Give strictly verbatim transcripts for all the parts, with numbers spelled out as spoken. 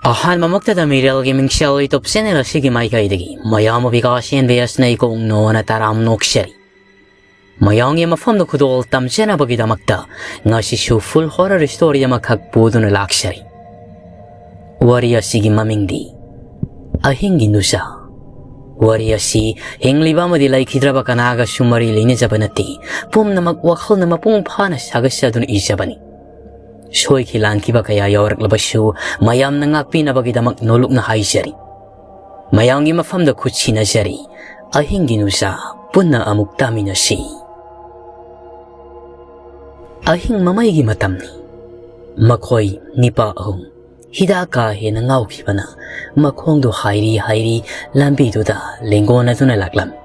ꯑꯍꯥꯟꯕꯃꯛꯇꯗ ꯃꯤꯔꯦꯜꯒꯤ ꯃꯤꯡꯁꯦꯜ YouTube channel ꯑꯁꯤꯒꯤ ꯃꯥꯏꯀꯩꯗꯒꯤ ꯃꯌꯥꯝꯕꯨ ꯕꯤꯀꯥꯁ ꯑꯦꯟ ꯕꯤ ꯑꯦꯁꯅ ꯏꯀꯣꯛ ꯅꯣꯟꯅ ꯇꯔꯥꯝ ꯅꯣꯛꯆꯔꯤ꯫ ꯃꯌꯥꯝꯒꯤ ꯃꯐꯝꯗ ꯈꯨꯗꯣꯜ ꯇꯝꯖꯅꯕꯒꯤꯗꯃꯛꯇ ꯉꯁꯤꯁꯨ full horror story ꯑꯃꯈꯛ ꯄꯨꯗꯨꯅ ꯂꯥꯛꯆꯔꯤ꯫ ꯋꯥꯔꯤ ꯑꯁꯤꯒꯤ ꯃꯃꯤꯡꯗꯤ ꯑꯍꯤꯡꯒꯤ ꯅꯨꯡꯁꯥ꯫ ꯋꯥꯔꯤ ꯑꯁꯤ ꯍꯤꯡꯂꯤꯕ ꯑꯃꯗꯤ ꯂꯩꯈꯤꯗ꯭ꯔꯕ ꯀꯅꯥꯒꯁꯨ ꯃꯔꯤ ꯂꯩꯅꯖꯕ ꯅꯠꯇꯦ꯫ ꯄꯨꯝꯅꯃꯛ ꯋꯥꯈꯜꯅ ꯃꯄꯨꯡ ꯐꯥꯅ ꯁꯥꯒꯠꯆꯗꯨꯅ ꯏꯖꯕꯅꯤ꯫ ꯁꯣꯏꯈꯤ ꯂꯥꯟꯈꯤꯕ ꯀꯌꯥ ꯌꯥꯎꯔꯛꯂꯕꯁꯨ ꯃꯌꯥꯝꯅ ꯉꯥꯛꯄꯤꯅꯕꯒꯤꯗꯃꯛ ꯅꯣꯂꯨꯛꯅ ꯍꯥꯏꯖꯔꯤ꯫ ꯃꯌꯥꯝꯒꯤ ꯃꯐꯝꯗ ꯈꯨꯠ ꯁꯤꯟꯅꯖꯔꯤ꯫ ꯑꯍꯤꯡꯒꯤ ꯅꯨꯡꯁꯥ ꯄꯨꯟꯅ ꯑꯃꯨꯛ ꯇꯥꯃꯤꯟꯅꯁꯤ꯫ ꯑꯍꯤꯡ ꯃꯃꯩꯒꯤ ꯃꯇꯝꯅꯤ꯫ ꯃꯈꯣꯏ ꯅꯤꯄꯥ ꯑꯍꯨꯝ ꯍꯤꯗꯥꯛ ꯀꯥ ꯍꯦꯟꯅ ꯉꯥꯎꯈꯤꯕꯅ ꯃꯈꯣꯡꯗꯨ ꯍꯥꯏꯔꯤ ꯍꯥꯏꯔꯤ ꯂꯝꯕꯤꯗꯨꯗ ꯂꯦꯡꯒꯣꯟꯅꯗꯨꯅ ꯂꯥꯛꯂꯝꯃꯤ꯫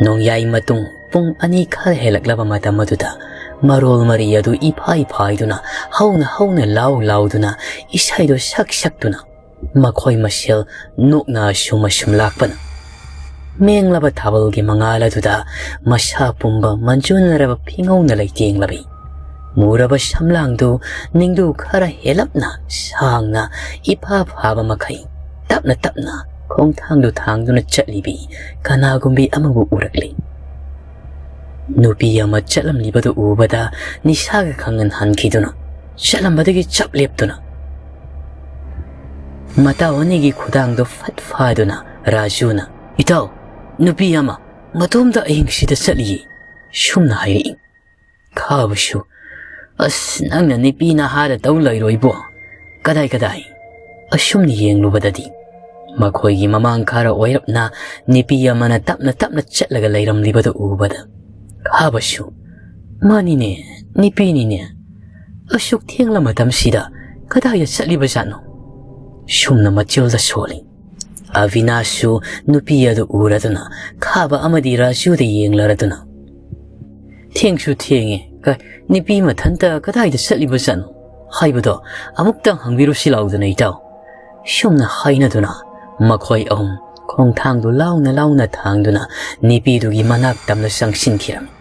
ꯅꯣꯡꯌꯥꯏ ꯃꯇꯨꯡ ꯄꯨꯡ ꯑꯅꯤ ꯈꯔ ꯍꯦꯜꯂꯛꯂꯕ ꯃꯇꯝ ꯑꯗꯨꯗ ꯃꯔꯣꯜ ꯃꯔꯤ ꯑꯗꯨ ꯏꯐꯥꯏ ꯐꯥꯏꯗꯨꯅ ꯍꯧꯅ ꯍꯧꯅ ꯂꯥꯎ ꯂꯥꯎꯗꯨꯅ ꯏꯁꯩꯗꯨ ꯁꯛ ꯁꯛꯇꯨꯅ ꯃꯈꯣꯏ ꯃꯁꯦꯜ ꯅꯣꯛꯅ ꯑꯁꯨꯝ ꯑꯁꯨꯝ ꯂꯥꯛꯄꯅ ꯃꯦꯡꯂꯕ ꯊꯥꯕꯜꯒꯤ ꯃꯉꯥꯜ ꯑꯗꯨꯗ ꯃꯁꯥ ꯄꯨꯝꯕ ꯃꯟꯖꯨꯅꯔꯕ ꯐꯤꯉꯧꯅ ꯂꯩꯇꯦꯡꯂꯕꯤ ꯃꯨꯔꯕ ꯁꯝꯂꯥꯡꯗꯨ ꯅꯤꯡꯗꯨ ꯈꯔ ꯍꯦꯜꯂꯞꯅ ꯁꯥꯡꯅ ꯏꯐꯥ ꯐꯥꯕ ꯃꯈꯩ ꯇꯞꯅ ꯇꯞꯅ ꯈꯣꯡꯊꯥꯡꯗꯨ ꯊꯥꯡꯗꯨꯅ ꯆꯠꯂꯤꯕꯤ ꯀꯅꯥꯒꯨꯝꯕꯤ ꯑꯃꯕꯨ ꯎꯔꯛꯂꯤ꯫ ꯅꯨꯄꯤ ꯑꯃ ꯆꯠꯂꯝꯂꯤꯕꯗꯨ ꯎꯕꯗ ꯅꯤꯁꯥꯒ ꯈꯪꯍꯟ ꯍꯟꯈꯤꯗꯨꯅ ꯆꯠꯂꯝꯕꯗꯒꯤ ꯆꯞ ꯂꯦꯞꯇꯨꯅ ꯃꯇꯥꯎ ꯑꯅꯤꯒꯤ ꯈꯨꯗꯥꯡꯗꯨ ꯐꯠ ꯐꯥꯗꯨꯅ ꯔꯥꯖꯨꯅ, "ꯏꯇꯥꯎ, ꯅꯨꯄꯤ ꯑꯃ ꯃꯇꯣꯝꯇ ꯑꯍꯤꯡꯁꯤꯗ ꯆꯠꯂꯤꯌꯦ," ꯁꯨꯝꯅ ꯍꯥꯏꯔꯛꯏ꯫ ꯈꯥꯕꯁꯨ, "ꯑꯁ, ꯅꯪꯅ ꯅꯨꯄꯤ ꯅꯍꯥꯗ ꯇꯧ ꯂꯩꯔꯣꯏꯕꯣ꯫ ꯀꯗꯥꯏ ꯀꯗꯥꯏ?" ꯑꯁꯨꯝꯅ ꯌꯦꯡꯂꯨꯕꯗꯗꯤ ꯃꯈꯣꯏꯒꯤ ꯃꯃꯥꯡ ꯈꯔ ꯑꯣꯏꯔꯞꯅ ꯅꯨꯄꯤ ꯑꯃꯅ ꯇꯞꯅ ꯇꯞꯅ ꯆꯠꯂꯒ ꯂꯩꯔꯝꯂꯤꯕꯗꯨ ꯎꯕꯗ ꯈꯥꯕꯁꯨ, "ꯃꯥꯅꯤꯅꯦ, ꯅꯨꯄꯤꯅꯤꯅꯦ꯫ ꯑꯁꯨꯛ ꯊꯦꯡꯂ ꯃꯇꯝꯁꯤꯗ ꯀꯗꯥꯏꯗ ꯆꯠꯂꯤꯕꯖꯥꯠꯅꯣ?" ꯁꯨꯝꯅ ꯃꯆꯤꯜꯗ ꯁꯣꯜꯂꯤ꯫ ꯑꯕꯤꯅꯥꯁꯁꯨ ꯅꯨꯄꯤ ꯑꯗꯨ ꯎꯔꯗꯨꯅ ꯈꯥꯕ ꯑꯃꯗꯤ ꯔꯥꯖꯨꯗ ꯌꯦꯡꯂꯔꯗꯨꯅ, "ꯊꯦꯡꯁꯨ ꯊꯦꯡꯉꯦ, ꯀ-, ꯅꯨꯄꯤ ꯃꯊꯟꯇ ꯀꯗꯥꯏꯗ ꯆꯠꯂꯤꯕꯖꯥꯠꯅꯣ ꯍꯥꯏꯕꯗꯣ ꯑꯃꯨꯛꯇꯪ ꯍꯪꯕꯤꯔꯨꯁꯤ ꯂꯥꯎꯗꯅ, ꯏꯇꯥꯎ," ꯁꯨꯝꯅ ꯍꯥꯏꯅꯗꯨꯅ ꯃꯈꯣꯏ ꯑꯍꯨꯝ ꯈꯣꯡꯊꯥꯡꯗꯨ ꯂꯥꯎꯅ ꯂꯥꯎꯅ ꯊꯥꯡꯗꯨꯅ ꯅꯨꯄꯤꯗꯨꯒꯤ ꯃꯅꯥꯛ ꯇꯝꯅ ꯆꯪꯁꯤꯟꯈꯤꯔꯝꯃꯤ꯫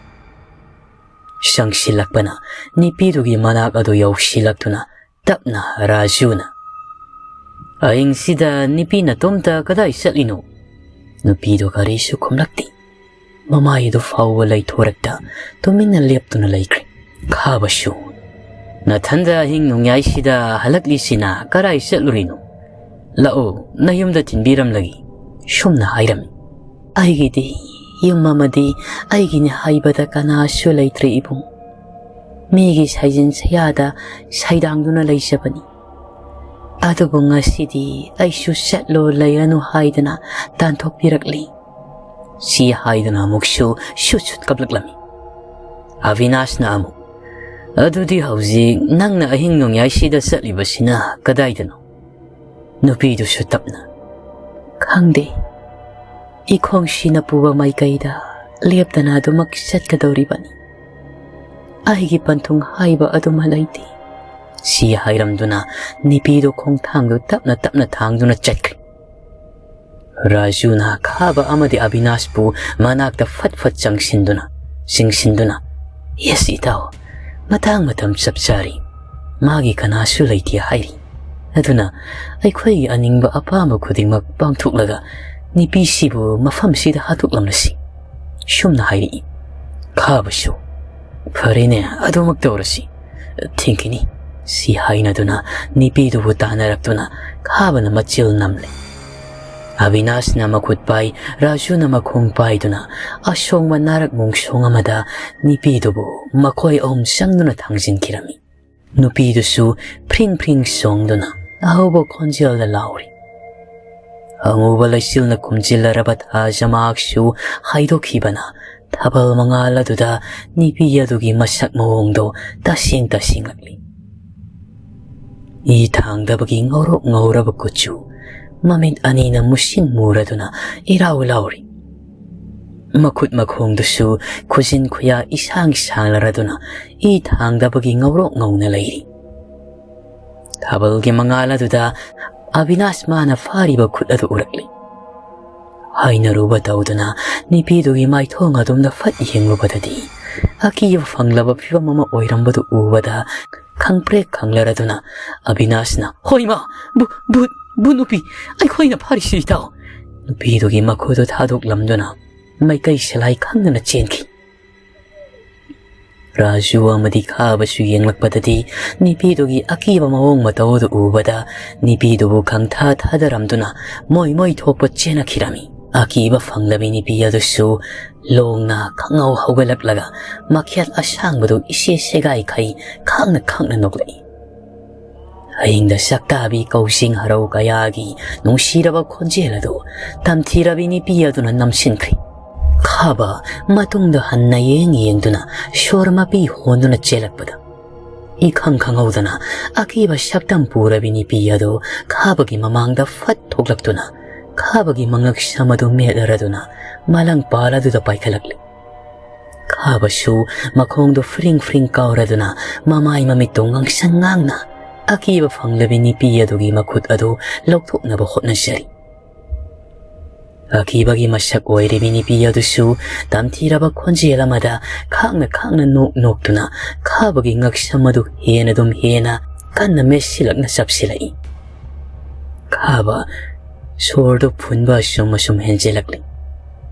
ꯆꯪꯁꯤꯜꯂꯛꯄꯅ ꯅꯨꯄꯤꯗꯨꯒꯤ ꯃꯅꯥꯛ ꯑꯗꯨ ꯌꯧꯁꯤꯜꯂꯛꯇꯨꯅ ꯇꯞꯅ ꯔꯥꯖꯨꯅ, "ꯑꯍꯤꯡꯁꯤꯗ ꯅꯨꯄꯤ ꯅꯇꯣꯝꯇ ꯀꯗꯥꯏ ꯆꯠꯂꯤꯅꯣ?" ꯅꯨꯄꯤꯗꯨ ꯀꯔꯤꯁꯨ ꯈꯨꯝꯂꯛꯇꯦ꯫ ꯃꯃꯥꯏꯗꯨ ꯐꯥꯎꯕ ꯂꯩꯊꯣꯔꯛꯇ ꯇꯨꯃꯤꯟꯅ ꯂꯦꯞꯇꯨꯅ ꯂꯩꯈ꯭ꯔꯦ꯫ ꯈꯥꯕꯁꯨ, "ꯅꯊꯟꯗ ꯑꯍꯤꯡ ꯅꯣꯡꯌꯥꯏꯁꯤꯗ ꯍꯜꯂꯛꯂꯤꯁꯤꯅ ꯀꯗꯥꯏ ꯆꯠꯂꯨꯔꯤꯅꯣ? ꯂꯥꯛꯑꯣ, ꯅꯌꯨꯝꯗ ꯊꯤꯟꯕꯤꯔꯝꯂꯒꯦ," ꯁꯨꯝꯅ ꯍꯥꯏꯔꯝꯃꯤ꯫ "ꯑꯩꯒꯤꯗꯤ ꯌꯨꯝ ꯑꯃꯗꯤ ꯑꯩꯒꯤꯅꯤ ꯍꯥꯏꯕꯗ ꯀꯅꯥꯁꯨ ꯂꯩꯇ꯭ꯔꯦ ꯏꯕꯨꯡ꯫ ꯃꯤꯒꯤ ꯁꯥꯏꯖꯤꯟ ꯁꯌꯥꯗ ꯁꯩꯗꯥꯡꯗꯨꯅ ꯂꯩꯖꯕꯅꯤ꯫ ꯑꯗꯨꯕꯨ ꯉꯁꯤꯗꯤ ꯑꯩꯁꯨ ꯆꯠꯂꯣ ꯂꯩꯔꯅꯨ ꯍꯥꯏꯗꯅ ꯇꯥꯟꯊꯣꯛꯄꯤꯔꯛꯂꯤ," ꯁꯤ ꯍꯥꯏꯗꯨꯅ ꯑꯃꯨꯛꯁꯨ ꯁꯨꯠ ꯁꯨꯠ ꯀꯞꯂꯛꯂꯝꯃꯤ꯫ ꯑꯕꯤꯅꯥꯁꯅ ꯑꯃꯨꯛ, "ꯑꯗꯨꯗꯤ ꯍꯧꯖꯤꯛ ꯅꯪꯅ ꯑꯍꯤꯡ ꯅꯣꯡꯌꯥꯏꯁꯤꯗ ꯆꯠꯂꯤꯕꯁꯤꯅ ꯀꯗꯥꯏꯗꯅꯣ?" ꯅꯨꯄꯤꯗꯨꯁꯨ ꯇꯞꯅ, "ꯈꯪꯗꯦ, ꯏꯈꯣꯡꯁꯤꯅ ꯄꯨꯕ ꯃꯥꯏꯀꯩꯗ ꯂꯦꯞꯇꯅ ꯑꯗꯨꯃꯛ ꯆꯠꯀꯗꯧꯔꯤꯕꯅꯤ꯫ ꯑꯩꯒꯤ ꯄꯟꯊꯨꯡ ꯍꯥꯏꯕ ꯑꯗꯨꯃ ꯂꯩꯇꯦ," ꯁꯤ ꯍꯥꯏꯔꯝꯗꯨꯅ ꯅꯨꯄꯤꯗꯨ ꯈꯣꯡꯊꯥꯡꯗꯨ ꯇꯞꯅ ꯇꯞꯅ ꯊꯥꯡꯗꯨꯅ ꯆꯠꯈ꯭ꯔꯦ꯫ ꯔꯥꯖꯨꯅ ꯈꯥꯕ ꯑꯃꯗꯤ ꯑꯕꯤꯅꯥꯁꯄꯨ ꯃꯅꯥꯛꯇ ꯐꯠ ꯐꯠ ꯆꯪꯁꯤꯟꯗꯨꯅ, ꯆꯤꯡꯁꯤꯟꯗꯨꯅ, "ꯌꯦꯁ ꯏꯇꯥꯎ, ꯃꯇꯥꯡ ꯃꯇꯝ ꯆꯞ ꯆꯥꯔꯤ꯫ ꯃꯥꯒꯤ ꯀꯅꯥꯁꯨ ꯂꯩꯇꯦ ꯍꯥꯏꯔꯤ꯫ ꯑꯗꯨꯅ ꯑꯩꯈꯣꯏꯒꯤ ꯑꯅꯤꯡꯕ ꯑꯄꯥꯝꯕ ꯈꯨꯗꯤꯡꯃꯛ ꯄꯥꯡꯊꯣꯛꯂꯒ ꯅꯨꯄꯤꯁꯤꯕꯨ ꯃꯐꯝꯁꯤꯗ ꯍꯥꯠꯇꯣꯛꯂꯝꯂꯁꯤ," ꯁꯨꯝꯅ ꯍꯥꯏꯔꯛꯏ꯫ ꯈꯥꯕꯁꯨ, "ꯐꯔꯦꯅꯦ, ꯑꯗꯨꯃꯛ ꯇꯧꯔꯁꯤ꯫ ꯊꯤꯡꯈꯤꯅꯤ," ꯁꯤ ꯍꯥꯏꯅꯗꯨꯅ ꯅꯨꯄꯤꯗꯨꯕꯨ ꯇꯥꯟꯅꯔꯛꯇꯨꯅ ꯈꯥꯕꯅ ꯃꯆꯤꯜ ꯅꯝꯂꯦ꯫ ꯑꯕꯤꯅꯥꯁꯅ ꯃꯈꯨꯠ ꯄꯥꯏ, ꯔꯥꯖꯨꯅ ꯃꯈꯣꯡ ꯄꯥꯏꯗꯨꯅ ꯑꯁꯣꯡꯕ ꯅꯥꯔꯛ ꯃꯣꯡꯁꯣꯡ ꯑꯃꯗ ꯅꯨꯄꯤꯗꯨꯕꯨ ꯃꯈꯣꯏ ꯑꯍꯨꯝ ꯆꯪꯗꯨꯅ ꯊꯥꯡꯖꯤꯟꯈꯤꯔꯝꯃꯤ꯫ ꯅꯨꯄꯤꯗꯨꯁꯨ ꯐ꯭ꯔꯤꯡ ꯐ꯭ꯔꯤꯡ ꯆꯣꯡꯗꯨꯅ ꯑꯍꯧꯕ ꯈꯣꯟꯖꯦꯜꯗ ꯂꯥꯎꯔꯤ꯫ ꯑꯃꯨꯕ ꯂꯩꯆꯤꯜꯅ ꯈꯨꯝꯖꯤꯜꯂꯔꯕ ꯊꯥꯖ ꯃꯍꯥꯛꯁꯨ ꯍꯥꯏꯗꯣꯛꯈꯤꯕꯅ ꯊꯥꯕꯜ ꯃꯉꯥꯜ ꯑꯗꯨꯗ ꯅꯨꯄꯤ ꯑꯗꯨꯒꯤ ꯃꯁꯛ ꯃꯑꯣꯡꯗꯣ ꯇꯁꯦꯡ ꯇꯁꯦꯡꯂꯛꯂꯤ꯫ ꯏ ꯊꯥꯡꯗꯕꯒꯤ ꯉꯧꯔꯣꯛ ꯉꯧꯔꯕ ꯀꯨꯆꯨ, ꯃꯃꯤꯠ ꯑꯅꯤꯅ ꯃꯨꯁꯤꯟ ꯃꯨꯔꯗꯨꯅ ꯏꯔꯥꯎ ꯂꯥꯎꯔꯤ꯫ ꯃꯈꯨꯠ ꯃꯈꯣꯡꯗꯨꯁꯨ ꯈꯨꯖꯤꯟ ꯈꯨꯌꯥ ꯏꯁꯥꯡ ꯁꯥꯡꯂꯔꯗꯨꯅ ꯏ ꯊꯥꯡꯗꯕꯒꯤ ꯉꯧꯔꯣꯛ ꯉꯧꯅ ꯂꯩꯔꯤ꯫ ꯊꯥꯕꯜꯒꯤ ꯃꯉꯥꯜ ꯑꯗꯨꯗ ꯑꯕꯤꯅꯥꯁ ꯃꯥꯅ ꯐꯥꯔꯤꯕ ꯈꯨꯠ ꯑꯗꯨ ꯎꯔꯛꯂꯤ꯫ ꯍꯥꯏꯅꯔꯨꯕ ꯇꯧꯗꯨꯅ ꯅꯨꯄꯤꯗꯨꯒꯤ ꯃꯥꯏꯊꯣꯡ ꯑꯗꯨꯝꯅ ꯐꯠ ꯌꯦꯡꯂꯨꯕꯗꯗꯤ ꯑꯀꯤꯕ ꯐꯪꯂꯕ ꯐꯤꯕꯝ ꯑꯃ ꯑꯣꯏꯔꯝꯕꯗꯨ ꯎꯕꯗ ꯈꯪꯄ꯭ꯔꯦꯛ ꯈꯪꯂꯔꯗꯨꯅ ꯑꯕꯤꯅꯥꯁꯅ, "ꯍꯣꯏ ꯏꯃꯥ, ꯚꯨ-, ꯚꯨꯠ, ꯚꯨꯠ ꯅꯨꯄꯤ, ꯑꯩꯈꯣꯏꯅ ꯐꯥꯔꯤꯁꯤ ꯏꯇꯥꯎ!" ꯅꯨꯄꯤꯗꯨꯒꯤ ꯃꯈꯨꯠꯇꯨ ꯊꯥꯗꯣꯛꯂꯝꯗꯨꯅ ꯃꯥꯏꯀꯩ ꯁꯤꯂꯥꯏ ꯈꯪꯗꯅ ꯆꯦꯟꯈꯤ꯫ ꯔꯥꯖꯨ ꯑꯃꯗꯤ ꯈꯥꯕꯁꯨ ꯌꯦꯡꯂꯛꯄꯗꯗꯤ ꯅꯨꯄꯤꯗꯨꯒꯤ ꯑꯀꯤꯕ ꯃꯑꯣꯡ ꯃꯇꯧ ꯑꯗꯨ ꯎꯕꯗ ꯅꯨꯄꯤꯗꯨꯕꯨ ꯈꯪꯊꯥ ꯊꯥꯗꯔꯝꯗꯨꯅ ꯃꯣꯏ ꯃꯣꯏ ꯊꯣꯛꯄ ꯆꯦꯟꯅꯈꯤꯔꯝꯃꯤ꯫ ꯑꯀꯤꯕ ꯐꯪꯂꯕꯤ ꯅꯨꯄꯤ ꯑꯗꯨꯁꯨ ꯂꯣꯡꯅ ꯈꯪꯍꯧ ꯍꯧꯒꯠꯂꯛꯂꯒ ꯃꯈꯦꯠ ꯑꯁꯥꯡꯕꯗꯨ ꯏꯁꯦ ꯁꯦꯒꯥꯏꯈꯩ ꯈꯥꯡꯅ ꯈꯥꯡꯅ ꯅꯣꯛꯂꯛꯏ꯫ ꯑꯍꯤꯡꯗ ꯁꯛꯇꯥꯕꯤ ꯀꯧꯁꯤꯡ ꯍꯔꯧ ꯀꯌꯥꯒꯤ ꯅꯨꯡꯁꯤꯔꯕ ꯈꯣꯟꯖꯦꯜ ꯑꯗꯨ ꯇꯝꯊꯤꯔꯕꯤ ꯅꯨꯄꯤ ꯑꯗꯨꯅ ꯅꯝꯁꯤꯟꯈ꯭ꯔꯦ꯫ ꯈꯥꯕ ꯃꯇꯨꯡꯗ ꯍꯟꯅ ꯌꯦꯡ ꯌꯦꯡꯗꯨꯅ ꯁꯣꯔ ꯃꯄꯤ ꯍꯣꯟꯗꯨꯅ ꯆꯦꯜꯂꯛꯄꯗ ꯏꯈꯪ ꯈꯪꯍꯧꯗꯅ ꯑꯀꯤꯕ ꯁꯛꯇꯝ ꯄꯨꯔꯕꯤ ꯅꯨꯄꯤ ꯑꯗꯨ ꯈꯥꯕꯒꯤ ꯃꯃꯥꯡꯗ ꯐꯠ ꯊꯣꯛꯂꯛꯇꯨꯅ ꯈꯥꯕꯒꯤ ꯃꯉꯛ ꯁꯝ ꯑꯗꯨ ꯃꯦꯠꯂꯔꯗꯨꯅ ꯃꯂꯪ ꯄꯥꯜ ꯑꯗꯨꯗ ꯄꯥꯏꯈꯠꯂꯛꯂꯤ꯫ ꯈꯥꯕꯁꯨ ꯃꯈꯣꯡꯗꯨ ꯐ꯭ꯔꯤꯡ ꯐ꯭ꯔꯤꯡ ꯀꯥꯎꯔꯗꯨꯅ ꯃꯃꯥꯏ ꯃꯃꯤꯠꯇꯨ ꯉꯥꯡꯁꯪ ꯉꯥꯡꯅ ꯑꯀꯤꯕ ꯐꯪꯂꯕꯤ ꯅꯨꯄꯤ ꯑꯗꯨꯒꯤ ꯃꯈꯨꯠ ꯑꯗꯨ ꯂꯧꯊꯣꯛꯅꯕ ꯍꯣꯠꯅꯖꯔꯤ꯫ ꯑꯀꯤꯕꯒꯤ ꯃꯁꯛ ꯑꯣꯏꯔꯤꯕꯤ ꯅꯨꯄꯤ ꯑꯗꯨꯁꯨ ꯇꯝꯊꯤꯔꯕ ꯈꯣꯟꯖꯦꯜ ꯑꯃꯗ ꯈꯥꯡꯅ ꯈꯥꯡꯅ ꯅꯣꯛ ꯅꯣꯛꯇꯨꯅ ꯈꯥꯕꯒꯤ ꯉꯛꯁꯝ ꯑꯗꯨ ꯍꯦꯟꯅ ꯑꯗꯨꯝ ꯍꯦꯟꯅ ꯀꯟꯅ ꯃꯦꯠꯁꯤꯜꯂꯛꯅ ꯆꯞꯁꯤꯜꯂꯛꯏ꯫ ꯈꯥꯕ ꯁꯣꯔꯗꯨ ꯐꯨꯟꯕ ꯑꯁꯨꯝ ꯑꯁꯨꯝ ꯍꯦꯟꯖꯤꯜꯂꯛꯂꯤ꯫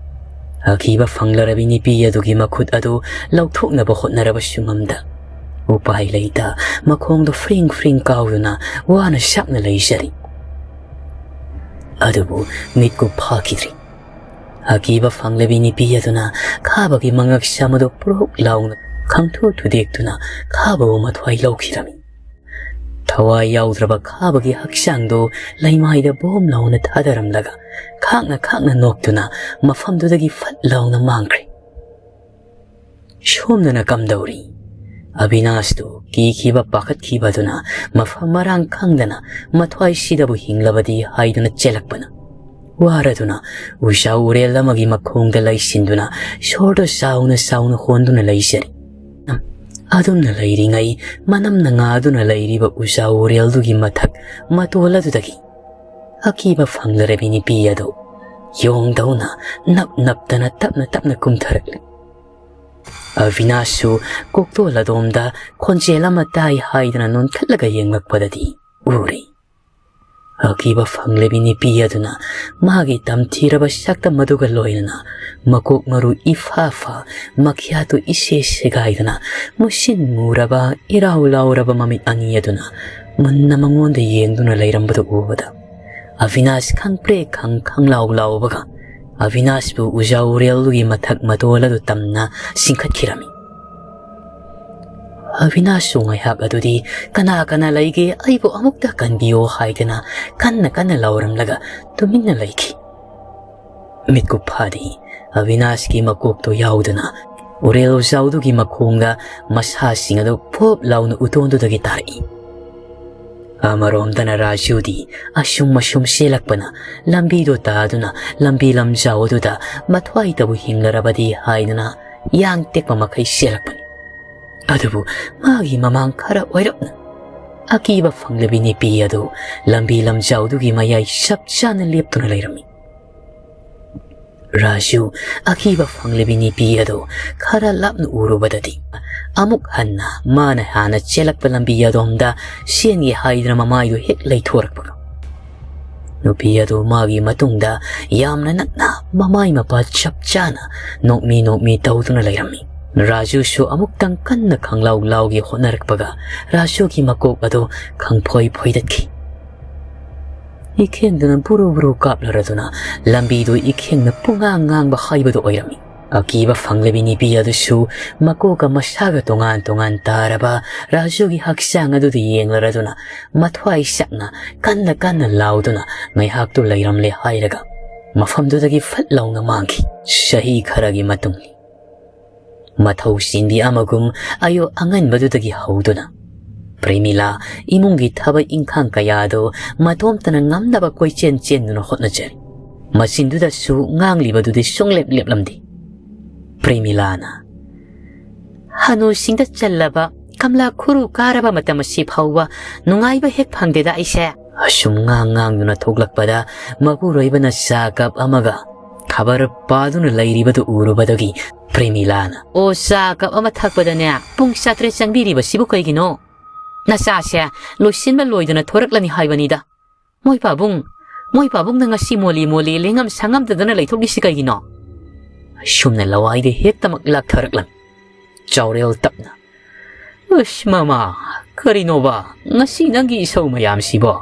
ꯑꯀꯤꯕ ꯐꯪꯂꯔꯕꯤ ꯅꯨꯄꯤ ꯑꯗꯨꯒꯤ ꯃꯈꯨꯠ ꯑꯗꯨ ꯂꯧꯊꯣꯛꯅꯕ ꯍꯣꯠꯅꯔꯕꯁꯨ ꯉꯝꯗ, ꯎꯄꯥꯏ ꯂꯩꯇ ꯃꯈꯣꯡꯗꯨ ꯐ꯭ꯔꯤꯡ ꯐ꯭ꯔꯤꯡ ꯀꯥꯎꯗꯨꯅ ꯋꯥꯅ ꯁꯛꯅ ꯂꯩꯖꯔꯤ꯫ ꯑꯗꯨꯕꯨ ꯃꯤꯠꯀꯨꯞ ꯐꯥꯈꯤꯗ꯭ꯔꯤ꯫ ꯑꯀꯤꯕ ꯐꯪꯂꯕꯤ ꯅꯨꯄꯤ ꯑꯗꯨꯅ ꯈꯥꯕꯒꯤ ꯃꯉꯛ ꯁꯝ ꯑꯗꯨ ꯄꯨꯔꯨꯛ ꯂꯥꯎꯅ ꯈꯪꯊꯨ ꯊꯨꯗꯦꯛꯇꯨꯅ ꯈꯥꯕꯕꯨ ꯃꯊ꯭ꯋꯥꯏ ꯂꯧꯈꯤꯔꯝꯃꯤ꯫ ꯊꯋꯥꯏ ꯌꯥꯎꯗ꯭ꯔꯕ ꯈꯥꯕꯒꯤ ꯍꯛꯆꯥꯡꯗꯨ ꯂꯩꯃꯥꯏꯗ ꯕꯣꯝ ꯂꯥꯎꯅ ꯊꯥꯗꯔꯝꯂꯒ ꯈꯥꯛꯅ ꯈꯥꯛꯅ ꯅꯣꯛꯇꯨꯅ ꯃꯐꯝꯗꯨꯗꯒꯤ ꯐꯠ ꯂꯥꯎꯅ ꯃꯥꯡꯈ꯭ꯔꯦ꯫ ꯁꯣꯝꯗꯅ ꯀꯝꯗꯧꯔꯤ? ꯑꯕꯤꯅꯥꯁꯇꯨ ꯀꯤꯈꯤꯕ ꯄꯥꯈꯠꯈꯤꯕꯗꯨꯅ ꯃꯐꯝ ꯃꯔꯥꯡ ꯈꯪꯗꯅ ꯃꯊ꯭ꯋꯥꯏꯁꯤꯗꯕꯨ ꯍꯤꯡꯂꯕꯗꯤ ꯍꯥꯏꯗꯨꯅ ꯆꯦꯜꯂꯛꯄꯅ ꯋꯥꯔꯗꯨꯅ ꯎꯖꯥ ꯎꯔꯦꯜ ꯑꯃꯒꯤ ꯃꯈꯣꯡꯗ ꯂꯩꯁꯤꯟꯗꯨꯅ ꯁꯣꯔꯗꯨ ꯆꯥꯎꯅ ꯆꯥꯎꯅ ꯍꯣꯟꯗꯨꯅ ꯂꯩꯖꯔꯤ꯫ ꯑꯗꯨꯝꯅ ꯂꯩꯔꯤꯉꯩ ꯃꯅꯝꯅ ꯉꯥꯗꯨꯅ ꯂꯩꯔꯤꯕ ꯎꯖꯥ ꯎꯔꯦꯜꯗꯨꯒꯤ ꯃꯊꯛ ꯃꯇꯣꯜ ꯑꯗꯨꯗꯒꯤ ꯑꯀꯤꯕ ꯐꯪꯂꯔꯕꯤ ꯅꯨꯄꯤ ꯑꯗꯨ ꯌꯣꯡꯗꯧꯅ ꯅꯞ ꯅꯞꯇꯅ ꯇꯞꯅ ꯇꯞꯅ ꯀꯨꯝꯊꯔꯛꯂꯤ꯫ ꯑꯕꯤꯅꯥꯁꯁꯨ ꯀꯣꯛꯇꯣꯜ ꯑꯗꯣꯝꯗ ꯈꯣꯟꯖꯦꯜ ꯑꯃ ꯇꯥꯏ ꯍꯥꯏꯗꯅ ꯅꯣꯟꯈꯠꯂꯒ ꯌꯦꯡꯂꯛꯄꯗꯗꯤ ꯎꯔꯤ꯫ ꯑꯀꯤꯕ ꯐꯪꯂꯕꯤ ꯅꯨꯄꯤ ꯑꯗꯨꯅ ꯃꯥꯒꯤ ꯇꯝꯊꯤꯔꯕ ꯁꯛꯇꯝ ꯑꯗꯨꯒ ꯂꯣꯏꯅꯅ ꯃꯀꯣꯛ ꯃꯔꯨ ꯏꯐꯥ ꯐꯥ, ꯃꯈ꯭ꯌꯥꯠꯇꯨ ꯏꯁꯦ ꯁꯦꯒꯥꯏꯗꯅ ꯃꯨꯁꯤꯟ ꯃꯨꯔꯕ ꯏꯔꯥꯎ ꯂꯥꯎꯔꯕ ꯃꯃꯤꯠ ꯑꯅꯤ ꯑꯗꯨꯅ ꯃꯨꯟꯅ ꯃꯉꯣꯟꯗ ꯌꯦꯡꯗꯨꯅ ꯂꯩꯔꯝꯕꯗꯨ ꯎꯕꯗ ꯑꯕꯤꯅꯥꯁ ꯈꯪꯄ꯭ꯔꯦꯛ ꯈꯪ ꯈꯪꯂꯥꯎ ꯂꯥꯎꯕꯒ ꯑꯕꯤꯅꯥꯁꯄꯨ ꯎꯖꯥ ꯎꯔꯦꯜꯗꯨꯒꯤ ꯃꯊꯛ ꯃꯇꯣꯜ ꯑꯗꯨ ꯇꯝꯅ ꯆꯤꯡꯈꯠꯈꯤꯔꯝꯃꯤ꯫ ꯑꯕꯤꯅꯥꯁꯁꯨ ꯉꯥꯏꯍꯥꯛ ꯑꯗꯨꯗꯤ "ꯀꯅꯥ ꯀꯅꯥ ꯂꯩꯒꯦ? ꯑꯩꯕꯨ ꯑꯃꯨꯛꯇ ꯀꯟꯕꯤꯌꯣ" ꯍꯥꯏꯗꯅ ꯀꯟꯅ ꯀꯟꯅ ꯂꯥꯎꯔꯝꯂꯒ ꯇꯨꯃꯤꯟꯅ ꯂꯩꯈꯤ꯫ ꯃꯤꯠꯀꯨꯞ ꯐꯥꯗꯤ ꯑꯕꯤꯅꯥꯁꯀꯤ ꯃꯀꯣꯛꯇꯨ ꯌꯥꯎꯗꯨꯅ ꯎꯔꯦꯜ ꯎꯖꯥꯎꯗꯨꯒꯤ ꯃꯈꯣꯡꯗ ꯃꯁꯥꯁꯤꯡ ꯑꯗꯨ ꯄꯣꯞ ꯂꯥꯎꯅ ꯎꯇꯣꯟꯗꯨꯗꯒꯤ ꯇꯥꯔꯛꯏ꯫ ꯑꯃꯔꯣꯝꯗꯅ ꯔꯥꯖꯨꯗꯤ ꯑꯁꯨꯝ ꯑꯁꯨꯝ ꯆꯦꯜꯂꯛꯄꯅ ꯂꯝꯕꯤꯗꯨ ꯇꯥꯗꯨꯅ ꯂꯝꯕꯤ ꯂꯝꯖꯥꯎ ꯑꯗꯨꯗ ꯃꯊ꯭ꯋꯥꯏꯇꯕꯨ ꯍꯤꯡꯂꯔꯕꯗꯤ ꯍꯥꯏꯗꯨꯅ ꯌꯥꯡ ꯇꯦꯛꯄ ꯃꯈꯩ ꯆꯦꯜꯂꯛꯄꯅꯤ꯫ ꯑꯗꯨꯕꯨ ꯃꯥꯒꯤ ꯃꯃꯥꯡ ꯈꯔ ꯑꯣꯏꯔꯞꯅ ꯑꯀꯤꯕ ꯐꯪꯂꯕꯤ ꯅꯨꯄꯤ ꯑꯗꯨ ꯂꯝꯕꯤ ꯂꯝꯖꯥꯎꯗꯨꯒꯤ ꯃꯌꯥꯏ ꯆꯞ ꯆꯥꯅ ꯂꯦꯞꯇꯨꯅ ꯂꯩꯔꯝꯃꯤ꯫ ꯔꯥꯖꯨ ꯑꯀꯤꯕ ꯐꯪꯂꯕꯤ ꯅꯨꯄꯤ ꯑꯗꯨ ꯈꯔ ꯂꯥꯞꯅ ꯎꯔꯨꯕꯗꯗꯤ ꯑꯃꯨꯛ ꯍꯟꯅ ꯃꯥꯅ ꯍꯥꯟꯅ ꯆꯦꯜꯂꯛꯄ ꯂꯝꯕꯤ ꯑꯗꯣꯝꯗ ꯆꯦꯟꯒꯦ ꯍꯥꯏꯗꯅ ꯃꯃꯥꯏꯗꯨ ꯍꯦꯛ ꯂꯩꯊꯣꯔꯛꯄꯒ ꯅꯨꯄꯤ ꯑꯗꯨ ꯃꯥꯒꯤ ꯃꯇꯨꯡꯗ ꯌꯥꯝꯅ ꯅꯛꯅ ꯃꯃꯥꯏ ꯃꯄꯥ ꯆꯞ ꯆꯥꯅ ꯅꯣꯛꯃꯤ ꯅꯣꯛꯃꯤ ꯇꯧꯗꯨꯅ ꯂꯩꯔꯝꯃꯤ꯫ ꯔꯥꯖꯨꯁꯨ ꯑꯃꯨꯛꯇꯪ ꯀꯟꯅ ꯈꯪꯂꯥꯎ ꯂꯥꯎꯒꯦ ꯍꯣꯠꯅꯔꯛꯄꯒ ꯔꯥꯖꯨꯒꯤ ꯃꯀꯣꯛ ꯑꯗꯨ ꯈꯪꯐꯣꯏ ꯐꯣꯏꯗꯠꯈꯤ꯫ ꯏꯈꯦꯡꯗꯨꯅ ꯕꯨꯔꯨ ꯕꯨꯔꯨ ꯀꯥꯞꯂꯔꯗꯨꯅ ꯂꯝꯕꯤꯗꯨ ꯏꯈꯦꯡꯅ ꯄꯨꯡꯉꯥꯡ ꯉꯥꯡꯕ ꯍꯥꯏꯕꯗꯨ ꯑꯣꯏꯔꯝꯃꯤ꯫ ꯑꯀꯤꯕ ꯐꯪꯂꯕꯤ ꯅꯨꯄꯤ ꯑꯗꯨꯁꯨ ꯃꯀꯣꯛꯀ ꯃꯁꯥꯒ ꯇꯣꯉꯥꯟ ꯇꯣꯉꯥꯟ ꯇꯥꯔꯕ ꯔꯥꯖꯨꯒꯤ ꯍꯛꯆꯥꯡ ꯑꯗꯨꯗ ꯌꯦꯡꯂꯔꯗꯨꯅ ꯃꯊ꯭ꯋꯥꯏ ꯁꯛꯅ ꯀꯟꯅ ꯀꯟꯅ ꯂꯥꯎꯗꯨꯅ ꯉꯥꯏꯍꯥꯛꯇꯨ ꯂꯩꯔꯝꯂꯦ ꯍꯥꯏꯔꯒ ꯃꯐꯝꯗꯨꯗꯒꯤ ꯐꯠ ꯂꯥꯎꯅ ꯃꯥꯡꯈꯤ꯫ ꯆꯍꯤ ꯈꯔꯒꯤ ꯃꯇꯨꯡ ꯃꯊꯧ ꯆꯤꯟꯕꯤ ꯑꯃꯒꯨꯝ ꯑꯌꯨꯛ ꯑꯉꯟꯕꯗꯨꯗꯒꯤ ꯍꯧꯗꯨꯅ ꯄ꯭ꯔꯦꯃꯤꯂꯥ ꯏꯃꯨꯡꯒꯤ ꯊꯕꯛ ꯏꯪꯈꯥꯡ ꯀꯌꯥꯗꯨ ꯃꯇꯣꯝꯇꯅ ꯉꯝꯅꯕ ꯀꯣꯏꯆꯦꯟ ꯆꯦꯟꯗꯨꯅ ꯍꯣꯠꯅꯖꯔꯤ꯫ ꯃꯆꯤꯟꯗꯨꯗꯁꯨ ꯉꯥꯡꯂꯤꯕꯗꯨꯗꯤ ꯁꯨꯡꯂꯦꯞ ꯂꯦꯞꯂꯝꯗꯦ꯫ ꯄ꯭ꯔꯦꯃꯤꯂꯥꯅ, "ꯍꯅꯨꯁꯤꯡꯗ ꯆꯜꯂꯕ ꯀꯝꯂꯥ ꯈꯨꯔꯨ ꯀꯥꯔꯕ ꯃꯇꯝ ꯑꯁꯤ ꯐꯥꯎꯕ ꯅꯨꯡꯉꯥꯏꯕ ꯍꯦꯛ ꯐꯪꯗꯦꯗ ꯑꯩꯁꯦ"꯫ ꯑꯁꯨꯝ ꯉꯥꯡ ꯉꯥꯡꯗꯨꯅ ꯊꯣꯛꯂꯛꯄꯗ ꯃꯄꯨꯔꯣꯏꯕꯅ ꯆꯥ ꯀꯞ ꯑꯃꯒ ꯈꯕꯔ ꯄꯥꯗꯨꯅ ꯂꯩꯔꯤꯕꯗꯨ ꯎꯔꯨꯕꯗꯒꯤ ꯄ꯭ꯔꯦꯃꯤꯂꯥꯅ, "ꯑꯣ, ꯆꯥ ꯀꯞ ꯑꯃ ꯊꯛꯄꯗꯅꯦ ꯄꯨꯡ ꯆꯥꯇ꯭ꯔꯦꯠ ꯆꯪꯕꯤꯔꯤꯕꯁꯤꯕꯨ ꯀꯩꯒꯤꯅꯣ? ꯅꯆꯥꯁꯦ ꯂꯣꯏꯁꯤꯟꯕ ꯂꯣꯏꯗꯅ ꯊꯣꯔꯛꯂꯅꯤ ꯍꯥꯏꯕꯅꯤꯗ꯫ ꯃꯣꯏ ꯄꯥꯕꯨꯡ, ꯃꯣꯏ ꯄꯥꯕꯨꯡꯅ ꯉꯁꯤ ꯃꯣꯜꯂꯤ ꯃꯣꯜꯂꯤ ꯂꯦꯡꯉꯝ ꯁꯥꯉꯝꯗꯗꯅ ꯂꯩꯊꯣꯛꯂꯤꯁꯤ ꯀꯩꯒꯤꯅꯣ?" ꯑꯁꯨꯝꯅ ꯂꯋꯥꯏꯗ ꯍꯦꯛꯇꯃꯛ ꯂꯥꯛꯊꯔꯛꯂꯝꯃꯤ꯫ ꯆꯥꯎꯔꯦꯜ ꯇꯞꯅ, "ꯑꯁ ꯃꯃꯥ, ꯀꯔꯤꯅꯣꯕ ꯉꯁꯤ ꯅꯪꯒꯤ ꯏꯁꯧ ꯃꯌꯥꯝꯁꯤꯕꯣ?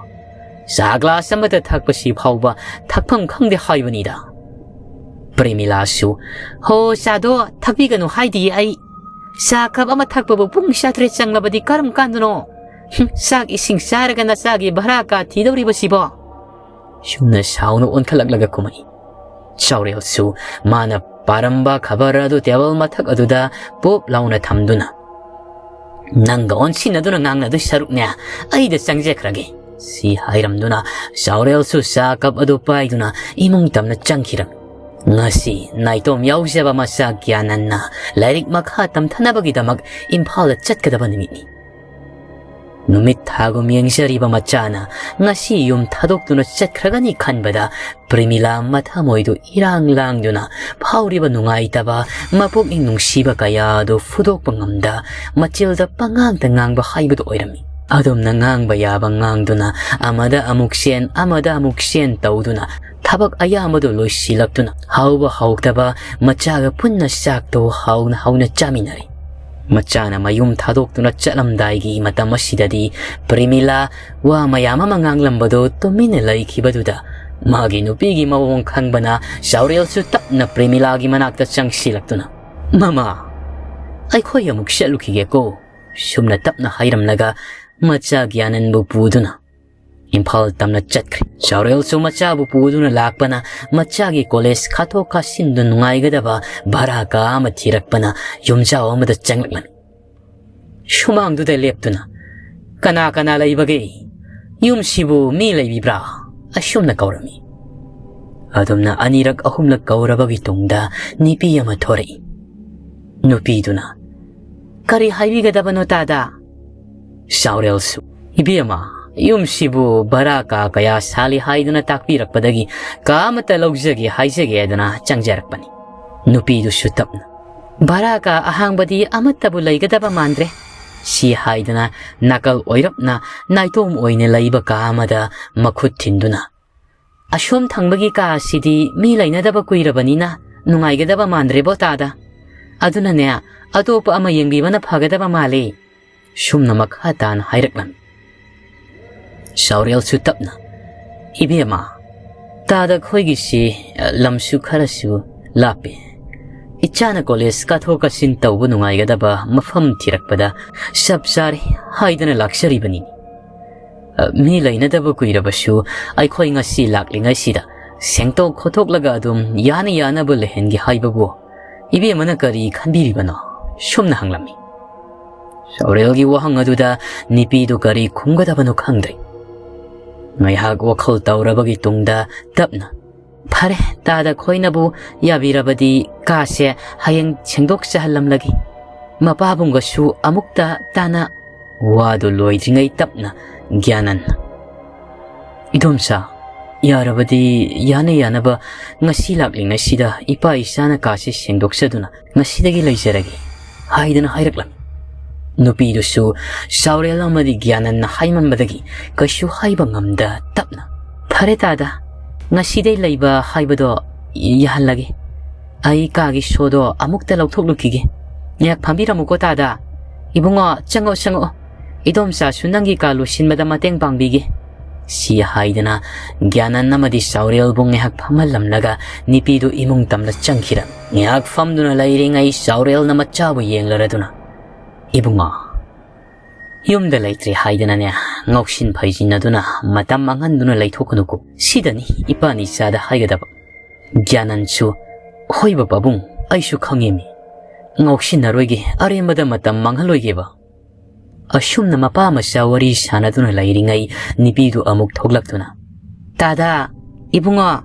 ꯆꯥ ꯒ꯭ꯂꯥꯁ ꯑꯃꯗ ꯊꯛꯄꯁꯤ ꯐꯥꯎꯕ ꯊꯛꯐꯝ ꯈꯪꯗꯦ ꯍꯥꯏꯕꯅꯤꯗ꯫" ꯄ꯭ꯔꯦꯃꯤꯂꯥꯁꯨ, "ꯍꯣ, ꯆꯥꯗꯣ ꯊꯛꯄꯤꯒꯅꯨ ꯍꯥꯏꯗꯤꯌꯦ ꯑꯩ꯫ ꯆꯥ ꯀꯞ ꯑꯃ ꯊꯛꯄꯕꯨ ꯄꯨꯡ ꯆꯥꯇ꯭ꯔꯦꯠ ꯆꯪꯂꯕꯗꯤ ꯀꯔꯝ ꯀꯥꯟꯗꯅꯣ? ꯍꯨꯝ, ꯆꯥꯛ ꯏꯁꯤꯡ ꯆꯥꯔꯒ ꯅꯆꯥꯒꯤ ꯚꯔꯥ ꯀꯥ ꯊꯤꯗꯧꯔꯤꯕꯁꯤꯕꯣ?" ꯁꯨꯝꯅ ꯁꯥꯎꯅ ꯑꯣꯟꯈꯠꯂꯛꯂꯒ ꯀꯨꯝꯃꯛꯏ꯫ ꯆꯥꯎꯔꯦꯜꯁꯨ ꯃꯥꯅ ꯄꯥꯔꯝꯕ ꯈꯕꯔ ꯑꯗꯨ ꯇꯦꯕꯜ ꯃꯊꯛ ꯑꯗꯨꯗ ꯄꯣꯞ ꯂꯥꯎꯅ ꯊꯝꯗꯨꯅ, "ꯅꯪꯒ ꯑꯣꯟꯁꯤꯟꯅꯗꯨꯅ ꯉꯥꯡꯅꯗꯣꯏ ꯁꯔꯨꯛꯅꯦ, ꯑꯩꯗ ꯆꯪꯖꯈ꯭ꯔꯒꯦ," ꯁꯤ ꯍꯥꯏꯔꯝꯗꯨꯅ ꯆꯥꯎꯔꯦꯜꯁꯨ ꯆꯥ ꯀꯞ ꯑꯗꯨ ꯄꯥꯏꯗꯨꯅ ꯏꯃꯨꯡ ꯇꯝꯅ ꯆꯪꯈꯤꯔꯝꯃꯤ꯫ ꯉꯁꯤ ꯅꯥꯏꯇꯣꯝ ꯌꯥꯎꯖꯕ ꯃꯆꯥ ꯒ꯭ꯌꯥꯅꯟꯅ ꯂꯥꯏꯔꯤꯛ ꯃꯈꯥ ꯇꯝꯊꯅꯕꯒꯤꯗꯃꯛ ꯏꯝꯐꯥꯜꯗ ꯆꯠꯀꯗꯕ ꯅꯨꯃꯤꯠꯅꯤ꯫ ꯅꯨꯃꯤꯠ ꯊꯥꯒꯨꯝ ꯌꯦꯡꯖꯔꯤꯕ ꯃꯆꯥꯅ ꯉꯁꯤ ꯌꯨꯝ ꯊꯥꯗꯣꯛꯇꯨꯅ ꯆꯠꯈ꯭ꯔꯒꯅꯤ ꯈꯟꯕꯗ ꯄ꯭ꯔꯦꯃꯤꯂꯥ ꯃꯊꯃꯣꯏꯗꯨ ꯏꯔꯥꯡ ꯂꯥꯡꯗꯨꯅ ꯐꯥꯎꯔꯤꯕ ꯅꯨꯡꯉꯥꯏꯇꯕ, ꯃꯄꯨꯛꯅꯤꯡ ꯅꯨꯡꯁꯤꯕ ꯀꯌꯥ ꯑꯗꯨ ꯐꯨꯗꯣꯛꯄ ꯉꯝꯗ ꯃꯆꯤꯜꯗ ꯄꯉꯥꯡꯗ ꯉꯥꯡꯕ ꯍꯥꯏꯕꯗꯨ ꯑꯣꯏꯔꯝꯃꯤ꯫ ꯑꯗꯨꯝꯅ ꯉꯥꯡꯕ ꯌꯥꯕ ꯉꯥꯡꯗꯨꯅ ꯑꯃꯗ ꯑꯃꯨꯛ ꯆꯦꯟ, ꯑꯃꯗ ꯑꯃꯨꯛ ꯆꯦꯟ ꯇꯧꯗꯨꯅ ꯊꯕꯛ ꯑꯌꯥꯝꯕꯗꯨ ꯂꯣꯏꯁꯤꯜꯂꯛꯇꯨꯅ ꯍꯥꯎꯕ ꯍꯥꯎꯇꯕ ꯃꯆꯥꯒ ꯄꯨꯟꯅ ꯆꯥꯛꯇꯨ ꯍꯥꯎꯅ ꯍꯥꯎꯅ ꯆꯥꯃꯤꯟꯅꯔꯦ꯫ ꯃꯆꯥꯅ ꯃꯌꯨꯝ ꯊꯥꯗꯣꯛꯇꯨꯅ ꯆꯠꯂꯝꯗꯥꯏꯒꯤ ꯃꯇꯝ ꯑꯁꯤꯗꯗꯤ ꯄ꯭ꯔꯦꯃꯤꯂꯥ ꯋꯥ ꯃꯌꯥꯝ ꯑꯃ ꯉꯥꯡꯂꯝꯕꯗꯨ ꯇꯨꯃꯤꯟꯅ ꯂꯩꯈꯤꯕꯗꯨꯗ ꯃꯥꯒꯤ ꯅꯨꯄꯤꯒꯤ ꯃꯑꯣꯡ ꯈꯪꯕꯅ ꯆꯥꯎꯔꯦꯜꯁꯨ ꯇꯞꯅ ꯄ꯭ꯔꯦꯃꯤꯂꯥꯒꯤ ꯃꯅꯥꯛꯇ ꯆꯪꯁꯤꯜꯂꯛꯇꯨꯅ, "ꯃꯃꯥ, ꯑꯩꯈꯣꯏ ꯑꯃꯨꯛ ꯆꯠꯂꯨꯈꯤꯒꯦꯀꯣ," ꯁꯨꯝꯅ ꯇꯞꯅ ꯍꯥꯏꯔꯝꯂꯒ ꯃꯆꯥ ꯒ꯭ꯌꯥꯅꯟꯕꯨ ꯄꯨꯗꯨꯅ ꯏꯝꯐꯥꯜ ꯇꯝꯅ ꯆꯠꯈ꯭ꯔꯦ꯫ ꯆꯥꯎꯔꯦꯜꯁꯨ ꯃꯆꯥꯕꯨ ꯄꯨꯗꯨꯅ ꯂꯥꯛꯄꯅ ꯃꯆꯥꯒꯤ ꯀꯣꯂꯦꯖ ꯀꯥꯊꯣꯛ ꯀꯥꯁꯤꯟꯗꯨ ꯅꯨꯡꯉꯥꯏꯒꯗꯕ ꯚꯔꯥ ꯀꯥ ꯑꯃ ꯊꯤꯔꯛꯄꯅ ꯌꯨꯝꯖꯥꯎ ꯑꯃꯗ ꯆꯪꯂꯛꯂꯝꯃꯤ꯫ ꯁꯨꯃꯥꯡꯗꯨꯗ ꯂꯦꯞꯇꯨꯅ, "ꯀꯅꯥ ꯀꯅꯥ ꯂꯩꯕꯒꯦ? ꯌꯨꯝꯁꯤꯕꯨ ꯃꯤ ꯂꯩꯕꯤꯕ꯭ꯔꯥ?" ꯑꯁꯨꯝꯅ ꯀꯧꯔꯝꯃꯤ꯫ ꯑꯗꯨꯝꯅ ꯑꯅꯤꯔꯛ ꯑꯍꯨꯝꯂꯛ ꯀꯧꯔꯕꯒꯤ ꯇꯨꯡꯗ ꯅꯨꯄꯤ ꯑꯃ ꯊꯣꯔꯛꯏ꯫ ꯅꯨꯄꯤꯗꯨꯅ, "ꯀꯔꯤ ꯍꯥꯏꯕꯤꯒꯗꯕꯅꯣ ꯇꯥꯗ?" ꯆꯥꯎꯔꯦꯜꯁꯨ, "ꯏꯕꯦꯝꯃ, "ꯌꯨꯝꯁꯤꯕꯨ ꯚꯔꯥ ꯀꯥ ꯀꯌꯥ ꯁꯥꯠꯂꯤ ꯍꯥꯏꯗꯨꯅ ꯇꯥꯛꯄꯤꯔꯛꯄꯗꯒꯤ ꯀꯥ ꯑꯃꯠꯇ ꯂꯧꯖꯒꯦ ꯍꯥꯏꯖꯒꯦ" ꯍꯥꯏꯗꯨꯅ ꯆꯪꯖꯔꯛꯄꯅꯤ꯫ ꯅꯨꯄꯤꯗꯨꯁꯨ ꯇꯞꯅ, "ꯚꯔꯥ ꯀꯥ ꯑꯍꯥꯡꯕꯗꯤ ꯑꯃꯠꯇꯕꯨ ꯂꯩꯒꯗꯕ ꯃꯥꯟꯗ꯭ꯔꯦ" ꯁꯤ ꯍꯥꯏꯗꯨꯅ ꯅꯥꯀꯜ ꯑꯣꯏꯔꯞꯅ ꯅꯥꯏꯇꯣꯝ ꯑꯣꯏꯅ ꯂꯩꯕ ꯀꯥ ꯑꯃꯗ ꯃꯈꯨꯠ ꯊꯤꯟꯗꯨꯅ, "ꯑꯁꯣꯝ ꯊꯪꯕꯒꯤ ꯀꯥ ꯑꯁꯤꯗꯤ ꯃꯤ ꯂꯩꯅꯗꯕ ꯀꯨꯏꯔꯕꯅꯤꯅ ꯅꯨꯡꯉꯥꯏꯒꯗꯕ ꯃꯥꯟꯗ꯭ꯔꯦꯕꯣ ꯇꯥꯗ꯫ ꯑꯗꯨꯅꯅꯦ, ꯑꯇꯣꯞꯄ ꯑꯃ ꯌꯦꯡꯕꯤꯕꯅ ꯐꯒꯗꯕ ꯃꯥꯜꯂꯤ" ꯁꯨꯝꯅ ꯃꯈꯥ ꯇꯥꯅ ꯍꯥꯏꯔꯛꯂꯝꯃꯤ꯫ ꯆꯥꯎꯔꯦꯜꯁꯨ ꯇꯞꯅ, "ꯏꯕꯦꯝꯃ, ꯇꯥꯗ ꯈꯣꯏꯒꯤꯁꯤ ꯂꯝꯁꯨ ꯈꯔꯁꯨ ꯂꯥꯞꯄꯤ꯫ ꯏꯆꯥꯅ ꯀꯣꯂꯦꯖ ꯀꯥꯊꯣꯛ ꯀꯥꯁꯤꯟ ꯇꯧꯕ ꯅꯨꯡꯉꯥꯏꯒꯗꯕ ꯃꯐꯝ ꯊꯤꯔꯛꯄꯗ ꯆꯞ ꯆꯥꯔꯦ ꯍꯥꯏꯗꯅ ꯂꯥꯛꯆꯔꯤꯕꯅꯤ꯫ ꯃꯤ ꯂꯩꯅꯗꯕ ꯀꯨꯏꯔꯕꯁꯨ ꯑꯩꯈꯣꯏ ꯉꯁꯤ ꯂꯥꯛꯂꯤꯉꯩꯁꯤꯗ ꯁꯦꯡꯇꯣꯛ ꯈꯣꯠꯇꯣꯛꯂꯒ ꯑꯗꯨꯝ ꯌꯥꯅ ꯌꯥꯅꯕ ꯂꯩꯍꯟꯒꯦ ꯍꯥꯏꯕꯕꯨ ꯏꯕꯦꯝꯃꯅ ꯀꯔꯤ ꯈꯟꯕꯤꯔꯤꯕꯅꯣ?" ꯁꯨꯝꯅ ꯍꯪꯂꯝꯃꯤ꯫ ꯆꯥꯎꯔꯦꯜꯒꯤ ꯋꯥꯍꯪ ꯑꯗꯨꯗ ꯅꯨꯄꯤꯗꯨ ꯀꯔꯤ ꯈꯨꯝꯒꯗꯕꯅꯣ ꯈꯪꯗ꯭ꯔꯦ꯫ ꯉꯥꯏꯍꯥꯛ ꯋꯥꯈꯜ ꯇꯧꯔꯕꯒꯤ ꯇꯨꯡꯗ ꯇꯞꯅ, "ꯐꯔꯦ, ꯇꯥꯗ ꯈꯣꯏꯅꯕꯨ ꯌꯥꯕꯤꯔꯕꯗꯤ ꯀꯥꯁꯦ ꯍꯌꯦꯡ ꯁꯦꯡꯗꯣꯛꯆꯍꯜꯂꯝꯂꯒꯦ꯫ ꯃꯄꯥꯕꯨꯡꯒꯁꯨ ꯑꯃꯨꯛꯇ ꯇꯥꯟꯅ" ꯋꯥꯗꯨ ꯂꯣꯏꯗ꯭ꯔꯤꯉꯩ ꯇꯞꯅ ꯒ꯭ꯌꯥꯅꯟ, "ꯏꯗꯣꯝꯆꯥ, ꯌꯥꯔꯕꯗꯤ ꯌꯥꯅ ꯌꯥꯅꯕ ꯉꯁꯤ ꯂꯥꯛꯂꯤꯉꯩꯁꯤꯗ ꯏꯄꯥ ꯏꯆꯥꯅ ꯀꯥꯁꯤ ꯁꯦꯡꯗꯣꯛꯆꯗꯨꯅ ꯉꯁꯤꯗꯒꯤ ꯂꯩꯖꯔꯒꯦ" ꯍꯥꯏꯗꯅ ꯍꯥꯏꯔꯛꯂꯝꯃꯤ꯫ ꯅꯨꯄꯤꯗꯨꯁꯨ ꯆꯥꯎꯔꯦꯜ ꯑꯃꯗꯤ ꯒ꯭ꯌꯥꯅꯟꯅ ꯍꯥꯏꯃꯟꯕꯗꯒꯤ ꯀꯩꯁꯨ ꯍꯥꯏꯕ ꯉꯝꯗ ꯇꯞꯅ, "ꯐꯔꯦ ꯇꯥꯗ, ꯉꯁꯤꯗꯩ ꯂꯩꯕ ꯍꯥꯏꯕꯗꯣ ꯌꯥꯍꯜꯂꯒꯦ꯫ ꯑꯩ ꯀꯥꯒꯤ ꯁꯣꯗꯣ ꯑꯃꯨꯛꯇ ꯂꯧꯊꯣꯛꯂꯨꯈꯤꯒꯦ꯫ ꯉꯥꯏꯍꯥꯛ ꯐꯝꯕꯤꯔꯝꯃꯨꯀꯣ ꯇꯥꯗ꯫ ꯏꯕꯨꯡꯉꯣ, ꯆꯪꯉꯛꯑꯣ, ꯆꯪꯉꯛꯑꯣ꯫ ꯏꯗꯣꯝꯆꯥꯁꯨ ꯅꯪꯒꯤ ꯀꯥ ꯂꯣꯏꯁꯤꯟꯕꯗ ꯃꯇꯦꯡ ꯄꯥꯡꯕꯤꯒꯦ" ꯁꯤ ꯍꯥꯏꯗꯅ ꯒ꯭ꯌꯥꯅꯟ ꯑꯃꯗꯤ ꯆꯥꯎꯔꯦꯜꯕꯨ ꯉꯥꯏꯍꯥꯛ ꯐꯝꯍꯜꯂꯝꯂꯒ ꯅꯨꯄꯤꯗꯨ ꯏꯃꯨꯡ ꯇꯝꯅ ꯆꯪꯈꯤꯔꯝꯃꯤ꯫ ꯉꯥꯏꯍꯥꯛ ꯐꯝꯗꯨꯅ ꯂꯩꯔꯤꯉꯩ ꯆꯥꯎꯔꯦꯜꯅ ꯃꯆꯥꯕꯨ ꯌꯦꯡꯂꯔꯗꯨꯅ, "ꯏꯕꯨꯡꯉꯣ, ꯌꯨꯝꯗ ꯂꯩꯇ꯭ꯔꯦ ꯍꯥꯏꯗꯅꯅꯦ ꯉꯥꯎꯁꯤꯟ ꯐꯩꯖꯤꯟꯅꯗꯨꯅ ꯃꯇꯝ ꯃꯥꯡꯍꯟꯗꯨꯅ ꯂꯩꯊꯣꯛꯀꯅꯨꯀꯣ꯫ ꯁꯤꯗꯅꯤ ꯏꯄꯥꯅꯤ ꯏꯆꯥꯗ ꯍꯥꯏꯒꯗꯕ"꯫ ꯒ꯭ꯌꯥꯅꯟꯁꯨ, "ꯍꯣꯏꯕ ꯄꯥꯕꯨꯡ, ꯑꯩꯁꯨ ꯈꯪꯉꯤꯃꯤ꯫ ꯉꯥꯎꯁꯤꯟꯅꯔꯣꯏꯒꯦ, ꯑꯔꯦꯝꯕꯗ ꯃꯇꯝ ꯃꯥꯡꯍꯜꯂꯣꯏꯒꯦꯕ"꯫ ꯑꯁꯨꯝꯅ ꯃꯄꯥ ꯃꯆꯥ ꯋꯥꯔꯤ ꯁꯥꯟꯅꯗꯨꯅ ꯂꯩꯔꯤꯉꯩ ꯅꯨꯄꯤꯗꯨ ꯑꯃꯨꯛ ꯊꯣꯛꯂꯛꯇꯨꯅ, "ꯇꯥꯗ, ꯏꯕꯨꯡꯉꯣ,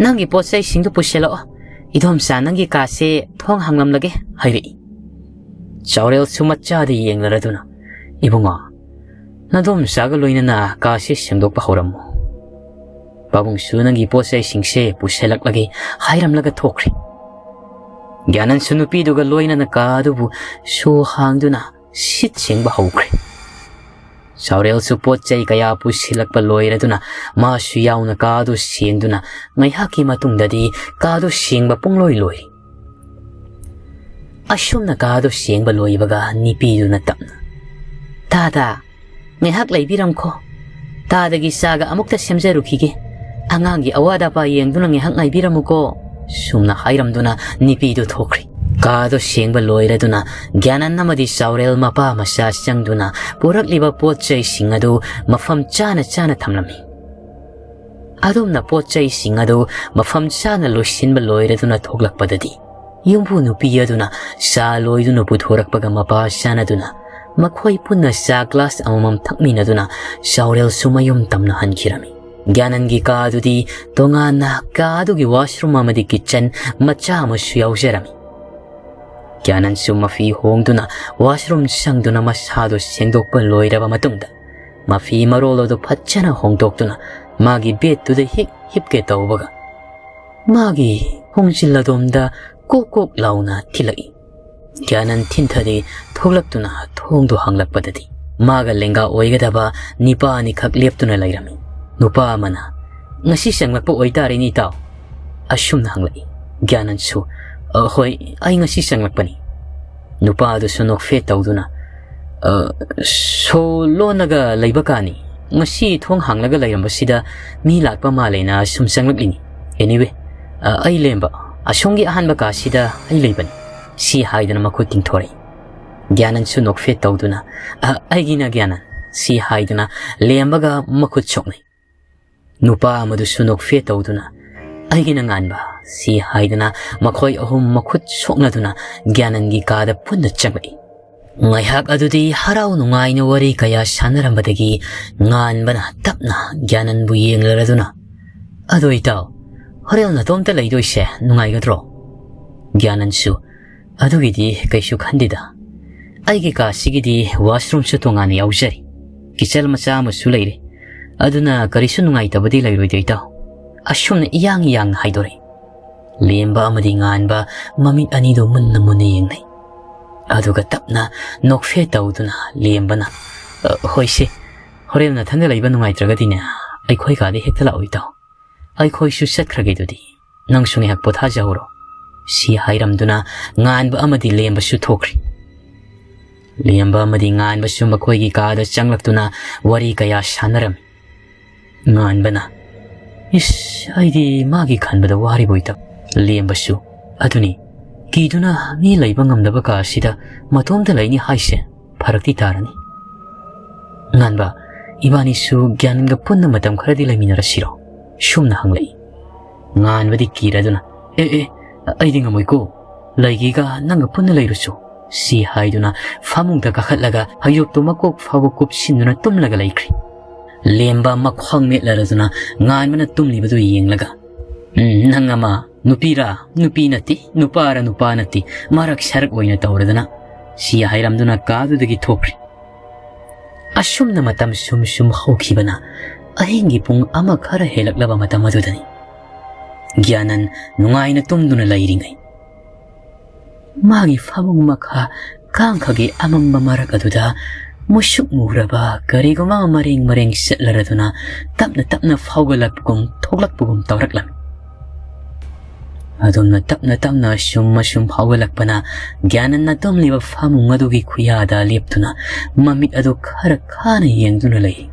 ꯅꯪꯒꯤ ꯄꯣꯠ ꯆꯩꯁꯤꯡꯗꯨ ꯄꯨꯁꯤꯜꯂꯛꯑꯣ꯫ ꯏꯗꯣꯝꯆꯥ ꯅꯪꯒꯤ ꯀꯥꯁꯦ ꯊꯣꯡ ꯍꯥꯡꯂꯝꯂꯒꯦ" ꯍꯥꯏꯔꯛꯏ꯫ ꯆꯥꯎꯔꯦꯜꯁꯨ ꯃꯆꯥꯗ ꯌꯦꯡꯂꯔꯗꯨꯅ, "ꯏꯕꯨꯡꯉꯣ, ꯅꯗꯣꯝꯆꯥꯒ ꯂꯣꯏꯅꯅ ꯀꯥꯁꯤ ꯁꯦꯡꯗꯣꯛꯄ ꯍꯧꯔꯝꯃꯨ꯫ ꯄꯥꯕꯨꯡꯁꯨ ꯅꯪꯒꯤ ꯄꯣꯠ ꯆꯩꯁꯤꯡꯁꯦ ꯄꯨꯁꯤꯜꯂꯛꯂꯒꯦ ꯍꯥꯏꯔꯝꯂꯒ ꯊꯣꯛꯈ꯭ꯔꯦ꯫ ꯒ꯭ꯌꯥꯅꯟꯁꯨ ꯅꯨꯄꯤꯗꯨꯒ ꯂꯣꯏꯅꯅ ꯀꯥ ꯑꯗꯨꯕꯨ ꯁꯨ ꯍꯥꯡꯗꯨꯅ ꯁꯤꯠ ꯁꯦꯡꯕ ꯍꯧꯈ꯭ꯔꯦ꯫ ꯆꯥꯎꯔꯦꯜꯁꯨ ꯄꯣꯠ ꯆꯩ ꯀꯌꯥ ꯄꯨꯁꯤꯜꯂꯛꯄ ꯂꯣꯏꯔꯗꯨꯅ ꯃꯥꯁꯨ ꯌꯥꯎꯅ ꯀꯥ ꯑꯗꯨ ꯁꯦꯡꯗꯨꯅ ꯉꯥꯏꯍꯥꯛꯀꯤ ꯃꯇꯨꯡꯗꯗꯤ ꯀꯥ ꯑꯗꯨ ꯁꯦꯡꯕ ꯄꯨꯡꯂꯣꯏ ꯂꯣꯏꯔꯤ꯫ ꯑꯁꯨꯝꯅ ꯀꯥ ꯑꯗꯨ ꯁꯦꯡꯕ ꯂꯣꯏꯕꯒ ꯅꯨꯄꯤꯗꯨꯅ ꯇꯞꯅ, "ꯇꯥꯗ, ꯉꯥꯏꯍꯥꯛ ꯂꯩꯕꯤꯔꯝꯈꯣ꯫ ꯇꯥꯗꯒꯤ ꯆꯥꯒ ꯑꯃꯨꯛꯇ ꯁꯦꯝꯖꯔꯨꯈꯤꯒꯦ꯫ ꯑꯉꯥꯡꯒꯤ ꯑꯋꯥꯠ ꯑꯄꯥ ꯌꯦꯡꯗꯨꯅ ꯉꯥꯏꯍꯥꯛ ꯉꯥꯏꯕꯤꯔꯝꯃꯨꯀꯣ," ꯁꯨꯝꯅ ꯍꯥꯏꯔꯝꯗꯨꯅ ꯅꯨꯄꯤꯗꯨ ꯊꯣꯛꯈ꯭ꯔꯦ꯫ ꯀꯥ ꯑꯗꯨ ꯁꯦꯡꯕ ꯂꯣꯏꯔꯗꯨꯅ ꯒ꯭ꯌꯥꯅꯟ ꯑꯃꯗꯤ ꯆꯥꯎꯔꯦꯜ ꯃꯄꯥ ꯃꯆꯥ ꯆꯪꯗꯨꯅ ꯄꯨꯔꯛꯂꯤꯕ ꯄꯣꯠ ꯆꯩꯁꯤꯡ ꯑꯗꯨ ꯃꯐꯝ ꯆꯥꯅ ꯆꯥꯅ ꯊꯝꯂꯝꯃꯤ꯫ ꯑꯗꯣꯝꯅ ꯄꯣꯠ ꯆꯩꯁꯤꯡ ꯑꯗꯨ ꯃꯐꯝ ꯆꯥꯅ ꯂꯣꯏꯁꯤꯟꯕ ꯂꯣꯏꯔꯗꯨꯅ ꯊꯣꯛꯂꯛꯄꯗꯗꯤ ꯌꯨꯝꯕꯨ ꯅꯨꯄꯤ ꯑꯗꯨꯅ ꯆꯥ ꯂꯣꯏꯗꯨꯅ ꯄꯨꯊꯣꯔꯛꯄꯒ ꯃꯄꯥ ꯆꯥꯅꯗꯨꯅ ꯃꯈꯣꯏ ꯄꯨꯟꯅ ꯆꯥ ꯒ꯭ꯂꯥꯁ ꯑꯃꯃꯝ ꯊꯛꯃꯤꯟꯅꯗꯨꯅ ꯆꯥꯎꯔꯦꯜꯁꯨ ꯃꯌꯨꯝ ꯇꯝꯅ ꯍꯟꯈꯤꯔꯝꯃꯤ꯫ ꯒ꯭ꯌꯥꯅꯟꯒꯤ ꯀꯥ ꯑꯗꯨꯗꯤ ꯇꯣꯉꯥꯟꯅ ꯀꯥ ꯑꯗꯨꯒꯤ ꯋꯥꯁꯔꯨꯝ ꯑꯃꯗꯤ ꯀꯤꯠꯆꯟ ꯃꯆꯥ ꯑꯃꯁꯨ ꯌꯥꯎꯖꯔꯝꯃꯤ꯫ ꯒ꯭ꯌꯥꯅꯟꯁꯨ ꯃꯐꯤ ꯍꯣꯡꯗꯨꯅ ꯋꯥꯁꯔꯨꯝ ꯆꯪꯗꯨꯅ ꯃꯁꯥꯗꯨ ꯁꯦꯡꯗꯣꯛꯄ ꯂꯣꯏꯔꯕ ꯃꯇꯨꯡꯗ ꯃꯐꯤ ꯃꯔꯣꯜ ꯑꯗꯨ ꯐꯖꯅ ꯍꯣꯡꯗꯣꯛꯇꯨꯅ ꯃꯥꯒꯤ ꯕꯦꯗꯇꯨꯗ ꯍꯤꯞ ꯍꯤꯞꯀꯦ ꯇꯧꯕꯒ ꯃꯥꯒꯤ ꯈꯣꯡꯖꯤꯜ ꯑꯗꯣꯝꯗ ꯀꯣꯛ ꯀꯣꯛ ꯂꯥꯎꯅ ꯊꯤꯜꯂꯛꯏ꯫ ꯒ꯭ꯌꯥꯅꯟ ꯊꯤꯟꯊꯗꯦ ꯊꯣꯛꯂꯛꯇꯨꯅ ꯊꯣꯡꯗꯨ ꯍꯥꯡꯂꯛꯄꯗꯗꯤ ꯃꯥꯒ ꯂꯦꯡꯒꯥ ꯑꯣꯏꯒꯗꯕ ꯅꯤꯄꯥ ꯑꯅꯤꯈꯛ ꯂꯦꯞꯇꯨꯅ ꯂꯩꯔꯝꯃꯤ꯫ ꯅꯨꯄꯥ ꯑꯃꯅ, "ꯉꯁꯤ ꯆꯪꯂꯛꯄ ꯑꯣꯏꯇꯥꯔꯦꯅꯦ ꯏꯇꯥꯎ?" ꯑꯁꯨꯝꯅ ꯍꯪꯂꯛꯏ꯫ ꯒ꯭ꯌꯥꯅꯟꯁꯨ, "ꯑ, ꯍꯣꯏ, ꯑꯩ ꯉꯁꯤ ꯆꯪꯂꯛꯄꯅꯤ꯫" ꯅꯨꯄꯥ ꯑꯗꯨꯁꯨ ꯅꯣꯛꯐꯦꯠ ꯇꯧꯗꯨꯅ, "ꯑ, ꯁꯣ ꯂꯣꯟꯅꯒ ꯂꯩꯕ ꯀꯥꯅꯤ꯫ ꯉꯁꯤ ꯊꯣꯡ ꯍꯥꯡꯂꯒ ꯂꯩꯔꯝꯕꯁꯤꯗ ꯃꯤ ꯂꯥꯛꯄ ꯃꯥꯜꯂꯦꯅ ꯁꯨꯝ ꯆꯪꯂꯛꯂꯤꯅꯤ꯫ Anyway, ꯑ, ꯑꯩ ꯂꯦꯝꯕ, ꯑꯁꯣꯝꯒꯤ ꯑꯍꯥꯟꯕ ꯀꯥꯁꯤꯗ ꯑꯩ ꯂꯩꯕꯅꯤ," ꯁꯤ ꯍꯥꯏꯗꯨꯅ ꯃꯈꯨꯠ ꯇꯤꯡꯊꯣꯔꯛꯏ꯫ ꯒ꯭ꯌꯥꯅꯟꯁꯨ ꯅꯣꯛꯐꯦꯠ ꯇꯧꯗꯨꯅ, "ꯑ, ꯑꯩꯒꯤꯅ ꯒ꯭ꯌꯥꯅꯟ," ꯁꯤ ꯍꯥꯏꯗꯨꯅ ꯂꯦꯝꯕꯒ ꯃꯈꯨꯠ ꯁꯣꯛꯅꯩ꯫ ꯅꯨꯄꯥ ꯑꯃꯗꯨꯁꯨ ꯅꯣꯛꯐꯦꯠ ꯇꯧꯗꯨꯅ, "ꯑꯩꯒꯤꯅ ꯉꯥꯟꯕ," ꯁꯤ ꯍꯥꯏꯗꯨꯅ ꯃꯈꯣꯏ ꯑꯍꯨꯝ ꯃꯈꯨꯠ ꯁꯣꯛꯅꯗꯨꯅ ꯒ꯭ꯌꯥꯅꯟꯒꯤ ꯀꯥꯗ ꯄꯨꯟꯅ ꯆꯪꯂꯛꯏ꯫ ꯉꯥꯏꯍꯥꯛ ꯑꯗꯨꯗꯤ ꯍꯔꯥꯎ ꯅꯨꯡꯉꯥꯏꯅ ꯋꯥꯔꯤ ꯀꯌꯥ ꯁꯥꯟꯅꯔꯝꯕꯗꯒꯤ ꯉꯥꯟꯕꯅ ꯇꯞꯅ ꯒ꯭ꯌꯥꯅꯟꯕꯨ ꯌꯦꯡꯂꯔꯗꯨꯅ, "ꯑꯗꯣ ꯏꯇꯥꯎ, ꯍꯣꯔꯦꯟ ꯅꯇꯣꯝꯇ ꯂꯩꯗꯣꯏꯁꯦ ꯅꯨꯡꯉꯥꯏꯒꯗ꯭ꯔꯣ?" ꯒ꯭ꯌꯥꯅꯟꯁꯨ, "ꯑꯗꯨꯒꯤꯗꯤ ꯀꯩꯁꯨ ꯈꯟꯗꯦꯗ꯫ ꯑꯩꯒꯤ ꯀꯥꯁꯤꯒꯤꯗꯤ ꯋꯥꯁꯔꯨꯝꯁꯨ ꯇꯣꯉꯥꯟꯅ ꯌꯥꯎꯖꯔꯤ꯫ ꯀꯤꯆꯜ ꯃꯆꯥ ꯑꯃꯁꯨ ꯂꯩꯔꯦ꯫ ꯑꯗꯨꯅ ꯀꯔꯤꯁꯨ ꯅꯨꯡꯉꯥꯏꯇꯕꯗꯤ ꯂꯩꯔꯣꯏꯗꯣ, ꯏꯇꯥꯎ꯫ ꯑꯁꯨꯝꯅ ꯏꯌꯥꯡ ꯌꯥꯡꯅ ꯍꯥꯏꯗꯣꯔꯛꯏ꯫ ꯂꯦꯝꯕ ꯑꯃꯗꯤ ꯉꯥꯟꯕ ꯃꯃꯤꯠ ꯑꯅꯤꯗꯨ ꯃꯨꯟꯅ ꯃꯨꯟꯅ ꯌꯦꯡꯅꯩ꯫ ꯑꯗꯨꯒ ꯇꯞꯅ ꯅꯣꯛꯐꯦꯠ ꯇꯧꯗꯨꯅ ꯂꯦꯝꯕꯅ, "ꯑ, ꯍꯣꯏꯁꯦ, ꯍꯣꯔꯦꯟ ꯅꯊꯟꯗ ꯂꯩꯕ ꯅꯨꯡꯉꯥꯏꯇ꯭ꯔꯒꯗꯤꯅꯦ, ꯑꯩꯈꯣꯏ ꯀꯥꯗ ꯍꯦꯛꯇ ꯂꯥꯛꯑꯣ, ꯏꯇꯥꯎ꯫ ꯑꯩꯈꯣꯏꯁꯨ ꯆꯠꯈ꯭ꯔꯒꯦ ꯑꯗꯨꯗꯤ꯫ ꯅꯪꯁꯨ ꯉꯥꯏꯍꯥꯛ ꯄꯣꯊꯥꯖꯍꯧꯔꯣ꯫" ꯁꯤ ꯍꯥꯏꯔꯝꯗꯨꯅ ꯉꯥꯟꯕ ꯑꯃꯗꯤ ꯂꯦꯝꯕꯁꯨ ꯊꯣꯛꯈ꯭ꯔꯤ꯫ ꯂꯦꯝꯕ ꯑꯃꯗꯤ ꯉꯥꯟꯕꯁꯨ ꯃꯈꯣꯏꯒꯤ ꯀꯥꯗ ꯆꯪꯂꯛꯇꯨꯅ ꯋꯥꯔꯤ ꯀꯌꯥ ꯁꯥꯟꯅꯔꯝꯃꯤ꯫ ꯉꯥꯟꯕꯅ, "ꯏꯁ, ꯑꯩꯗꯤ ꯃꯥꯒꯤ ꯈꯟꯕꯗ ꯋꯥꯔꯤꯕꯣꯏ ꯇꯧ꯫" ꯂꯦꯝꯕꯁꯨ, "ꯑꯗꯨꯅꯤ, ꯀꯤꯗꯨꯅ ꯃꯤ ꯂꯩꯕ ꯉꯝꯗꯕ ꯀꯥ ꯑꯁꯤꯗ ꯃꯇꯣꯝꯇ ꯂꯩꯅꯤ ꯍꯥꯏꯁꯦ ꯐꯔꯛꯇꯤ ꯇꯥꯔꯅꯤ꯫" ꯉꯥꯟꯕ, "ꯏꯕꯥꯅꯤꯁꯨ ꯒ꯭ꯌꯥꯅꯟꯒ ꯄꯨꯟꯅ ꯃꯇꯝ ꯈꯔꯗꯤ ꯂꯩꯃꯤꯟꯅꯔꯁꯤꯔꯣ?" ꯁꯨꯝꯅ ꯍꯪꯂꯛꯏ꯫ ꯉꯥꯟꯕꯗꯤ ꯀꯤꯔꯗꯨꯅ, "ꯑꯦ, ꯑꯦ, ꯑꯩꯗꯤ ꯉꯝꯃꯣꯏꯀꯣ꯫ ꯂꯩꯒꯦꯒ ꯅꯪꯒ ꯄꯨꯟꯅ ꯂꯩꯔꯨꯁꯨ꯫" ꯁꯤ ꯍꯥꯏꯗꯨꯅ ꯐꯃꯨꯡꯗ ꯀꯥꯈꯠꯂꯒ ꯐꯩꯖꯨꯞꯇꯨ ꯃꯀꯣꯛ ꯐꯥꯎꯕ ꯀꯨꯞꯁꯤꯟꯗꯨꯅ ꯇꯨꯝꯂꯒ ꯂꯩꯈ꯭ꯔꯦ꯫ ꯂꯦꯝꯕ ꯃꯈ꯭ꯋꯥꯡ ꯅꯦꯠꯂꯔꯗꯨꯅ ꯉꯥꯟꯕꯅ ꯇꯨꯝꯂꯤꯕꯗꯨ ꯌꯦꯡꯂꯒ, "ꯎꯝ, ꯅꯪ ꯑꯃ ꯅꯨꯄꯤꯔꯥ ꯅꯨꯄꯤ ꯅꯠꯇꯦ, ꯅꯨꯄꯥꯔ ꯅꯨꯄꯥ ꯅꯠꯇꯦ, ꯃꯔꯛ ꯁꯔꯛ ꯑꯣꯏꯅ ꯇꯧꯔꯗꯅ," ꯁꯤ ꯍꯥꯏꯔꯝꯗꯨꯅ ꯀꯥꯗꯨꯗꯒꯤ ꯊꯣꯛꯈ꯭ꯔꯦ꯫ ꯑꯁꯨꯝꯅ ꯃꯇꯝ ꯁꯨꯝ ꯁꯨꯝ ꯍꯧꯈꯤꯕꯅ ꯑꯍꯤꯡꯒꯤ ꯄꯨꯡ ꯑꯃ ꯈꯔ ꯍꯦꯜꯂꯛꯂꯕ ꯃꯇꯝ ꯑꯗꯨꯗꯅꯤ ꯒ꯭ꯌꯥꯅꯟ ꯅꯨꯡꯉꯥꯏꯅ ꯇꯨꯝꯗꯨꯅ ꯂꯩꯔꯤꯉꯩ, ꯃꯥꯒꯤ ꯐꯃꯨꯡ ꯃꯈꯥ ꯀꯥꯡꯈꯒꯤ ꯑꯃꯝꯕ ꯃꯔꯛ ꯑꯗꯨꯗ ꯃꯨꯁꯨꯛ ꯃꯨꯔꯕ ꯀꯔꯤꯒꯨꯝꯕ ꯑꯃ ꯃꯔꯦꯡ ꯃꯔꯦꯡ ꯆꯠꯂꯔꯗꯨꯅ ꯇꯞꯅ ꯇꯞꯅ ꯐꯥꯎꯒꯠꯂꯛꯄꯒꯨꯝ ꯊꯣꯛꯂꯛꯄꯒꯨꯝ ꯇꯧꯔꯛꯂꯝꯃꯤ꯫ ꯑꯗꯨꯝꯅ ꯇꯞꯅ ꯇꯞꯅ ꯑꯁꯨꯝ ꯑꯁꯨꯝ ꯐꯥꯎꯒꯠꯂꯛꯄꯅ ꯒ꯭ꯌꯥꯅꯟꯅ ꯇꯨꯝꯂꯤꯕ ꯐꯃꯨꯡ ꯑꯗꯨꯒꯤ ꯈꯨꯌꯥꯗ ꯂꯦꯞꯇꯨꯅ ꯃꯃꯤꯠ ꯑꯗꯨ ꯈꯔ ꯈꯥꯅ ꯌꯦꯡꯗꯨꯅ ꯂꯩ꯫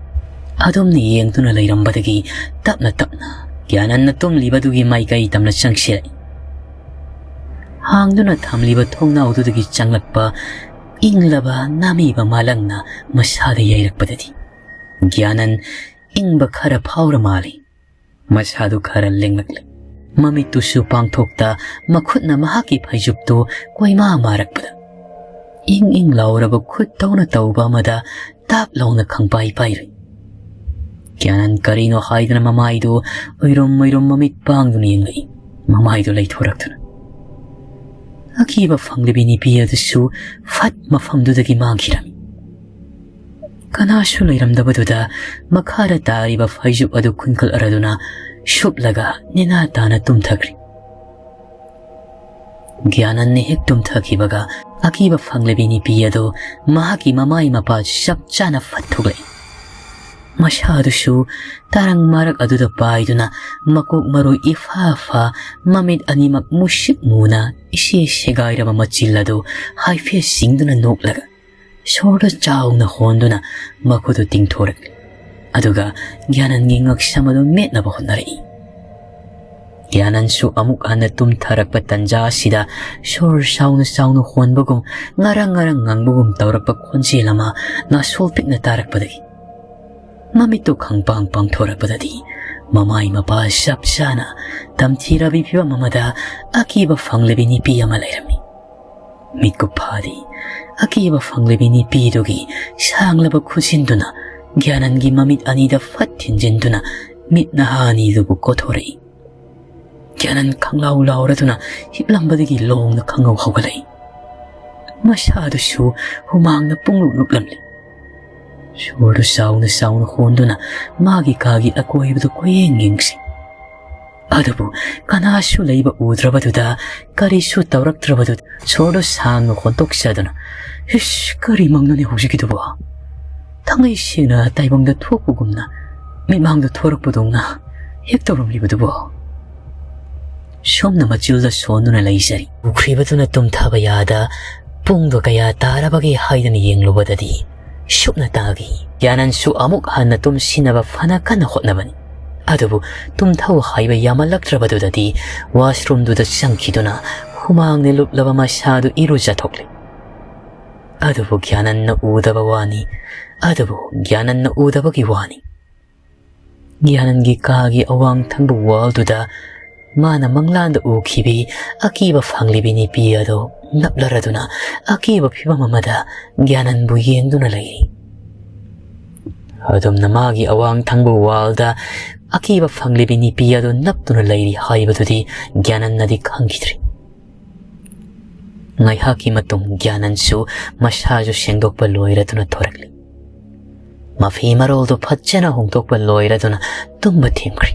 ꯑꯗꯨꯝꯅ ꯌꯦꯡꯗꯨꯅ ꯂꯩꯔꯝꯕꯗꯒꯤ ꯇꯞꯅ ꯇꯞꯅ ꯒ꯭ꯌꯥꯅꯟꯅ ꯇꯨꯝꯂꯤꯕꯗꯨꯒꯤ ꯃꯥꯏꯀꯩ ꯇꯝꯅ ꯆꯪꯁꯤꯜꯂꯛꯏ꯫ ꯍꯥꯡꯗꯨꯅ ꯊꯝꯂꯤꯕ ꯊꯣꯡꯅꯥꯎꯗꯨꯗꯒꯤ ꯆꯪꯂꯛꯄ ꯏꯪꯂꯕ ꯅꯥꯃꯤꯕ ꯃꯥꯂꯪꯅ ꯃꯁꯥꯗ ꯌꯩꯔꯛꯄꯗꯗꯤ ꯒ꯭ꯌꯥꯅꯟ ꯏꯪꯕ ꯈꯔ ꯐꯥꯎꯔ ꯃꯥꯜꯂꯤ꯫ ꯃꯁꯥꯗꯨ ꯈꯔ ꯂꯦꯡꯂꯛꯂꯦ꯫ ꯃꯃꯤꯠꯇꯨꯁꯨ ꯄꯥꯡꯊꯣꯛꯇ ꯃꯈꯨꯠꯅ ꯃꯍꯥꯛꯀꯤ ꯐꯩꯖꯨꯞꯇꯨ ꯀꯣꯏꯃꯥ ꯃꯥꯔꯛꯄꯗ ꯏꯪ ꯏꯪ ꯂꯥꯎꯔꯕ ꯈꯨꯠ ꯇꯧꯅ ꯇꯧꯕ ꯑꯃꯗ ꯇꯥꯞ ꯂꯥꯎꯅ ꯈꯪꯄꯥꯏ ꯄꯥꯏꯔꯨꯏ꯫ ꯒ꯭ꯌꯥꯅꯟ ꯀꯔꯤꯅꯣ ꯍꯥꯏꯗꯅ ꯃꯃꯥꯏꯗꯨ ꯎꯏꯔꯨꯝ ꯎꯏꯔꯨꯝ ꯃꯃꯤꯠ ꯄꯥꯡꯗꯨꯅ ꯌꯦꯡꯂꯛꯏ꯫ ꯃꯃꯥꯏꯗꯨ ꯂꯩꯊꯣꯔꯛꯇꯨꯅ ꯑꯀꯤꯕ ꯐꯪꯂꯤꯕꯤ ꯅꯨꯄꯤ ꯑꯗꯨꯁꯨ ꯐꯠ ꯃꯐꯝꯗꯨꯗꯒꯤ ꯃꯥꯡꯈꯤꯔꯝꯃꯤ꯫ ꯀꯅꯥꯁꯨ ꯂꯩꯔꯝꯗꯕꯗꯨꯗ ꯃꯈꯥꯗ ꯇꯥꯔꯤꯕ ꯐꯩꯖꯨꯞ ꯑꯗꯨ ꯈꯨꯟꯀꯠꯂꯔꯗꯨꯅ ꯁꯨꯞꯂꯒ ꯅꯦꯅꯥ ꯇꯥꯅ ꯇꯨꯝꯊꯈ꯭ꯔꯦ꯫ ꯒ꯭ꯌꯥꯅꯟꯅ ꯍꯦꯛ ꯇꯨꯝꯊꯈꯤꯕꯒ ꯑꯀꯤꯕ ꯐꯪꯂꯕꯤ ꯅꯨꯄꯤ ꯑꯗꯨ ꯃꯍꯥꯛꯀꯤ ꯃꯃꯥꯏ ꯃꯄꯥ ꯆꯞ ꯆꯥꯅ ꯐꯠꯊꯣꯛꯂꯛꯏ꯫ ꯃꯁꯥꯗꯨꯁꯨ ꯇꯔꯪ ꯃꯔꯛ ꯑꯗꯨꯗ ꯄꯥꯏꯗꯨꯅ ꯃꯀꯣꯛ ꯃꯔꯨ ꯏꯐꯥ ꯐꯥ, ꯃꯃꯤꯠ ꯑꯅꯤꯃꯛ ꯃꯨꯁꯤꯛ ꯃꯨꯅ ꯏꯁꯦ ꯁꯦꯒꯥꯏꯔꯕ ꯃꯆꯤꯜ ꯑꯗꯨ ꯍꯥꯏꯐꯦꯠ ꯁꯤꯡꯗꯨꯅ ꯅꯣꯛꯂꯒ ꯁꯣꯔꯗ ꯆꯥꯎꯅ ꯍꯣꯟꯗꯨꯅ ꯃꯈꯨꯠꯇꯨ ꯇꯤꯡꯊꯣꯔꯛꯂꯤ꯫ ꯑꯗꯨꯒ ꯒ꯭ꯌꯥꯅꯟꯒꯤ ꯉꯛꯁꯝ ꯑꯗꯨ ꯃꯦꯠꯅꯕ ꯍꯣꯠꯅꯔꯛꯏ꯫ ꯒ꯭ꯌꯥꯅꯟꯁꯨ ꯑꯃꯨꯛ ꯍꯟꯅ ꯇꯨꯝꯊꯔꯛꯄ ꯇꯟꯖꯥ ꯑꯁꯤꯗ ꯁꯣꯔ ꯆꯥꯎꯅ ꯆꯥꯎꯅ ꯍꯣꯟꯕꯒꯨꯝ, ꯉꯔꯪ ꯉꯔꯪ ꯉꯪꯕꯒꯨꯝ ꯇꯧꯔꯛꯄ ꯈꯣꯟꯖꯦꯜ ꯑꯃ ꯅꯥꯁꯣꯜ ꯄꯤꯛꯅ ꯇꯥꯔꯛꯄꯗꯒꯤ ꯃꯃꯤꯠꯇꯨ ꯈꯪꯄꯥꯡ ꯄꯥꯡꯊꯣꯔꯛꯄꯗꯗꯤ ꯃꯃꯥꯏ ꯃꯄꯥ ꯆꯞ ꯆꯥꯅ ꯇꯝꯊꯤꯔꯕꯤ ꯐꯤꯕꯝ ꯑꯃꯗ ꯑꯀꯤꯕ ꯐꯪꯂꯕꯤ ꯅꯨꯄꯤ ꯑꯃ ꯂꯩꯔꯝꯃꯤ꯫ ꯃꯤꯠꯀꯨꯞ ꯐꯥꯗꯤ ꯑꯀꯤꯕ ꯐꯪꯂꯕꯤ ꯅꯨꯄꯤꯗꯨꯒꯤ ꯁꯥꯡꯂꯕ ꯈꯨꯖꯤꯟꯗꯨꯅ ꯒ꯭ꯌꯥꯅꯟꯒꯤ ꯃꯃꯤꯠ ꯑꯅꯤꯗ ꯐꯠ ꯊꯤꯟꯖꯤꯟꯗꯨꯅ ꯃꯤꯠ ꯅꯍꯥ ꯑꯅꯤꯗꯨꯕꯨ ꯀꯣꯊꯣꯔꯛꯏ꯫ ꯒ꯭ꯌꯥꯅꯟ ꯈꯪꯂꯥꯎ ꯂꯥꯎꯔꯗꯨꯅ ꯍꯤꯞꯂꯝꯕꯗꯒꯤ ꯂꯣꯡꯅ ꯈꯪꯍꯧ ꯍꯧꯒꯠꯂꯛꯏ꯫ ꯃꯁꯥꯗꯨꯁꯨ ꯍꯨꯃꯥꯡꯅ ꯄꯨꯡꯂꯨꯞ ꯂꯨꯞꯂꯝꯂꯤ꯫ ꯁꯣꯔꯗꯨ ꯆꯥꯎꯅ ꯆꯥꯎꯅ ꯍꯣꯟꯗꯨꯅ ꯃꯥꯒꯤ ꯀꯥꯒꯤ ꯑꯀꯣꯏꯕꯗꯨ ꯀꯣꯏꯌꯦꯡ ꯌꯦꯡꯁꯤ꯫ ꯑꯗꯨꯕꯨ ꯀꯅꯥꯁꯨ ꯂꯩꯕ ꯎꯗ꯭ꯔꯕꯗꯨꯗ, ꯀꯔꯤꯁꯨ ꯇꯧꯔꯛꯇ꯭ꯔꯕꯗꯨꯗ ꯁꯣꯔꯗꯨ ꯁꯥꯡꯅ ꯍꯣꯟꯗꯣꯛꯆꯗꯨꯅ, "ꯏꯁ, ꯀꯔꯤ ꯃꯪꯅꯣꯅꯦ ꯍꯧꯖꯤꯛꯀꯤꯗꯨꯕꯣ? ꯊꯥꯡꯒꯩ ꯁꯦꯡꯅ ꯇꯥꯏꯕꯪꯗ ꯊꯣꯛꯄꯒꯨꯝꯅ ꯃꯤꯠꯃꯥꯡꯗ ꯊꯣꯔꯛꯄꯗꯧꯅ ꯍꯦꯛ ꯇꯧꯔꯝꯂꯤꯕꯗꯨꯕꯣ?" ꯁꯣꯝꯅ ꯃꯆꯤꯜꯗ ꯁꯣꯟꯗꯨꯅ ꯂꯩꯖꯔꯤ꯫ ꯎꯈ꯭ꯔꯤꯕꯗꯨꯅ ꯇꯨꯝꯊꯕ ꯌꯥꯗ ꯄꯨꯡꯗꯣ ꯀꯌꯥ ꯇꯥꯔꯕꯒꯦ ꯍꯥꯏꯗꯨꯅ ꯌꯦꯡꯂꯨꯕꯗꯗꯤ ꯁꯨꯞꯅ ꯇꯥꯈꯤ꯫ ꯒ꯭ꯌꯥꯅꯟꯁꯨ ꯑꯃꯨꯛ ꯍꯟꯅ ꯇꯨꯝꯁꯤꯟꯅꯕ ꯐꯅ ꯀꯟꯅ ꯍꯣꯠꯅꯕꯅꯤ꯫ ꯑꯗꯨꯕꯨ ꯇꯨꯝꯊꯧ ꯍꯥꯏꯕ ꯌꯥꯝꯃꯜꯂꯛꯇ꯭ꯔꯕꯗꯨꯗꯗꯤ ꯋꯥꯁꯔꯨꯝꯗꯨꯗ ꯆꯪꯈꯤꯗꯨꯅ ꯍꯨꯃꯥꯡꯅ ꯂꯨꯞꯂꯕ ꯃꯁꯥꯗꯨ ꯏꯔꯨꯖꯊꯣꯛꯂꯦ꯫ ꯑꯗꯨꯕꯨ ꯒ꯭ꯌꯥꯅꯟꯅ ꯎꯗꯕ ꯋꯥꯅꯤ꯫ ꯑꯗꯨꯕꯨ ꯒ꯭ꯌꯥꯅꯟꯅ ꯎꯗꯕꯒꯤ ꯋꯥꯅꯤ꯫ ꯒ꯭ꯌꯥꯅꯟꯒꯤ ꯀꯥꯒꯤ ꯑꯋꯥꯡ ꯊꯪꯕ ꯋꯥꯜꯗꯨꯗ ꯃꯥꯅ ꯃꯪꯂꯥꯟꯗ ꯎꯈꯤꯕꯤ ꯑꯀꯤꯕ ꯐꯪꯂꯤꯕꯤ ꯅꯨꯄꯤ ꯑꯗꯨ ꯅꯞꯂꯔꯗꯨꯅ ꯑꯀꯤꯕ ꯐꯤꯕꯝ ꯑꯃꯗ ꯒ꯭ꯌꯥꯅꯟꯕꯨ ꯌꯦꯡꯗꯨꯅ ꯂꯩꯔꯤ꯫ ꯑꯗꯨꯝꯅ ꯃꯥꯒꯤ ꯑꯋꯥꯡ ꯊꯪꯕ ꯋꯥꯜꯗ ꯑꯀꯤꯕ ꯐꯪꯂꯤꯕꯤ ꯅꯨꯄꯤ ꯑꯗꯨ ꯅꯞꯇꯨꯅ ꯂꯩꯔꯤ ꯍꯥꯏꯕꯗꯨꯗꯤ ꯒ꯭ꯌꯥꯅꯟꯅꯗꯤ ꯈꯪꯈꯤꯗ꯭ꯔꯤ꯫ ꯉꯥꯏꯍꯥꯛꯀꯤ ꯃꯇꯨꯡ ꯒ꯭ꯌꯥꯅꯟꯁꯨ ꯃꯁꯥꯁꯨ ꯁꯦꯡꯗꯣꯛꯄ ꯂꯣꯏꯔꯗꯨꯅ ꯊꯣꯔꯛꯂꯤ꯫ ꯃꯐꯤ ꯃꯔꯣꯜꯗꯨ ꯐꯖꯅ ꯍꯣꯡꯗꯣꯛꯄ ꯂꯣꯏꯔꯗꯨꯅ ꯇꯨꯝꯕ ꯊꯦꯝꯈ꯭ꯔꯦ꯫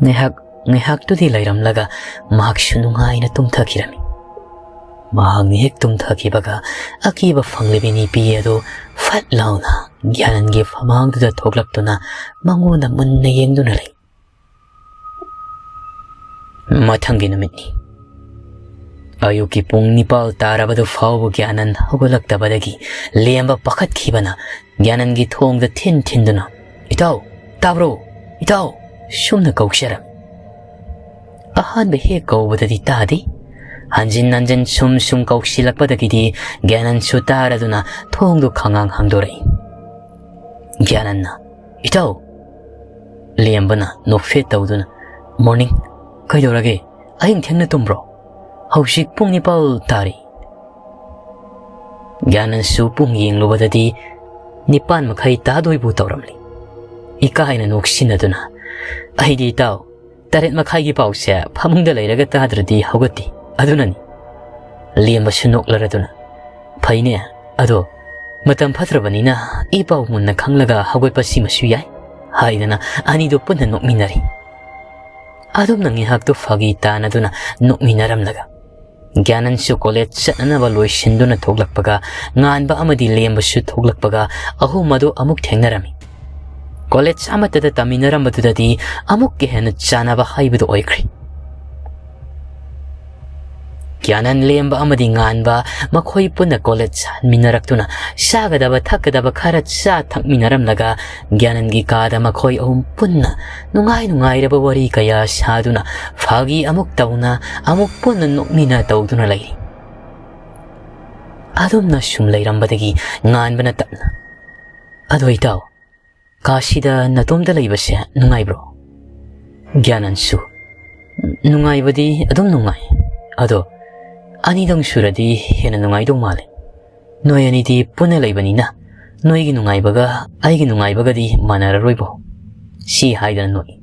ꯉꯥꯏꯍꯥꯛ, ꯉꯥꯏꯍꯥꯛꯇꯨꯗꯤ ꯂꯩꯔꯝꯂꯒ ꯃꯍꯥꯛꯁꯨ ꯅꯨꯡꯉꯥꯏꯅ ꯇꯨꯝꯊꯈꯤꯔꯝꯃꯤ꯫ ꯃꯍꯥꯛꯅ ꯍꯦꯛ ꯇꯨꯝꯊꯈꯤꯕꯒ ꯑꯀꯤꯕ ꯐꯪꯂꯤꯕꯤ ꯅꯨꯄꯤ ꯑꯗꯨ ꯐꯠ ꯂꯥꯎꯅ ꯒ꯭ꯌꯥꯅꯟꯒꯤ ꯐꯃꯥꯡꯗꯨꯗ ꯊꯣꯛꯂꯛꯇꯨꯅ ꯃꯉꯣꯟꯗ ꯃꯨꯟꯅ ꯌꯦꯡꯗꯨꯅ ꯂꯩ꯫ ꯃꯊꯪꯒꯤ ꯅꯨꯃꯤꯠꯅꯤ꯫ ꯑꯌꯨꯛꯀꯤ ꯄꯨꯡ ꯅꯤꯄꯥꯜ ꯇꯥꯔꯕꯗꯨ ꯐꯥꯎꯕ ꯒ꯭ꯌꯥꯅꯟ ꯍꯧꯒꯠꯂꯛꯇꯕꯗꯒꯤ ꯂꯦꯝꯕ ꯄꯥꯈꯠꯈꯤꯕꯅ ꯒ꯭ꯌꯥꯅꯟꯒꯤ ꯊꯣꯡꯗ ꯊꯤꯟ ꯊꯤꯟꯗꯨꯅ, "ꯏꯇꯥꯎ, ꯇꯥꯕ꯭ꯔꯣ? ꯏꯇꯥꯎ!" ꯁꯨꯝꯅ ꯀꯧꯖꯔꯝꯃꯤ꯫ ꯑꯍꯥꯟꯕ ꯍꯦꯛ ꯀꯧꯕꯗꯗꯤ ꯇꯥꯗꯦ꯫ ꯍꯟꯖꯤꯟ ꯍꯟꯖꯤꯟ ꯁꯨꯝ ꯁꯨꯝ ꯀꯧꯁꯤꯜꯂꯛꯄꯗꯒꯤꯗꯤ ꯒ꯭ꯌꯥꯅꯟꯁꯨ ꯇꯥꯔꯗꯨꯅ ꯊꯣꯡꯗꯨ ꯈꯪꯉꯥꯡ ꯍꯥꯡꯗꯣꯔꯛꯏ꯫ ꯒ꯭ꯌꯥꯅꯟꯅ, "ꯏꯇꯥꯎ!" ꯂꯦꯝꯕꯅ ꯅꯣꯛꯐꯦꯠ ꯇꯧꯗꯨꯅ, "ꯃꯣꯔꯅꯤꯡ, ꯀꯩꯗꯧꯔꯒꯦ? ꯑꯍꯤꯡ ꯊꯦꯡꯅ ꯇꯨꯝꯕ꯭ꯔꯣ? ꯍꯧꯖꯤꯛ ꯄꯨꯡ ꯅꯤꯄꯥꯜ ꯇꯥꯔꯦ꯫" ꯒ꯭ꯌꯥꯅꯟꯁꯨ ꯄꯨꯡ ꯌꯦꯡꯂꯨꯕꯗꯗꯤ ꯅꯤꯄꯥꯟ ꯃꯈꯥꯏ ꯇꯥꯗꯣꯏꯕꯨ ꯇꯧꯔꯝꯂꯤ꯫ ꯏꯀꯥꯏꯅ ꯅꯣꯛꯁꯤꯟꯅꯗꯨꯅ, "ꯑꯩꯗꯤ ꯏꯇꯥꯎ, ꯇꯔꯦꯠ ꯃꯈꯥꯏꯒꯤ ꯄꯥꯎꯁꯦ ꯐꯃꯨꯡꯗ ꯂꯩꯔꯒ ꯇꯥꯗ꯭ꯔꯗꯤ ꯍꯧꯒꯠꯇꯦ, ꯑꯗꯨꯅꯅꯤ꯫" ꯂꯦꯝꯕꯁꯨ ꯅꯣꯛꯂꯔꯗꯨꯅ, "ꯐꯩꯅꯦ, ꯑꯗꯣ ꯃꯇꯝ ꯐꯠꯇ꯭ꯔꯕꯅꯤꯅ ꯏ ꯄꯥꯎ ꯃꯨꯟꯅ ꯈꯪꯂꯒ ꯍꯧꯒꯠꯄ ꯁꯤꯃꯁꯨ ꯌꯥꯏ," ꯍꯥꯏꯗꯅ ꯑꯅꯤꯗꯨ ꯄꯨꯟꯅ ꯅꯣꯛꯃꯤꯟꯅꯔꯤ꯫ ꯑꯗꯨꯝꯅ ꯉꯥꯏꯍꯥꯛꯇꯨ ꯐꯥꯒꯤ ꯇꯥꯅꯗꯨꯅ ꯅꯣꯛꯃꯤꯟꯅꯔꯝꯂꯒ, ꯒ꯭ꯌꯥꯅꯟꯁꯨ ꯀꯣꯂꯦꯖ ꯆꯠꯅꯅꯕ ꯂꯣꯏꯁꯤꯟꯗꯨꯅ ꯊꯣꯛꯂꯛꯄꯒ, ꯉꯥꯟꯕ ꯑꯃꯗꯤ ꯂꯦꯝꯕꯁꯨ ꯊꯣꯛꯂꯛꯄꯒ, ꯑꯍꯨꯝ ꯑꯗꯨ ꯑꯃꯨꯛ ꯊꯦꯡꯅꯔꯝꯃꯤ꯫ ꯀꯣꯂꯦꯖ ꯑꯃꯠꯇꯗ ꯇꯝꯃꯤꯟꯅꯔꯝꯕꯗꯨꯗꯗꯤ ꯑꯃꯨꯛꯀ ꯍꯦꯟꯅ ꯆꯥꯟꯅꯕ ꯍꯥꯏꯕꯗꯨ ꯑꯣꯏꯈ꯭ꯔꯦ꯫ ꯒ꯭ꯌꯥꯅꯟ, ꯂꯦꯝꯕ ꯑꯃꯗꯤ ꯉꯥꯟꯕ ꯃꯈꯣꯏ ꯄꯨꯟꯅ ꯀꯣꯂꯦꯖ ꯍꯟꯃꯤꯟꯅꯔꯛꯇꯨꯅ ꯆꯥꯒꯗꯕ ꯊꯛꯀꯗꯕ ꯈꯔ ꯆꯥ ꯊꯛꯃꯤꯟꯅꯔꯝꯂꯒ, ꯒ꯭ꯌꯥꯅꯟꯒꯤ ꯀꯥꯗ ꯃꯈꯣꯏ ꯑꯍꯨꯝ ꯄꯨꯟꯅ ꯅꯨꯡꯉꯥꯏ ꯅꯨꯡꯉꯥꯏꯔꯕ ꯋꯥꯔꯤ ꯀꯌꯥ ꯁꯥꯗꯨꯅ, ꯐꯥꯒꯤ ꯑꯃꯨꯛ ꯇꯧꯅ, ꯑꯃꯨꯛ ꯄꯨꯟꯅ ꯅꯣꯛꯃꯤꯟꯅ ꯇꯧꯗꯨꯅ ꯂꯩꯔꯤ꯫ ꯑꯗꯨꯝꯅ ꯁꯨꯝ ꯂꯩꯔꯝꯕꯗꯒꯤ ꯉꯥꯟꯕꯅ ꯇꯞꯅ, "ꯑꯗꯣ ꯏꯇꯥꯎ, ꯀꯥꯁꯤꯗ ꯅꯇꯣꯝꯇ ꯂꯩꯕꯁꯦ ꯅꯨꯡꯉꯥꯏꯕ꯭ꯔꯣ?" ꯒ꯭ꯌꯥꯅꯟꯁꯨ, "ꯅꯨꯡꯉꯥꯏꯕꯗꯤ ꯑꯗꯨꯝ ꯅꯨꯡꯉꯥꯏ꯫ ꯑꯗꯣ ꯑꯅꯤꯗꯪ ꯁꯨꯔꯗꯤ ꯍꯦꯟꯅ ꯅꯨꯡꯉꯥꯏꯗꯧ ꯃꯥꯜꯂꯦ꯫ ꯅꯣꯏ ꯑꯅꯤꯗꯤ ꯄꯨꯟꯅ ꯂꯩꯕꯅꯤꯅ ꯅꯣꯏꯒꯤ ꯅꯨꯡꯉꯥꯏꯕꯒ ꯑꯩꯒꯤ ꯅꯨꯡꯉꯥꯏꯕꯒꯗꯤ ꯃꯥꯟꯅꯔꯔꯣꯏꯕꯣ?" ꯁꯤ ꯍꯥꯏꯗꯅ ꯅꯣꯛꯏ꯫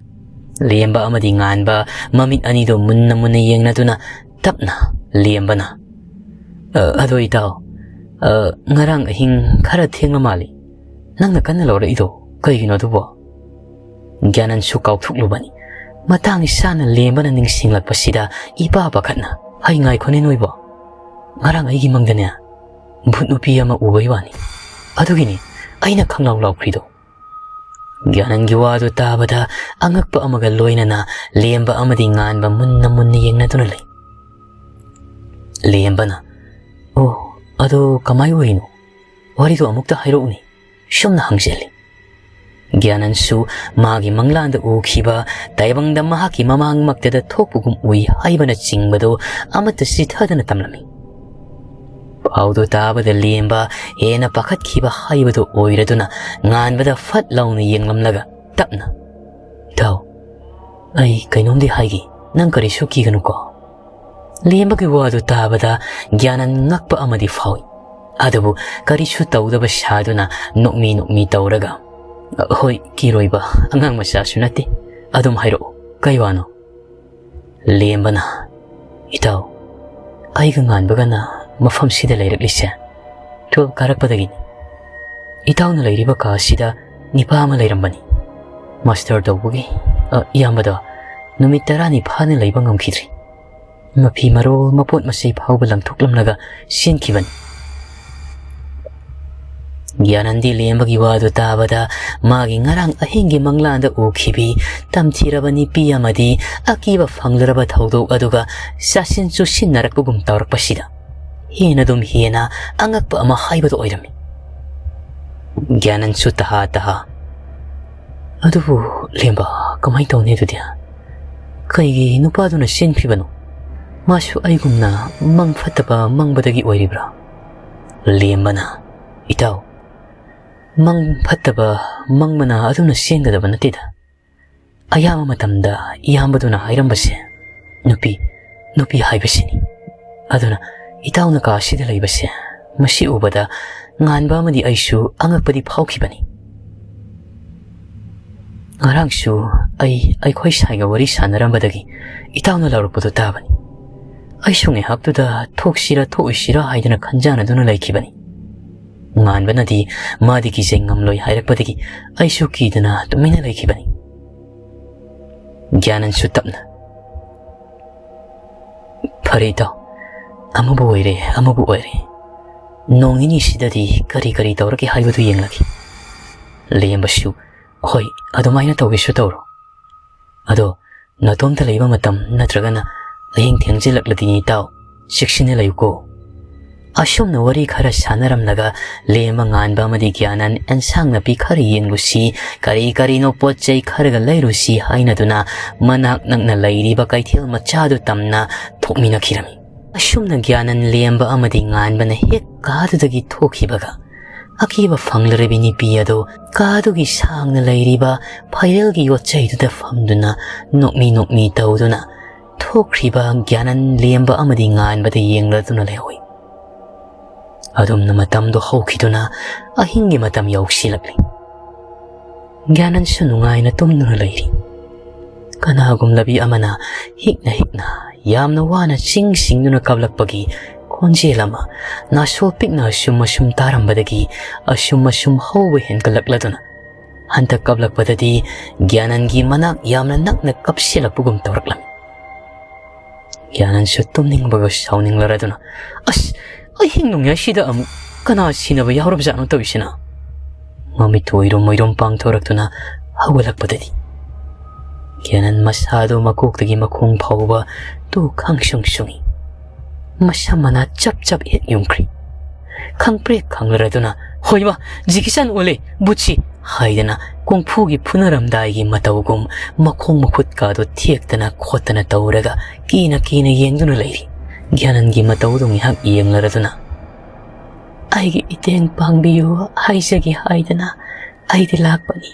ꯂꯦꯝꯕ ꯑꯃꯗꯤ ꯉꯥꯟꯕ ꯃꯃꯤꯠ ꯑꯅꯤꯗꯣ ꯃꯨꯟꯅ ꯃꯨꯟꯅ ꯌꯦꯡꯅꯗꯨꯅ ꯇꯞꯅ ꯂꯦꯝꯕꯅ, "ꯑ, ꯑꯗꯣ ꯏꯇꯥꯎ, ꯑ, ꯉꯔꯥꯡ ꯑꯍꯤꯡ ꯈꯔ ꯊꯦꯡꯕ ꯃꯥꯜꯂꯤ꯫ ꯅꯪꯅ ꯀꯟꯅ ꯂꯧꯔꯛꯏꯗꯣ ꯀꯩꯒꯤꯅꯣ ꯑꯗꯨꯕꯣ?" ꯒ꯭ꯌꯥꯅꯟꯁꯨ ꯀꯥꯎꯊꯣꯛꯂꯨꯕꯅꯤ꯫ ꯃꯇꯥꯡ ꯏꯁꯥꯅ ꯂꯦꯝꯕꯅ ꯅꯤꯡꯁꯤꯡꯂꯛꯄꯁꯤꯗ ꯏꯄꯥ ꯄꯥꯈꯠꯅ, "ꯍꯩ, ꯉꯥꯏꯈꯣꯅꯦ ꯅꯣꯏꯕꯣ, ꯉꯔꯥꯡ ꯑꯩꯒꯤ ꯃꯪꯗꯅꯦ ꯚꯨꯠ ꯅꯨꯄꯤ ꯑꯃ ꯎꯕꯩ ꯋꯥꯅꯤ꯫ ꯑꯗꯨꯒꯤꯅꯤ ꯑꯩꯅ ꯈꯪꯂꯥꯎ ꯂꯥꯎꯈ꯭ꯔꯤꯗꯣ꯫" ꯒ꯭ꯌꯥꯅꯟꯒꯤ ꯋꯥꯗꯨ ꯇꯥꯕꯗ ꯑꯉꯛꯄ ꯑꯃꯒ ꯂꯣꯏꯅꯅ ꯂꯦꯝꯕ ꯑꯃꯗꯤ ꯉꯥꯟꯕ ꯃꯨꯟꯅ ꯃꯨꯟꯅ ꯌꯦꯡꯅꯗꯨꯅ ꯂꯩ꯫ ꯂꯦꯝꯕꯅ, "ꯑꯣ, ꯑꯗꯣ ꯀꯃꯥꯏ ꯑꯣꯏꯔꯤꯅꯣ? ꯋꯥꯔꯤꯗꯣ ꯑꯃꯨꯛꯇ ꯍꯥꯏꯔꯛꯎꯅꯦ, ꯁꯣꯝꯅ ꯍꯪꯖꯜꯂꯤ꯫" ꯒ꯭ꯌꯥꯅꯟꯁꯨ ꯃꯥꯒꯤ ꯃꯪꯂꯥꯟꯗ ꯎꯈꯤꯕ ꯇꯥꯏꯕꯪꯗ ꯃꯍꯥꯛꯀꯤ ꯃꯃꯥꯡꯃꯛꯇꯗ ꯊꯣꯛꯄꯒꯨꯝ ꯎꯏ ꯍꯥꯏꯕꯅꯆꯤꯡꯕꯗꯨ ꯑꯃꯠꯇ ꯆꯤꯊꯗꯅ ꯇꯝꯂꯝꯃꯤ꯫ ꯄꯥꯎꯗꯨ ꯇꯥꯕꯗ ꯂꯦꯝꯕ ꯍꯦꯟꯅ ꯄꯥꯈꯠꯈꯤꯕ ꯍꯥꯏꯕꯗꯨ ꯑꯣꯏꯔꯗꯨꯅ ꯉꯥꯟꯕꯗ ꯐꯠ ꯂꯥꯎꯅ ꯌꯦꯡꯂꯝꯂꯒ ꯇꯞꯅ, "ꯏꯇꯥꯎ, ꯑꯩ ꯀꯩꯅꯣꯝꯗꯤ ꯍꯥꯏꯒꯦ, ꯅꯪ ꯀꯔꯤꯁꯨ ꯀꯤꯒꯅꯨꯀꯣ꯫" ꯂꯦꯝꯕꯒꯤ ꯋꯥꯗꯨ ꯇꯥꯕꯗ ꯒ꯭ꯌꯥꯅꯟ ꯉꯛꯄ ꯑꯃꯗꯤ ꯐꯥꯎꯏ꯫ ꯑꯗꯨꯕꯨ ꯀꯔꯤꯁꯨ ꯇꯧꯗꯕ ꯁꯥꯗꯨꯅ ꯅꯣꯛꯃꯤ ꯅꯣꯛꯃꯤ ꯇꯧꯔꯒ, "ꯍꯣꯏ, ꯀꯤꯔꯣꯏꯕ, ꯑꯉꯥꯡ ꯃꯆꯥꯁꯨ ꯅꯠꯇꯦ꯫ ꯑꯗꯨꯝ ꯍꯥꯏꯔꯛꯑꯣ, ꯀꯩ ꯋꯥꯅꯣ?" ꯂꯦꯝꯕꯅ, "ꯏꯇꯥꯎ, ꯑꯩꯒ ꯉꯥꯟꯕꯒꯅ ꯃꯐꯝꯁꯤꯗ ꯂꯩꯔꯛꯂꯤꯁꯦ ꯇꯨꯋꯦꯜꯐ ꯀꯥꯔꯛꯄꯗꯒꯤꯅꯤ꯫ ꯏꯇꯥꯎꯅ ꯂꯩꯔꯤꯕ ꯀꯥ ꯑꯁꯤꯗ ꯅꯤꯄꯥ ꯑꯃ ꯂꯩꯔꯝꯕꯅꯤ꯫ ꯃꯥꯁꯇꯔ ꯇꯧꯕꯒꯤ, ꯑ, ꯏꯌꯥꯝꯕꯗꯣ ꯅꯨꯃꯤꯠ ꯇꯔꯥꯅꯤ ꯐꯥꯅ ꯂꯩꯕ ꯉꯝꯈꯤꯗ꯭ꯔꯤ꯫ ꯃꯐꯤ ꯃꯔꯣꯜ, ꯃꯄꯣꯠ ꯃꯆꯩ ꯐꯥꯎꯕ ꯂꯪꯊꯣꯛꯂꯝꯂꯒ ꯆꯦꯟꯈꯤꯕꯅꯤ꯫" ꯒ꯭ꯌꯥꯅꯟꯗꯤ ꯂꯦꯝꯕꯒꯤ ꯋꯥꯗꯨ ꯇꯥꯕꯗ ꯃꯥꯒꯤ ꯉꯔꯥꯡ ꯑꯍꯤꯡꯒꯤ ꯃꯪꯂꯥꯟꯗ ꯎꯈꯤꯕꯤ ꯇꯝꯊꯤꯔꯕ ꯅꯨꯄꯤ ꯑꯃꯗꯤ ꯑꯀꯤꯕ ꯐꯪꯂꯔꯕ ꯊꯧꯗꯣꯛ ꯑꯗꯨꯒ ꯆꯥꯁꯤꯟ ꯆꯨꯁꯤꯟꯅꯔꯛꯄꯒꯨꯝ ꯇꯧꯔꯛꯄꯁꯤꯗ ꯍꯦꯟꯅ ꯑꯗꯨꯝ ꯍꯦꯟꯅ ꯑꯉꯛꯄ ꯑꯃ ꯍꯥꯏꯕꯗꯨ ꯑꯣꯏꯔꯝꯃꯤ꯫ ꯒ꯭ꯌꯥꯅꯟꯁꯨ ꯇꯍꯥ ꯇꯍꯥ, "ꯑꯗꯨꯕꯨ ꯂꯦꯝꯕ, ꯀꯃꯥꯏꯅ ꯇꯧꯅꯤ ꯑꯗꯨꯗꯤ? ꯀꯩꯒꯤ ꯅꯨꯄꯥꯗꯨꯅ ꯆꯦꯟꯈ꯭ꯔꯤꯕꯅꯣ? ꯃꯥꯁꯨ ꯑꯩꯒꯨꯝꯅ ꯃꯪ ꯐꯠꯇꯕ ꯃꯪꯕꯗꯒꯤ ꯑꯣꯏꯔꯤꯕ꯭ꯔꯥ?" ꯂꯦꯝꯕꯅ, "ꯏꯇꯥꯎ, ꯃꯪ ꯐꯠꯇꯕ ꯃꯪꯕꯅ ꯑꯗꯨꯝꯅ ꯆꯦꯟꯒꯗꯕ ꯅꯠꯇꯦꯗ꯫ ꯑꯌꯥꯝꯕ ꯃꯇꯝꯗ ꯏꯌꯥꯝꯕꯗꯨꯅ ꯍꯥꯏꯔꯝꯕꯁꯦ ꯅꯨꯄꯤ, ꯅꯨꯄꯤ ꯍꯥꯏꯕꯁꯤꯅꯤ꯫ ꯑꯗꯨꯅ ꯏꯇꯥꯎꯅ ꯀꯥ ꯑꯁꯤꯗ ꯂꯩꯕꯁꯦ, ꯃꯁꯤ ꯎꯕꯗ ꯉꯥꯟꯕ ꯑꯃꯗꯤ ꯑꯩꯁꯨ ꯑꯉꯛꯄꯗꯤ ꯐꯥꯎꯈꯤꯕꯅꯤ꯫ ꯉꯔꯥꯡꯁꯨ ꯑꯩ ꯑꯩꯈꯣꯏ ꯁꯥꯏꯒ ꯋꯥꯔꯤ ꯁꯥꯟꯅꯔꯝꯕꯗꯒꯤ ꯏꯇꯥꯎꯅ ꯂꯥꯎꯔꯛꯄꯗꯨ ꯇꯥꯕꯅꯤ꯫ ꯑꯩꯁꯨ ꯉꯥꯏꯍꯥꯛꯇꯨꯗ ꯊꯣꯛꯁꯤꯔ ꯊꯣꯛꯑꯣꯏꯁꯤꯔ ꯍꯥꯏꯗꯅ ꯈꯟꯖꯥꯟꯅꯗꯨꯅ ꯂꯩꯈꯤꯕꯅꯤ꯫ ꯉꯥꯟꯕꯅꯗꯤ ꯃꯥꯗꯤ ꯀꯤꯖꯩ ꯉꯝꯂꯣꯏ ꯍꯥꯏꯔꯛꯄꯗꯒꯤ ꯑꯩꯁꯨ ꯀꯤꯗꯅ ꯇꯨꯃꯤꯟꯅ ꯂꯩꯈꯤꯕꯅꯤ꯫ ꯒ꯭ꯌꯥꯅꯟꯁꯨ ꯇꯞꯅ, "ꯐꯔꯦ ꯏꯇꯥꯎ, ꯑꯃꯕꯨ ꯑꯣꯏꯔꯦ ꯑꯃꯕꯨ ꯑꯣꯏꯔꯦ, ꯅꯣꯡ ꯅꯤꯅꯤꯁꯤꯗꯗꯤ ꯀꯔꯤ ꯀꯔꯤ ꯇꯧꯔꯒꯦ ꯍꯥꯏꯕꯗꯨ ꯌꯦꯡꯂꯒꯦ꯫" ꯂꯦꯝꯕꯁꯨ, "ꯍꯣꯏ, ꯑꯗꯨꯃꯥꯏꯅ ꯇꯧꯒꯦꯁꯨ ꯇꯧꯔꯣ꯫ ꯑꯗꯣ ꯅꯇꯣꯝꯇ ꯂꯩꯕ ꯃꯇꯝ ꯅꯠꯇ꯭ꯔꯒꯅ ꯑꯍꯤꯡ ꯊꯦꯡꯖꯤꯜꯂꯛꯂꯗꯤꯅꯦ ꯏꯇꯥꯎ, ꯆꯦꯛꯁꯤꯟꯅ ꯂꯩꯌꯨꯀꯣ꯫" ꯑꯁꯨꯝꯅ ꯋꯥꯔꯤ ꯈꯔ ꯁꯥꯟꯅꯔꯝꯂꯒ ꯂꯦꯝꯕ, ꯉꯥꯟꯕ ꯑꯃꯗꯤ ꯒ꯭ꯌꯥꯅꯟ ꯑꯦꯟꯁꯥꯡ ꯅꯥꯄꯤ ꯈꯔ ꯌꯦꯡꯂꯨꯁꯤ, ꯀꯔꯤ ꯀꯔꯤꯅꯣ ꯄꯣꯠ ꯆꯩ ꯈꯔꯒ ꯂꯩꯔꯨꯁꯤ ꯍꯥꯏꯅꯗꯨꯅ ꯃꯅꯥꯛ ꯅꯛꯅ ꯂꯩꯔꯤꯕ ꯀꯩꯊꯦꯜ ꯃꯆꯥꯗꯨ ꯇꯝꯅ ꯊꯣꯛꯃꯤꯟꯅꯈꯤꯔꯝꯃꯤ꯫ ꯑꯁꯨꯝꯅ ꯒ꯭ꯌꯥꯅꯟ, ꯂꯦꯝꯕ ꯑꯃꯗꯤ ꯉꯥꯟꯕꯅ ꯍꯦꯛ ꯀꯥꯗꯨꯗꯒꯤ ꯊꯣꯛꯈꯤꯕꯒ ꯑꯀꯤꯕ ꯐꯪꯂꯔꯕꯤ ꯅꯨꯄꯤ ꯑꯗꯨ ꯀꯥꯗꯨꯒꯤ ꯁꯥꯡꯅ ꯂꯩꯔꯤꯕ ꯐꯥꯏꯔꯦꯜꯒꯤ ꯌꯣꯠꯆꯩꯗꯨꯗ ꯐꯝꯗꯨꯅ ꯅꯣꯛꯃꯤ ꯅꯣꯛꯃꯤ ꯇꯧꯗꯨꯅ ꯊꯣꯛꯈ꯭ꯔꯤꯕ ꯒ꯭ꯌꯥꯅꯟ, ꯂꯦꯝꯕ ꯑꯃꯗꯤ ꯉꯥꯟꯕꯗ ꯌꯦꯡꯂꯗꯨꯅ ꯂꯩꯍꯧꯏ꯫ ꯑꯗꯨꯝꯅ ꯃꯇꯝꯗꯣ ꯍꯧꯈꯤꯗꯨꯅ ꯑꯍꯤꯡꯒꯤ ꯃꯇꯝ ꯌꯧꯁꯤꯜꯂꯛꯂꯤ꯫ ꯒ꯭ꯌꯥꯅꯟꯁꯨ ꯅꯨꯡꯉꯥꯏꯅ ꯇꯨꯝꯗꯨꯅ ꯂꯩꯔꯤ꯫ ꯀꯅꯥꯒꯨꯝꯂꯕꯤ ꯑꯃꯅ ꯍꯤꯛꯅ ꯍꯤꯛꯅ ꯌꯥꯝꯅ ꯋꯥꯅ ꯆꯤꯡ ꯁꯤꯡꯗꯨꯅ ꯀꯞꯂꯛꯄꯒꯤ ꯈꯣꯟꯖꯦꯜ ꯑꯃ ꯅꯥꯁꯣꯜ ꯄꯤꯛꯅ ꯑꯁꯨꯝ ꯑꯁꯨꯝ ꯇꯥꯔꯝꯕꯗꯒꯤ ꯑꯁꯨꯝ ꯑꯁꯨꯝ ꯍꯧꯕ ꯍꯦꯟꯒꯠꯂꯛꯂꯗꯨꯅ ꯍꯟꯗꯛ ꯀꯞꯂꯛꯄꯗꯗꯤ ꯒ꯭ꯌꯥꯅꯟꯒꯤ ꯃꯅꯥꯛ ꯌꯥꯝꯅ ꯅꯛꯅ ꯀꯞꯁꯤꯜꯂꯛꯄꯒꯨꯝ ꯇꯧꯔꯛꯂꯝꯃꯤ꯫ ꯒ꯭ꯌꯥꯅꯟꯁꯨ ꯇꯨꯝꯅꯤꯡꯕꯒ ꯁꯥꯎꯅꯤꯡꯂꯔꯗꯨꯅ, "ꯑꯁ, ꯑꯍꯤꯡ ꯅꯣꯡꯌꯥꯏꯁꯤꯗ ꯑꯃꯨꯛ ꯀꯅꯥ ꯁꯤꯟꯅꯕ ꯌꯥꯎꯔꯕꯖꯥꯠꯅꯣ ꯇꯧꯔꯤꯁꯤꯅ?" ꯃꯃꯤꯠꯇꯨ ꯑꯣꯏꯔꯨꯝ ꯑꯣꯏꯔꯨꯝ ꯄꯥꯡꯊꯣꯔꯛꯇꯨꯅ ꯍꯧꯒꯠꯂꯛꯄꯗꯗꯤ ꯒ꯭ꯌꯥꯅꯟ ꯃꯁꯥꯗꯨ ꯃꯀꯣꯛꯇꯒꯤ ꯃꯈꯣꯡ ꯐꯥꯎꯕ ꯇꯨ ꯈꯪꯁꯨꯡ ꯁꯨꯡꯏ꯫ ꯃꯁꯝ ꯃꯅꯥ ꯆꯞ ꯆꯞ ꯍꯦꯛ ꯌꯨꯝꯈ꯭ꯔꯤ꯫ ꯈꯪꯄ꯭ꯔꯦꯛ ꯈꯪꯂꯔꯗꯨꯅ, "ꯍꯣꯏꯃ, ꯖꯤꯀꯤꯆꯥꯟ ꯑꯣꯜꯂꯦ, ꯕꯨꯠꯁꯤ!" ꯍꯥꯏꯗꯅ ꯀꯨꯡꯐꯨꯒꯤ ꯐꯨꯅꯔꯝꯗꯥꯏꯒꯤ ꯃꯇꯧꯒꯨꯝ ꯃꯈꯣꯡ ꯃꯈꯨꯠꯀꯥꯗꯣ ꯊꯦꯛꯇꯅ ꯈꯣꯠꯇꯅ ꯇꯧꯔꯒ ꯀꯤꯅ ꯀꯤꯅ ꯌꯦꯡꯗꯨꯅ ꯂꯩꯔꯤ꯫ ꯒ꯭ꯌꯥꯅꯟꯒꯤ ꯃꯇꯧꯗꯨ ꯉꯥꯏꯍꯥꯛ ꯌꯦꯡꯂꯔꯗꯨꯅ, "ꯑꯩꯒꯤ ꯏꯇꯦꯡ ꯄꯥꯡꯕꯤꯌꯨ ꯍꯥꯏꯖꯒꯦ ꯍꯥꯏꯗꯅ ꯑꯩꯗꯤ ꯂꯥꯛꯄꯅꯤ꯫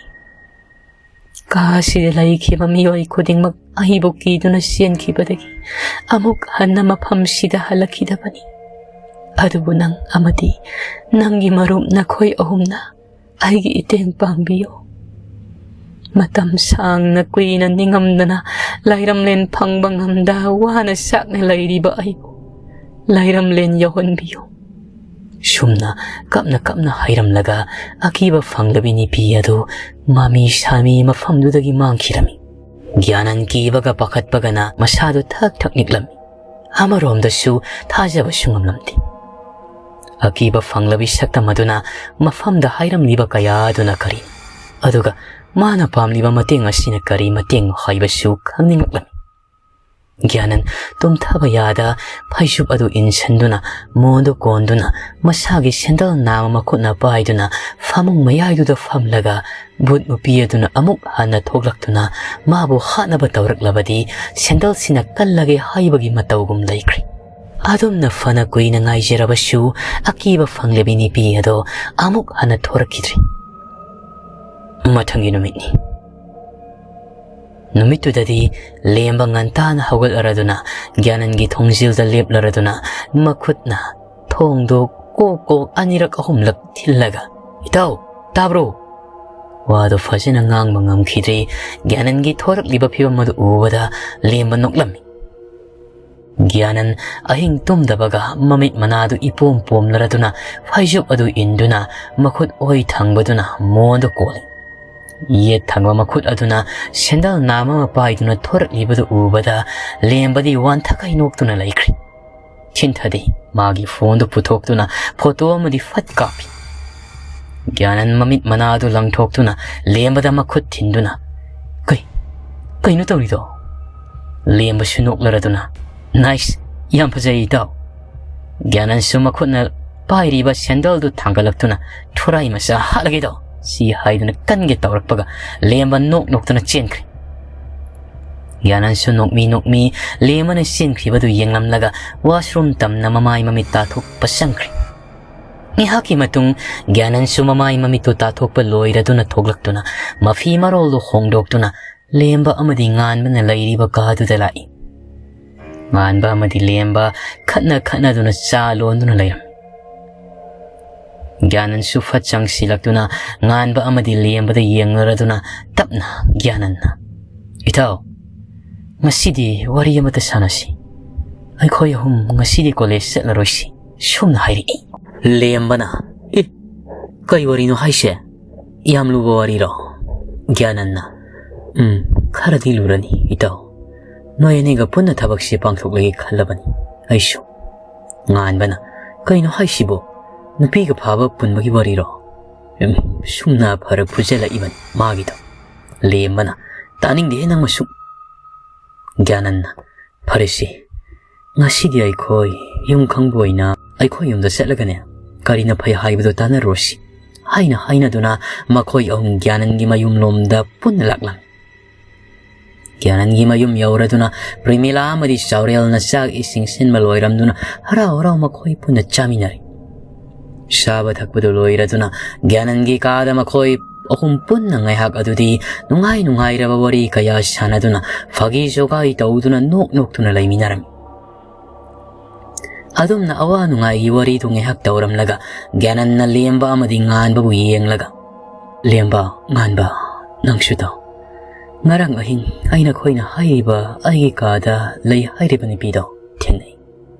ꯀꯥ ꯑꯁꯤꯗ ꯂꯩꯈꯤꯕ ꯃꯤꯑꯣꯏ ꯈꯨꯗꯤꯡꯃꯛ ꯑꯩꯕꯨ ꯀꯤꯗꯨꯅ ꯆꯦꯟꯈꯤꯕꯗꯒꯤ ꯑꯃꯨꯛ ꯍꯟꯅ ꯃꯐꯝꯁꯤꯗ ꯍꯜꯂꯛꯈꯤꯗꯕꯅꯤ꯫ ꯑꯗꯨꯕꯨ ꯅꯪ ꯑꯃꯗꯤ ꯅꯪꯒꯤ ꯃꯔꯨꯞ ꯅꯈꯣꯏ ꯑꯍꯨꯝꯅ ꯑꯩꯒꯤ ꯏꯇꯦꯡ ꯄꯥꯡꯕꯤꯌꯨ꯫ ꯃꯇꯝ ꯁꯥꯡꯅ ꯀꯨꯏꯅ ꯅꯤꯡꯉꯝꯗꯅ ꯂꯥꯏꯔꯝꯂꯦꯟ ꯐꯪꯕ ꯉꯝꯗ ꯋꯥꯅ ꯆꯥꯛꯅ ꯂꯩꯔꯤꯕ ꯑꯩꯕꯨ ꯂꯥꯏꯔꯝꯂꯦꯟ ꯌꯧꯍꯟꯕꯤꯌꯨ꯫ ꯁꯨꯝꯅ ꯀꯞꯅ ꯀꯞꯅ ꯍꯥꯏꯔꯝꯂꯒ ꯑꯀꯤꯕ ꯐꯪꯂꯕꯤ ꯅꯨꯄꯤ ꯑꯗꯨ ꯃꯃꯤ ꯁꯥꯃꯤ ꯃꯐꯝꯗꯨꯗꯒꯤ ꯃꯥꯡꯈꯤꯔꯝꯃꯤ꯫ ꯒ꯭ꯌꯥꯅꯟ ꯀꯤꯕꯒ ꯄꯥꯈꯠꯄꯒꯅ ꯃꯁꯥꯗꯨ ꯊꯛ ꯊꯛ ꯅꯤꯛꯂꯝꯃꯤ꯫ ꯑꯃꯔꯣꯝꯗꯁꯨ ꯊꯥꯖꯕꯁꯨ ꯉꯝꯂꯝꯗꯦ꯫ ꯑꯀꯤꯕ ꯐꯪꯂꯕꯤ ꯁꯛꯇꯝ ꯑꯗꯨꯅ ꯃꯐꯝꯗ ꯍꯥꯏꯔꯝꯂꯤꯕ ꯀꯌꯥ ꯑꯗꯨꯅ ꯀꯔꯤ, ꯑꯗꯨꯒ ꯃꯥꯅ ꯄꯥꯝꯂꯤꯕ ꯃꯇꯦꯡ ꯑꯁꯤꯅ ꯀꯔꯤ ꯃꯇꯦꯡꯅꯣ ꯍꯥꯏꯕꯁꯨ ꯈꯪꯅꯤꯡꯂꯛꯂꯝꯃꯤ꯫ ꯒ꯭ꯌꯥꯅꯟ ꯇꯨꯝꯊꯕ ꯌꯥꯗ ꯐꯩꯖꯨꯞ ꯑꯗꯨ ꯏꯟꯁꯤꯟꯗꯨꯅ, ꯃꯣꯟꯗꯨ ꯀꯣꯟꯗꯨꯅ, ꯃꯁꯥꯒꯤ ꯁꯦꯟꯗꯜ ꯅꯥꯝꯃ ꯃꯈꯨꯠꯅ ꯄꯥꯏꯗꯨꯅ ꯐꯃꯨꯡ ꯃꯌꯥꯏꯗꯨꯗ ꯐꯝꯂꯒ ꯚꯨꯠ ꯅꯨꯄꯤ ꯑꯗꯨꯅ ꯑꯃꯨꯛ ꯍꯟꯅ ꯊꯣꯛꯂꯛꯇꯨꯅ ꯃꯥꯕꯨ ꯍꯥꯠꯅꯕ ꯇꯧꯔꯛꯂꯕꯗꯤ ꯁꯦꯟꯗꯜꯁꯤꯅ ꯀꯜꯂꯒꯦ ꯍꯥꯏꯕꯒꯤ ꯃꯇꯧꯒꯨꯝ ꯂꯩꯈ꯭ꯔꯦ꯫ ꯑꯗꯨꯝꯅ ꯐꯅ ꯀꯨꯏꯅ ꯉꯥꯏꯖꯔꯕꯁꯨ ꯑꯀꯤꯕ ꯐꯪꯂꯕꯤ ꯅꯨꯄꯤ ꯑꯗꯣ ꯑꯃꯨꯛ ꯍꯟꯅ ꯊꯣꯔꯛꯈꯤꯗ꯭ꯔꯦ꯫ ꯃꯊꯪꯒꯤ ꯅꯨꯃꯤꯠꯅꯤ꯫ ꯅꯨꯃꯤꯠꯇꯨꯗꯗꯤ ꯂꯦꯝꯕ ꯉꯟꯇꯥꯅ ꯍꯧꯒꯠꯂꯔꯗꯨꯅ ꯒ꯭ꯌꯥꯅꯟꯒꯤ ꯊꯣꯡꯖꯤꯜꯗ ꯂꯦꯞꯂꯔꯗꯨꯅ ꯃꯈꯨꯠꯅ ꯊꯣꯡꯗꯣ ꯀꯣꯛ ꯀꯣꯛ ꯑꯅꯤꯔꯛ ꯑꯍꯨꯝꯂꯛ ꯊꯤꯜꯂꯒ, "ꯏꯇꯥꯎ, ꯇꯥꯕ꯭ꯔꯣ?" ꯋꯥꯗꯨ ꯐꯖꯅ ꯉꯥꯡꯕ ꯉꯝꯈꯤꯗ꯭ꯔꯦ꯫ ꯒ꯭ꯌꯥꯅꯟꯒꯤ ꯊꯣꯔꯛꯂꯤꯕ ꯐꯤꯕꯝ ꯑꯗꯨ ꯎꯕꯗ ꯂꯦꯝꯕ ꯅꯣꯛꯂꯝꯃꯤ꯫ ꯒ꯭ꯌꯥꯅꯟ ꯑꯍꯤꯡ ꯇꯨꯝꯗꯕꯒ ꯃꯃꯤꯠ ꯃꯅꯥꯗꯨ ꯏꯄꯣꯝ ꯄꯣꯝꯂꯔꯗꯨꯅ ꯐꯩꯖꯨꯞ ꯑꯗꯨ ꯏꯟꯗꯨꯅ ꯃꯈꯨꯠ ꯑꯣꯏ ꯊꯪꯕꯗꯨꯅ ꯃꯣꯟꯗꯨ ꯀꯣꯜꯂꯤ꯫ ꯌꯦꯠ ꯊꯪꯕ ꯃꯈꯨꯠ ꯑꯗꯨꯅ ꯁꯦꯟꯗꯜ ꯅꯥꯝꯃ ꯑꯃ ꯄꯥꯏꯗꯨꯅ ꯊꯣꯔꯛꯂꯤꯕꯗꯨ ꯎꯕꯗ ꯂꯦꯝꯕꯗꯤ ꯋꯥꯟꯊꯈꯩ ꯅꯣꯛꯇꯨꯅ ꯂꯩꯈ꯭ꯔꯦ꯫ ꯈꯤꯟꯊꯗꯤ ꯃꯥꯒꯤ ꯐꯣꯟꯗꯨ ꯄꯨꯊꯣꯛꯇꯨꯅ ꯐꯣꯇꯣ ꯑꯃꯗꯤ ꯐꯠ ꯀꯥꯞꯄꯤ꯫ ꯒ꯭ꯌꯥꯅꯟ ꯃꯃꯤꯠ ꯃꯅꯥꯗꯨ ꯂꯪꯊꯣꯛꯇꯨꯅ ꯂꯦꯝꯕꯗ ꯃꯈꯨꯠ ꯊꯤꯟꯗꯨꯅ, "ꯀꯩ, ꯀꯩꯅꯣ ꯇꯧꯔꯤꯗꯣ?" ꯂꯦꯝꯕꯁꯨ ꯅꯣꯛꯂꯔꯗꯨꯅ, "ꯅꯥꯏꯁ, ꯌꯥꯝ ꯐꯖꯩ ꯏꯇꯥꯎ"꯫ ꯒ꯭ꯌꯥꯅꯟꯁꯨ ꯃꯈꯨꯠꯅ ꯄꯥꯏꯔꯤꯕ ꯁꯦꯟꯗꯜꯗꯨ ꯊꯥꯡꯒꯠꯂꯛꯇꯨꯅ, "ꯊꯨꯔꯥꯏ ꯃꯆꯥ ꯍꯥꯠꯂꯒꯦꯗꯣ" ꯁꯤ ꯍꯥꯏꯗꯨꯅ ꯀꯟꯒꯦ ꯇꯧꯔꯛꯄꯒ ꯂꯦꯝꯕ ꯅꯣꯛ ꯅꯣꯛꯇꯨꯅ ꯆꯦꯟꯈ꯭ꯔꯦ꯫ ꯒ꯭ꯌꯥꯅꯟꯁꯨ ꯅꯣꯛꯃꯤ ꯅꯣꯛꯃꯤ ꯂꯦꯝꯕꯅ ꯆꯦꯟꯈ꯭ꯔꯤꯕꯗꯨ ꯌꯦꯡꯂꯝꯂꯒ ꯋꯥꯁꯔꯨꯝ ꯇꯝꯅ ꯃꯃꯥꯏ ꯃꯃꯤꯠ ꯇꯥꯊꯣꯛꯄ ꯆꯪꯈ꯭ꯔꯦ꯫ ꯉꯥꯏꯍꯥꯛꯀꯤ ꯃꯇꯨꯡ ꯒ꯭ꯌꯥꯅꯟꯁꯨ ꯃꯃꯥꯏ ꯃꯃꯤꯠꯇꯨ ꯇꯥꯊꯣꯛꯄ ꯂꯣꯏꯔꯗꯨꯅ ꯊꯣꯛꯂꯛꯇꯨꯅ ꯃꯐꯤ ꯃꯔꯣꯜꯗꯨ ꯍꯣꯡꯗꯣꯛꯇꯨꯅ ꯂꯦꯝꯕ ꯑꯃꯗꯤ ꯉꯥꯟꯕꯅ ꯂꯩꯔꯤꯕ ꯀꯥꯗꯨꯗ ꯂꯥꯛꯏ꯫ ꯉꯥꯟꯕ ꯑꯃꯗꯤ ꯂꯦꯝꯕ ꯈꯠꯅ ꯈꯠꯅꯗꯨꯅ ꯆꯥ ꯂꯣꯟꯗꯨꯅ ꯂꯩꯔꯝꯃꯤ꯫ ꯒ꯭ꯌꯥꯅꯟꯁꯨ ꯐꯠ ꯆꯪꯁꯤꯜꯂꯛꯇꯨꯅ ꯉꯥꯟꯕ ꯑꯃꯗꯤ ꯂꯦꯝꯕꯗ ꯌꯦꯡꯂꯔꯗꯨꯅ ꯇꯞꯅ ꯒ꯭ꯌꯥꯅꯟꯅ, "ꯏꯇꯥꯎ, ꯉꯁꯤꯗꯤ ꯋꯥꯔꯤ ꯑꯃꯇ ꯁꯥꯟꯅꯁꯤ꯫ ꯑꯩꯈꯣꯏ ꯑꯍꯨꯝ ꯉꯁꯤꯗꯤ ꯀꯣꯂꯦꯖ ꯆꯠꯂꯔꯣꯏꯁꯤ", ꯁꯨꯝꯅ ꯍꯥꯏꯔꯛꯏ꯫ ꯂꯦꯝꯕꯅ, "ꯑꯦ, ꯀꯩ ꯋꯥꯔꯤꯅꯣ ꯍꯥꯏꯁꯦ? ꯌꯥꯝ ꯂꯨꯕ ꯋꯥꯔꯤꯔꯣ?" ꯒ꯭ꯌꯥꯅꯟꯅ, "ꯎꯝ, ꯈꯔꯗꯤ ꯂꯨꯔꯅꯤ, ꯏꯇꯥꯎ꯫ ꯅꯣꯏ ꯑꯅꯤꯒ ꯄꯨꯟꯅ ꯊꯕꯛꯁꯤ ꯄꯥꯡꯊꯣꯛꯂꯒꯦ ꯈꯜꯂꯕꯅꯤ ꯑꯩꯁꯨ꯫" ꯉꯥꯟꯕꯅ, "ꯀꯩꯅꯣ ꯍꯥꯏꯁꯤꯕꯣ? ꯅꯨꯄꯤꯒ ꯐꯥꯕ ꯄꯨꯟꯕꯒꯤ ꯋꯥꯔꯤꯔꯣ?" ꯎꯝ, ꯁꯨꯝꯅ ꯐꯔꯛ ꯐꯨꯖꯜꯂꯛꯏꯕꯅꯤ ꯃꯥꯒꯤꯗꯣ꯫ ꯂꯦꯝꯕꯅ, "ꯇꯥꯅꯤꯡꯗꯦꯍꯦ ꯅꯪ ꯃꯁꯨ꯫" ꯒ꯭ꯌꯥꯅꯟꯅ, "ꯐꯔꯦꯁꯦ, ꯉꯁꯤꯗꯤ ꯑꯩꯈꯣꯏ ꯌꯨꯝ ꯈꯪꯕ ꯑꯣꯏꯅ ꯑꯩꯈꯣꯏ ꯌꯨꯝꯗ ꯆꯠꯂꯒꯅꯦ, ꯀꯔꯤꯅ ꯐꯩ ꯍꯥꯏꯕꯗꯣ ꯇꯥꯟꯅꯔꯨꯔꯁꯤ" ꯍꯥꯏꯅ ꯍꯥꯏꯅꯗꯨꯅ ꯃꯈꯣꯏ ꯑꯍꯨꯝ ꯒ꯭ꯌꯥꯅꯟꯒꯤ ꯃꯌꯨꯝꯂꯣꯝꯗ ꯄꯨꯟꯅ ꯂꯥꯛꯂꯝꯃꯤ꯫ ꯒ꯭ꯌꯥꯅꯟꯒꯤ ꯃꯌꯨꯝ ꯌꯧꯔꯗꯨꯅ ꯄ꯭ꯔꯤꯃꯤꯂꯥ ꯑꯃꯗꯤ ꯆꯥꯎꯔꯦꯜꯅ ꯆꯥꯛ ꯏꯁꯤꯡ ꯁꯤꯟꯕ ꯂꯣꯏꯔꯝꯗꯨꯅ ꯍꯔꯥꯎ ꯍꯔꯥꯎ ꯃꯈꯣꯏ ꯄꯨꯟꯅ ꯆꯥꯃꯤꯟꯅꯔꯦ꯫ ꯆꯥꯕ ꯊꯛꯄꯗꯨ ꯂꯣꯏꯔꯗꯨꯅ ꯒ꯭ꯌꯥꯅꯟꯒꯤ ꯀꯥꯗ ꯃꯈꯣꯏ ꯑꯍꯨꯝ ꯄꯨꯟꯅ ꯉꯥꯏꯍꯥꯛ ꯑꯗꯨꯗꯤ ꯅꯨꯡꯉꯥꯏ ꯅꯨꯡꯉꯥꯏꯔꯕ ꯋꯥꯔꯤ ꯀꯌꯥ ꯁꯥꯟꯅꯗꯨꯅ ꯐꯥꯒꯤ ꯖꯣꯒꯥꯏ ꯇꯧꯗꯨꯅ ꯅꯣꯛ ꯅꯣꯛꯇꯨꯅ ꯂꯩꯃꯤꯟꯅꯔꯝꯃꯤ꯫ ꯑꯗꯨꯝꯅ ꯑꯋꯥ ꯅꯨꯡꯉꯥꯏꯒꯤ ꯋꯥꯔꯤꯗꯨ ꯉꯥꯏꯍꯥꯛ ꯇꯧꯔꯝꯂꯒ ꯒ꯭ꯌꯥꯅꯟꯅ ꯂꯦꯝꯕ ꯑꯃꯗꯤ ꯉꯥꯟꯕꯕꯨ ꯌꯦꯡꯂꯒ, "ꯂꯦꯝꯕ, ꯉꯥꯟꯕ, ꯅꯪꯁꯨ ꯇꯥꯎ꯫ ꯉꯔꯥꯡ ꯑꯍꯤꯡ ꯑꯩꯅ ꯈꯣꯏꯅ ꯍꯥꯏꯔꯤꯕ ꯑꯩꯒꯤ ꯀꯥꯗ ꯂꯩ ꯍꯥꯏꯔꯤꯕ ꯅꯨꯄꯤꯗꯣ ꯊꯦꯡꯅꯩ꯫"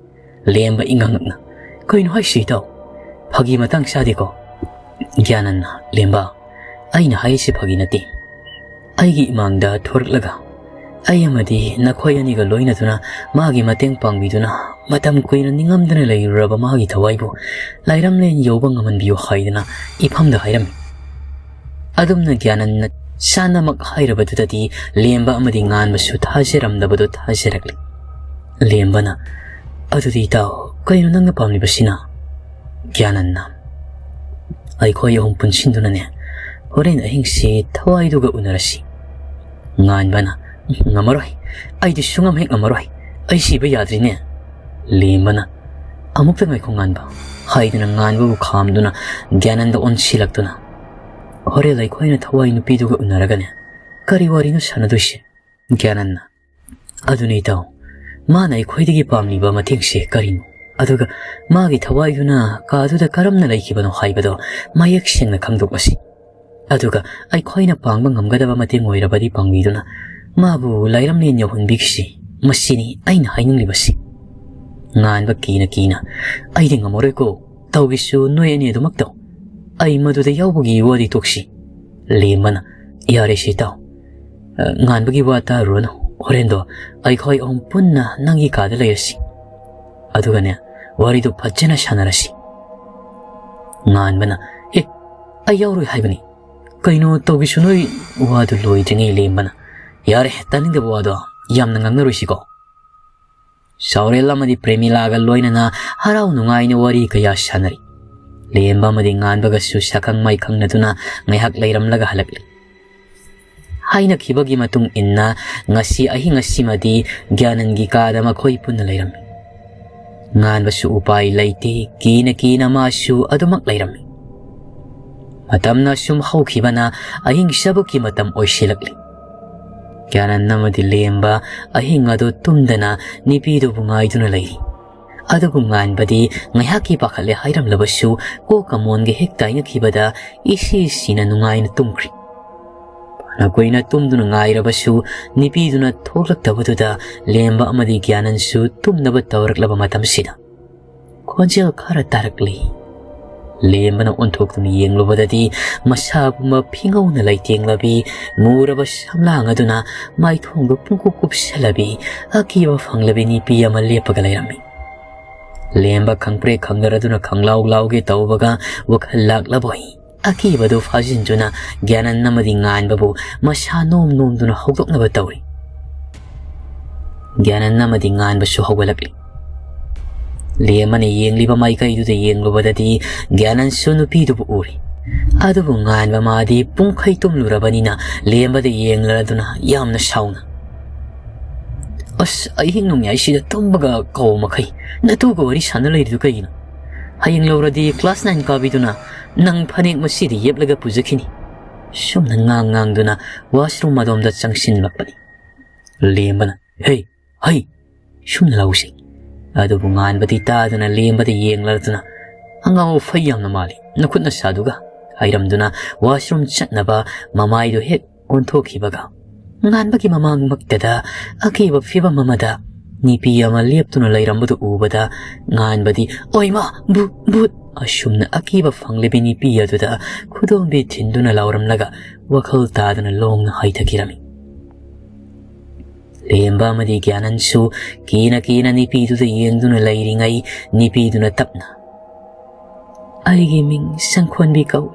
ꯂꯦꯝꯕ ꯏꯉꯛꯅ, "ꯀꯩꯅꯣ ꯍꯥꯏꯁꯤ ꯏꯇꯥꯎ? ꯐꯥꯒꯤ ꯃꯇꯥꯡ ꯆꯥꯗꯦꯀꯣ?" ꯒ꯭ꯌꯥꯅꯟꯅ, "ꯂꯦꯝꯕ, ꯑꯩꯅ ꯍꯥꯏꯔꯤꯁꯤ ꯐꯥꯒꯤ ꯅꯠꯇꯦ꯫ ꯑꯩꯒꯤ ꯏꯃꯥꯡꯗ ꯊꯣꯔꯛꯂꯒ ꯑꯩ ꯑꯃꯗꯤ ꯅꯈꯣꯏ ꯑꯅꯤꯒ ꯂꯣꯏꯅꯗꯨꯅ ꯃꯥꯒꯤ ꯃꯇꯦꯡ ꯄꯥꯡꯕꯤꯗꯨꯅ ꯃꯇꯝ ꯀꯨꯏꯅ ꯅꯤꯡꯉꯝꯗꯅ ꯂꯩꯔꯨꯔꯕ ꯃꯥꯒꯤ ꯊꯋꯥꯏꯕꯨ ꯂꯥꯏꯔꯝꯂꯦꯟ ꯌꯧꯕ ꯉꯝꯍꯟꯕꯤꯌꯨ ꯍꯥꯏꯗꯅ ꯏꯐꯝꯗ ꯍꯥꯏꯔꯝꯃꯤ꯫" ꯑꯗꯨꯝꯅ ꯒ꯭ꯌꯥꯅꯟꯅ ꯆꯥꯅꯃꯛ ꯍꯥꯏꯔꯕꯗꯨꯗꯗꯤ ꯂꯦꯝꯕ ꯑꯃꯗꯤ ꯉꯥꯟꯕꯁꯨ ꯊꯥꯖꯔꯝꯗꯕꯗꯨ ꯊꯥꯖꯔꯛꯂꯤ꯫ ꯂꯦꯝꯕꯅ, "ꯑꯗꯨꯗꯤ ꯏꯇꯥꯎ, ꯀꯩꯅꯣ ꯅꯪꯅ ꯄꯥꯝꯂꯤꯕꯁꯤꯅ?" ꯒ꯭ꯌꯥꯅꯟꯅ, "ꯑꯩꯈꯣꯏ ꯑꯍꯨꯝ ꯄꯨꯟꯁꯤꯟꯗꯨꯅꯅꯦ, ꯍꯣꯔꯦꯟ ꯑꯍꯤꯡꯁꯤ ꯊꯋꯥꯏꯗꯨꯒ ꯎꯅꯔꯁꯤ꯫" ꯉꯥꯟꯕꯅ, "ꯉꯝꯃꯔꯣꯏ, ꯑꯩꯗꯤ ꯁꯨꯡꯉꯝ ꯍꯦꯛ ꯉꯝꯃꯔꯣꯏ, ꯑꯩ ꯁꯤꯕ ꯌꯥꯗ꯭ꯔꯤꯅꯦ꯫" ꯂꯦꯝꯕꯅ, "ꯑꯃꯨꯛꯇ ꯉꯥꯏꯈꯣ ꯉꯥꯟꯕ" ꯍꯥꯏꯗꯨꯅ ꯉꯥꯟꯕꯕꯨ ꯈꯥꯝꯗꯨꯅ ꯒ꯭ꯌꯥꯅꯟꯗ ꯑꯣꯟꯁꯤꯜꯂꯛꯇꯨꯅ, "ꯍꯣꯔꯦꯟ ꯑꯩꯈꯣꯏꯅ ꯊꯋꯥꯏ ꯅꯨꯄꯤꯗꯨꯒ ꯎꯅꯔꯒꯅꯦ, ꯀꯔꯤ ꯋꯥꯔꯤꯅꯣ ꯁꯥꯟꯅꯗꯣꯏꯁꯦ?" ꯒ꯭ꯌꯥꯅꯟꯅ, "ꯑꯗꯨꯅꯤ ꯏꯇꯥꯎ, ꯃꯥꯅ ꯑꯩꯈꯣꯏꯗꯒꯤ ꯄꯥꯝꯂꯤꯕ ꯃꯇꯦꯡꯁꯦ ꯀꯔꯤꯅꯣ? ꯑꯗꯨꯒ ꯃꯥꯒꯤ ꯊꯋꯥꯏꯗꯨꯅ ꯀꯥꯗꯨꯗ ꯀꯔꯝꯅ ꯂꯩꯈꯤꯕꯅꯣ ꯍꯥꯏꯕꯗꯣ ꯃꯌꯦꯛ ꯁꯦꯡꯅ ꯈꯪꯗꯣꯛꯂꯁꯤ꯫ ꯑꯗꯨꯒ ꯑꯩꯈꯣꯏꯅ ꯄꯥꯡꯕ ꯉꯝꯒꯗꯕ ꯃꯇꯦꯡ ꯑꯣꯏꯔꯕꯗꯤ ꯄꯥꯡꯕꯤꯗꯨꯅ ꯃꯥꯕꯨ ꯂꯥꯏꯔꯝꯂꯦꯟ ꯌꯧꯍꯟꯕꯤꯈꯤꯁꯤ꯫ ꯃꯁꯤꯅꯤ ꯑꯩꯅ ꯍꯥꯏꯅꯤꯡꯂꯤꯕꯁꯤ꯫" ꯉꯥꯟꯕ ꯀꯤꯅ ꯀꯤꯅ, "ꯑꯩꯗꯤ ꯉꯝꯃꯔꯣꯏꯀꯣ, ꯇꯧꯒꯤꯁꯨ ꯅꯣꯏ ꯑꯅꯤ ꯑꯗꯨꯃꯛ ꯇꯧ꯫ ꯑꯩ ꯃꯗꯨꯗ ꯌꯥꯎꯕꯒꯤ ꯋꯥꯔꯤ ꯇꯣꯛꯁꯤ꯫" ꯂꯦꯝꯕꯅ, "ꯌꯥꯔꯦꯁꯦ ꯏꯇꯥꯎ, ꯑ, ꯉꯥꯟꯕꯒꯤ ꯋꯥ ꯇꯥꯔꯨꯔꯅꯨ꯫ ꯍꯣꯔꯦꯟꯗꯣ ꯑꯩꯈꯣꯏ ꯑꯍꯨꯝ ꯄꯨꯟꯅ ꯅꯪꯒꯤ ꯀꯥꯗ ꯂꯩꯔꯁꯤ꯫ ꯑꯗꯨꯒꯅꯦ, ꯋꯥꯔꯤꯗꯨ ꯐꯖꯅ ꯁꯥꯟꯅꯔꯁꯤ꯫" ꯉꯥꯟꯕꯅ, "ꯑꯦ, ꯑꯩ ꯌꯥꯎꯔꯣꯏ ꯍꯥꯏꯕꯅꯤ꯫ ꯀꯩꯅꯣ ꯇꯧꯒꯤꯁꯨ ꯅꯣꯏ?" ꯋꯥꯗꯨ ꯂꯣꯏꯗ꯭ꯔꯤꯉꯩ ꯂꯦꯝꯕꯅ, "ꯌꯥꯔꯦ, ꯇꯥꯅꯤꯡꯗꯕ ꯋꯥꯗꯣ ꯌꯥꯝꯅ ꯉꯥꯡꯅꯔꯣꯏꯁꯤꯀꯣ꯫" ꯁꯥꯎꯔꯦꯜ ꯑꯃꯗꯤ ꯄ꯭ꯔꯦꯃꯤꯂꯥꯒ ꯂꯣꯏꯅꯅ ꯍꯔꯥꯎ ꯅꯨꯡꯉꯥꯏꯅ ꯋꯥꯔꯤ ꯀꯌꯥ ꯁꯥꯟꯅꯔꯤ꯫ ꯂꯦꯝꯕ ꯑꯃꯗꯤ ꯉꯥꯟꯕꯒꯁꯨ ꯁꯛꯈꯪ ꯃꯥꯏꯈꯪꯅꯗꯨꯅ ꯉꯥꯏꯍꯥꯛ ꯂꯩꯔꯝꯂꯒ ꯍꯜꯂꯛꯂꯤ꯫ ꯍꯥꯏꯅꯈꯤꯕꯒꯤ ꯃꯇꯨꯡ ꯏꯟꯅ ꯉꯁꯤ ꯑꯍꯤꯡ ꯑꯁꯤꯃꯗꯤ ꯒ꯭ꯌꯥꯅꯟꯒꯤ ꯀꯥꯗ ꯃꯈꯣꯏ ꯄꯨꯟꯅ ꯂꯩꯔꯝꯃꯤ꯫ ꯉꯥꯟꯕꯁꯨ ꯎꯄꯥꯏ ꯂꯩꯇꯦ, ꯀꯤꯅ ꯀꯤꯅ ꯃꯥꯁꯨ ꯑꯗꯨꯃꯛ ꯂꯩꯔꯝꯃꯤ꯫ ꯃꯇꯝꯅ ꯁꯨꯝ ꯍꯧꯈꯤꯕꯅ ꯑꯍꯤꯡ ꯆꯕꯨꯛꯀꯤ ꯃꯇꯝ ꯑꯣꯏꯁꯤꯜꯂꯛꯂꯤ꯫ ꯒ꯭ꯌꯥꯅꯟ ꯑꯃꯗꯤ ꯂꯦꯝꯕ ꯑꯍꯤꯡ ꯑꯗꯨ ꯇꯨꯝꯗꯅ ꯅꯨꯄꯤꯗꯨꯕꯨ ꯉꯥꯏꯗꯨꯅ ꯂꯩꯔꯤ꯫ ꯑꯗꯨꯕꯨ ꯉꯥꯟꯕꯗꯤ ꯉꯥꯏꯍꯥꯛꯀꯤ ꯄꯥꯈꯠꯂꯦ ꯍꯥꯏꯔꯝꯂꯕꯁꯨ, ꯀꯣꯛꯀ ꯃꯣꯟꯒ ꯍꯦꯛ ꯇꯥꯏꯅꯈꯤꯕꯗ ꯏꯁꯤ ꯁꯤꯅ ꯅꯨꯡꯉꯥꯏꯅ ꯇꯨꯝꯈ꯭ꯔꯤ꯫ ꯐꯅ ꯀꯨꯏꯅ ꯇꯨꯝꯗꯨꯅ ꯉꯥꯏꯔꯕꯁꯨ ꯅꯨꯄꯤꯗꯨꯅ ꯊꯣꯛꯂꯛꯇꯕꯗꯨꯗ ꯂꯦꯝꯕ ꯑꯃꯗꯤ ꯒ꯭ꯌꯥꯅꯟꯁꯨ ꯇꯨꯝꯅꯕ ꯇꯧꯔꯛꯂꯕ ꯃꯇꯝꯁꯤꯗ ꯈꯣꯟꯖꯦꯜ ꯈꯔ ꯇꯥꯔꯛꯂꯤ꯫ ꯂꯦꯝꯕꯅ ꯑꯣꯟꯊꯣꯛꯇꯨꯅ ꯌꯦꯡꯂꯨꯕꯗꯗꯤ ꯃꯁꯥ ꯄꯨꯝꯕ ꯐꯤꯉꯧꯅ ꯂꯩꯇꯦꯡꯂꯕꯤ, ꯃꯨꯔꯕ ꯁꯝꯂꯥꯡ ꯑꯗꯨꯅ ꯃꯥꯏꯊꯣꯡꯗꯨ ꯄꯨꯡꯀꯨꯞ ꯀꯨꯞꯁꯜꯂꯕꯤ, ꯑꯀꯤꯕ ꯐꯪꯂꯕꯤ ꯅꯨꯄꯤ ꯑꯃ ꯂꯦꯞꯄꯒ ꯂꯩꯔꯝꯃꯤ꯫ ꯂꯦꯝꯕ ꯈꯪꯄ꯭ꯔꯦꯛ ꯈꯪꯗꯔꯗꯨꯅ ꯈꯪꯂꯥꯎ ꯂꯥꯎꯒꯦ ꯇꯧꯕꯒ ꯋꯥꯈꯜ ꯂꯥꯛꯂꯕꯣꯏ ꯑꯀꯤꯕꯗꯨ ꯐꯥꯖꯤꯟꯗꯨꯅ ꯒ꯭ꯌꯥꯅꯟ ꯑꯃꯗꯤ ꯉꯥꯟꯕꯕꯨ ꯃꯁꯥ ꯅꯣꯝ ꯅꯣꯝꯗꯨꯅ ꯍꯧꯗꯣꯛꯅꯕ ꯇꯧꯔꯤ꯫ ꯒ꯭ꯌꯥꯅꯟ ꯑꯃꯗꯤ ꯉꯥꯟꯕꯁꯨ ꯍꯧꯒꯠꯂꯛꯂꯤ꯫ ꯂꯦꯝꯕꯅ ꯌꯦꯡꯂꯤꯕ ꯃꯥꯏꯀꯩꯗꯨꯗ ꯌꯦꯡꯂꯨꯕꯗꯗꯤ ꯒ꯭ꯌꯥꯅꯟꯁꯨ ꯅꯨꯄꯤꯗꯨꯕꯨ ꯎꯔꯤ꯫ ꯑꯗꯨꯕꯨ ꯉꯥꯟꯕ ꯃꯥꯗꯤ ꯄꯨꯡꯈꯩ ꯇꯨꯝꯂꯨꯔꯕꯅꯤꯅ ꯂꯦꯝꯕꯗ ꯌꯦꯡꯂꯗꯨꯅ ꯌꯥꯝꯅ ꯁꯥꯎꯅ, "ꯑꯁ, ꯑꯍꯤꯡ ꯅꯣꯡꯌꯥꯏꯁꯤꯗ ꯇꯨꯝꯕꯒ ꯀꯧ ꯃꯈꯩ ꯅꯇꯨꯒ ꯋꯥꯔꯤ ꯁꯥꯟꯅ ꯂꯩꯔꯤꯗꯨ ꯀꯩꯒꯤꯅꯣ? ꯍꯌꯦꯡ ꯂꯧꯔꯗꯤ class nine ꯀꯥꯕꯤꯗꯨꯅ ꯅꯪ ꯐꯅꯦꯛ ꯃꯁꯤꯗ ꯌꯦꯞꯂꯒ ꯄꯨꯖꯈꯤꯅꯤ꯫" ꯁꯨꯝꯅ ꯉꯥꯡ ꯉꯥꯡꯗꯨꯅ washroom ꯑꯗꯣꯝꯗ ꯆꯪꯁꯤꯜꯂꯛꯄꯅꯤ꯫ ꯂꯦꯝꯕꯅ, "ꯍꯦ, ꯍꯩ, ꯁꯨꯝꯅ ꯂꯧꯁꯤ꯫" ꯑꯗꯨꯕꯨ ꯉꯥꯟꯕꯗꯤ ꯇꯥꯗꯅ ꯂꯦꯝꯕꯗ ꯌꯦꯡꯂꯗꯨꯅ, "ꯑꯉꯥꯎ ꯑꯐꯩ ꯌꯥꯝꯅ ꯃꯥꯜꯂꯤ ꯅꯈꯨꯠ ꯅꯁꯥꯗꯨꯒ," ꯍꯥꯏꯔꯝꯗꯨꯅ washroom ꯆꯠꯅꯕ ꯃꯃꯥꯏꯗꯨ ꯍꯦꯛ ꯑꯣꯟꯊꯣꯛꯈꯤꯕꯒ, ꯉꯥꯟꯕꯒꯤ ꯃꯃꯥꯡꯃꯛꯇꯗ ꯑꯀꯤꯕ ꯐꯤꯕꯝ ꯑꯃꯗ ꯅꯨꯄꯤ ꯑꯃ ꯂꯦꯞꯇꯨꯅ ꯂꯩꯔꯝꯕꯗꯨ ꯎꯕꯗ ꯉꯥꯟꯕꯗꯤ, "ꯑꯣꯏꯃꯥ, ꯚꯨꯠ, ꯚꯨꯠ!" ꯑꯁꯨꯝꯅ ꯑꯀꯤꯕ ꯐꯪꯂꯤꯕꯤ ꯅꯨꯄꯤ ꯑꯗꯨꯗ ꯈꯨꯗꯣꯝꯕꯤ ꯊꯤꯟꯗꯨꯅ ꯂꯥꯎꯔꯝꯂꯒ ꯋꯥꯈꯜ ꯇꯥꯗꯅ ꯂꯣꯡꯅ ꯍꯥꯏꯊꯈꯤꯔꯝꯃꯤ꯫ ꯂꯦꯝꯕ ꯑꯃꯗꯤ ꯒ꯭ꯌꯥꯅꯟꯁꯨ ꯀꯤꯅ ꯀꯤꯅ ꯅꯨꯄꯤꯗꯨꯗ ꯌꯦꯡꯗꯨꯅ ꯂꯩꯔꯤꯉꯩ, ꯅꯨꯄꯤꯗꯨꯅ ꯇꯞꯅ, "ꯑꯩꯒꯤ ꯃꯤꯡ ꯁꯪꯈꯣꯟꯕꯤ ꯀꯧꯏ꯫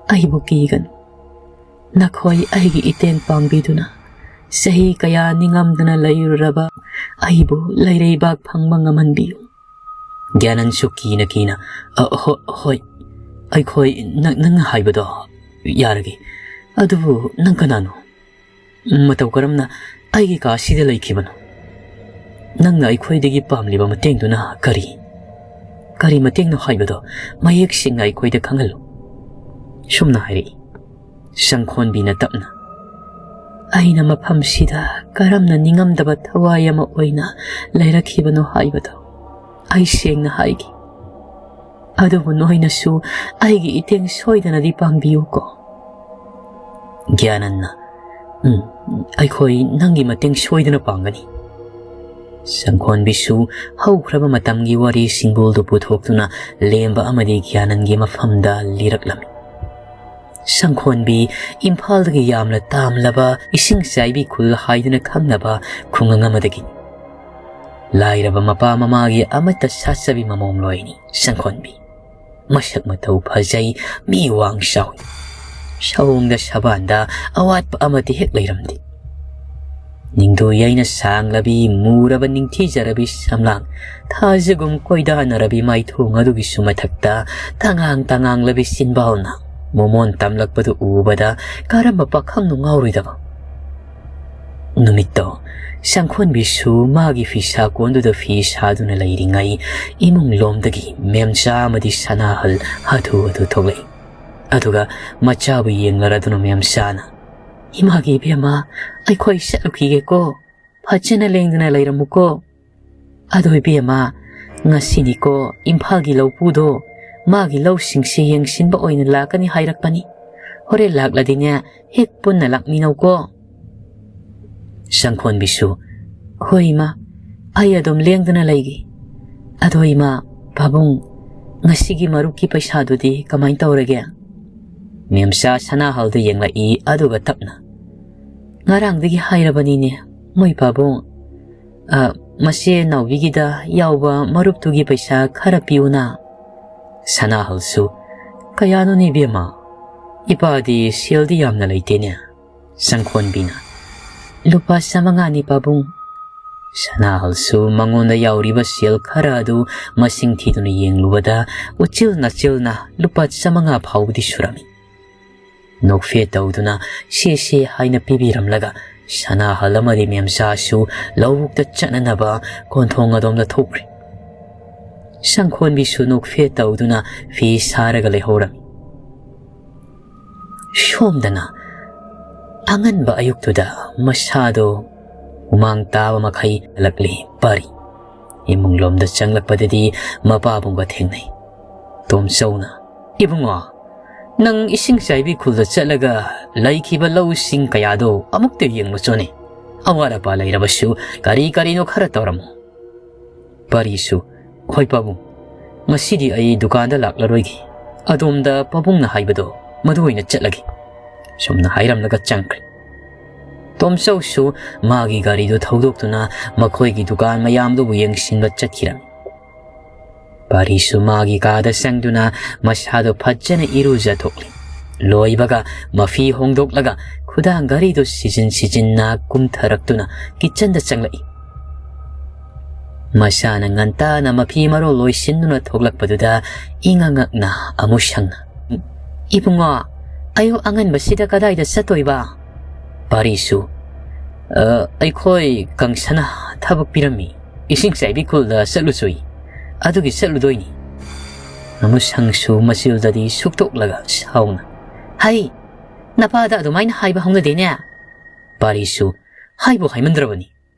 ꯑꯩꯕꯨ ꯀꯤꯒꯅꯨ꯫ ꯅꯈꯣꯏ ꯑꯩꯒꯤ ꯏꯇꯦꯡ ꯄꯥꯡꯕꯤꯗꯨꯅ ꯆꯍꯤ ꯀꯌꯥ ꯅꯤꯡꯉꯝꯗꯅ ꯂꯩꯔꯨꯔꯕ ꯑꯩꯕꯨ ꯂꯩꯔꯩꯕꯥꯛ ꯐꯪꯕ ꯉꯝꯍꯟꯕꯤꯌꯨ"꯫ ꯒ꯭ꯌꯥꯅꯟꯁꯨ ꯀꯤꯅ ꯀꯤꯅ, "ꯑ, ꯍꯣ-, ꯍꯣꯏ, ꯑꯩꯈꯣꯏ ꯅꯪ, ꯅꯪꯅ ꯍꯥꯏꯕꯗꯣ ꯌꯥꯔꯒꯦ꯫ ꯑꯗꯨꯕꯨ ꯅꯪ ꯀꯅꯥꯅꯣ? ꯃꯇꯧ ꯀꯔꯝꯅ ꯑꯩꯒꯤ ꯀꯥꯁꯤꯗ ꯂꯩꯈꯤꯕꯅꯣ? ꯅꯪꯅ ꯑꯩꯈꯣꯏꯗꯒꯤ ꯄꯥꯝꯂꯤꯕ ꯃꯇꯦꯡꯗꯨꯅ ꯀꯔꯤ? ꯀꯔꯤ ꯃꯇꯦꯡꯅꯣ ꯍꯥꯏꯕꯗꯣ ꯃꯌꯦꯛ ꯁꯦꯡꯅ ꯑꯩꯈꯣꯏꯗ ꯈꯪꯍꯜꯂꯨ"꯫ ꯁꯨꯝꯅ ꯍꯥꯏꯔꯛꯏ꯫ ꯁꯪꯈꯣꯟꯕꯤꯅ ꯇꯞꯅ, "ꯑꯩꯅ ꯃꯐꯝꯁꯤꯗ ꯀꯔꯝꯅ ꯅꯤꯡꯉꯝꯗꯕ ꯊꯋꯥꯏ ꯑꯃ ꯑꯣꯏꯅ ꯂꯩꯔꯛꯈꯤꯕꯅꯣ ꯍꯥꯏꯕꯗꯣ ꯑꯩ ꯁꯦꯡꯅ ꯍꯥꯏꯒꯦ꯫ ꯑꯗꯨꯕꯨ ꯅꯣꯏꯅꯁꯨ ꯑꯩꯒꯤ ꯏꯇꯦꯡ ꯁꯣꯏꯗꯅꯗꯤ ꯄꯥꯡꯕꯤꯌꯨꯀꯣ"꯫ ꯒ꯭ꯌꯥꯅꯟꯅ, "ꯎꯝ, ꯑꯩꯈꯣꯏ ꯅꯪꯒꯤ ꯃꯇꯦꯡ ꯁꯣꯏꯗꯅ ꯄꯥꯡꯒꯅꯤ"꯫ ꯁꯪꯈꯣꯟꯕꯤꯁꯨ ꯍꯧꯈ꯭ꯔꯕ ꯃꯇꯝꯒꯤ ꯋꯥꯔꯤ ꯁꯤꯡꯕꯣꯜꯗꯨ ꯄꯨꯊꯣꯛꯇꯨꯅ ꯂꯦꯝꯕ ꯑꯃꯗꯤ ꯒ꯭ꯌꯥꯅꯟꯒꯤ ꯃꯐꯝꯗ ꯂꯤꯔꯛꯂꯝꯃꯤ꯫ ꯁꯪꯈꯣꯟꯕꯤ ꯏꯝꯐꯥꯜꯗꯒꯤ ꯌꯥꯝꯅ ꯇꯥꯝꯂꯕ ꯏꯁꯤꯡ ꯆꯥꯏꯕꯤ ꯈꯨꯜ ꯍꯥꯏꯗꯨꯅ ꯈꯪꯅꯕ ꯈꯨꯡꯒꯪ ꯑꯃꯗꯒꯤꯅꯤ꯫ ꯂꯥꯏꯔꯕ ꯃꯄꯥ ꯃꯃꯥꯒꯤ ꯑꯃꯠꯇ ꯁꯥꯠꯆꯕꯤ ꯃꯃꯣꯝꯂꯣꯏꯅꯤ ꯁꯪꯈꯣꯟꯕꯤ꯫ ꯃꯁꯛ ꯃꯇꯧ ꯐꯖꯩ, ꯃꯤ ꯋꯥꯡ ꯆꯥꯎꯏ꯫ ꯁꯑꯣꯡꯗ ꯁꯕꯥꯟꯗ ꯑꯋꯥꯠꯄ ꯑꯃꯠꯇ ꯍꯦꯛ ꯂꯩꯔꯝꯗꯦ꯫ ꯅꯤꯡꯗꯣ ꯌꯩꯅ ꯁꯥꯡꯂꯕꯤ, ꯃꯨꯔꯕ ꯅꯤꯡꯊꯤꯖꯔꯕꯤ ꯁꯝꯂꯥꯡ, ꯊꯥꯖꯒꯨꯝ ꯀꯣꯏꯗꯥꯅꯔꯕꯤ ꯃꯥꯏꯊꯣꯡ ꯑꯗꯨꯒꯤꯁꯨ ꯃꯊꯛꯇ ꯇꯉꯥꯡ ꯇꯉꯥꯡꯂꯕꯤ ꯆꯤꯟꯕꯥꯜꯅ ꯃꯣꯃꯣꯟ ꯇꯝꯂꯛꯄꯗꯨ ꯎꯕꯗ ꯀꯔꯝꯕ ꯄꯥꯈꯪꯅꯣ ꯉꯥꯎꯔꯣꯏꯗꯕ? ꯅꯨꯃꯤꯠꯇꯣ ꯁꯪꯈꯣꯟꯕꯤꯁꯨ ꯃꯥꯒꯤ ꯐꯤꯁꯥ ꯀꯣꯟꯗꯨꯗ ꯐꯤ ꯁꯥꯗꯨꯅ ꯂꯩꯔꯤꯉꯩ, ꯏꯃꯨꯡ ꯂꯣꯝꯗꯒꯤ ꯃꯦꯝꯆꯥ ꯑꯃꯗꯤ ꯁꯅꯥꯍꯜ ꯍꯥꯊꯨ ꯍꯥꯊꯨ ꯊꯣꯛꯂꯛꯏ꯫ ꯑꯗꯨꯒ ꯃꯆꯥꯕꯨ ꯌꯦꯡꯂꯔꯗꯨꯅ ꯃꯦꯝꯆꯥꯅ, "ꯏꯃꯥꯒꯤ ꯏꯕꯦꯝꯃ, ꯑꯩꯈꯣꯏ ꯆꯠꯂꯨꯈꯤꯒꯦꯀꯣ꯫ ꯐꯖꯅ ꯂꯦꯡꯗꯅ ꯂꯩꯔꯝꯃꯨꯀꯣ꯫ ꯑꯗꯣ ꯏꯕꯦꯝꯃ, ꯉꯁꯤꯅꯤꯀꯣ ꯏꯝꯐꯥꯜꯒꯤ ꯂꯧꯄꯨꯗꯣ ꯃꯥꯒꯤ ꯂꯧꯁꯤꯡꯁꯦ ꯌꯦꯡꯁꯤꯟꯕ ꯑꯣꯏꯅ ꯂꯥꯛꯀꯅꯤ ꯍꯥꯏꯔꯛꯄꯅꯤ꯫ ꯍꯣꯔꯦꯟ ꯂꯥꯛꯂꯗꯤꯅꯦ, ꯍꯦꯛ ꯄꯨꯟꯅ ꯂꯥꯛꯃꯤꯟꯅꯧꯀꯣ"꯫ ꯁꯪꯈꯣꯟꯕꯤꯁꯨ, "ꯍꯣꯏ ꯏꯃꯥ, ꯑꯩ ꯑꯗꯨꯝ ꯂꯦꯡꯗꯅ ꯂꯩꯒꯦ꯫ ꯑꯗꯣ ꯏꯃꯥ, ꯄꯥꯕꯨꯡ, "ꯉꯁꯤꯒꯤ ꯃꯔꯨꯞꯀꯤ ꯄꯩꯁꯥꯗꯨꯗꯤ ꯀꯃꯥꯏ ꯇꯧꯔꯒꯦ?" ꯃꯦꯝꯆꯥ ꯁꯅꯥꯍꯜꯗ ꯌꯦꯡꯂꯛꯏ, ꯑꯗꯨꯒ ꯇꯞꯅ, "ꯉꯔꯥꯡꯗꯒꯤ ꯍꯥꯏꯔꯕꯅꯤꯅꯦ, ꯃꯣꯏ ꯄꯥꯕꯨꯡ꯫ ꯑ, ꯃꯆꯦ ꯅꯥꯎꯕꯤꯒꯤꯗ ꯌꯥꯎꯕ ꯃꯔꯨꯞꯇꯨꯒꯤ ꯄꯩꯁꯥ ꯈꯔ ꯄꯤꯌꯨꯅ꯫" ꯁꯅꯥꯍꯜꯁꯨ, "ꯀꯌꯥꯅꯣꯅꯦ ꯏꯕꯦꯝꯃ? ꯏꯄꯥꯗꯤ ꯁꯦꯜꯗꯤ ꯌꯥꯝꯅ ꯂꯩꯇꯦꯅꯦ꯫" ꯁꯪꯈꯣꯟꯕꯤꯅ, "ꯂꯨꯄꯥ ꯆꯥꯃꯉꯥꯅꯤ ꯄꯥꯕꯨꯡ꯫" ꯁꯅꯥꯍꯜꯁꯨ ꯃꯉꯣꯟꯗ ꯌꯥꯎꯔꯤꯕ ꯁꯦꯜ ꯈꯔ ꯑꯗꯨ ꯃꯁꯤꯡ ꯊꯤꯗꯨꯅ ꯌꯦꯡꯂꯨꯕꯗ ꯎꯆꯤꯜ ꯅꯥꯆꯤꯜꯅ ꯂꯨꯄꯥ ꯆꯥꯃꯉꯥ ꯐꯥꯎꯕꯗꯤ ꯁꯨꯔꯝꯃꯤ꯫ ꯅꯣꯛꯐꯦ ꯇꯧꯗꯨꯅ ꯁꯦ ꯁꯦ ꯍꯥꯏꯅ ꯄꯤꯕꯤꯔꯝꯂꯒ ꯁꯅꯥꯍꯜ ꯑꯃꯗꯤ ꯃꯦꯝꯆꯥꯁꯨ ꯂꯧꯕꯨꯛꯇ ꯆꯠꯅꯅꯕ ꯀꯣꯟꯊꯣꯡ ꯑꯗꯣꯝꯗ ꯊꯣꯛꯈ꯭ꯔꯦ꯫ ꯁꯪꯈꯣꯟꯕꯤꯁꯨ ꯅꯣꯛꯐꯦ ꯇꯧꯗꯨꯅ ꯐꯤ ꯁꯥꯔꯒ ꯂꯩꯍꯧꯔꯝꯃꯤ꯫ ꯁꯣꯝꯗꯅ ꯑꯉꯟꯕ ꯑꯌꯨꯛꯇꯨꯗ ꯃꯁꯥꯗꯣ ꯍꯨꯃꯥꯡ ꯇꯥꯕ ꯃꯈꯩ ꯍꯜꯂꯛꯂꯤ ꯄꯥꯔꯤ꯫ ꯏꯃꯨꯡꯂꯣꯝꯗ ꯆꯪꯂꯛꯄꯗꯗꯤ ꯃꯄꯥꯕꯨꯡꯒ ꯊꯦꯡꯅꯩ꯫ ꯇꯣꯝꯆꯧꯅ, "ꯏꯕꯨꯡꯉꯣ, ꯅꯪ ꯏꯁꯤꯡ ꯆꯥꯏꯕꯤ ꯈꯨꯜꯗ ꯆꯠꯂꯒ ꯂꯩꯈꯤꯕ ꯂꯧꯁꯤꯡ ꯀꯌꯥꯗꯣ ꯑꯃꯨꯛꯇ ꯌꯦꯡꯂꯨꯆꯣꯅꯦ꯫ ꯑꯋꯥꯠ ꯑꯄꯥ ꯂꯩꯔꯕꯁꯨ ꯀꯔꯤ ꯀꯔꯤꯅꯣ ꯈꯔ ꯇꯧꯔꯝꯃꯨ꯫" ꯄꯥꯔꯤꯁꯨ, "ꯍꯣꯏ ꯄꯥꯕꯨꯡ, ꯉꯁꯤꯗꯤ ꯑꯩ ꯗꯨꯀꯥꯟꯗ ꯂꯥꯛꯂꯔꯣꯏꯒꯦ꯫ ꯑꯗꯣꯝꯗ ꯄꯥꯕꯨꯡꯅ ꯍꯥꯏꯕꯗꯣ ꯃꯗꯨ ꯑꯣꯏꯅ ꯆꯠꯂꯒꯦ꯫" ꯁꯨꯝꯅ ꯍꯥꯏꯔꯝꯂꯒ ꯆꯪꯈ꯭ꯔꯦ꯫ ꯇꯣꯝꯆꯧꯁꯨ ꯃꯥꯒꯤ ꯒꯥꯔꯤꯗꯨ ꯊꯧꯗꯣꯛꯇꯨꯅ ꯃꯈꯣꯏꯒꯤ ꯗꯨꯀꯥꯟ ꯃꯌꯥꯝꯗꯨꯕꯨ ꯌꯦꯡꯁꯤꯟꯕ ꯆꯠꯈꯤꯔꯝꯃꯤ꯫ ꯄꯥꯔꯤꯁꯨ ꯃꯥꯒꯤ ꯀꯥꯗ ꯆꯪꯗꯨꯅ ꯃꯁꯥꯗꯨ ꯐꯖꯅ ꯏꯔꯨꯖꯊꯣꯛꯂꯤ꯫ ꯂꯣꯏꯕꯒ ꯃꯐꯤ ꯍꯣꯡꯗꯣꯛꯂꯒ ꯈꯨꯗꯥꯡ ꯘꯔꯤꯗꯨ ꯁꯤꯖꯤꯟ ꯁꯤꯖꯤꯟꯅ ꯀꯨꯝꯊꯔꯛꯇꯨꯅ ꯀꯤꯆꯟꯗ ꯆꯪꯂꯛꯏ꯫ ꯃꯁꯥꯅ ꯉꯟꯇꯥꯅ ꯃꯐꯤ ꯃꯔꯣꯜ ꯂꯣꯏꯁꯤꯟꯗꯨꯅ ꯊꯣꯛꯂꯛꯄꯗꯨꯗ ꯏꯉꯛ ꯉꯛꯅ ꯑꯃꯨꯁꯪꯅ, "ꯏꯕꯨꯡꯉꯣ, ꯑꯌꯨꯛ ꯑꯉꯟꯕꯁꯤꯗ ꯀꯗꯥꯏꯗ ꯆꯠꯇꯣꯏꯕ?" ꯄꯥꯔꯤꯁꯨ, "ꯑ, ꯑꯩꯈꯣꯏ ꯀꯪꯁꯅ ꯊꯕꯛ ꯄꯤꯔꯝꯃꯤ꯫ ꯏꯁꯤꯡ ꯆꯥꯏꯕꯤ ꯈꯨꯜꯗ ꯆꯠꯂꯨꯆꯣꯌꯦ꯫ ꯑꯗꯨꯒꯤ ꯆꯠꯂꯨꯗꯣꯏꯅꯤ꯫" ꯑꯃꯨꯁꯪꯁꯨ ꯃꯆꯤꯜꯗꯗꯤ ꯁꯨꯛꯇꯣꯛꯂꯒ ꯁꯥꯎꯅ, "ꯍꯩ, ꯅꯄꯥꯗ ꯑꯗꯨꯃꯥꯏꯅ ꯍꯥꯏꯕ ꯍꯧꯅꯗꯦꯅꯦ꯫" ꯄꯥꯔꯤꯁꯨ, "ꯍꯥꯏꯕꯨ ꯍꯥꯏꯃꯟꯗ꯭ꯔꯕꯅꯤ꯫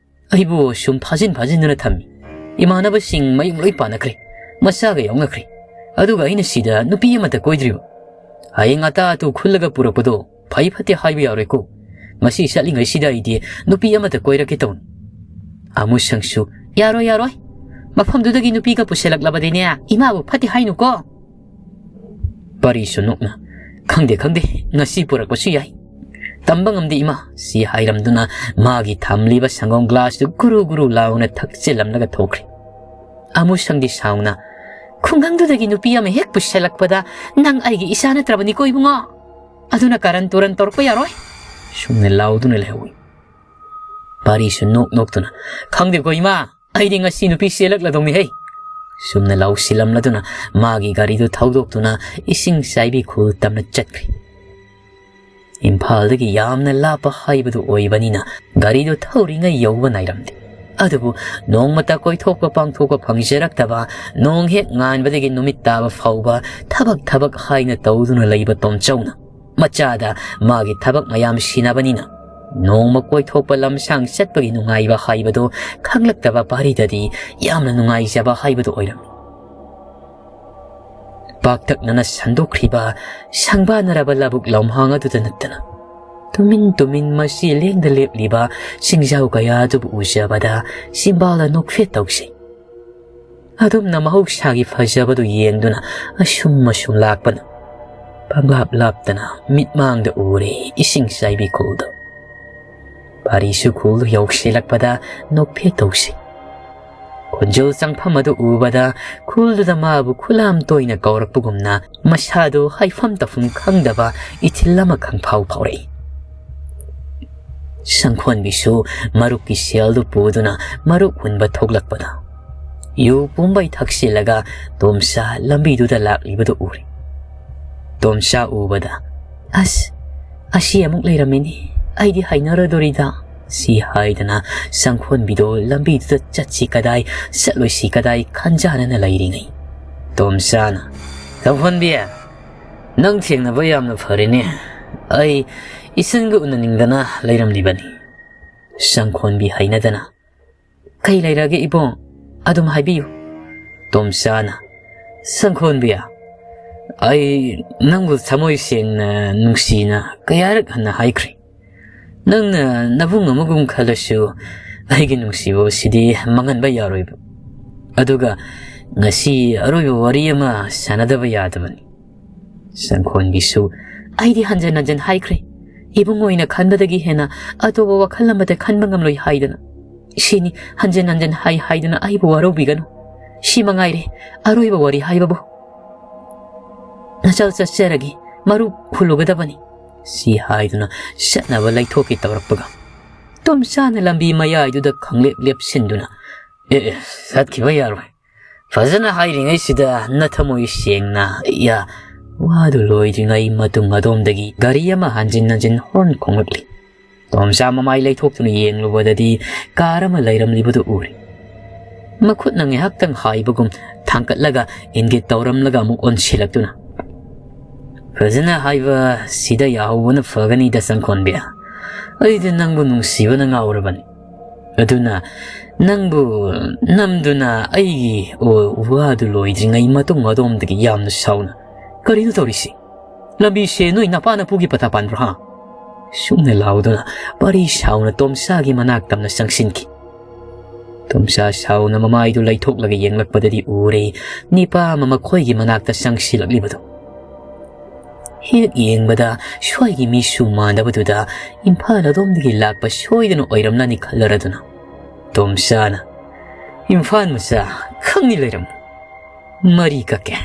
ꯑꯩꯕꯨ ꯁꯨꯝ ꯐꯥꯖꯤꯟ ꯐꯥꯖꯤꯟꯗꯨꯅ ꯊꯝꯃꯤ꯫ ꯏꯃꯥꯟꯅꯕꯁꯤꯡ ꯃꯌꯨꯝ ꯂꯣꯏ ꯄꯥꯟꯅꯈ꯭ꯔꯦ, ꯃꯆꯥꯒ ꯌꯥꯎꯅꯈ꯭ꯔꯦ꯫ ꯑꯗꯨꯒ ꯑꯩꯅ ꯁꯤꯗ ꯅꯨꯄꯤ ꯑꯃꯠꯇ ꯀꯣꯏꯗ꯭ꯔꯤꯕ꯫ ꯍꯌꯦꯡ ꯑꯇꯥ ꯑꯇꯨ ꯈꯨꯜꯂꯒ ꯄꯨꯔꯛꯄꯗꯣ ꯐꯩ ꯐꯠꯇꯦ ꯍꯥꯏꯕ ꯌꯥꯔꯣꯏꯀꯣ꯫ ꯉꯁꯤ ꯆꯠꯂꯤꯉꯩꯁꯤꯗ ꯑꯩꯗꯤ ꯅꯨꯄꯤ ꯑꯃꯠꯇ ꯀꯣꯏꯔꯛꯀꯦ ꯇꯧꯅꯤ꯫" ꯑꯃꯨꯁꯪꯁꯨ, "ꯌꯥꯔꯣꯏ, ꯌꯥꯔꯣꯏ꯫ ꯃꯐꯝꯗꯨꯗꯒꯤ ꯅꯨꯄꯤꯒ ꯄꯨꯁꯤꯜꯂꯛꯂꯕꯗꯤꯅꯦ, ꯏꯃꯥꯕꯨ ꯐꯠꯇꯦ ꯍꯥꯏꯅꯨꯀꯣ꯫ ꯄꯥꯔꯤꯁꯨ ꯅꯣꯛꯅ, "ꯈꯪꯗꯦ, ꯈꯪꯗꯦ, ꯉꯁꯤ ꯄꯨꯔꯛꯄꯁꯨ ꯌꯥꯏ꯫ ꯇꯝꯕ ꯉꯝꯗꯦ ꯏꯃꯥ," ꯁꯤ ꯍꯥꯏꯔꯝꯗꯨꯅ ꯃꯥꯒꯤ ꯊꯝꯂꯤꯕ ꯁꯪꯒꯣꯝ ꯒ꯭ꯂꯥꯁꯇꯨ ꯒꯨꯔꯨ ꯒꯨꯔꯨ ꯂꯥꯎꯅ ꯊꯛꯆꯤꯜꯂꯝꯂꯒ ꯊꯣꯛꯈ꯭ꯔꯦ꯫ ꯑꯃꯨꯁꯪꯗꯤ ꯁꯥꯎꯅ, "ꯈꯨꯡꯒꯪꯗꯨꯗꯒꯤ ꯅꯨꯄꯤ ꯑꯃ ꯍꯦꯛ ꯄꯨꯁꯤꯜꯂꯛꯄꯗ ꯅꯪ ꯑꯩꯒꯤ ꯏꯆꯥ ꯅꯠꯇ꯭ꯔꯕꯅꯤꯀꯣ ꯏꯕꯨꯡꯉꯣ꯫ ꯑꯗꯨꯅ ꯀꯥꯔꯟ ꯇꯨꯔꯟ ꯇꯧꯔꯛꯄ ꯌꯥꯔꯣꯏ," ꯁꯨꯝꯅ ꯂꯥꯎꯗꯨꯅ ꯂꯩꯍꯧꯏ꯫ ꯄꯥꯔꯤꯁꯨ ꯅꯣꯛ ꯅꯣꯛꯇꯨꯅ, "ꯈꯪꯗꯦꯀꯣ ꯏꯃꯥ, ꯑꯩꯗꯤ ꯉꯁꯤ ꯅꯨꯄꯤ ꯆꯦꯜꯂꯛꯂꯗꯧꯅꯤꯍꯦ," ꯁꯨꯝꯅ ꯂꯥꯎꯁꯤꯜꯂꯝꯂꯗꯨꯅ ꯃꯥꯒꯤ ꯒꯥꯔꯤꯗꯨ ꯊꯧꯗꯣꯛꯇꯨꯅ ꯏꯁꯤꯡ ꯆꯥꯏꯕꯤ ꯈꯨꯜ ꯇꯝꯅ ꯆꯠꯈ꯭ꯔꯦ꯫ ꯏꯝꯐꯥꯜꯗꯒꯤ ꯌꯥꯝꯅ ꯂꯥꯞꯄ ꯍꯥꯏꯕꯗꯨ ꯑꯣꯏꯕꯅꯤꯅ ꯒꯥꯔꯤꯗꯨ ꯊꯧꯔꯤꯉꯩ ꯌꯧꯕ ꯅꯥꯏꯔꯝꯗꯦ꯫ ꯑꯗꯨꯕꯨ ꯅꯣꯡꯃꯇ ꯀꯣꯏꯊꯣꯛꯄ ꯄꯥꯡꯊꯣꯛꯄ ꯐꯪꯖꯔꯛꯇꯕ, ꯅꯣꯡ ꯍꯦꯛ ꯉꯥꯟꯕꯗꯒꯤ ꯅꯨꯃꯤꯠ ꯇꯥꯕ ꯐꯥꯎꯕ ꯊꯕꯛ ꯊꯕꯛ ꯍꯥꯏꯅ ꯇꯧꯗꯨꯅ ꯂꯩꯕ ꯇꯣꯝꯆꯧꯅ ꯃꯆꯥꯗ ꯃꯥꯒꯤ ꯊꯕꯛ ꯃꯌꯥꯝ ꯁꯤꯟꯅꯕꯅꯤꯅ ꯅꯣꯡꯃ ꯀꯣꯏꯊꯣꯛꯄ ꯂꯝꯁꯥꯡ ꯆꯠꯄꯒꯤ ꯅꯨꯡꯉꯥꯏꯕ ꯍꯥꯏꯕꯗꯨ ꯈꯪꯂꯛꯇꯕ ꯄꯥꯔꯤꯗꯗꯤ ꯌꯥꯝꯅ ꯅꯨꯡꯉꯥꯏꯖꯕ ꯍꯥꯏꯕꯗꯨ ꯑꯣꯏꯔꯝꯃꯤ꯫ ꯄꯥꯛꯇꯛꯅꯅ ꯁꯟꯗꯣꯛꯈ꯭ꯔꯤꯕ ꯁꯪꯕꯥꯅꯔꯕ ꯂꯧꯕꯨꯛ ꯂꯝꯍꯥꯡ ꯑꯗꯨꯗ ꯅꯠꯇꯅ ꯇꯨꯃꯤꯟ ꯇꯨꯃꯤꯟ ꯃꯁꯤ ꯂꯦꯡꯗ ꯂꯦꯞꯂꯤꯕ ꯆꯤꯡꯖꯥꯎ ꯀꯌꯥ ꯑꯗꯨꯕꯨ ꯎꯖꯕꯗ ꯆꯤꯝꯕꯥꯜꯗ ꯅꯣꯛꯐꯦꯠ ꯇꯧꯁꯤ꯫ ꯑꯗꯨꯝꯅ ꯃꯍꯧꯁꯥꯒꯤ ꯐꯖꯕꯗꯨ ꯌꯦꯡꯗꯨꯅ ꯑꯁꯨꯝ ꯑꯁꯨꯝ ꯂꯥꯛꯄꯅ ꯄꯪꯂꯥꯞ ꯂꯥꯞꯇꯅ ꯃꯤꯠꯃꯥꯡꯗ ꯎꯔꯦ ꯏꯁꯤꯡ ꯆꯥꯏꯕꯤ ꯈꯨꯜꯗꯨ꯫ ꯄꯥꯔꯤꯁꯨ ꯈꯨꯜꯗꯨ ꯌꯧꯁꯤꯜꯂꯛꯄꯗ ꯅꯣꯛꯐꯦꯠ ꯇꯧꯁꯤ꯫ ꯈꯣꯟꯖꯦꯜ ꯆꯪꯐꯝ ꯑꯗꯨ ꯎꯕꯗ ꯈꯨꯜꯗꯨꯗ ꯃꯥꯕꯨ ꯈꯨꯂꯥꯝ ꯇꯣꯏꯅ ꯀꯧꯔꯛꯄꯒꯨꯝꯅ ꯃꯁꯥꯗꯨ ꯍꯥꯏꯐꯝ ꯇꯧꯐꯝ ꯈꯪꯗꯕ ꯏꯊꯤꯜ ꯑꯃ ꯈꯪꯐꯥꯎ ꯐꯥꯎꯔꯛꯏ꯫ ꯁꯪꯈꯣꯟꯕꯤꯁꯨ ꯃꯔꯨꯞꯀꯤ ꯁꯦꯜꯗꯨ ꯄꯨꯗꯨꯅ ꯃꯔꯨꯞ ꯍꯨꯟꯕ ꯊꯣꯛꯂꯛꯄꯗ ꯌꯨ ꯄꯨꯝꯕꯩ ꯊꯛꯆꯤꯜꯂꯒ ꯇꯣꯝꯆꯥ ꯂꯝꯕꯤꯗꯨꯗ ꯂꯥꯛꯂꯤꯕꯗꯨ ꯎꯔꯦ꯫ ꯇꯣꯝꯆꯥ ꯎꯕꯗ, "ꯑꯁ, ꯑꯁꯤ ꯑꯃꯨꯛ ꯂꯩꯔꯝꯃꯤꯅꯤ, ꯑꯩꯗꯤ ꯍꯩꯅꯔꯣꯏꯗꯣꯔꯤꯗ," ꯁꯤ ꯍꯥꯏꯗꯅ ꯁꯪꯈꯣꯟꯕꯤꯗꯣ ꯂꯝꯕꯤꯗꯨꯗ ꯆꯠꯁꯤ ꯀꯗꯥꯏ, ꯆꯠꯂꯣꯏꯁꯤ ꯀꯗꯥꯏ ꯈꯟꯖꯥꯟꯅꯅ ꯂꯩꯔꯤꯉꯩ ꯇꯣꯝꯆꯥꯅ, "ꯁꯪꯈꯣꯟꯕꯤ, ꯅꯪ ꯊꯦꯡꯅꯕ ꯌꯥꯝꯅ ꯐꯔꯦꯅꯦ꯫ ꯑꯩ ꯏꯆꯟꯒ ꯎꯅꯅꯤꯡꯗꯅ ꯂꯩꯔꯝꯂꯤꯕꯅꯤ꯫" ꯁꯪꯈꯣꯟꯕꯤ ꯍꯩꯅꯗꯅ, "ꯀꯩ ꯂꯩꯔꯒꯦ ꯏꯕꯣꯡ? ꯑꯗꯨꯝ ꯍꯥꯏꯕꯤꯌꯨ꯫" ꯇꯣꯝꯆꯥꯅ, "ꯁꯪꯈꯣꯟꯕꯤ, ꯑꯩ ꯅꯪꯕꯨ ꯊꯃꯣꯏ ꯁꯦꯡꯅ ꯅꯨꯡꯁꯤꯅ ꯀꯌꯥꯔꯛ ꯍꯟꯅ ꯍꯥꯏꯈ꯭ꯔꯦ꯫ ꯅꯪꯅ ꯅꯕꯨꯡ ꯑꯃꯒꯨꯝ ꯈꯜꯂꯁꯨ ꯑꯩꯒꯤ ꯅꯨꯡꯁꯤꯕ ꯑꯁꯤꯗꯤ ꯃꯥꯡꯍꯟꯕ ꯌꯥꯔꯣꯏꯕ꯫ ꯑꯗꯨꯒ ꯉꯁꯤ ꯑꯔꯣꯏꯕ ꯋꯥꯔꯤ ꯑꯃ ꯁꯥꯟꯅꯗꯕ ꯌꯥꯗꯕꯅꯤ꯫ ꯁꯪꯈꯣꯟꯕꯤꯁꯨ, "ꯑꯩꯗꯤ ꯍꯟꯖꯟ ꯍꯟꯖꯟ ꯍꯥꯏꯈ꯭ꯔꯦ꯫ ꯏꯕꯨꯡꯉꯣꯅ ꯈꯟꯕꯗꯒꯤ ꯍꯦꯟꯅ ꯑꯇꯣꯞꯄ ꯋꯥꯈꯜ ꯑꯃꯗ ꯈꯟꯕ ꯉꯝꯂꯣꯏ ꯍꯥꯏꯗꯅ꯫ ꯁꯤꯅꯤ ꯍꯟꯖꯟ ꯍꯟꯖꯟ ꯍꯥꯏ ꯍꯥꯏꯗꯨꯅ ꯑꯩꯕꯨ ꯋꯥꯔꯧꯕꯤꯒꯅꯨ꯫ ꯁꯤ ꯃꯉꯥꯏꯔꯦ ꯑꯔꯣꯏꯕ ꯋꯥꯔꯤ ꯍꯥꯏꯕꯕꯨ꯫ ꯅꯆꯜ ꯆꯠꯆꯔꯒꯦ, ꯃꯔꯨꯞ ꯍꯨꯜꯂꯨꯒꯗꯕꯅꯤ"꯫ ꯁꯤ ꯍꯥꯏꯗꯨꯅ ꯆꯠꯅꯕ ꯂꯩꯊꯣꯛꯀꯦ ꯇꯧꯔꯛꯄꯒ, ꯇꯣꯝꯆꯥꯅ ꯂꯝꯕꯤ ꯃꯌꯥꯏꯗꯨꯗ ꯈꯪꯂꯦꯞ ꯂꯦꯞꯁꯤꯟꯗꯨꯅ, "ꯑꯦ, ꯑꯦ, ꯆꯠꯈꯤꯕ ꯌꯥꯔꯣꯏ꯫ ꯐꯖꯅ ꯍꯥꯏꯔꯤꯉꯩꯁꯤꯗ ꯅꯊꯃꯣꯏ ꯁꯦꯡꯅ, ꯌꯥ"꯫ ꯋꯥꯗꯨ ꯂꯣꯏꯗ꯭ꯔꯤꯉꯩ ꯃꯇꯨꯡ ꯑꯗꯣꯝꯗꯒꯤ ꯒꯥꯔꯤ ꯑꯃ ꯍꯟꯖꯤꯟ ꯍꯟꯖꯤꯟ ꯍꯣꯔꯟ ꯈꯣꯡꯂꯛꯂꯤ꯫ ꯇꯣꯝꯆꯥ ꯃꯃꯥꯏ ꯂꯩꯊꯣꯛꯇꯨꯅ ꯌꯦꯡꯂꯨꯕꯗꯗꯤ ꯀꯥꯔ ꯑꯃ ꯂꯩꯔꯝꯂꯤꯕꯗꯨ ꯎꯔꯦ꯫ ꯃꯈꯨꯠꯅ ꯉꯥꯏꯍꯥꯛꯇꯪ ꯍꯥꯏꯕꯒꯨꯝ ꯊꯥꯡꯀꯠꯂꯒ ꯏꯪꯒꯤꯠ ꯇꯧꯔꯝꯂꯒ ꯑꯃꯨꯛ ꯑꯣꯟꯁꯤꯜꯂꯛꯇꯨꯅ, "ꯐꯖꯅ ꯍꯥꯏꯕ ꯁꯤꯗ ꯌꯥꯍꯧꯕꯅ ꯐꯒꯅꯤꯗ, ꯁꯪꯈꯣꯟꯕꯤ꯫ ꯑꯩꯗꯤ ꯅꯪꯕꯨ ꯅꯨꯡꯁꯤꯕꯅ ꯉꯥꯎꯔꯕꯅꯤ꯫ ꯑꯗꯨꯅ ꯅꯪꯕꯨ ꯅꯝꯗꯨꯅ ꯑꯩꯒꯤ ꯋꯥꯗꯨ ꯂꯣꯏꯗ꯭ꯔꯤꯉꯩ ꯃꯇꯨꯡ ꯑꯗꯣꯝꯗꯒꯤ ꯌꯥꯝꯅ ꯁꯥꯎꯅ, ꯀꯔꯤꯅꯣ ꯇꯧꯔꯤꯁꯤ? ꯂꯝꯕꯤꯁꯦ ꯅꯣꯏ ꯅꯄꯥ ꯅꯄꯨꯒꯤ ꯄꯇꯥ ꯄꯥꯟꯕ꯭ꯔꯣ, ꯍꯥ?" ꯁꯨꯝꯅ ꯂꯥꯎꯗꯨꯅ ꯄꯥꯔꯤ ꯁꯥꯎꯅ ꯇꯣꯝꯆꯥꯒꯤ ꯃꯅꯥꯛ ꯇꯝꯅ ꯆꯪꯁꯤꯟꯈꯤ꯫ ꯇꯣꯝꯆꯥ ꯁꯥꯎꯅ ꯃꯃꯥꯏꯗꯨ ꯂꯩꯊꯣꯛꯂꯒ ꯌꯦꯡꯂꯛꯄꯗꯗꯤ ꯎꯔꯦ ꯅꯤꯄꯥ ꯑꯃ ꯃꯈꯣꯏꯒꯤ ꯃꯅꯥꯛꯇ ꯆꯪꯁꯤꯜꯂꯛꯂꯤꯕꯗꯨ꯫ ꯍꯦꯛ ꯌꯦꯡꯕꯗ ꯁ꯭ꯋꯥꯏꯒꯤ ꯃꯤꯁꯨ ꯃꯥꯟꯗꯕꯗꯨꯗ ꯏꯝꯐꯥꯜ ꯑꯗꯣꯝꯗꯒꯤ ꯂꯥꯛꯄ ꯁꯣꯏꯗꯅ ꯑꯣꯏꯔꯝꯂꯅꯤ ꯈꯜꯂꯔꯗꯨꯅ ꯇꯣꯝꯆꯥꯅ, "ꯏꯝꯐꯥꯜ ꯃꯆꯥ, ꯈꯪꯅꯤ ꯂꯩꯔꯝꯃꯨ꯫ ꯃꯔꯤ ꯀꯛꯀꯦ꯫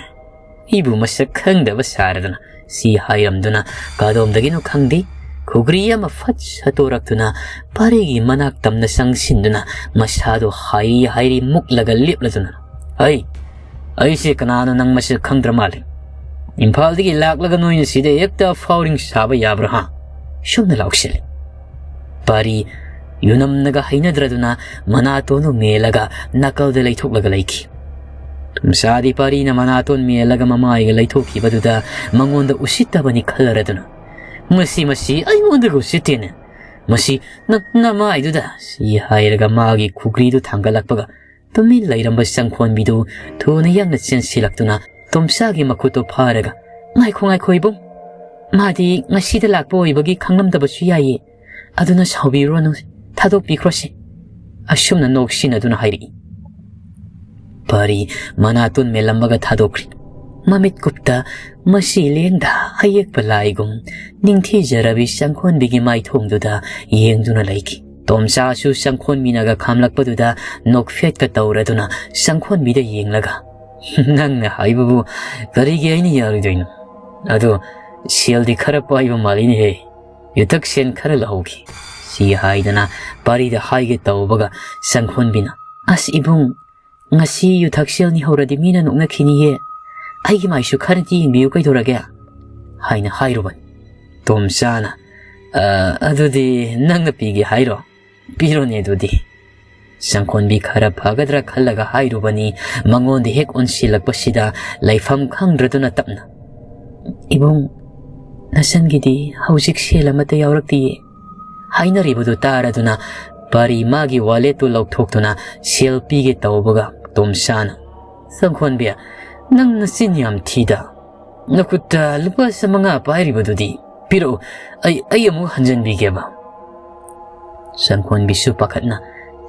ꯑꯩꯕꯨ ꯃꯁꯛ ꯈꯪꯗꯕ ꯁꯥꯔꯗꯅ" ꯁꯤ ꯍꯥꯏꯔꯝꯗꯨꯅ ꯀꯗꯣꯝꯗꯒꯤꯅꯣ ꯈꯪꯗꯦ ꯈꯨꯒ꯭ꯔꯤ ꯑꯃ ꯐꯠ ꯁꯠꯇꯣꯔꯛꯇꯨꯅ ꯄꯥꯔꯤꯒꯤ ꯃꯅꯥꯛ ꯇꯝꯅ ꯆꯪꯁꯤꯟꯗꯨꯅ ꯃꯁꯥꯗꯣ ꯍꯥꯏꯔꯤ ꯍꯥꯏꯔꯤ ꯃꯨꯛꯂꯒ ꯂꯦꯞꯂꯗꯨꯅ, "ꯍꯩ, ꯑꯩꯁꯦ ꯀꯅꯥꯅꯣ ꯅꯪ ꯃꯁꯛ ꯈꯪꯗ꯭ꯔ ꯃꯥꯜꯂꯦ꯫ ꯏꯝꯐꯥꯜꯗꯒꯤ ꯂꯥꯛꯂꯒ ꯅꯣꯏꯅ ꯁꯤꯗ ꯍꯦꯛꯇ ꯐꯥꯎꯔꯤꯡ ꯁꯥꯕ ꯌꯥꯕ꯭ꯔꯥ, ꯍꯥ?" ꯁꯨꯝꯅ ꯂꯥꯎꯁꯤꯜꯂꯤ꯫ ꯄꯥꯔꯤ ꯌꯨꯅꯝꯅꯒ ꯍꯩꯅꯗ꯭ꯔꯗꯨꯅ ꯃꯅꯥꯇꯣꯟꯗꯨ ꯃꯦꯜꯂꯒ ꯅꯥꯀꯜꯗ ꯂꯩꯊꯣꯛꯂꯒ ꯂꯩꯈꯤ꯫ ꯇꯣꯝꯆꯥꯗꯤ ꯄꯥꯔꯤꯅ ꯃꯅꯥꯇꯣꯟ ꯃꯦꯜꯂꯒ ꯃꯃꯥꯏꯒ ꯂꯩꯊꯣꯛꯈꯤꯕꯗꯨꯗ ꯃꯉꯣꯟꯗ ꯎꯁꯤꯠꯇꯕꯅꯤ ꯈꯜꯂꯔꯗꯨꯅ, "ꯃꯁꯤ, ꯃꯁꯤ ꯑꯩꯉꯣꯟꯗꯒ ꯎꯁꯤꯠꯇꯦꯅꯦ꯫ ꯃꯁꯤ ꯅ-, ꯅꯃꯥꯏꯗꯨꯗ" ꯁꯤ ꯍꯥꯏꯔꯒ ꯃꯥꯒꯤ ꯈꯨꯒ꯭ꯔꯤꯗꯨ ꯊꯥꯡꯒꯠꯂꯛꯄꯒ ꯇꯨꯃꯤꯟ ꯂꯩꯔꯝꯕ ꯆꯪꯈꯣꯟꯕꯤꯗꯨ ꯊꯨꯅ ꯌꯥꯡꯅ ꯆꯦꯟꯁꯤꯜꯂꯛꯇꯨꯅ ꯇꯣꯝꯆꯥꯒꯤ ꯃꯈꯨꯠꯇꯨ ꯐꯥꯔꯒ, "ꯉꯥꯏꯈꯣ, ꯉꯥꯏꯈꯣ ꯏꯕꯨꯡ꯫ ꯃꯥꯗꯤ ꯉꯁꯤꯗ ꯂꯥꯛꯄ ꯑꯣꯏꯕꯒꯤ ꯈꯪꯂꯝꯗꯕꯁꯨ ꯌꯥꯏꯌꯦ꯫ ꯑꯗꯨꯅ ꯁꯥꯎꯕꯤꯔꯨꯔꯅꯨ, ꯊꯥꯗꯣꯛꯄꯤꯈ꯭ꯔꯣꯁꯦ"꯫ ꯑꯁꯨꯝꯅ ꯅꯣꯛꯁꯤꯟꯅꯗꯨꯅ ꯍꯥꯏꯔꯛꯏ꯫ ꯄꯥꯔꯤ ꯃꯅꯥꯇꯣꯟ ꯃꯦꯜꯂꯝꯃꯒ ꯊꯥꯗꯣꯛꯈ꯭ꯔꯤ꯫ ꯃꯃꯤꯠ ꯀꯨꯞꯇ ꯃꯁꯤ ꯂꯦꯡꯗ ꯑꯌꯦꯛꯄ ꯂꯥꯏꯒꯨꯝ ꯅꯤꯡꯊꯤꯖꯔꯕꯤ ꯁꯪꯈꯣꯟꯕꯤꯒꯤ ꯃꯥꯏꯊꯣꯡꯗꯨꯗ ꯌꯦꯡꯗꯨꯅ ꯂꯩꯈꯤ꯫ ꯇꯣꯝꯆꯥꯁꯨ ꯁꯪꯈꯣꯟꯕꯤꯅꯒ ꯈꯥꯝꯂꯛꯄꯗꯨꯗ ꯅꯣꯛꯐꯦꯠꯀ ꯇꯧꯔꯗꯨꯅ ꯁꯪꯈꯣꯟꯕꯤꯗ ꯌꯦꯡꯂꯒ, "ꯅꯪꯅ ꯍꯥꯏꯕꯕꯨ ꯀꯔꯤꯒꯤ ꯑꯩꯅ ꯌꯥꯔꯣꯏꯗꯣꯏꯅꯣ? ꯑꯗꯣ ꯁꯦꯜꯗꯤ ꯈꯔ ꯄꯥꯏꯕ ꯃꯥꯜꯂꯤꯅꯦꯍꯦ꯫ ꯌꯨꯊꯛ ꯁꯦꯟ ꯈꯔ ꯂꯧꯍꯧꯈꯤ," ꯁꯤ ꯍꯥꯏꯗꯅ ꯄꯥꯔꯤꯗ ꯍꯥꯏꯒꯦ ꯇꯧꯕꯒ ꯁꯪꯈꯣꯟꯕꯤꯅ, "ꯑꯁ ꯏꯕꯨꯡ, ꯉꯁꯤ ꯌꯨꯊꯛ ꯁꯦꯜꯅꯤ ꯍꯧꯔꯗꯤ ꯃꯤꯅ ꯅꯣꯛꯅꯈꯤꯅꯤꯌꯦ꯫ ꯑꯩꯒꯤ ꯃꯥꯏꯁꯨ ꯈꯔꯗꯤ ꯌꯦꯡꯕꯤꯌꯨ ꯀꯩꯗꯧꯔꯒꯦ?" ꯍꯥꯏꯅ ꯍꯥꯏꯔꯨꯕꯅꯤ꯫ ꯇꯣꯝꯆꯥꯅ, "ꯑ, ꯑꯗꯨꯗꯤ ꯅꯪꯅ ꯄꯤꯒꯦ ꯍꯥꯏꯔꯣ? ꯄꯤꯔꯣꯅꯦ ꯑꯗꯨꯗꯤ꯫" ꯁꯪꯈꯣꯟꯕꯤ ꯈꯔ ꯐꯒꯗ꯭ꯔꯥ ꯈꯜꯂꯒ ꯍꯥꯏꯔꯨꯕꯅꯤ꯫ ꯃꯉꯣꯟꯗ ꯍꯦꯛ ꯑꯣꯟꯁꯤꯜꯂꯛꯄꯁꯤꯗ ꯂꯩꯐꯝ ꯈꯪꯗ꯭ꯔꯗꯨꯅ ꯇꯞꯅ, "ꯏꯕꯨꯡ, ꯅꯆꯟꯒꯤꯗꯤ ꯍꯧꯖꯤꯛ ꯁꯦꯜ ꯑꯃꯠꯇ ꯌꯥꯎꯔꯛꯇꯤꯌꯦ꯫" ꯍꯥꯏꯅꯔꯤꯕꯗꯨ ꯇꯥꯔꯗꯨꯅ ꯄꯥꯔꯤ ꯃꯥꯒꯤ ꯋꯥꯂꯦꯠꯇꯨ ꯂꯧꯊꯣꯛꯇꯨꯅ ꯁꯦꯜ ꯄꯤꯒꯦ ꯇꯧꯕꯒ ꯇꯣꯝꯆꯥꯅ, "ꯁꯪꯈꯣꯟꯕꯤ, ꯅꯪ ꯅꯆꯤꯟ ꯌꯥꯝ ꯊꯤꯗ꯫ ꯅꯈꯨꯠꯇ ꯂꯨꯄꯥ ꯆꯥꯃꯉꯥ ꯄꯥꯏꯔꯤꯕꯗꯨꯗꯤ ꯄꯤꯔꯛꯎ, ꯑꯩ, ꯑꯩ ꯑꯃꯨꯛ ꯍꯟꯖꯟꯕꯤꯒꯦꯕ꯫" ꯁꯪꯈꯣꯟꯕꯤꯁꯨ ꯄꯥꯈꯠꯅ,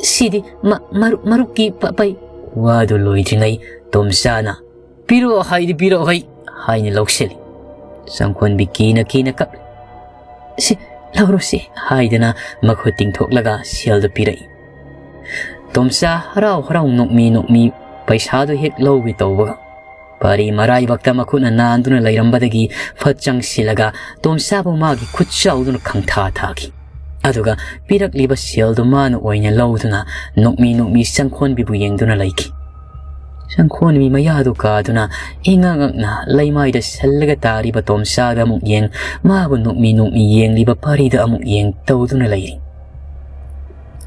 "ꯁꯤꯗꯤ ꯃ-, ꯃꯔꯨꯞ, ꯃꯔꯨꯞꯀꯤ ꯄ-, ꯄꯩ꯫" ꯋꯥꯗꯨ ꯂꯣꯏꯗ꯭ꯔꯤꯉꯩ ꯇꯣꯝꯆꯥꯅ, "ꯄꯤꯔꯛꯑꯣ ꯍꯥꯏꯗꯤ ꯄꯤꯔꯛꯑꯣ ꯍꯩ," ꯍꯥꯏꯅ ꯂꯧꯁꯤꯜꯂꯤ꯫ ꯁꯪꯈꯣꯟꯕꯤ ꯀꯤꯅ ꯀꯤꯅ ꯀꯞꯂꯤ꯫ "ꯁꯤ ꯂꯧꯔꯣ ꯁꯤ," ꯍꯥꯏꯗꯅ ꯃꯈꯨꯠ ꯇꯤꯡꯊꯣꯛꯂꯒ ꯁꯦꯜꯗꯨ ꯄꯤꯔꯛꯏ꯫ ꯇꯣꯝꯆꯥ ꯍꯔꯥꯎ ꯍꯔꯥꯎ ꯅꯣꯛꯃꯤ ꯅꯣꯛꯃꯤ ꯄꯩꯁꯥꯗꯨ ꯍꯦꯛ ꯂꯧꯒꯦ ꯇꯧꯕꯒ, ꯄꯥꯔꯤ ꯃꯔꯥꯏꯕꯛꯇ ꯃꯈꯨꯠꯅ ꯅꯥꯟꯗꯨꯅ ꯂꯩꯔꯝꯕꯗꯒꯤ ꯐꯠ ꯆꯪꯁꯤꯜꯂꯒ ꯇꯣꯝꯆꯥꯕꯨ ꯃꯥꯒꯤ ꯈꯨꯠ ꯆꯥꯎꯗꯨꯅ ꯈꯪꯊꯥ ꯊꯥꯈꯤ꯫ ꯑꯗꯨꯒ ꯄꯤꯔꯛꯂꯤꯕ ꯁꯦꯜꯗꯨ ꯃꯥꯅ ꯑꯣꯏꯅ ꯂꯧꯗꯨꯅ ꯅꯣꯛꯃꯤ ꯅꯣꯛꯃꯤ ꯁꯪꯈꯣꯟꯕꯤꯕꯨ ꯌꯦꯡꯗꯨꯅ ꯂꯩꯈꯤ꯫ ꯁꯪꯈꯣꯟꯕꯤ ꯃꯌꯥꯗꯨ ꯀꯥꯗꯨꯅ ꯏꯉꯛ ꯉꯛꯅ ꯂꯩꯃꯥꯏꯗ ꯁꯜꯂꯒ ꯇꯥꯔꯤꯕ ꯇꯣꯝꯆꯥꯗ ꯑꯃꯨꯛ ꯌꯦꯡ, ꯃꯥꯕꯨ ꯅꯣꯛꯃꯤ ꯅꯣꯛꯃꯤ ꯌꯦꯡꯂꯤꯕ ꯄꯥꯔꯤꯗ ꯑꯃꯨꯛ ꯌꯦꯡ ꯇꯧꯗꯨꯅ ꯂꯩꯔꯤ꯫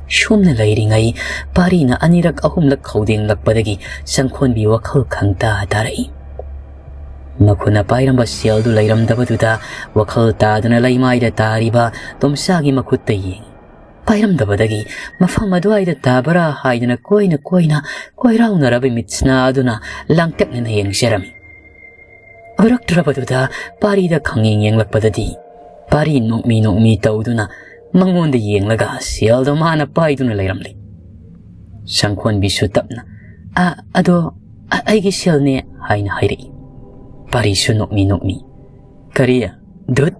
ꯁꯨꯝꯅ ꯂꯩꯔꯤꯉꯩ ꯄꯥꯔꯤꯅ ꯑꯅꯤꯔꯛ ꯑꯍꯨꯝꯂꯛ ꯈꯧꯗꯦꯡꯂꯛꯄꯗꯒꯤ ꯁꯪꯈꯣꯟꯕꯤ ꯋꯥꯈꯜ ꯈꯪꯇꯥ ꯇꯥꯔꯛꯏ꯫ ꯃꯈꯨꯠꯅ ꯄꯥꯏꯔꯝꯕ ꯁꯦꯜꯗꯨ ꯂꯩꯔꯝꯗꯕꯗꯨꯗ ꯋꯥꯈꯜ ꯇꯥꯗꯅ ꯂꯩꯃꯥꯏꯗ ꯇꯥꯔꯤꯕ ꯇꯣꯝꯆꯥꯒꯤ ꯃꯈꯨꯠꯇ ꯌꯦꯡꯏ꯫ ꯄꯥꯏꯔꯝꯗꯕꯗꯒꯤ ꯃꯐꯝ ꯑꯗꯨꯋꯥꯏꯗ ꯇꯥꯕ꯭ꯔꯥ ꯍꯥꯏꯗꯅ ꯀꯣꯏꯅ ꯀꯣꯏꯅ ꯀꯣꯏꯔꯥꯎꯅꯔꯕ ꯃꯤꯠꯁꯅꯥ ꯑꯗꯨꯅ ꯂꯥꯡꯇꯛꯅꯅ ꯌꯦꯡꯖꯔꯝꯃꯤ꯫ ꯎꯔꯛꯇ꯭ꯔꯕꯗꯨꯗ ꯄꯥꯔꯤꯗ ꯈꯪꯌꯦꯡ ꯌꯦꯡꯂꯛꯄꯗꯗꯤ ꯄꯥꯔꯤ ꯅꯣꯛꯃꯤ ꯅꯣꯛꯃꯤ ꯇꯧꯗꯨꯅ ꯃꯉꯣꯟꯗ ꯌꯦꯡꯂꯒ ꯁꯦꯜꯗꯣ ꯃꯥꯅ ꯄꯥꯏꯗꯨꯅ ꯂꯩꯔꯝꯂꯦ꯫ ꯁꯪꯈꯣꯟꯕꯤꯁꯨ ꯇꯞꯅ, "ꯑ, ꯑꯗꯣ, ꯑ, ꯑꯩꯒꯤ ꯁꯦꯜꯅꯦ," ꯍꯥꯏꯅ ꯍꯥꯏꯔꯛꯏ꯫ ꯄꯥꯔꯤꯁꯨ ꯅꯣꯛꯃꯤ ꯅꯣꯛꯃꯤ, "ꯀꯔꯤ? ꯙꯨꯠ!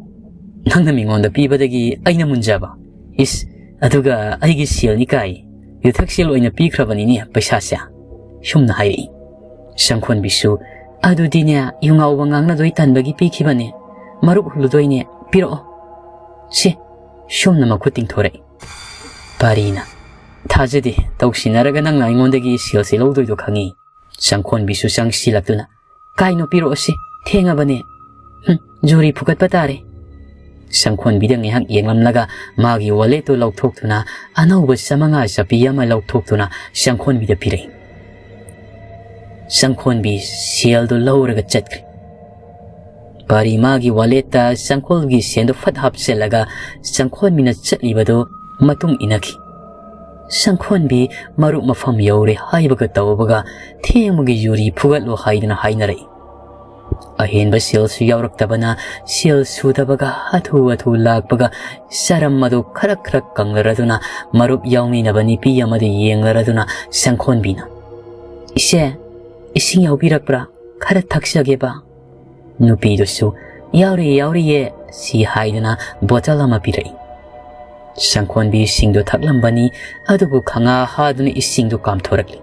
ꯅꯪꯅ ꯃꯤꯉꯣꯟꯗ ꯄꯤꯕꯗꯒꯤ ꯑꯩꯅ ꯃꯨꯟꯖꯕ? ꯏꯁ, ꯑꯗꯨꯒ ꯑꯩꯒꯤ ꯁꯦꯜꯅꯤ ꯀꯥꯏ꯫ ꯌꯨꯊꯛ ꯁꯦꯜ ꯑꯣꯏꯅ ꯄꯤꯈ꯭ꯔꯕꯅꯤꯅꯦ ꯄꯩꯁꯥꯁꯦ," ꯁꯨꯝꯅ ꯍꯥꯏꯔꯛꯏ꯫ ꯁꯪꯈꯣꯟꯕꯤꯁꯨ, "ꯑꯗꯨꯗꯤꯅꯦ, ꯌꯨꯉꯥꯎꯕ ꯉꯥꯡꯅꯗꯣꯏ ꯇꯟꯕꯒꯤ ꯄꯤꯈꯤꯕꯅꯦ꯫ ꯃꯔꯨꯞ ꯍꯨꯜꯂꯨꯗꯣꯏꯅꯦ, ꯄꯤꯔꯛꯑꯣ꯫ ꯁꯤ," ꯁꯨꯝꯅ ꯃꯈꯨꯠ ꯇꯤꯡꯊꯣꯔꯛꯏ꯫ ꯄꯥꯔꯤꯅ, "ꯊꯥꯖꯗꯦ, ꯇꯧꯁꯤꯟꯅꯔꯒ ꯅꯪꯅ ꯑꯩꯉꯣꯟꯗꯒꯤ ꯁꯦꯜꯁꯦ ꯂꯧꯗꯣꯏꯗꯣ ꯈꯪꯉꯤ꯫" ꯁꯪꯈꯣꯟꯕꯤꯁꯨ ꯆꯪꯁꯤꯜꯂꯛꯇꯨꯅ, "ꯀꯥꯏꯅꯣ, ꯄꯤꯔꯛꯑꯣꯁꯤ, ꯊꯦꯡꯉꯕꯅꯦ꯫ ꯍꯨꯝ, ꯖꯨꯔꯤ ꯐꯨꯒꯠꯄ ꯇꯥꯔꯦ꯫" ꯁꯪꯈꯣꯟꯕꯤꯗ ꯉꯥꯏꯍꯥꯛ ꯌꯦꯡꯂꯝꯂꯒ ꯃꯥꯒꯤ ꯋꯥꯂꯦꯠꯇꯨ ꯂꯧꯊꯣꯛꯇꯨꯅ ꯑꯅꯧꯕ ꯆꯥꯃꯉꯥ ꯆꯞꯄꯤ ꯑꯃ ꯂꯧꯊꯣꯛꯇꯨꯅ ꯁꯪꯈꯣꯟꯕꯤꯗ ꯄꯤꯔꯛꯏ꯫ ꯁꯪꯈꯣꯟꯕꯤ ꯁꯦꯜꯗꯨ ꯂꯧꯔꯒ ꯆꯠꯈ꯭ꯔꯦ꯫ ꯄꯥꯔꯤ ꯃꯥꯒꯤ ꯋꯥꯂꯦꯠꯇ ꯁꯪꯈꯣꯟꯕꯤꯒꯤ ꯁꯦꯜꯗꯨ ꯐꯠ ꯍꯥꯞꯆꯤꯜꯂꯒ ꯁꯪꯈꯣꯟꯕꯤꯅ ꯆꯠꯂꯤꯕꯗꯨ ꯃꯇꯨꯡ ꯏꯟꯅꯈꯤ꯫ ꯁꯪꯈꯣꯟꯕꯤ ꯃꯔꯨꯞ ꯃꯐꯝ ꯌꯧꯔꯦ ꯍꯥꯏꯕꯒ ꯇꯧꯕꯒ ꯊꯦꯡꯕꯒꯤ ꯖꯨꯔꯤ ꯐꯨꯒꯠꯂꯣ ꯍꯥꯏꯗꯨꯅ ꯍꯥꯏꯅꯔꯛꯏ꯫ ꯑꯍꯦꯟꯕ ꯁꯦꯜꯁꯨ ꯌꯥꯎꯔꯛꯇꯕꯅ ꯁꯦꯜ ꯁꯨꯗꯕꯒ ꯍꯥꯊꯨ ꯍꯥꯊꯨ ꯂꯥꯛꯄꯒ ꯆꯔꯝ ꯑꯗꯨ ꯈꯔ ꯈꯔ ꯀꯪꯂꯔꯗꯨꯅ ꯃꯔꯨꯞ ꯌꯥꯎꯃꯤꯟꯅꯕ ꯅꯨꯄꯤ ꯑꯃꯗ ꯌꯦꯡꯂꯔꯗꯨꯅ ꯁꯪꯈꯣꯟꯕꯤꯅ, "ꯏꯆꯦ, ꯏꯁꯤꯡ ꯌꯥꯎꯕꯤꯔꯛꯄ꯭ꯔꯥ? ꯈꯔ ꯊꯛꯆꯒꯦꯕ꯫" ꯅꯨꯄꯤꯗꯨꯁꯨ, "ꯌꯥꯎꯔꯤꯌꯦ, ꯌꯥꯎꯔꯤꯌꯦ," ꯁꯤ ꯍꯥꯏꯗꯨꯅ ꯕꯣꯇꯜ ꯑꯃ ꯄꯤꯔꯛꯏ꯫ ꯁꯪꯈꯣꯟꯕꯤ ꯏꯁꯤꯡꯗꯨ ꯊꯛꯂꯝꯕꯅꯤ, ꯑꯗꯨꯕꯨ ꯈꯪꯍꯥ ꯍꯥꯗꯨꯅ ꯏꯁꯤꯡꯗꯨ ꯀꯥꯝꯊꯣꯔꯛꯂꯤ꯫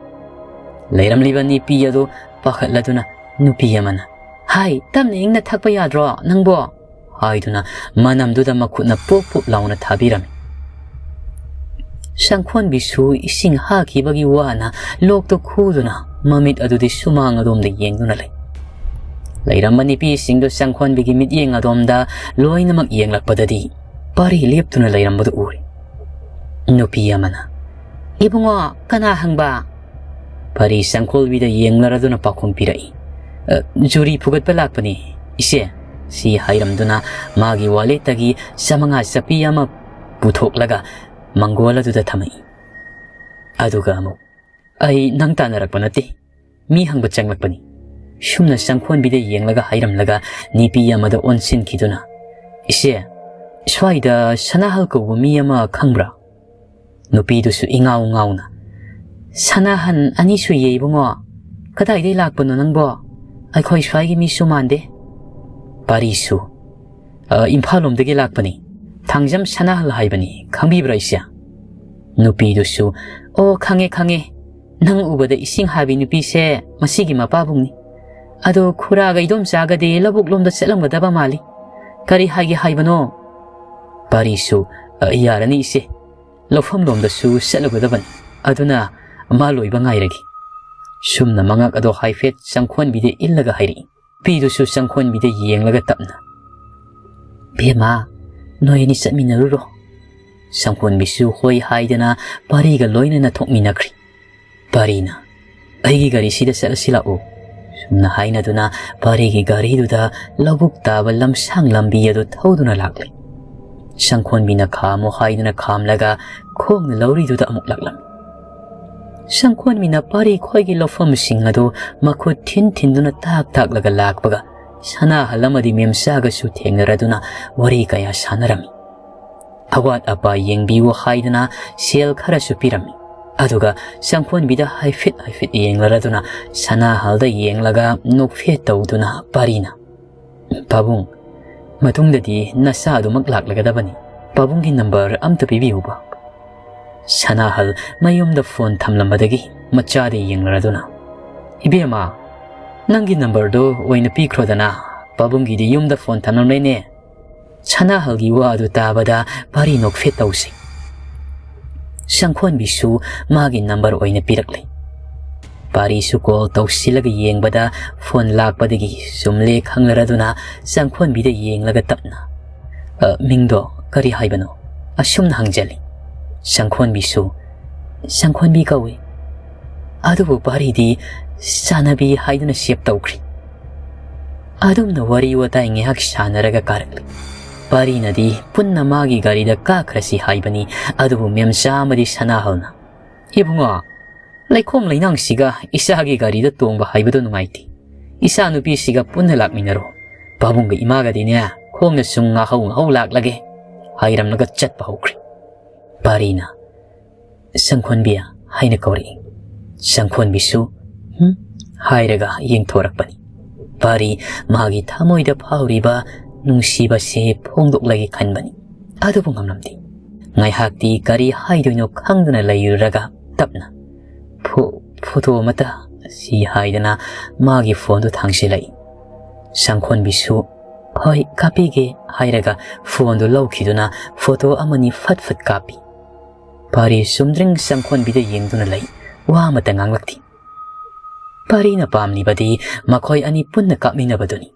ꯂꯩꯔꯝꯂꯤꯕ ꯅꯨꯄꯤ ꯑꯗꯨ ꯄꯥꯈꯠꯂꯗꯨꯅ ꯅꯨꯄꯤ ꯑꯃꯅ, "ꯍꯥꯏ, ꯇꯞꯅ ꯏꯪꯅ ꯊꯛꯄ ꯌꯥꯗ꯭ꯔꯣ ꯅꯪꯕꯣ?" ꯍꯥꯏꯗꯨꯅ ꯃꯅꯝꯗꯨꯗ ꯃꯈꯨꯠꯅ ꯄꯣꯞ ꯄꯣꯞ ꯂꯥꯎꯅ ꯊꯥꯕꯤꯔꯝꯃꯤ꯫ ꯁꯪꯈꯣꯟꯕꯤꯁꯨ ꯏꯁꯤꯡ ꯍꯥꯈꯤꯕꯒꯤ ꯋꯥꯅ ꯂꯣꯛꯇꯨ ꯈꯨꯗꯨꯅ ꯃꯃꯤꯠ ꯑꯗꯨꯗꯤ ꯁꯨꯃꯥꯡ ꯑꯗꯣꯝꯗ ꯌꯦꯡꯗꯨꯅ ꯂꯩ꯫ ꯂꯩꯔꯝꯕ ꯅꯨꯄꯤꯁꯤꯡꯗꯨ ꯁꯪꯈꯣꯟꯕꯤꯒꯤ ꯃꯤꯠꯌꯦꯡ ꯑꯗꯣꯝꯗ ꯂꯣꯏꯅꯃꯛ ꯌꯦꯡꯂꯛꯄꯗꯗꯤ ꯄꯥꯔꯤ ꯂꯦꯞꯇꯨꯅ ꯂꯩꯔꯝꯕꯗꯨ ꯎꯔꯦ꯫ ꯅꯨꯄꯤ ꯑꯃꯅ, "ꯏꯕꯨꯡꯉꯣ, ꯀꯅꯥ ꯍꯪꯕ?" ꯄꯥꯔꯤ ꯁꯪꯈꯣꯟꯕꯤꯗ ꯌꯦꯡꯂꯔꯗꯨꯅ ꯄꯥꯎꯈꯨꯝ ꯄꯤꯔꯛꯏ꯫ "ꯑ, ꯖꯨꯔꯤ ꯐꯨꯒꯠꯄ ꯂꯥꯛꯄꯅꯤ, ꯏꯆꯦ," ꯁꯤ ꯍꯥꯏꯔꯝꯗꯨꯅ ꯃꯥꯒꯤ ꯋꯥꯂꯦꯠꯇꯒꯤ ꯆꯥꯃꯉꯥ ꯆꯞꯄꯤ ꯑꯃ ꯄꯨꯊꯣꯛꯂꯒ ꯃꯪꯒꯣꯜ ꯑꯗꯨꯗ ꯊꯝꯃꯛꯏ꯫ ꯑꯗꯨꯒ ꯑꯃꯨꯛ, "ꯑꯩ ꯅꯪ ꯇꯥꯟꯅꯔꯛꯄ ꯅꯠꯇꯦ, ꯃꯤ ꯍꯪꯕ ꯆꯪꯂꯛꯄꯅꯤ," ꯁꯨꯝꯅ ꯁꯪꯈꯣꯟꯕꯤꯗ ꯌꯦꯡꯂꯒ ꯍꯥꯏꯔꯝꯂꯒ ꯅꯨꯄꯤ ꯑꯃꯗ ꯑꯣꯟꯁꯤꯟꯈꯤꯗꯨꯅ, "ꯏꯆꯦ, ꯁ꯭ꯋꯥꯏꯗ ꯁꯅꯥꯍꯜ ꯀꯧꯕ ꯃꯤ ꯑꯃ ꯈꯪꯕ꯭ꯔꯥ?" ꯅꯨꯄꯤꯗꯨꯁꯨ ꯏꯉꯥꯎ ꯉꯥꯎꯅ, "ꯁꯅꯥꯍꯟ ꯑꯅꯤ ꯁꯨꯏꯌꯦ ꯏꯕꯨꯡꯉꯣ꯫ ꯀꯗꯥꯏꯗꯩ ꯂꯥꯛꯄꯅꯣ ꯅꯪꯕꯣ? ꯑꯩꯈꯣꯏ ꯁ꯭ꯋꯥꯏꯒꯤ ꯃꯤꯁꯨ ꯃꯥꯟꯗꯦ꯫" ꯄꯥꯔꯤꯁꯨ, "ꯑ, ꯏꯝꯐꯥꯜ ꯂꯣꯝꯗꯒꯤ ꯂꯥꯛꯄꯅꯤ꯫ ꯊꯥꯡꯖꯝ ꯁꯅꯥꯍꯜ ꯍꯥꯏꯕꯅꯤ, ꯈꯪꯕꯤꯕ꯭ꯔꯥ ꯏꯆꯦ?" ꯅꯨꯄꯤꯗꯨꯁꯨ, "ꯑꯣ, ꯈꯪꯉꯦ, ꯈꯪꯉꯦ꯫ ꯅꯪ ꯎꯕꯗ ꯏꯁꯤꯡ ꯍꯥꯕꯤ ꯅꯨꯄꯤꯁꯦ ꯃꯁꯤꯒꯤ ꯃꯄꯥꯕꯨꯡꯅꯤ꯫ ꯑꯗꯣ ꯈꯨꯔꯥꯒ ꯏꯗꯣꯝꯆꯥꯒꯗꯤ ꯂꯧꯕꯨꯛ ꯂꯣꯝꯗ ꯆꯠꯂꯝꯒꯗꯕ ꯃꯥꯜꯂꯤ꯫ ꯀꯔꯤ ꯍꯥꯏꯒꯦ ꯍꯥꯏꯕꯅꯣ?" ꯄꯥꯔꯤꯁꯨ, "ꯑ, ꯌꯥꯔꯅꯤ ꯏꯆꯦ꯫ ꯂꯧꯐꯝ ꯂꯣꯝꯗꯁꯨ ꯆꯠꯂꯨꯒꯗꯕꯅꯤ꯫ ꯑꯗꯨꯅ ꯃꯥ ꯂꯣꯏꯕ ꯉꯥꯏꯔꯒꯦ꯫" ꯁꯨꯝꯅ ꯃꯉꯛ ꯑꯗꯣ ꯍꯥꯏꯐꯦꯠ ꯆꯪꯈꯣꯟꯕꯤꯗ ꯏꯜꯂꯒ ꯍꯥꯏꯔꯛꯏ꯫ ꯅꯨꯄꯤꯗꯨꯁꯨ ꯆꯪꯈꯣꯟꯕꯤꯗ ꯌꯦꯡꯂꯒ ꯇꯞꯅ, "ꯕꯦꯝꯃ, ꯅꯣꯏ ꯑꯅꯤ ꯆꯠꯃꯤꯟꯅꯔꯨꯔꯣ꯫" ꯆꯪꯈꯣꯟꯕꯤꯁꯨ ꯍꯣꯏ ꯍꯥꯏꯗꯅ ꯄꯥꯔꯤꯒ ꯂꯣꯏꯅꯅ ꯊꯣꯛꯃꯤꯟꯅꯈ꯭ꯔꯤ꯫ ꯄꯥꯔꯤꯅ, "ꯑꯩꯒꯤ ꯒꯥꯔꯤꯁꯤꯗ ꯆꯠꯂꯁꯤ ꯂꯥꯛꯑꯣ꯫" ꯁꯨꯝꯅ ꯍꯥꯏꯅꯗꯨꯅ ꯄꯥꯔꯤꯒꯤ ꯒꯥꯔꯤꯗꯨꯗ ꯂꯧꯕꯨꯛ ꯇꯥꯕ ꯂꯝꯁꯥꯡ ꯂꯝꯕꯤ ꯑꯗꯨ ꯊꯧꯗꯨꯅ ꯂꯥꯛꯂꯦ꯫ ꯆꯪꯈꯣꯟꯕꯤꯅ ꯈꯥꯝꯃꯣ ꯍꯥꯏꯗꯨꯅ ꯈꯥꯝꯂꯒ ꯈꯣꯡꯅ ꯂꯧꯔꯤꯗꯨꯗ ꯑꯃꯨꯛ ꯂꯥꯛꯂꯝꯃꯤ꯫ ꯆꯪꯈꯣꯟꯕꯤꯅ ꯄꯥꯔꯤ ꯈꯣꯏꯒꯤ ꯂꯧꯐꯝꯁꯤꯡ ꯑꯗꯨ ꯃꯈꯨꯠ ꯊꯤꯟ ꯊꯤꯟꯗꯨꯅ ꯇꯥꯛ ꯇꯥꯛꯂꯒ ꯂꯥꯛꯄꯒ ꯁꯅꯥꯍꯜ ꯑꯃꯗꯤ ꯃꯦꯝꯆꯥꯒꯁꯨ ꯊꯦꯡꯅꯔꯗꯨꯅ ꯋꯥꯔꯤ ꯀꯌꯥ ꯁꯥꯟꯅꯔꯝꯃꯤ꯫ ꯑꯋꯥꯠ ꯑꯄꯥ ꯌꯦꯡꯕꯤꯌꯨ ꯍꯥꯏꯗꯨꯅ ꯁꯦꯜ ꯈꯔꯁꯨ ꯄꯤꯔꯝꯃꯤ꯫ ꯑꯗꯨꯒ ꯆꯪꯈꯣꯟꯕꯤꯗ ꯍꯥꯏꯐꯦꯠ ꯍꯥꯏꯐꯦꯠ ꯌꯦꯡꯂꯔꯗꯨꯅ ꯁꯅꯥꯍꯜꯗ ꯌꯦꯡꯂꯒ ꯅꯣꯛꯐꯦꯠ ꯇꯧꯗꯨꯅ ꯄꯥꯔꯤꯅ, "ꯄꯥꯕꯨꯡ, ꯃꯇꯨꯡꯗꯗꯤ ꯅꯆꯥ ꯑꯗꯨꯃꯛ ꯂꯥꯛꯂꯒꯗꯕꯅꯤ꯫ ꯄꯥꯕꯨꯡꯒꯤ ꯅꯝꯕꯔ ꯑꯝꯇ ꯄꯤꯕꯤꯌꯨꯕ꯫" ꯁꯅꯥꯍꯜ ꯃꯌꯨꯝꯗ ꯐꯣꯟ ꯊꯝꯂꯝꯕꯗꯒꯤ ꯃꯆꯥꯗ ꯌꯦꯡꯂꯔꯗꯨꯅ, "ꯏꯕꯦꯝꯃ, ꯅꯪꯒꯤ ꯅꯝꯕꯔꯗꯨ ꯑꯣꯏꯅ ꯄꯤꯈ꯭ꯔꯣꯗꯅ, ꯄꯥꯕꯨꯡꯒꯤꯗꯤ ꯌꯨꯝꯗ ꯐꯣꯟ ꯊꯝꯂꯝꯂꯦꯅꯦ꯫" ꯁꯅꯥꯍꯜꯒꯤ ꯋꯥ ꯑꯗꯨ ꯇꯥꯕꯗ ꯄꯥꯔꯤ ꯅꯣꯛꯐꯦꯠ ꯇꯧꯁꯤ꯫ ꯆꯪꯈꯣꯟꯕꯤꯁꯨ ꯃꯥꯒꯤ ꯅꯝꯕꯔ ꯑꯣꯏꯅ ꯄꯤꯔꯛꯂꯦ꯫ ꯄꯥꯔꯤꯁꯨ ꯀꯣꯜ ꯇꯧꯁꯤꯜꯂꯒ ꯌꯦꯡꯕꯗ ꯐꯣꯟ ꯂꯥꯛꯄꯗꯒꯤ ꯆꯨꯝꯂꯦ ꯈꯪꯂꯔꯗꯨꯅ ꯆꯪꯈꯣꯟꯕꯤꯗ ꯌꯦꯡꯂꯒ ꯇꯞꯅ, "ꯑ, ꯃꯤꯡꯗꯣ ꯀꯔꯤ ꯍꯥꯏꯕꯅꯣ?" ꯑꯁꯨꯝꯅ ꯍꯪꯖꯜꯂꯤ꯫ ꯆꯪꯈꯣꯟꯕꯤꯁꯨ, "ꯆꯪꯈꯣꯟꯕꯤ ꯀꯧꯏ꯫ ꯑꯗꯨꯕꯨ ꯄꯥꯔꯤꯗꯤ ꯆꯥꯅꯕꯤ ꯍꯥꯏꯗꯨꯅ ꯁꯦꯞ ꯇꯧꯈ꯭ꯔꯤ꯫" ꯑꯗꯨꯝꯅ ꯋꯥꯔꯤ ꯋꯥꯇꯥꯏ ꯉꯥꯏꯍꯥꯛ ꯁꯥꯟꯅꯔꯒ ꯀꯥꯔꯛꯂꯤ꯫ ꯄꯥꯔꯤꯅꯗꯤ ꯄꯨꯟꯅ ꯃꯥꯒꯤ ꯒꯥꯔꯤꯗ ꯀꯥꯈ꯭ꯔꯁꯤ ꯍꯥꯏꯕꯅꯤ, ꯑꯗꯨꯕꯨ ꯃꯦꯝꯆꯥ ꯑꯃꯗꯤ ꯁꯅꯥꯍꯜꯅ, "ꯏꯕꯨꯡꯉꯣ, ꯂꯩꯈꯣꯝ ꯂꯩꯅꯥꯡꯁꯤꯒ ꯏꯆꯥꯒꯤ ꯒꯥꯔꯤꯗ ꯇꯣꯡꯕ ꯍꯥꯏꯕꯗꯨ ꯅꯨꯡꯉꯥꯏꯇꯦ꯫ ꯏꯆꯥ ꯅꯨꯄꯤꯁꯤꯒ ꯄꯨꯟꯅ ꯂꯥꯛꯃꯤꯟꯅꯔꯣ꯫ ꯄꯥꯕꯨꯡꯒ ꯏꯃꯥꯒꯗꯤꯅꯦ ꯈꯣꯡꯅ ꯁꯨꯝ ꯉꯥꯍꯧ ꯉꯥꯍꯧ ꯂꯥꯛꯂꯒꯦ" ꯍꯥꯏꯔꯝꯂꯒ ꯆꯠꯄ ꯍꯧꯈ꯭ꯔꯦ꯫ ꯄꯥꯔꯤꯅ, "ꯆꯪꯈꯣꯟꯕꯤ, ꯍꯥꯏꯅ ꯀꯧꯔꯛꯏ꯫ ꯁꯪꯈꯣꯟꯕꯤꯁꯨ "ꯍꯨꯝ?" ꯍꯥꯏꯔꯒ ꯌꯦꯡꯊꯣꯔꯛꯄꯅꯤ꯫ ꯄꯥꯔꯤ ꯃꯥꯒꯤ ꯊꯃꯣꯏꯗ ꯐꯥꯎꯔꯤꯕ ꯅꯨꯡꯁꯤꯕꯁꯦ ꯐꯣꯡꯗꯣꯛꯂꯒꯦ ꯈꯟꯕꯅꯤ꯫ ꯑꯗꯨꯕꯨ ꯉꯝꯂꯝꯗꯦ꯫ ꯉꯥꯏꯍꯥꯛꯇꯤ ꯀꯔꯤ ꯍꯥꯏꯗꯣꯏꯅꯣ ꯈꯪꯗꯅ ꯂꯩꯔꯨꯔꯒ ꯇꯞꯅ "ꯐꯣ-, ꯐꯣꯇꯣ ꯑꯃꯇ" ꯁꯤ ꯍꯥꯏꯗꯅ ꯃꯥꯒꯤ ꯐꯣꯟꯗꯨ ꯊꯥꯡꯖꯤꯜꯂꯛꯏ꯫ ꯁꯪꯈꯣꯟꯕꯤꯁꯨ "ꯍꯣꯏ, ꯀꯥꯞꯄꯤꯒꯦ" ꯍꯥꯏꯔꯒ ꯐꯣꯟꯗꯨ ꯂꯧꯈꯤꯗꯨꯅ ꯐꯣꯇꯣ ꯑꯃꯅꯤ ꯐꯠ ꯐꯠ ꯀꯥꯞꯄꯤ꯫ ꯄꯥꯔꯤ ꯆꯨꯝꯗ꯭ꯔꯤꯡ ꯁꯪꯈꯣꯟꯕꯤꯗ ꯌꯦꯡꯗꯨꯅ ꯂꯩ꯫ ꯋꯥ ꯑꯃꯠꯇ ꯉꯥꯡꯂꯛꯇꯦ꯫ ꯄꯥꯔꯤꯅ ꯄꯥꯝꯂꯤꯕꯗꯤ ꯃꯈꯣꯏ ꯑꯅꯤ ꯄꯨꯟꯅ ꯀꯥꯞꯃꯤꯟꯅꯕꯗꯨꯅꯤ꯫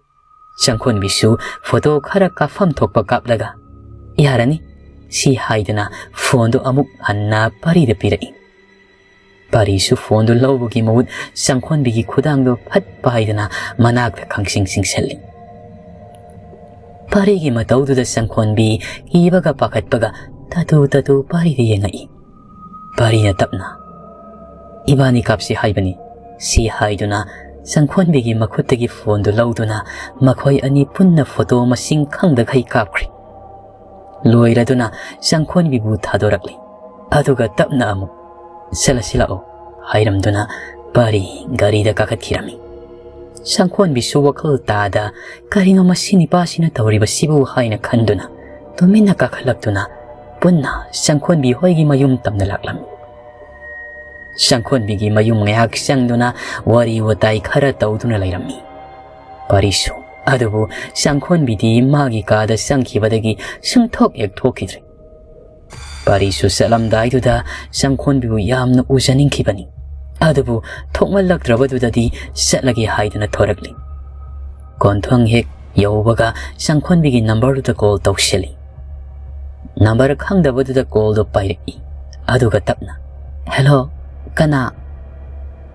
ꯁꯪꯈꯣꯟꯕꯤꯁꯨ ꯐꯣꯇꯣ ꯈꯔ ꯀꯥꯞꯐꯝ ꯊꯣꯛꯄ ꯀꯥꯞꯂꯒ "ꯌꯥꯔꯅꯤ" ꯁꯤ ꯍꯥꯏꯗꯨꯅ ꯐꯣꯟꯗꯨ ꯑꯃꯨꯛ ꯍꯟꯅ ꯄꯥꯔꯤꯗ ꯄꯤꯔꯛꯏ꯫ ꯄꯥꯔꯤꯁꯨ ꯐꯣꯟꯗꯨ ꯂꯧꯕꯒꯤ ꯃꯍꯨꯠ ꯁꯪꯈꯣꯟꯕꯤꯒꯤ ꯈꯨꯗꯥꯡꯗꯨ ꯐꯠ ꯄꯥꯏꯗꯨꯅ ꯃꯅꯥꯛꯇ ꯈꯪꯁꯤꯡ ꯁꯤꯡꯁꯜꯂꯤ꯫ ꯄꯥꯔꯤꯒꯤ ꯃꯇꯧꯗꯨꯗ ꯁꯪꯈꯣꯟꯕꯤ ꯀꯤꯕꯒ ꯄꯥꯈꯠꯄꯒ ꯇꯥꯇꯨ ꯇꯥꯇꯨ ꯄꯥꯔꯤꯗ ꯌꯦꯡꯉꯛꯏ꯫ ꯄꯥꯔꯤꯅ ꯇꯞꯅ "ꯏꯕꯥꯅꯤ ꯀꯥꯞꯁꯤ ꯍꯥꯏꯕꯅꯤ" ꯁꯤ ꯍꯥꯏꯗꯨꯅ ꯁꯪꯈꯣꯟꯕꯤꯒꯤ ꯃꯈꯨꯠꯇꯒꯤ ꯐꯣꯟꯗꯨ ꯂꯧꯗꯨꯅ ꯃꯈꯣꯏ ꯑꯅꯤ ꯄꯨꯟꯅ ꯐꯣꯇꯣ ꯃꯁꯤꯡ ꯈꯪꯗꯈꯩ ꯀꯥꯞꯈ꯭ꯔꯦ꯫ ꯂꯣꯏꯔꯗꯨꯅ ꯁꯪꯈꯣꯟꯕꯤꯕꯨ ꯊꯥꯗꯣꯔꯛꯂꯤ꯫ ꯑꯗꯨꯒ ꯇꯞꯅ ꯑꯃꯨꯛ "ꯆꯠꯂꯁꯤ ꯂꯥꯛꯑꯣ" ꯍꯥꯏꯔꯝꯗꯨꯅ ꯄꯥꯔꯤ ꯒꯥꯔꯤꯗ ꯀꯥꯈꯠꯈꯤꯔꯝꯃꯤ꯫ ꯁꯪꯈꯣꯟꯕꯤꯁꯨ ꯋꯥꯈꯜ ꯇꯥꯗ "ꯀꯔꯤꯅꯣ ꯃꯁꯤ ꯅꯤꯄꯥꯁꯤꯅ ꯇꯧꯔꯤꯕꯁꯤꯕꯨ" ꯍꯥꯏꯅ ꯈꯟꯗꯨꯅ ꯇꯨꯃꯤꯟꯅ ꯀꯥꯈꯠꯂꯛꯇꯨꯅ ꯄꯨꯟꯅ ꯁꯪꯈꯣꯟꯕꯤ ꯍꯣꯏꯒꯤ ꯃꯌꯨꯝ ꯇꯝꯅ ꯂꯥꯛꯂꯝꯃꯤ꯫ ꯁꯪꯈꯣꯟꯕꯤꯒꯤ ꯃꯌꯨꯝ ꯉꯥꯏꯍꯥꯛ ꯆꯪꯗꯨꯅ ꯋꯥꯔꯤ ꯋꯥꯇꯥꯏ ꯈꯔ ꯇꯧꯗꯨꯅ ꯂꯩꯔꯝꯃꯤ꯫ ꯄꯥꯔꯤꯁꯨ꯫ ꯑꯗꯨꯕꯨ ꯁꯪꯈꯣꯟꯕꯤꯗꯤ ꯃꯥꯒꯤ ꯀꯥꯗ ꯆꯪꯈꯤꯕꯗꯒꯤ ꯁꯨꯡꯊꯣꯛ ꯍꯦꯛ ꯊꯣꯛꯈꯤꯗ꯭ꯔꯦ꯫ ꯄꯥꯔꯤꯁꯨ ꯆꯠꯂꯝꯗꯥꯏꯗꯨꯗ ꯁꯪꯈꯣꯟꯕꯤꯕꯨ ꯌꯥꯝꯅ ꯎꯖꯅꯤꯡꯈꯤꯕꯅꯤ꯫ ꯑꯗꯨꯕꯨ ꯊꯣꯛꯃꯜꯂꯛꯇ꯭ꯔꯕꯗꯨꯗꯗꯤ ꯆꯠꯂꯒꯦ ꯍꯥꯏꯗꯨꯅ ꯊꯣꯔꯛꯂꯤ꯫ ꯀꯣꯟꯊꯣꯡ ꯍꯦꯛ ꯌꯧꯕꯒ ꯁꯪꯈꯣꯟꯕꯤꯒꯤ ꯅꯝꯕꯔꯗꯨꯗ ꯀꯣꯜ ꯇꯧꯁꯤꯜꯂꯤ꯫ ꯅꯝꯕꯔ ꯈꯪꯗꯕꯗꯨꯗ ꯀꯣꯜꯗꯨ ꯄꯥꯏꯔꯛꯏ꯫ ꯑꯗꯨꯒ ꯇꯞꯅ, "ꯍꯦꯜꯂꯣ, ꯀꯅꯥ?"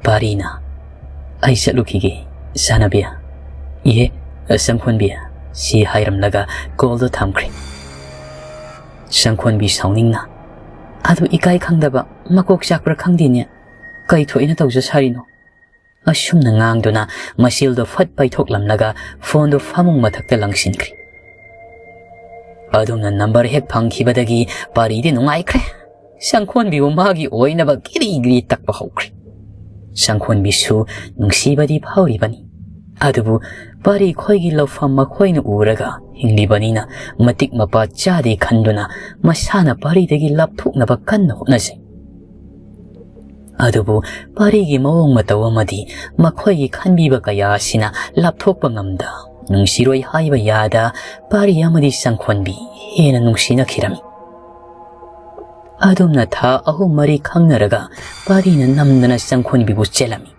ꯄꯥꯔꯤꯅ, "ꯑꯩ ꯆꯠꯂꯨꯈꯤꯒꯦ, ꯁꯥꯟꯅꯕꯤ꯫" "ꯏꯍꯦ, ꯁꯪꯈꯣꯟꯕꯤ," ꯁꯤ ꯍꯥꯏꯔꯝꯂꯒ ꯀꯣꯜꯗꯨ ꯊꯝꯈ꯭ꯔꯦ꯫ ꯁꯪꯈꯣꯟꯕꯤ ꯁꯥꯎꯅꯤꯡꯅ, "ꯑꯗꯨ ꯏꯀꯥꯏ ꯈꯪꯗꯕ, ꯃꯀꯣꯛ ꯆꯥꯛꯄ꯭ꯔꯥ ꯈꯪꯗꯦꯅꯦ꯫ ꯀꯩ ꯊꯣꯛꯏꯅ ꯇꯧꯖ ꯁꯥꯔꯤꯅꯣ?" ꯑꯁꯨꯝꯅ ꯉꯥꯡꯗꯨꯅ ꯃꯁꯤꯜꯗꯣ ꯐꯠ ꯄꯥꯏꯊꯣꯛꯂꯝꯂꯒ ꯐꯣꯟꯗꯣ ꯐꯃꯨꯡ ꯃꯊꯛꯇ ꯂꯪꯁꯤꯟꯈ꯭ꯔꯦ꯫ ꯑꯗꯨꯝꯅ ꯅꯝꯕꯔ ꯍꯦꯛ ꯐꯪꯈꯤꯕꯗꯒꯤ ꯄꯥꯔꯤꯗꯤ ꯅꯨꯡꯉꯥꯏꯈ꯭ꯔꯦ꯫ ꯁꯪꯈꯣꯟꯕꯤꯕꯨ ꯃꯥꯒꯤ ꯑꯣꯏꯅꯕ ꯒꯤꯔꯤ ꯒꯤꯔꯤ ꯇꯛꯄ ꯍꯧꯈ꯭ꯔꯦ꯫ ꯁꯪꯈꯣꯟꯕꯤꯁꯨ ꯅꯨꯡꯁꯤꯕꯗꯤ ꯐꯥꯎꯔꯤꯕꯅꯤ꯫ ꯑꯗꯨꯕꯨ ꯄꯥꯔꯤ ꯈꯣꯏꯒꯤ ꯂꯧꯐꯝ ꯃꯈꯣꯏꯅ ꯎꯔꯒ ꯍꯤꯡꯂꯤꯕꯅꯤꯅ ꯃꯇꯤꯛ ꯃꯄꯥ ꯆꯥꯗꯦ ꯈꯟꯗꯨꯅ ꯃꯁꯥꯅ ꯄꯥꯔꯤꯗꯒꯤ ꯂꯥꯞꯊꯣꯛꯅꯕ ꯀꯟꯅ ꯍꯣꯠꯅꯖꯩ꯫ ꯑꯗꯨꯕꯨ ꯄꯥꯔꯤꯒꯤ ꯃꯑꯣꯡ ꯃꯇꯧ ꯑꯃꯗꯤ ꯃꯈꯣꯏꯒꯤ ꯈꯟꯕꯤꯕ ꯀꯌꯥ ꯑꯁꯤꯅ ꯂꯥꯞꯊꯣꯛꯄ ꯉꯝꯗ, ꯅꯨꯡꯁꯤꯔꯣꯏ ꯍꯥꯏꯕ ꯌꯥꯗ ꯄꯥꯔꯤ ꯑꯃꯗꯤ ꯁꯪꯈꯣꯟꯕꯤ ꯍꯦꯟꯅ ꯅꯨꯡꯁꯤꯅꯈꯤꯔꯝꯃꯤ꯫ ꯑꯗꯨꯝꯅ ꯊꯥ ꯑꯍꯨꯝ ꯃꯔꯤ ꯈꯪꯅꯔꯒ ꯄꯥꯔꯤꯅ ꯅꯝꯗꯅ ꯁꯪꯈꯣꯟꯕꯤꯕꯨ ꯆꯦꯜꯂꯝꯃꯤ꯫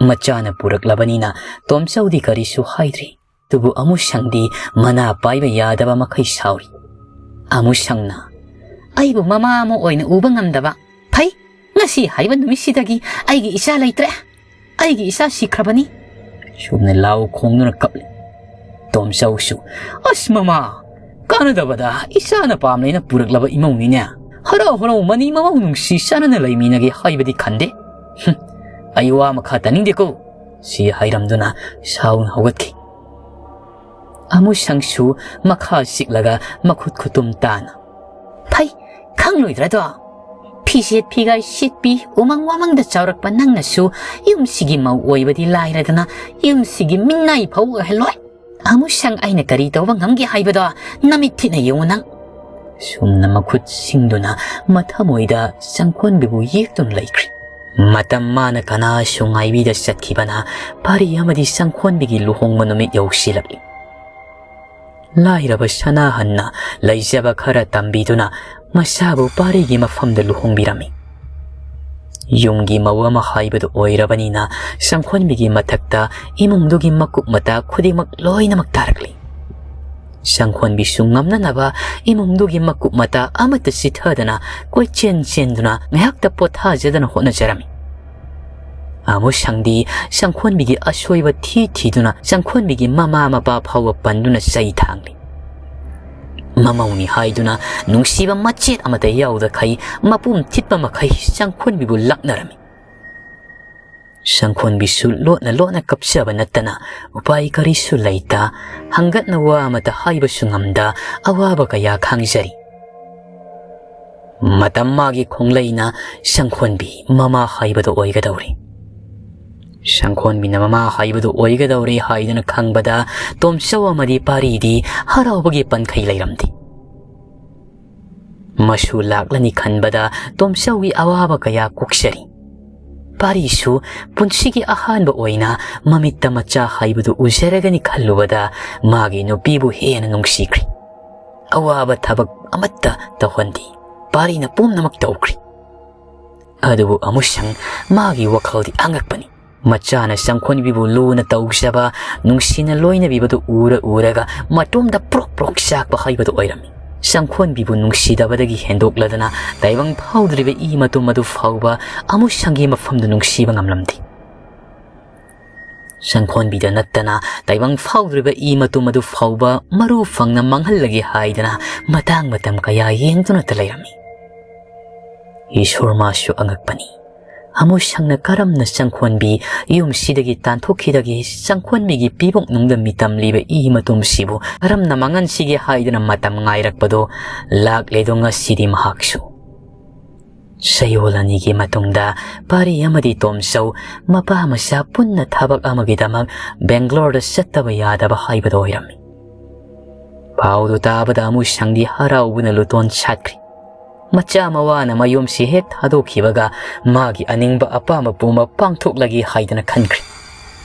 ꯃꯆꯥꯅ ꯄꯨꯔꯛꯂꯕꯅꯤꯅ ꯇꯣꯝꯆꯧꯗꯤ ꯀꯔꯤꯁꯨ ꯍꯥꯏꯗ꯭ꯔꯤ꯫ ꯑꯗꯨꯕꯨ ꯑꯃꯨꯁꯪꯗꯤ ꯃꯅꯥ ꯄꯥꯏꯕ ꯌꯥꯗꯕ ꯃꯈꯩ ꯁꯥꯎꯔꯤ꯫ ꯑꯃꯨꯁꯪꯅ, "ꯑꯩꯕꯨ ꯃꯃꯥ ꯑꯃ ꯑꯣꯏꯅ ꯎꯕ ꯉꯝꯗꯕ꯫ ꯐꯩ, ꯉꯁꯤ ꯍꯥꯏꯕ ꯅꯨꯃꯤꯠꯁꯤꯗꯒꯤ ꯑꯩꯒꯤ ꯏꯆꯥ ꯂꯩꯇ꯭ꯔꯦ꯫ ꯑꯩꯒꯤ ꯏꯆꯥ ꯁꯤꯈ꯭ꯔꯕꯅꯤ"꯫ ꯁꯨꯝꯅ ꯂꯥꯎ ꯈꯣꯡꯗꯨꯅ ꯀꯞꯂꯤ꯫ ꯇꯣꯝꯆꯧꯁꯨ, "ꯑꯁ ꯃꯃꯥ, ꯀꯥꯟꯅꯗꯕꯗ ꯏꯆꯥꯅ ꯄꯥꯝꯂꯦꯅ ꯄꯨꯔꯛꯂꯕ ꯏꯃꯧꯅꯤꯅꯦ꯫ ꯍꯔꯥꯎ ꯍꯔꯥꯎ ꯃꯅꯤ ꯃꯃꯧ ꯅꯨꯡꯁꯤ ꯆꯥꯟꯅꯅ ꯂꯩꯃꯤꯟꯅꯒꯦ ꯍꯥꯏꯕꯗꯤ ꯈꯟꯗꯦ꯫ ꯍꯨꯝ, ꯑꯩ ꯋꯥ ꯃꯈꯥ ꯇꯥꯅꯤꯡꯗꯦꯀꯣ"꯫ ꯁꯤ ꯍꯥꯏꯔꯝꯗꯨꯅ ꯁꯥꯎꯅ ꯍꯧꯒꯠꯈꯤ꯫ ꯑꯃꯨꯁꯪꯁꯨ ꯃꯈꯥ ꯆꯤꯛꯂꯒ ꯃꯈꯨꯠ ꯈꯨꯇꯨꯝ ꯇꯥꯅ, "ꯐꯩ, ꯈꯪꯂꯣꯏꯗ꯭ꯔꯗꯣ? ꯐꯤꯖꯦꯠ ꯐꯤꯒꯥꯏ ꯁꯦꯠꯄꯤ, ꯎꯃꯪ ꯋꯥꯃꯪꯗ ꯆꯥꯎꯔꯛꯄ ꯅꯪꯅꯁꯨ ꯌꯨꯝꯁꯤꯒꯤ ꯃꯧ ꯑꯣꯏꯕꯗꯤ ꯂꯥꯏꯔꯗꯅ ꯌꯨꯝꯁꯤꯒꯤ ꯃꯤꯅꯥꯏ ꯐꯥꯎ ꯑꯣꯏꯍꯜꯂꯣꯏ꯫ ꯑꯃꯨꯁꯪ ꯑꯩꯅ ꯀꯔꯤ ꯇꯧꯕ ꯉꯝꯒꯦ ꯍꯥꯏꯕꯗꯣ ꯅꯃꯤꯠ ꯊꯤꯠꯅ ꯌꯦꯡꯉꯨ ꯅꯪ"꯫ ꯁꯨꯝꯅ ꯃꯈꯨꯠ ꯁꯤꯡꯗꯨꯅ ꯃꯊꯃꯣꯏꯗ ꯁꯪꯈꯣꯟꯕꯤꯕꯨ ꯌꯦꯛꯇꯨꯅ ꯂꯩꯈ꯭ꯔꯤ꯫ ꯃꯇꯝ ꯃꯥꯅ ꯀꯅꯥꯁꯨ ꯉꯥꯏꯕꯤꯗ ꯆꯠꯈꯤꯕꯅ ꯄꯥꯔꯤ ꯑꯃꯗꯤ ꯁꯪꯈꯣꯟꯕꯤꯒꯤ ꯂꯨꯍꯣꯡꯕ ꯅꯨꯃꯤꯠ ꯌꯧꯁꯤꯜꯂꯛꯂꯤ꯫ ꯂꯥꯏꯔꯕ ꯁꯅꯥꯍꯟꯅ ꯂꯩꯖꯕ ꯈꯔ ꯇꯝꯕꯤꯗꯨꯅ ꯃꯆꯥꯕꯨ ꯄꯥꯔꯤꯒꯤ ꯃꯐꯝꯗ ꯂꯨꯍꯣꯡꯕꯤꯔꯝꯃꯤ꯫ ꯌꯨꯝꯒꯤ ꯃꯧ ꯑꯃ ꯍꯥꯏꯕꯗꯨ ꯑꯣꯏꯔꯕꯅꯤꯅ ꯁꯪꯈꯣꯟꯕꯤꯒꯤ ꯃꯊꯛꯇ ꯏꯃꯨꯡꯗꯨꯒꯤ ꯃꯀꯨꯞ ꯃꯇꯥ ꯈꯨꯗꯤꯡꯃꯛ ꯂꯣꯏꯅꯃꯛ ꯇꯥꯔꯛꯂꯤ꯫ ꯁꯪꯈꯣꯟꯕꯤꯁꯨ ꯉꯝꯅꯅꯕ ꯏꯃꯨꯡꯗꯨꯒꯤ ꯃꯀꯨꯞ ꯃꯇꯥ ꯑꯃꯠꯇ ꯆꯤꯊꯗꯅ ꯀꯣꯏꯆꯦꯟ ꯆꯦꯟꯗꯨꯅ ꯉꯥꯏꯍꯥꯛꯇ ꯄꯣꯊꯥꯖꯗꯅ ꯍꯣꯠꯅꯖꯔꯝꯃꯤ꯫ ꯑꯃꯨꯁꯪꯗꯤ ꯁꯪꯈꯣꯟꯕꯤꯒꯤ ꯑꯁꯣꯏꯕ ꯊꯤ ꯊꯤꯗꯨꯅ ꯁꯪꯈꯣꯟꯕꯤꯒꯤ ꯃꯃꯥ ꯃꯄꯥ ꯐꯥꯎꯕ ꯄꯟꯗꯨꯅ ꯆꯩ ꯊꯥꯡꯂꯤ꯫ ꯃꯃꯧꯅꯤ ꯍꯥꯏꯗꯨꯅ ꯅꯨꯡꯁꯤꯕ ꯃꯆꯦꯠ ꯑꯃꯠꯇ ꯌꯥꯎꯗꯈꯩ ꯃꯄꯨꯝ ꯊꯤꯠꯄ ꯃꯈꯩ ꯁꯪꯈꯣꯟꯕꯤꯕꯨ ꯂꯛꯅꯔꯝꯃꯤ꯫ ꯁꯪꯈꯣꯟꯕꯤꯁꯨ ꯂꯣꯠꯅ ꯂꯣꯠꯅ ꯀꯞꯆꯕ ꯅꯠꯇꯅ ꯎꯄꯥꯏ ꯀꯔꯤꯁꯨ ꯂꯩꯇ, ꯍꯪꯒꯠꯅ ꯋꯥ ꯑꯃꯠꯇ ꯍꯥꯏꯕꯁꯨ ꯉꯝꯗ ꯑꯋꯥꯕ ꯀꯌꯥ ꯈꯥꯡꯖꯔꯤ꯫ ꯃꯇꯝ ꯃꯥꯒꯤ ꯈꯣꯡꯂꯩꯅ ꯁꯪꯈꯣꯟꯕꯤ ꯃꯃꯥ ꯍꯥꯏꯕꯗꯨ ꯑꯣꯏꯒꯗꯧꯔꯤ꯫ ꯁꯪꯈꯣꯟꯕꯤꯅ ꯃꯃꯥ ꯍꯥꯏꯕꯗꯨ ꯑꯣꯏꯒꯗꯧꯔꯦ ꯍꯥꯏꯗꯨꯅ ꯈꯪꯕꯗ, ꯇꯣꯝꯆꯧ ꯑꯃꯗꯤ ꯄꯥꯔꯤꯗꯤ ꯍꯔꯥꯎꯕꯒꯤ ꯄꯟꯈꯩ ꯂꯩꯔꯝꯗꯦ꯫ ꯃꯁꯨ ꯂꯥꯛꯂꯅꯤ ꯈꯟꯕꯗ ꯇꯣꯝꯆꯧꯒꯤ ꯑꯋꯥꯕ ꯀꯌꯥ ꯀꯣꯛꯆꯔꯤ꯫ ꯄꯥꯔꯤꯁꯨ ꯄꯨꯟꯁꯤꯒꯤ ꯑꯍꯥꯟꯕ ꯑꯣꯏꯅ ꯃꯃꯤꯠꯇ ꯃꯆꯥ ꯍꯥꯏꯕꯗꯨ ꯎꯖꯔꯒꯅꯤ ꯈꯜꯂꯨꯕꯗ, ꯃꯥꯒꯤ ꯅꯨꯄꯤꯕꯨ ꯍꯦꯟꯅ ꯅꯨꯡꯁꯤꯈ꯭ꯔꯦ꯫ ꯑꯋꯥꯕ ꯊꯕꯛ ꯑꯃꯠꯇ ꯇꯧꯍꯟꯗꯦ꯫ ꯄꯥꯔꯤꯅ ꯄꯨꯝꯅꯃꯛ ꯇꯧꯈ꯭ꯔꯦ꯫ ꯑꯗꯨꯕꯨ ꯑꯃꯨꯁꯪ, ꯃꯥꯒꯤ ꯋꯥꯈꯜꯗꯤ ꯑꯉꯛꯄꯅꯤ꯫ ꯃꯆꯥꯅ ꯁꯪꯈꯣꯟꯕꯤꯕꯨ ꯂꯨꯅ ꯇꯧꯖꯕ, ꯅꯨꯡꯁꯤꯅ ꯂꯣꯏꯅꯕꯤꯕꯗꯨ ꯎꯔ ꯎꯔꯒ ꯃꯇꯣꯝꯗ ꯄ꯭ꯔꯣꯛ ꯄ꯭ꯔꯣꯛ ꯆꯥꯛꯄ ꯍꯥꯏꯕꯗꯨ ꯑꯣꯏꯔꯝꯃꯤ꯫ ꯁꯪꯈꯣꯟꯕꯤꯕꯨ ꯅꯨꯡꯁꯤꯗꯕꯗꯒꯤ ꯍꯦꯟꯗꯣꯛꯂꯗꯅ ꯇꯥꯏꯕꯪ ꯐꯥꯎꯗ꯭ꯔꯤꯕ ꯏ ꯃꯇꯨꯝ ꯑꯗꯨ ꯐꯥꯎꯕ ꯑꯃꯨꯁꯪꯒꯤ ꯃꯐꯝꯗ ꯅꯨꯡꯁꯤꯕ ꯉꯝꯂꯝꯗꯦ꯫ ꯁꯪꯈꯣꯟꯕꯤꯗ ꯅꯠꯇꯅ ꯇꯥꯏꯕꯪ ꯐꯥꯎꯗ꯭ꯔꯤꯕ ꯏ ꯃꯇꯨꯝ ꯑꯗꯨ ꯐꯥꯎꯕ ꯃꯔꯨ ꯐꯪꯅ ꯃꯥꯡꯍꯜꯂꯒꯦ ꯍꯥꯏꯗꯅ ꯃꯇꯥꯡ ꯃꯇꯝ ꯀꯌꯥ ꯌꯦꯡꯗꯨꯅꯇ ꯂꯩꯔꯝꯃꯤ꯫ ꯏꯁꯣꯔ ꯃꯥꯁꯨ ꯑꯉꯛꯄꯅꯤ꯫ ꯑꯃꯨꯁꯪꯅ ꯀꯔꯝꯅ ꯁꯪꯈꯣꯟꯕꯤ ꯌꯨꯝꯁꯤꯗꯒꯤ ꯇꯥꯟꯊꯣꯛꯈꯤꯗꯒꯦ? ꯁꯪꯈꯣꯟꯕꯤꯒꯤ ꯄꯤꯕꯨꯛꯅꯨꯡꯗ ꯃꯤꯇꯝꯂꯤꯕ ꯏ ꯃꯇꯨꯝꯁꯤꯕꯨ ꯀꯔꯝꯅ ꯃꯥꯡꯍꯟꯁꯤꯒꯦ ꯍꯥꯏꯗꯨꯅ ꯃꯇꯝ ꯉꯥꯏꯔꯛꯄꯗꯣ ꯂꯥꯛꯂꯦꯗꯣ ꯉꯁꯤꯗꯤ ꯃꯍꯥꯛꯁꯨ꯫ ꯆꯌꯣꯜ ꯑꯅꯤꯒꯤ ꯃꯇꯨꯡꯗ ꯄꯥꯔꯤ ꯑꯃꯗꯤ ꯇꯣꯝꯆꯧ ꯃꯄꯥ ꯃꯆꯥ ꯄꯨꯟꯅ ꯊꯕꯛ ꯑꯃꯒꯤꯗꯃꯛ ꯕꯦꯡꯒ꯭ꯂꯣꯔꯗ ꯆꯠꯇꯕ ꯌꯥꯗꯕ ꯍꯥꯏꯕꯗꯨ ꯑꯣꯏꯔꯝꯃꯤ꯫ ꯄꯥꯎꯗꯨ ꯇꯥꯕꯗ ꯑꯃꯨꯁꯪꯗꯤ ꯍꯔꯥꯎꯕꯅ ꯂꯨꯇꯣꯟ ꯁꯥꯠꯈ꯭ꯔꯦ꯫ ꯃꯆꯥ ꯃꯋꯥꯅ ꯃꯌꯨꯝꯁꯤ ꯍꯦꯛ ꯊꯥꯗꯣꯛꯈꯤꯕꯒ ꯃꯥꯒꯤ ꯑꯅꯤꯡꯕ ꯑꯄꯥꯝꯕ ꯄꯨꯝꯕ ꯄꯥꯡꯊꯣꯛꯂꯒꯦ ꯍꯥꯏꯗꯅ ꯈꯟꯈ꯭ꯔꯦ꯫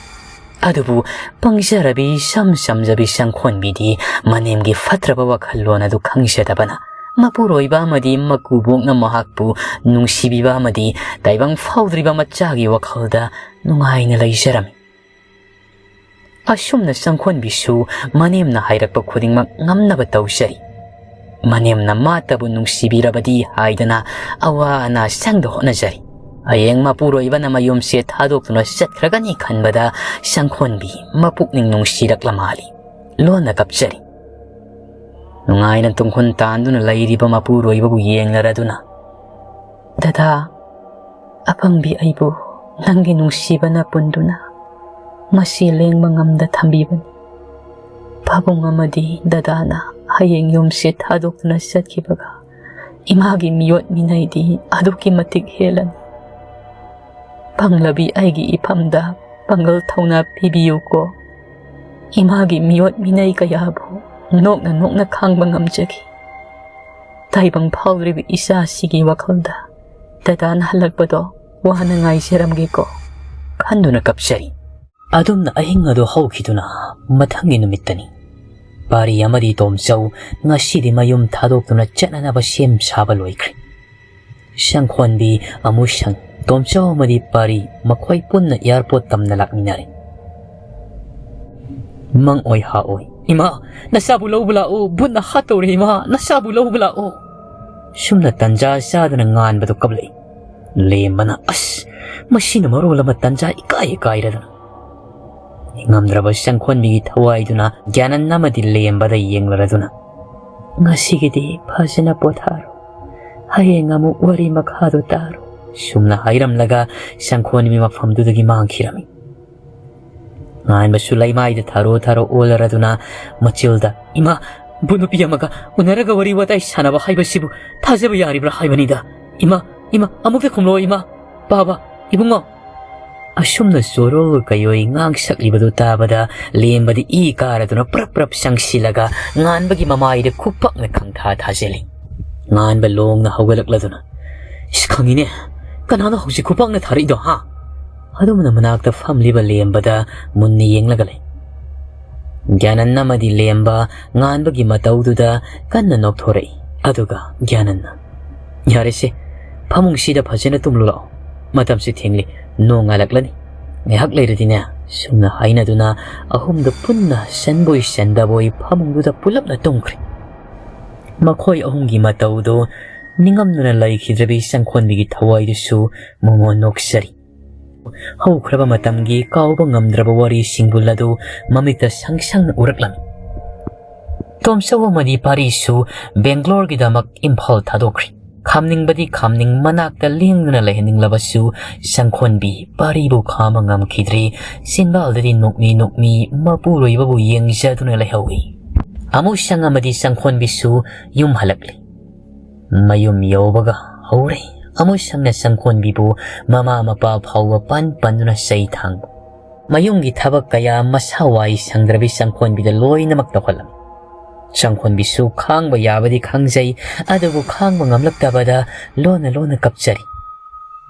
ꯑꯗꯨꯕꯨ ꯄꯪꯖꯔꯕꯤ ꯏꯆꯝ ꯆꯝꯖꯕꯤ ꯁꯪꯈꯣꯟꯕꯤꯗꯤ ꯃꯅꯦꯝꯒꯤ ꯐꯠꯇ꯭ꯔꯕ ꯋꯥꯈꯜꯂꯣꯟ ꯑꯗꯨ ꯈꯪꯖꯗꯕꯅ, ꯃꯄꯨꯔꯣꯏꯕ ꯑꯃꯗꯤ ꯃꯀꯨꯕꯣꯛꯅ ꯃꯍꯥꯛꯄꯨ ꯅꯨꯡꯁꯤꯕꯤꯕ ꯑꯃꯗꯤ ꯇꯥꯏꯕꯪ ꯐꯥꯎꯗ꯭ꯔꯤꯕ ꯃꯆꯥꯒꯤ ꯋꯥꯈꯜꯗ ꯅꯨꯡꯉꯥꯏꯅ ꯂꯩꯖꯔꯝꯃꯤ꯫ ꯑꯁꯨꯝꯅ ꯁꯪꯈꯣꯟꯕꯤꯁꯨ ꯃꯅꯦꯝꯅ ꯍꯥꯏꯔꯛꯄ ꯈꯨꯗꯤꯡꯃꯛ ꯉꯝꯅꯕ ꯇꯧꯖꯔꯤ꯫ ꯃꯅꯦꯝꯅ ꯃꯥꯇꯕꯨ ꯅꯨꯡꯁꯤꯕꯤꯔꯕꯗꯤ ꯍꯥꯏꯗꯅ ꯑꯋꯥ ꯑꯅꯥ ꯁꯪꯗ ꯍꯣꯠꯅꯖꯔꯤ꯫ ꯍꯌꯦꯡ ꯃꯄꯨꯔꯣꯏꯕꯅ ꯃꯌꯨꯝꯁꯦ ꯊꯥꯗꯣꯛꯇꯨꯅ ꯆꯠꯈ꯭ꯔꯒꯅꯤ ꯈꯟꯕꯗ ꯁꯪꯈꯣꯟꯕꯤ ꯃꯄꯨꯛꯅꯤꯡ ꯅꯨꯡꯁꯤꯔꯛꯂ ꯃꯥꯜꯂꯤ꯫ ꯂꯣꯟꯅ ꯀꯞꯆꯔꯤ꯫ ꯅꯨꯡꯉꯥꯏꯅ ꯇꯨꯡꯈꯨꯟ ꯇꯥꯟꯗꯨꯅ ꯂꯩꯔꯤꯕ ꯃꯄꯨꯔꯣꯏꯕꯕꯨ ꯌꯦꯡꯂꯔꯗꯨꯅ, "ꯗꯗꯥ, ꯑꯄꯪꯕꯤ ꯑꯩꯕꯨ ꯅꯪꯒꯤ ꯅꯨꯡꯁꯤꯕꯅ ꯄꯨꯟꯗꯨꯅ ꯃꯁꯤ ꯂꯦꯡꯕ ꯉꯝꯗ ꯊꯝꯕꯤꯕꯅꯤ꯫ ꯄꯥꯕꯨꯡ ꯑꯃꯗꯤ ꯗꯗꯥꯅ ꯍꯌꯦꯡ ꯌꯨꯝꯁꯤ ꯊꯥꯗꯣꯛꯇꯨꯅ ꯆꯠꯈꯤꯕꯒ ꯏꯃꯥꯒꯤ ꯃꯤꯑꯣꯠ ꯃꯤꯅꯩꯗꯤ ꯑꯗꯨꯛꯀꯤ ꯃꯇꯤꯛ ꯍꯦꯜꯂꯅꯤ꯫ ꯄꯪꯂꯕꯤ ꯑꯩꯒꯤ ꯏꯐꯝꯗ ꯄꯥꯡꯒꯜ ꯊꯧꯅꯥ ꯄꯤꯕꯤꯌꯨꯀꯣ꯫ ꯏꯃꯥꯒꯤ ꯃꯤꯑꯣꯠ ꯃꯤꯅꯩ ꯀꯌꯥꯕꯨ ꯅꯣꯛꯅ ꯅꯣꯛꯅ ꯈꯥꯡꯕ ꯉꯝꯖꯈꯤ꯫ ꯇꯥꯏꯕꯪ ꯐꯥꯎꯗ꯭ꯔꯤꯕ ꯏꯆꯥꯁꯤꯒꯤ ꯋꯥꯈꯜꯗ ꯗꯗꯥꯅ ꯍꯜꯂꯛꯄꯗꯣ ꯋꯥꯅ ꯉꯥꯏꯖꯔꯝꯒꯦꯀꯣ ꯈꯟꯗꯨꯅ ꯀꯞꯆꯔꯤ꯫ ꯑꯗꯨꯝꯅ ꯑꯍꯤꯡ ꯑꯗꯨ ꯍꯧꯈꯤꯗꯨꯅ ꯃꯊꯪꯒꯤ ꯅꯨꯃꯤꯠꯇꯅꯤ꯫ ꯄꯥꯔꯤ ꯑꯃꯗꯤ ꯇꯣꯝꯆꯧ ꯉꯁꯤꯗꯤ ꯃꯌꯨꯝ ꯊꯥꯗꯣꯛꯇꯨꯅ ꯆꯠꯅꯅꯕ ꯁꯦꯝ ꯁꯥꯕ ꯂꯣꯏꯈ꯭ꯔꯦ꯫ ꯁꯪꯈꯣꯟꯕꯤ, ꯑꯃꯨꯁꯪ, ꯇꯣꯝꯆꯧ ꯑꯃꯗꯤ ꯄꯥꯔꯤ ꯃꯈꯣꯏ ꯄꯨꯟꯅ ꯑꯦꯌꯥꯔꯄꯣꯔꯠ ꯇꯝꯅ ꯂꯥꯛꯃꯤꯟꯅꯔꯦ꯫ ꯃꯪꯑꯣꯏ ꯍꯥꯑꯣꯏ, "ꯏꯃꯥ, ꯅꯆꯥꯕꯨ ꯂꯧꯕ ꯂꯥꯛꯑꯣ, ꯚꯨꯠꯅ ꯍꯥꯠꯇꯧꯔꯦ ꯏꯃꯥ, ꯅꯆꯥꯕꯨ ꯂꯧꯕ ꯂꯥꯛꯑꯣ!" ꯁꯨꯝꯅ ꯇꯟꯖꯥ ꯆꯥꯗꯅ ꯉꯥꯟꯕꯗꯨ ꯀꯞꯂꯛꯏ꯫ ꯂꯦꯝꯕꯅ, "ꯑꯁ, ꯃꯁꯤꯅ ꯃꯔꯣꯜ ꯑꯃ ꯇꯟꯖꯥ ꯏꯀꯥꯏ ꯏꯀꯥꯏꯔꯗꯅ!" ꯉꯝꯗ꯭ꯔꯕ ꯁꯪꯈꯣꯟꯕꯤꯒꯤ ꯊꯋꯥꯏꯗꯨꯅ ꯒ꯭ꯌꯥꯅꯟ ꯑꯃꯗꯤ ꯂꯦꯝꯕꯗ ꯌꯦꯡꯂꯔꯗꯨꯅ, "ꯉꯁꯤꯒꯤꯗꯤ ꯐꯖꯅ ꯄꯣꯊꯥꯔꯣ, ꯍꯌꯦꯡ ꯑꯃꯨꯛ ꯋꯥꯔꯤ ꯃꯈꯥꯗꯣ ꯇꯥꯔꯣ" ꯁꯨꯝꯅ ꯍꯥꯏꯔꯝꯂꯒ ꯁꯪꯈꯣꯟꯕꯤ ꯃꯐꯝꯗꯨꯗꯒꯤ ꯃꯥꯡꯈꯤꯔꯝꯃꯤ꯫ ꯉꯥꯟꯕꯁꯨ ꯂꯩꯃꯥꯏꯗ ꯊꯥꯔꯣ ꯊꯥꯔꯣ ꯑꯣꯜꯂꯔꯗꯨꯅ ꯃꯆꯤꯜꯗ, "ꯏꯃꯥ, ꯚꯨꯠ ꯅꯨꯄꯤ ꯑꯃꯒ ꯎꯅꯔꯒ ꯋꯥꯔꯤ ꯋꯥꯇꯥꯏ ꯁꯥꯟꯅꯕ ꯍꯥꯏꯕꯁꯤꯕꯨ ꯊꯥꯖꯕ ꯌꯥꯔꯤꯕ꯭ꯔꯥ ꯍꯥꯏꯕꯅꯤꯗ? ꯏꯃꯥ, ꯏꯃꯥ, ꯑꯃꯨꯛꯇ ꯈꯨꯝꯂꯣ ꯏꯃꯥ, ꯕꯥꯕꯥ, ꯏꯕꯨꯡꯉꯣ!" ꯑꯁꯨꯝꯅ ꯆꯣꯔꯣꯜ ꯀꯌꯣꯏ ꯉꯥꯡ ꯁꯛꯂꯤꯕꯗꯨ ꯇꯥꯕꯗ ꯂꯦꯝꯕꯗꯤ ꯏ ꯀꯥꯔꯗꯨꯅ ꯄ꯭ꯔꯞ ꯄ꯭ꯔꯞ ꯆꯪꯁꯤꯜꯂꯒ ꯉꯥꯟꯕꯒꯤ ꯃꯃꯥꯏꯗ ꯈꯨꯄꯥꯛꯅ ꯈꯪꯊꯥ ꯊꯥꯖꯤꯜꯂꯤ꯫ ꯉꯥꯟꯕ ꯂꯣꯡꯅ ꯍꯧꯒꯠꯂꯛꯂꯗꯨꯅ, "ꯏꯁ, ꯈꯪꯉꯤꯅꯦ, ꯀꯅꯥꯅꯣ ꯍꯧꯖꯤꯛ ꯈꯨꯄꯥꯛꯅ ꯊꯥꯔꯛꯏꯗꯣ, ꯍꯥ?" ꯑꯗꯨꯝꯅ ꯃꯅꯥꯛꯇ ꯐꯝꯂꯤꯕ ꯂꯦꯝꯕꯗ ꯃꯨꯟꯅ ꯌꯦꯡꯂꯒ ꯂꯩ꯫ ꯒ꯭ꯌꯥꯅꯟ ꯑꯃꯗꯤ ꯂꯦꯝꯕ ꯉꯥꯟꯕꯒꯤ ꯃꯇꯧꯗꯨꯗ ꯀꯟꯅ ꯅꯣꯛꯊꯣꯔꯛꯏ꯫ ꯑꯗꯨꯒ ꯒ꯭ꯌꯥꯅꯟꯅ, "ꯌꯥꯔꯦꯁꯦ, ꯐꯃꯨꯡꯁꯤꯗ ꯐꯖꯅ ꯇꯨꯝꯂꯨ ꯂꯥꯛꯑꯣ꯫ ꯃꯇꯝꯁꯨ ꯊꯦꯡꯂꯤ, ꯅꯣꯡ ꯉꯥꯜꯂꯛꯂꯅꯤ꯫ ꯉꯥꯏꯍꯥꯛ ꯂꯩꯔꯗꯤꯅꯦ," ꯁꯨꯝꯅ ꯍꯥꯏꯅꯗꯨꯅ ꯑꯍꯨꯝꯗꯨ ꯄꯨꯟꯅ ꯆꯟꯕꯣꯏ ꯆꯟꯗꯕꯣꯏ ꯐꯃꯨꯡꯗꯨꯗ ꯄꯨꯂꯞꯅ ꯇꯨꯝꯈ꯭ꯔꯦ꯫ ꯃꯈꯣꯏ ꯑꯍꯨꯝꯒꯤ ꯃꯇꯧꯗꯨ ꯅꯤꯡꯉꯝꯗꯨꯅ ꯂꯩꯈꯤꯗ꯭ꯔꯕꯤ ꯁꯪꯈꯣꯟꯕꯤꯒꯤ ꯊꯋꯥꯏꯗꯨꯁꯨ ꯃꯣꯃꯣꯟ ꯅꯣꯛꯆꯔꯤ꯫ ꯍꯧꯈ꯭ꯔꯕ ꯃꯇꯝꯒꯤ ꯀꯥꯎꯕ ꯉꯝꯗ꯭ꯔꯕ ꯋꯥꯔꯤꯁꯤꯡꯕꯨ ꯂꯗꯨ ꯃꯃꯤꯠꯇ ꯁꯪ ꯁꯪꯅ ꯎꯔꯛꯂꯝꯃꯤ꯫ ꯇꯣꯝꯆꯧ ꯑꯃꯗꯤ ꯄꯥꯔꯤꯁꯨ ꯕꯦꯡꯒ꯭ꯂꯣꯔꯒꯤꯗꯃꯛ ꯏꯝꯐꯥꯜ ꯊꯥꯗꯣꯛꯈ꯭ꯔꯤ꯫ ꯈꯥꯝꯅꯤꯡꯕꯗꯤ ꯈꯥꯝꯅꯤꯡ, ꯃꯅꯥꯛꯇ ꯂꯦꯡꯗꯅ ꯂꯩꯍꯟꯅꯤꯡꯂꯕꯁꯨ ꯁꯪꯈꯣꯟꯕꯤ ꯄꯥꯔꯤꯕꯨ ꯈꯥꯝꯕ ꯉꯝꯈꯤꯗ꯭ꯔꯦ꯫ ꯆꯤꯟꯕꯥꯜꯗꯗꯤ ꯅꯣꯛꯃꯤ ꯅꯣꯛꯃꯤ ꯃꯄꯨꯔꯣꯏꯕꯕꯨ ꯌꯦꯡꯖꯗꯨꯅ ꯂꯩꯍꯧꯏ꯫ ꯑꯃꯨꯁꯪ ꯑꯃꯗꯤ ꯁꯪꯈꯣꯟꯕꯤꯁꯨ ꯌꯨꯝ ꯍꯜꯂꯛꯂꯤ꯫ ꯃꯌꯨꯝ ꯌꯧꯕꯒ ꯍꯧꯔꯦ ꯑꯃꯨꯁꯪꯅ ꯁꯪꯈꯣꯟꯕꯤꯕꯨ ꯃꯃꯥ ꯃꯄꯥ ꯐꯥꯎꯕ ꯄꯟ ꯄꯟꯗꯨꯅ ꯆꯩ ꯊꯥꯡꯕ꯫ ꯃꯌꯨꯝꯒꯤ ꯊꯕꯛ ꯀꯌꯥ ꯃꯁꯥ ꯋꯥꯏ ꯁꯪꯗ꯭ꯔꯕꯤ ꯁꯪꯈꯣꯟꯕꯤꯗ ꯂꯣꯏꯅꯃꯛ ꯇꯧꯍꯜꯂꯝꯃꯤ꯫ ꯁꯪꯈꯣꯟꯕꯤꯁꯨ ꯈꯥꯡꯕ ꯌꯥꯕꯗꯤ ꯈꯪꯖꯩ, ꯑꯗꯨꯕꯨ ꯈꯥꯡꯕ ꯉꯝꯂꯛꯇꯕꯗ ꯂꯣꯟꯅ ꯂꯣꯟꯅ ꯀꯞꯆꯔꯤ꯫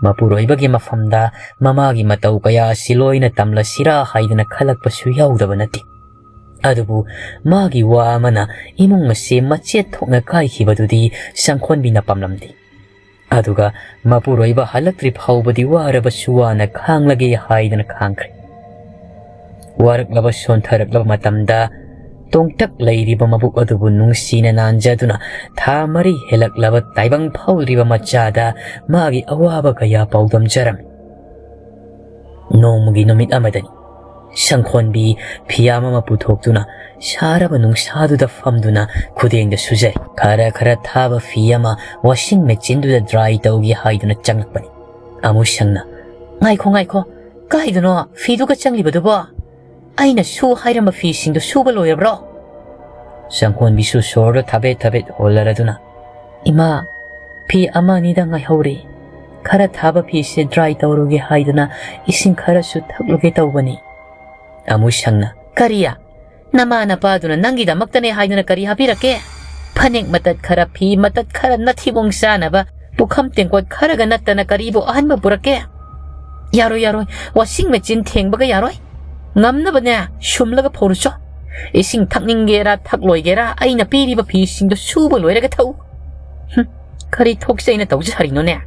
ꯃꯄꯨꯔꯣꯏꯕꯒꯤ ꯃꯐꯝꯗ ꯃꯃꯥꯒꯤ ꯃꯇꯧ ꯀꯌꯥ ꯑꯁꯤ ꯂꯣꯏꯅ ꯇꯝꯂꯁꯤꯔꯥ ꯍꯥꯏꯗꯅ ꯈꯜꯂꯛꯄꯁꯨ ꯌꯥꯎꯗꯕ ꯅꯠꯇꯦ꯫ ꯑꯗꯨꯕꯨ ꯃꯥꯒꯤ ꯋꯥ ꯑꯃꯅ ꯏꯃꯨꯡ ꯑꯁꯤ ꯃꯆꯦꯠ ꯊꯣꯛꯅ ꯀꯥꯏꯈꯤꯕꯗꯨꯗꯤ ꯁꯪꯈꯣꯟꯕꯤꯅ ꯄꯥꯝꯂꯝꯗꯦ꯫ ꯑꯗꯨꯒ ꯃꯄꯨꯔꯣꯏꯕ ꯍꯜꯂꯛꯇ꯭ꯔꯤ ꯐꯥꯎꯕꯗꯤ ꯋꯥꯔꯕꯁꯨ ꯋꯥꯅ ꯈꯥꯡꯂꯒꯦ ꯍꯥꯏꯗꯅ ꯈꯥꯡꯈ꯭ꯔꯦ꯫ ꯋꯥꯔꯛꯂꯕ ꯁꯣꯟꯊꯔꯛꯂꯕ ꯃꯇꯝꯗ ꯇꯣꯡꯇꯛ ꯂꯩꯔꯤꯕ ꯃꯕꯨꯛ ꯑꯗꯨꯕꯨ ꯅꯨꯡꯁꯤꯅ ꯅꯥꯟꯖꯗꯨꯅ ꯊꯥ ꯃꯔꯤ ꯍꯦꯜꯂꯛꯂꯕ ꯇꯥꯏꯕꯪ ꯐꯥꯎꯗ꯭ꯔꯤꯕ ꯃꯆꯥꯗ ꯃꯥꯒꯤ ꯑꯋꯥꯕ ꯀꯌꯥ ꯄꯥꯎꯗꯝꯖꯔꯝꯃꯤ꯫ ꯅꯣꯡꯃꯒꯤ ꯅꯨꯃꯤꯠ ꯑꯃꯗꯅꯤ꯫ ꯁꯪꯈꯣꯟꯕꯤ ꯐꯤꯌꯥꯝ ꯑꯃ ꯄꯨꯊꯣꯛꯇꯨꯅ ꯁꯥꯔꯕ ꯅꯨꯡꯁꯥꯗꯨꯗ ꯐꯝꯗꯨꯅ ꯈꯨꯗꯦꯡꯗ ꯁꯨꯖꯔꯤ꯫ ꯈꯔ ꯈꯔ ꯊꯥꯕ ꯐꯤ ꯑꯃ ꯋꯥꯁꯤꯡ ꯃꯦꯆꯤꯟꯗꯨꯗ ꯗ꯭ꯔꯥꯏ ꯇꯧꯒꯦ ꯍꯥꯏꯗꯨꯅ ꯆꯪꯂꯛꯄꯅꯤ꯫ ꯑꯃꯨꯁꯪꯅ, "ꯉꯥꯏꯈꯣ, ꯉꯥꯏꯈꯣ, ꯀꯥꯏꯗꯅꯣ ꯐꯤꯗꯨꯒ ꯆꯪꯂꯤꯕꯗꯨꯕꯣ? ꯑꯩꯅ ꯁꯨ ꯍꯥꯏꯔꯝꯕ ꯐꯤꯁꯤꯡꯗꯨ ꯁꯨꯕ ꯂꯣꯏꯔꯕ꯭ꯔꯣ?" ꯁꯪꯈꯣꯟꯕꯤꯁꯨ ꯁꯣꯔꯗꯣ ꯊꯥꯕꯦꯠ ꯊꯥꯕꯦꯠ ꯍꯣꯜꯂꯔꯗꯨꯅ, "ꯏꯃꯥ, ꯐꯤ ꯑꯃ ꯑꯅꯤꯗ ꯉꯥꯏꯍꯧꯔꯤ꯫ ꯈꯔ ꯊꯥꯕ ꯐꯤꯁꯦ ꯗ꯭ꯔꯥꯏ ꯇꯧꯔꯨꯒꯦ ꯍꯥꯏꯗꯨꯅ ꯏꯁꯤꯡ ꯈꯔꯁꯨ ꯊꯛꯂꯨꯒꯦ ꯇꯧꯕꯅꯤ꯫" ꯑꯃꯨꯁꯪꯅ, "ꯀꯔꯤ? ꯅꯃꯥ ꯅꯄꯥꯗꯨꯅ ꯅꯪꯒꯤꯗꯃꯛꯇꯅꯦ ꯍꯥꯏꯗꯨꯅ ꯀꯔꯤ ꯍꯥꯞꯄꯤꯔꯛꯀꯦ? ꯐꯅꯦꯛ ꯃꯇꯠ ꯈꯔ, ꯐꯤ ꯃꯇꯠ ꯈꯔ, ꯅꯊꯤꯕꯣꯡ ꯆꯥꯅꯕ ꯄꯨꯈꯝ ꯇꯦꯡꯀꯣꯠ ꯈꯔꯒ ꯅꯠꯇꯅ ꯀꯔꯤꯕꯨ ꯑꯍꯟꯕ ꯄꯨꯔꯛꯀꯦ? ꯌꯥꯔꯣꯏ, ꯌꯥꯔꯣꯏ, ꯋꯥꯁꯤꯡ ꯃꯦꯆꯤꯟ ꯊꯦꯡꯕꯒ ꯌꯥꯔꯣꯏ꯫ ꯉꯝꯅꯕꯅꯦ ꯁꯨꯝꯂꯒ ꯐꯧꯔꯨꯆꯣ꯫ ꯏꯁꯤꯡ ꯊꯛꯅꯤꯡꯒꯦꯔꯥ ꯊꯛꯂꯣꯏꯒꯦꯔꯥ ꯑꯩꯅ ꯄꯤꯔꯤꯕ ꯐꯤꯁꯤꯡꯗꯣ ꯁꯨꯕ ꯂꯣꯏꯔꯒ ꯊꯛꯎ꯫ ꯍꯨꯝ, ꯀꯔꯤ ꯊꯣꯛꯆꯩꯅ ꯇꯧꯖꯔꯤꯅꯣꯅꯦ?"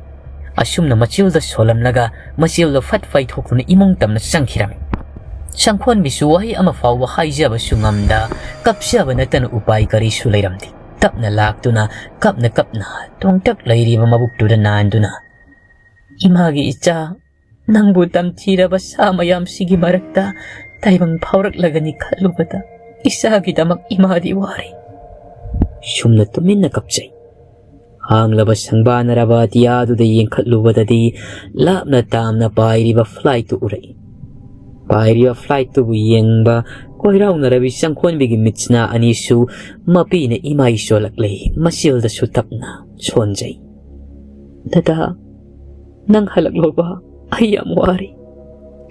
ꯑꯁꯨꯝꯅ ꯃꯆꯤꯜꯗ ꯁꯣꯜꯂꯝꯂꯒ ꯃꯆꯤꯜꯗꯣ ꯐꯠ ꯄꯩꯊꯣꯛꯇꯨꯅ ꯏꯃꯨꯡ ꯇꯝꯅ ꯆꯪꯈꯤꯔꯝꯃꯤ꯫ ꯁꯪꯈꯣꯟꯕꯤꯁꯨ ꯋꯥꯍꯩ ꯑꯃ ꯐꯥꯎꯕ ꯍꯥꯏꯖꯕꯁꯨ ꯉꯝꯗ ꯀꯞꯆꯕ ꯅꯠꯇꯅ ꯎꯄꯥꯏ ꯀꯔꯤꯁꯨ ꯂꯩꯔꯝꯗꯦ꯫ ꯇꯞꯅ ꯂꯥꯛꯇꯨꯅ ꯀꯞꯅ ꯀꯞꯅ ꯇꯣꯡꯇꯛ ꯂꯩꯔꯤꯕ ꯃꯕꯨꯛꯇꯨꯗ ꯅꯥꯟꯗꯨꯅ, "ꯏꯃꯥꯒꯤ ꯏꯆꯥ, ꯅꯪꯕꯨ ꯇꯝꯊꯤꯔꯕ ꯁꯥ ꯃꯌꯥꯝꯁꯤꯒꯤ ꯃꯔꯛꯇ ꯇꯥꯏꯕꯪ ꯐꯥꯎꯔꯛꯂꯒꯅꯤ ꯈꯜꯂꯨꯕꯗ ꯏꯆꯥꯒꯤꯗꯃꯛ ꯏꯃꯥꯗꯤ ꯋꯥꯔꯤ꯫" ꯁꯨꯝꯅ ꯇꯨꯃꯤꯟꯅ ꯀꯞꯆꯩ꯫ ꯍꯥꯡꯂꯕ ꯁꯪꯕꯥꯅꯔꯕ ꯑꯇꯤꯌꯥꯗꯨꯗ ꯌꯦꯡꯈꯠꯂꯨꯕꯗꯗꯤ ꯂꯥꯞꯅ ꯇꯥꯝꯅ ꯄꯥꯏꯔꯤꯕ ꯐ꯭ꯂꯥꯏꯠꯇꯨ ꯎꯔꯛꯏ꯫ ꯄꯥꯏꯔꯤꯕ ꯐ꯭ꯂꯥꯏꯠꯇꯨꯕꯨ ꯌꯦꯡꯕ ꯀꯣꯏꯔꯥꯎꯅꯔꯕꯤ ꯆꯪꯈꯣꯟꯕꯤꯒꯤ ꯃꯤꯠꯁꯤꯅ ꯑꯅꯤꯁꯨ ꯃꯄꯤꯅ ꯏꯃꯥꯏ ꯆꯣꯜꯂꯛꯂꯦ꯫ ꯃꯆꯤꯜꯗꯁꯨ ꯇꯞꯅ ꯁꯣꯟꯖꯩ꯫ "ꯗꯗꯥ, ꯅꯪ ꯍꯜꯂꯛꯂꯣꯕ? ꯑꯩ ꯌꯥꯝ ꯋꯥꯔꯦ꯫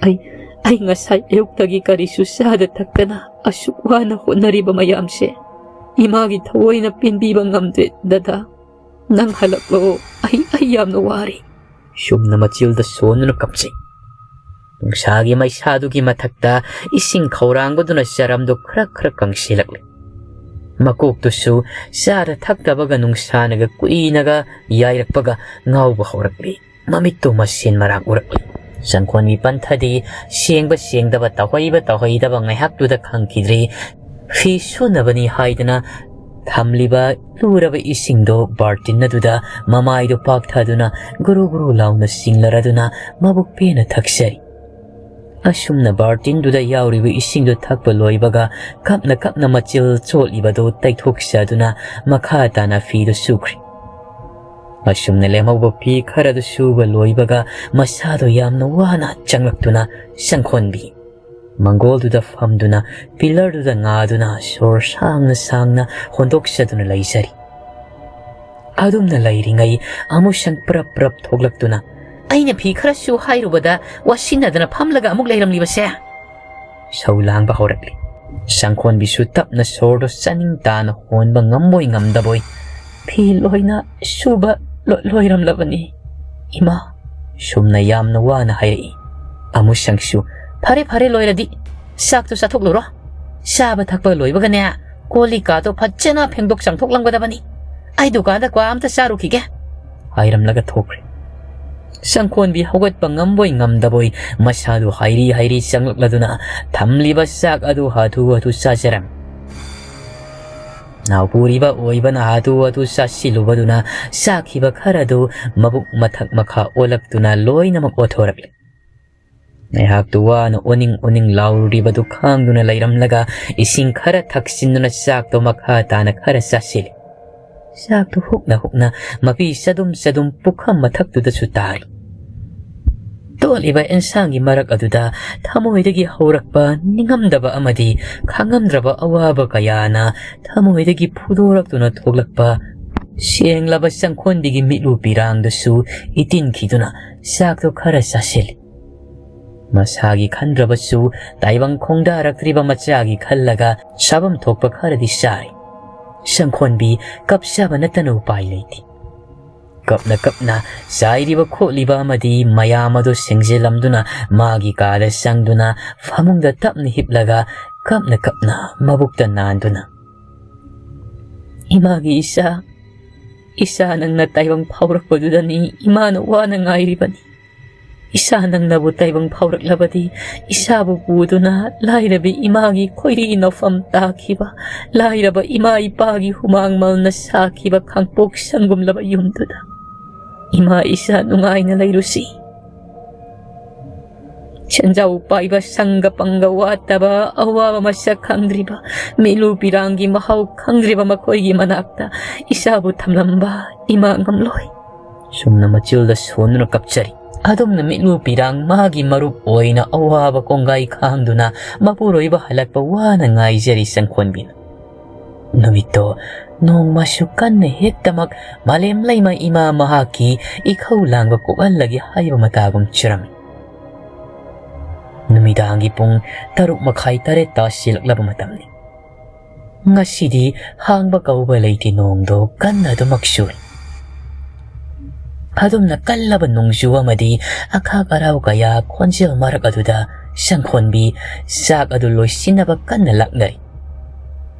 ꯑꯩ, ꯑꯩ ꯉꯁꯥꯏ ꯑꯌꯨꯛꯇꯒꯤ ꯀꯔꯤꯁꯨ ꯆꯥꯗ ꯊꯛꯇꯅ ꯑꯁꯨꯛ ꯋꯥꯅ ꯍꯣꯠꯅꯔꯤꯕ ꯃꯌꯥꯝꯁꯦ ꯏꯃꯥꯒꯤ ꯊꯑꯣꯏꯅ ꯄꯦꯟꯕꯤꯕ ꯉꯝꯗꯦ꯫ ꯗꯗꯥ, ꯅꯪ ꯍꯜꯂꯛꯂꯣ꯫ ꯑꯩ, ꯑꯩ ꯌꯥꯝꯅ ꯋꯥꯔꯦ꯫" ꯁꯨꯝꯅ ꯃꯆꯤꯜꯗ ꯁꯣꯟꯗꯨꯅ ꯀꯞꯆꯩ꯫ ꯅꯨꯡꯁꯥꯒꯤ ꯃꯩꯁꯥꯗꯨꯒꯤ ꯃꯊꯛꯇ ꯏꯁꯤꯡ ꯈꯧꯔꯥꯡꯕꯗꯨꯅ ꯆꯔꯝꯗꯣ ꯈꯔ ꯈꯔ ꯀꯪꯁꯤꯜꯂꯛꯂꯦ꯫ ꯃꯀꯣꯛꯇꯨꯁꯨ ꯆꯥꯗ ꯊꯛꯇꯕꯒ ꯅꯨꯡꯁꯥꯅꯒ ꯀꯨꯏꯅꯒ ꯌꯥꯏꯔꯛꯄꯒ ꯉꯥꯎꯕ ꯍꯧꯔꯛꯂꯦ꯫ ꯃꯃꯤꯠꯇꯨ ꯃꯁꯦꯟ ꯃꯔꯥꯡ ꯎꯔꯛꯂꯦ꯫ ꯆꯪꯈꯣꯟꯒꯤ ꯄꯟꯊꯗꯤ ꯁꯦꯡꯕ ꯁꯦꯡꯗꯕ, ꯇꯧꯍꯩꯕ ꯇꯧꯍꯩꯗꯕ ꯉꯥꯏꯍꯥꯛꯇꯨꯗ ꯈꯪꯈꯤꯗ꯭ꯔꯦ꯫ ꯐꯤ ꯁꯨꯅꯕꯅꯤ ꯍꯥꯏꯗꯅ ꯊꯝꯂꯤꯕ ꯂꯨꯔꯕ ꯏꯁꯤꯡꯗꯣ ꯕꯥꯔꯇꯤꯟ ꯑꯗꯨꯗ ꯃꯃꯥꯏꯗꯨ ꯄꯥꯛꯊꯗꯨꯅ ꯒꯨꯔꯨ ꯒꯨꯔꯨ ꯂꯥꯎꯅ ꯆꯤꯡꯂꯔꯗꯨꯅ ꯃꯕꯨꯛ ꯄꯦꯟꯅ ꯊꯛꯆꯔꯤ꯫ ꯑꯁꯨꯝꯅ ꯕꯥꯔꯇꯤꯟꯗꯨꯗ ꯌꯥꯎꯔꯤꯕ ꯏꯁꯤꯡꯗꯨ ꯊꯛꯄ ꯂꯣꯏꯕꯒ ꯀꯞꯅ ꯀꯞꯅ ꯃꯆꯤꯜ ꯆꯣꯠꯂꯤꯕꯗꯨ ꯇꯩꯊꯣꯛꯆꯗꯨꯅ ꯃꯈꯥ ꯇꯥꯅ ꯐꯤꯗꯨ ꯁꯨꯈ꯭ꯔꯦ꯫ ꯑꯁꯨꯝꯅ ꯂꯦꯝꯍꯧꯕ ꯐꯤ ꯈꯔꯗꯨ ꯁꯨꯕ ꯂꯣꯏꯕꯒ ꯃꯁꯥꯗꯨ ꯌꯥꯝꯅ ꯋꯥꯅ ꯆꯪꯂꯛꯇꯨꯅ ꯆꯪꯈꯣꯟꯕꯤ ꯃꯪꯒꯣꯜꯗꯨꯗ ꯐꯝꯗꯨꯅ ꯄꯤꯂꯔꯗꯨꯗ ꯉꯥꯗꯨꯅ ꯁꯣꯔ ꯁꯥꯡꯅ ꯁꯥꯡꯅ ꯍꯣꯟꯗꯣꯛꯆꯗꯨꯅ ꯂꯩꯖꯔꯤ꯫ ꯑꯗꯨꯝꯅ ꯂꯩꯔꯤꯉꯩ ꯑꯃꯨꯁꯪ ꯄ꯭ꯔꯞ ꯄ꯭ꯔꯞ ꯊꯣꯛꯂꯛꯇꯨꯅ, "ꯑꯩꯅ ꯐꯤ ꯈꯔꯁꯨ ꯍꯥꯏꯔꯨꯕꯗ ꯋꯥꯁꯤꯟꯅꯗꯅ ꯐꯝꯂꯒ ꯑꯃꯨꯛ ꯂꯩꯔꯝꯂꯤꯕꯁꯦ?" ꯁꯧ ꯂꯥꯡꯕ ꯍꯧꯔꯛꯂꯤ꯫ ꯆꯪꯈꯣꯟꯕꯤꯁꯨ ꯇꯞꯅ ꯁꯣꯔꯗꯣ ꯆꯥꯅꯤꯡ ꯇꯥꯅ ꯍꯣꯟꯕ ꯉꯝꯕꯣꯏ ꯉꯝꯗꯕꯣꯏ, "ꯐꯤ ꯂꯣꯏꯅ ꯁꯨꯕ ꯂꯣ-, ꯂꯣꯏꯔꯝꯂꯕꯅꯤ, ꯏꯃꯥ꯫" ꯁꯨꯝꯅ ꯌꯥꯝꯅ ꯋꯥꯅ ꯍꯥꯏꯔꯛꯏ꯫ ꯑꯃꯨꯁꯪꯁꯨ, "ꯐꯔꯦ, ꯐꯔꯦ, ꯂꯣꯏꯔꯗꯤ ꯆꯥꯛꯇꯣ ꯆꯥꯊꯣꯛꯂꯨꯔꯣ꯫ ꯆꯥꯕ ꯊꯛꯄ ꯂꯣꯏꯕꯒꯅꯦ, ꯀꯣꯜ ꯂꯤꯛꯀꯥꯗꯣ ꯐꯖꯅ ꯐꯦꯡꯗꯣꯛ ꯆꯥꯝꯊꯣꯛꯂꯝꯒꯗꯕꯅꯤ꯫ ꯑꯩ ꯗꯨꯀꯥꯟꯗ ꯀ꯭ꯋꯥ ꯑꯝꯇ ꯆꯥꯔꯨꯈꯤꯒꯦ," ꯍꯥꯏꯔꯝꯂꯒ ꯊꯣꯛꯈ꯭ꯔꯦ꯫ ꯆꯪꯈꯣꯟꯕꯤ ꯍꯧꯒꯠꯄ ꯉꯝꯕꯣꯏ ꯉꯝꯗꯕꯣꯏ ꯃꯁꯥꯗꯨ ꯍꯥꯏꯔꯤ ꯍꯥꯏꯔꯤ ꯆꯪꯂꯛꯂꯗꯨꯅ ꯊꯝꯂꯤꯕ ꯆꯥꯛ ꯑꯗꯨ ꯍꯥꯊꯨ ꯍꯥꯊꯨ ꯆꯥꯖꯔꯝꯃꯤ꯫ ꯅꯥꯎꯄꯨꯔꯤꯕ ꯑꯣꯏꯕꯅ ꯍꯥꯊꯨ ꯍꯥꯊꯨ ꯆꯥꯁꯤꯜꯂꯨꯕꯗꯨꯅ ꯆꯥꯈꯤꯕ ꯈꯔꯗꯨ ꯃꯕꯨꯛ ꯃꯊꯛ ꯃꯈꯥ ꯑꯣꯜꯂꯛꯇꯨꯅ ꯂꯣꯏꯅꯃꯛ ꯑꯣꯊꯣꯔꯛꯂꯦ꯫ ꯉꯥꯏꯍꯥꯛꯇꯨ ꯋꯥꯅ ꯑꯣꯅꯤꯡ ꯑꯣꯅꯤꯡ ꯂꯥꯎꯔꯨꯔꯤꯕꯗꯨ ꯈꯥꯡꯗꯨꯅ ꯂꯩꯔꯝꯂꯒ ꯏꯁꯤꯡ ꯈꯔ ꯊꯛꯆꯤꯟꯗꯨꯅ ꯆꯥꯛꯇꯣ ꯃꯈꯥ ꯇꯥꯅ ꯈꯔ ꯆꯥꯁꯤꯜꯂꯤ꯫ ꯆꯥꯛꯇꯨ ꯍꯨꯛꯅ ꯍꯨꯛꯅ ꯃꯄꯤ ꯆꯗꯨꯝ ꯆꯗꯨꯝ ꯄꯨꯈꯝ ꯃꯊꯛꯇꯨꯗꯁꯨ ꯇꯥꯔꯤ꯫ ꯇꯣꯠꯂꯤꯕ ꯑꯦꯟꯁꯥꯡꯒꯤ ꯃꯔꯛ ꯑꯗꯨꯗ ꯊꯃꯣꯏꯗꯒꯤ ꯍꯧꯔꯛꯄ ꯅꯤꯡꯉꯝꯗꯕ ꯑꯃꯗꯤ ꯈꯥꯡꯉꯝꯗ꯭ꯔꯕ ꯑꯋꯥꯕ ꯀꯌꯥꯅ ꯊꯃꯣꯏꯗꯒꯤ ꯐꯨꯗꯣꯔꯛꯇꯨꯅ ꯊꯣꯛꯂꯛꯄ ꯁꯦꯡꯂꯕ ꯆꯪꯈꯣꯟꯕꯤꯒꯤ ꯃꯤꯠꯂꯨ ꯄꯤꯔꯥꯡꯗꯨꯁꯨ ꯏꯇꯤꯟꯈꯤꯗꯨꯅ ꯆꯥꯛꯇꯨ ꯈꯔ ꯆꯥꯁꯤꯜꯂꯤ꯫ ꯃꯁꯥꯒꯤ ꯈꯟꯗ꯭ꯔꯕꯁꯨ ꯇꯥꯏꯕꯪ ꯈꯣꯡꯗꯥꯔꯛꯇ꯭ꯔꯤꯕ ꯃꯆꯥꯒꯤ ꯈꯜꯂꯒ ꯆꯥꯐꯝ ꯊꯣꯛꯄ ꯈꯔꯗꯤ ꯆꯥꯔꯤ꯫ ꯆꯪꯈꯣꯟꯕꯤ ꯀꯞ ꯆꯥꯕ ꯅꯠꯇꯅ ꯎꯄꯥꯏ ꯂꯩꯇꯦ꯫ ꯀꯞꯅ ꯀꯞꯅ ꯆꯥꯏꯔꯤꯕ ꯈꯣꯠꯂꯤꯕ ꯑꯃꯗꯤ ꯃꯌꯥꯝ ꯑꯗꯨ ꯁꯦꯡꯖꯤꯜꯂꯝꯗꯨꯅ ꯃꯥꯒꯤ ꯀꯥꯗ ꯆꯪꯗꯨꯅ ꯐꯃꯨꯡꯗ ꯇꯞꯅ ꯍꯤꯞꯂꯒ ꯀꯞꯅ ꯀꯞꯅ ꯃꯕꯨꯛꯇ ꯅꯥꯟꯗꯨꯅ, "ꯏꯃꯥꯒꯤ ꯏꯆꯥ, ꯏꯆꯥ ꯅꯪꯅ ꯇꯥꯏꯕꯪ ꯐꯥꯎꯔꯛꯄꯗꯨꯗꯅꯤ ꯏꯃꯥꯅ ꯋꯥꯅ ꯉꯥꯏꯔꯤꯕꯅꯤ꯫ ꯏꯆꯥ ꯅꯪꯅꯕꯨ ꯇꯥꯏꯕꯪ ꯐꯥꯎꯔꯛꯂꯕꯗꯤ ꯏꯆꯥꯕꯨ ꯄꯨꯗꯨꯅ ꯂꯥꯏꯔꯕꯤ ꯏꯃꯥꯒꯤ ꯈꯣꯏꯔꯤ ꯅꯐꯝ ꯇꯥꯈꯤꯕ, ꯂꯥꯏꯔꯕ ꯏꯃꯥ ꯏꯄꯥꯒꯤ ꯍꯨꯃꯥꯡ ꯃꯜꯅ ꯁꯥꯈꯤꯕ ꯈꯥꯡꯄꯣꯛ ꯁꯪꯒꯨꯝꯂꯕ ꯌꯨꯝꯗꯨꯗ ꯏꯃꯥ ꯏꯆꯥ ꯅꯨꯡꯉꯥꯏꯅ ꯂꯩꯔꯨꯁꯤ꯫ ꯁꯦꯟꯖꯥꯎ ꯄꯥꯏꯕ, ꯁꯪꯒ ꯄꯪꯒ ꯋꯥꯠꯇꯕ, ꯑꯋꯥꯕ ꯃꯁꯛ ꯈꯪꯗ꯭ꯔꯤꯕ, ꯃꯤꯠꯂꯨ ꯄꯤꯔꯥꯡꯒꯤ ꯃꯍꯥꯎ ꯈꯪꯗ꯭ꯔꯤꯕ ꯃꯈꯣꯏꯒꯤ ꯃꯅꯥꯛꯇ ꯏꯆꯥꯕꯨ ꯊꯝꯂꯝꯕ ꯏꯃꯥ ꯉꯝꯂꯣꯏ꯫" ꯁꯨꯝꯅ ꯃꯆꯤꯜꯗ ꯁꯣꯟꯗꯨꯅ ꯀꯞꯆꯔꯤ꯫ ꯑꯗꯨꯝꯅ ꯃꯤꯠꯂꯨ ꯄꯤꯔꯥꯡ ꯃꯥꯒꯤ ꯃꯔꯨꯞ ꯑꯣꯏꯅ ꯑꯋꯥꯕ ꯀꯣꯡꯒꯥꯏ ꯈꯥꯡꯗꯨꯅ ꯃꯄꯨꯔꯣꯏꯕ ꯍꯜꯂꯛꯄ ꯋꯥꯅ ꯉꯥꯏꯖꯔꯤ ꯆꯪꯈꯣꯟꯕꯤꯅ꯫ ꯅꯨꯃꯤꯠꯇꯣ ꯅꯣꯡꯃꯁꯨ ꯀꯟꯅ ꯍꯦꯛꯇꯃꯛ ꯃꯥꯂꯦꯝ ꯂꯩꯃ ꯏꯃꯥ ꯃꯍꯥꯛꯀꯤ ꯏꯈꯧ ꯂꯥꯡꯕ ꯀꯣꯛꯍꯜꯂꯒꯦ ꯍꯥꯏꯕ ꯃꯇꯥꯒꯨꯝ ꯆꯨꯔꯝꯃꯤ꯫ ꯅꯨꯃꯤꯗꯥꯡꯒꯤ ꯄꯨꯡ ꯇꯔꯨꯛ ꯃꯈꯥꯏ ꯇꯔꯦꯠ ꯇꯥꯁꯤꯜꯂꯛꯂꯕ ꯃꯇꯝꯅꯤ꯫ ꯉꯁꯤꯗꯤ ꯍꯥꯡꯕ ꯀꯧꯕ ꯂꯩꯇꯦ, ꯅꯣꯡꯗꯣ ꯀꯟꯅ ꯑꯗꯨꯃꯛ ꯆꯨꯔꯤ꯫ ꯑꯗꯨꯝꯅ ꯀꯜꯂꯕ ꯅꯣꯡꯖꯨ ꯑꯃꯗꯤ ꯑꯈꯥꯛ ꯑꯔꯥꯎ ꯀꯌꯥ ꯈꯣꯟꯖꯦꯜ ꯃꯔꯛ ꯑꯗꯨꯗ ꯆꯪꯈꯣꯟꯕꯤ ꯆꯥꯛ ꯑꯗꯨ ꯂꯣꯏꯁꯤꯟꯅꯕ ꯀꯟꯅ ꯂꯥꯛꯅꯔꯤ꯫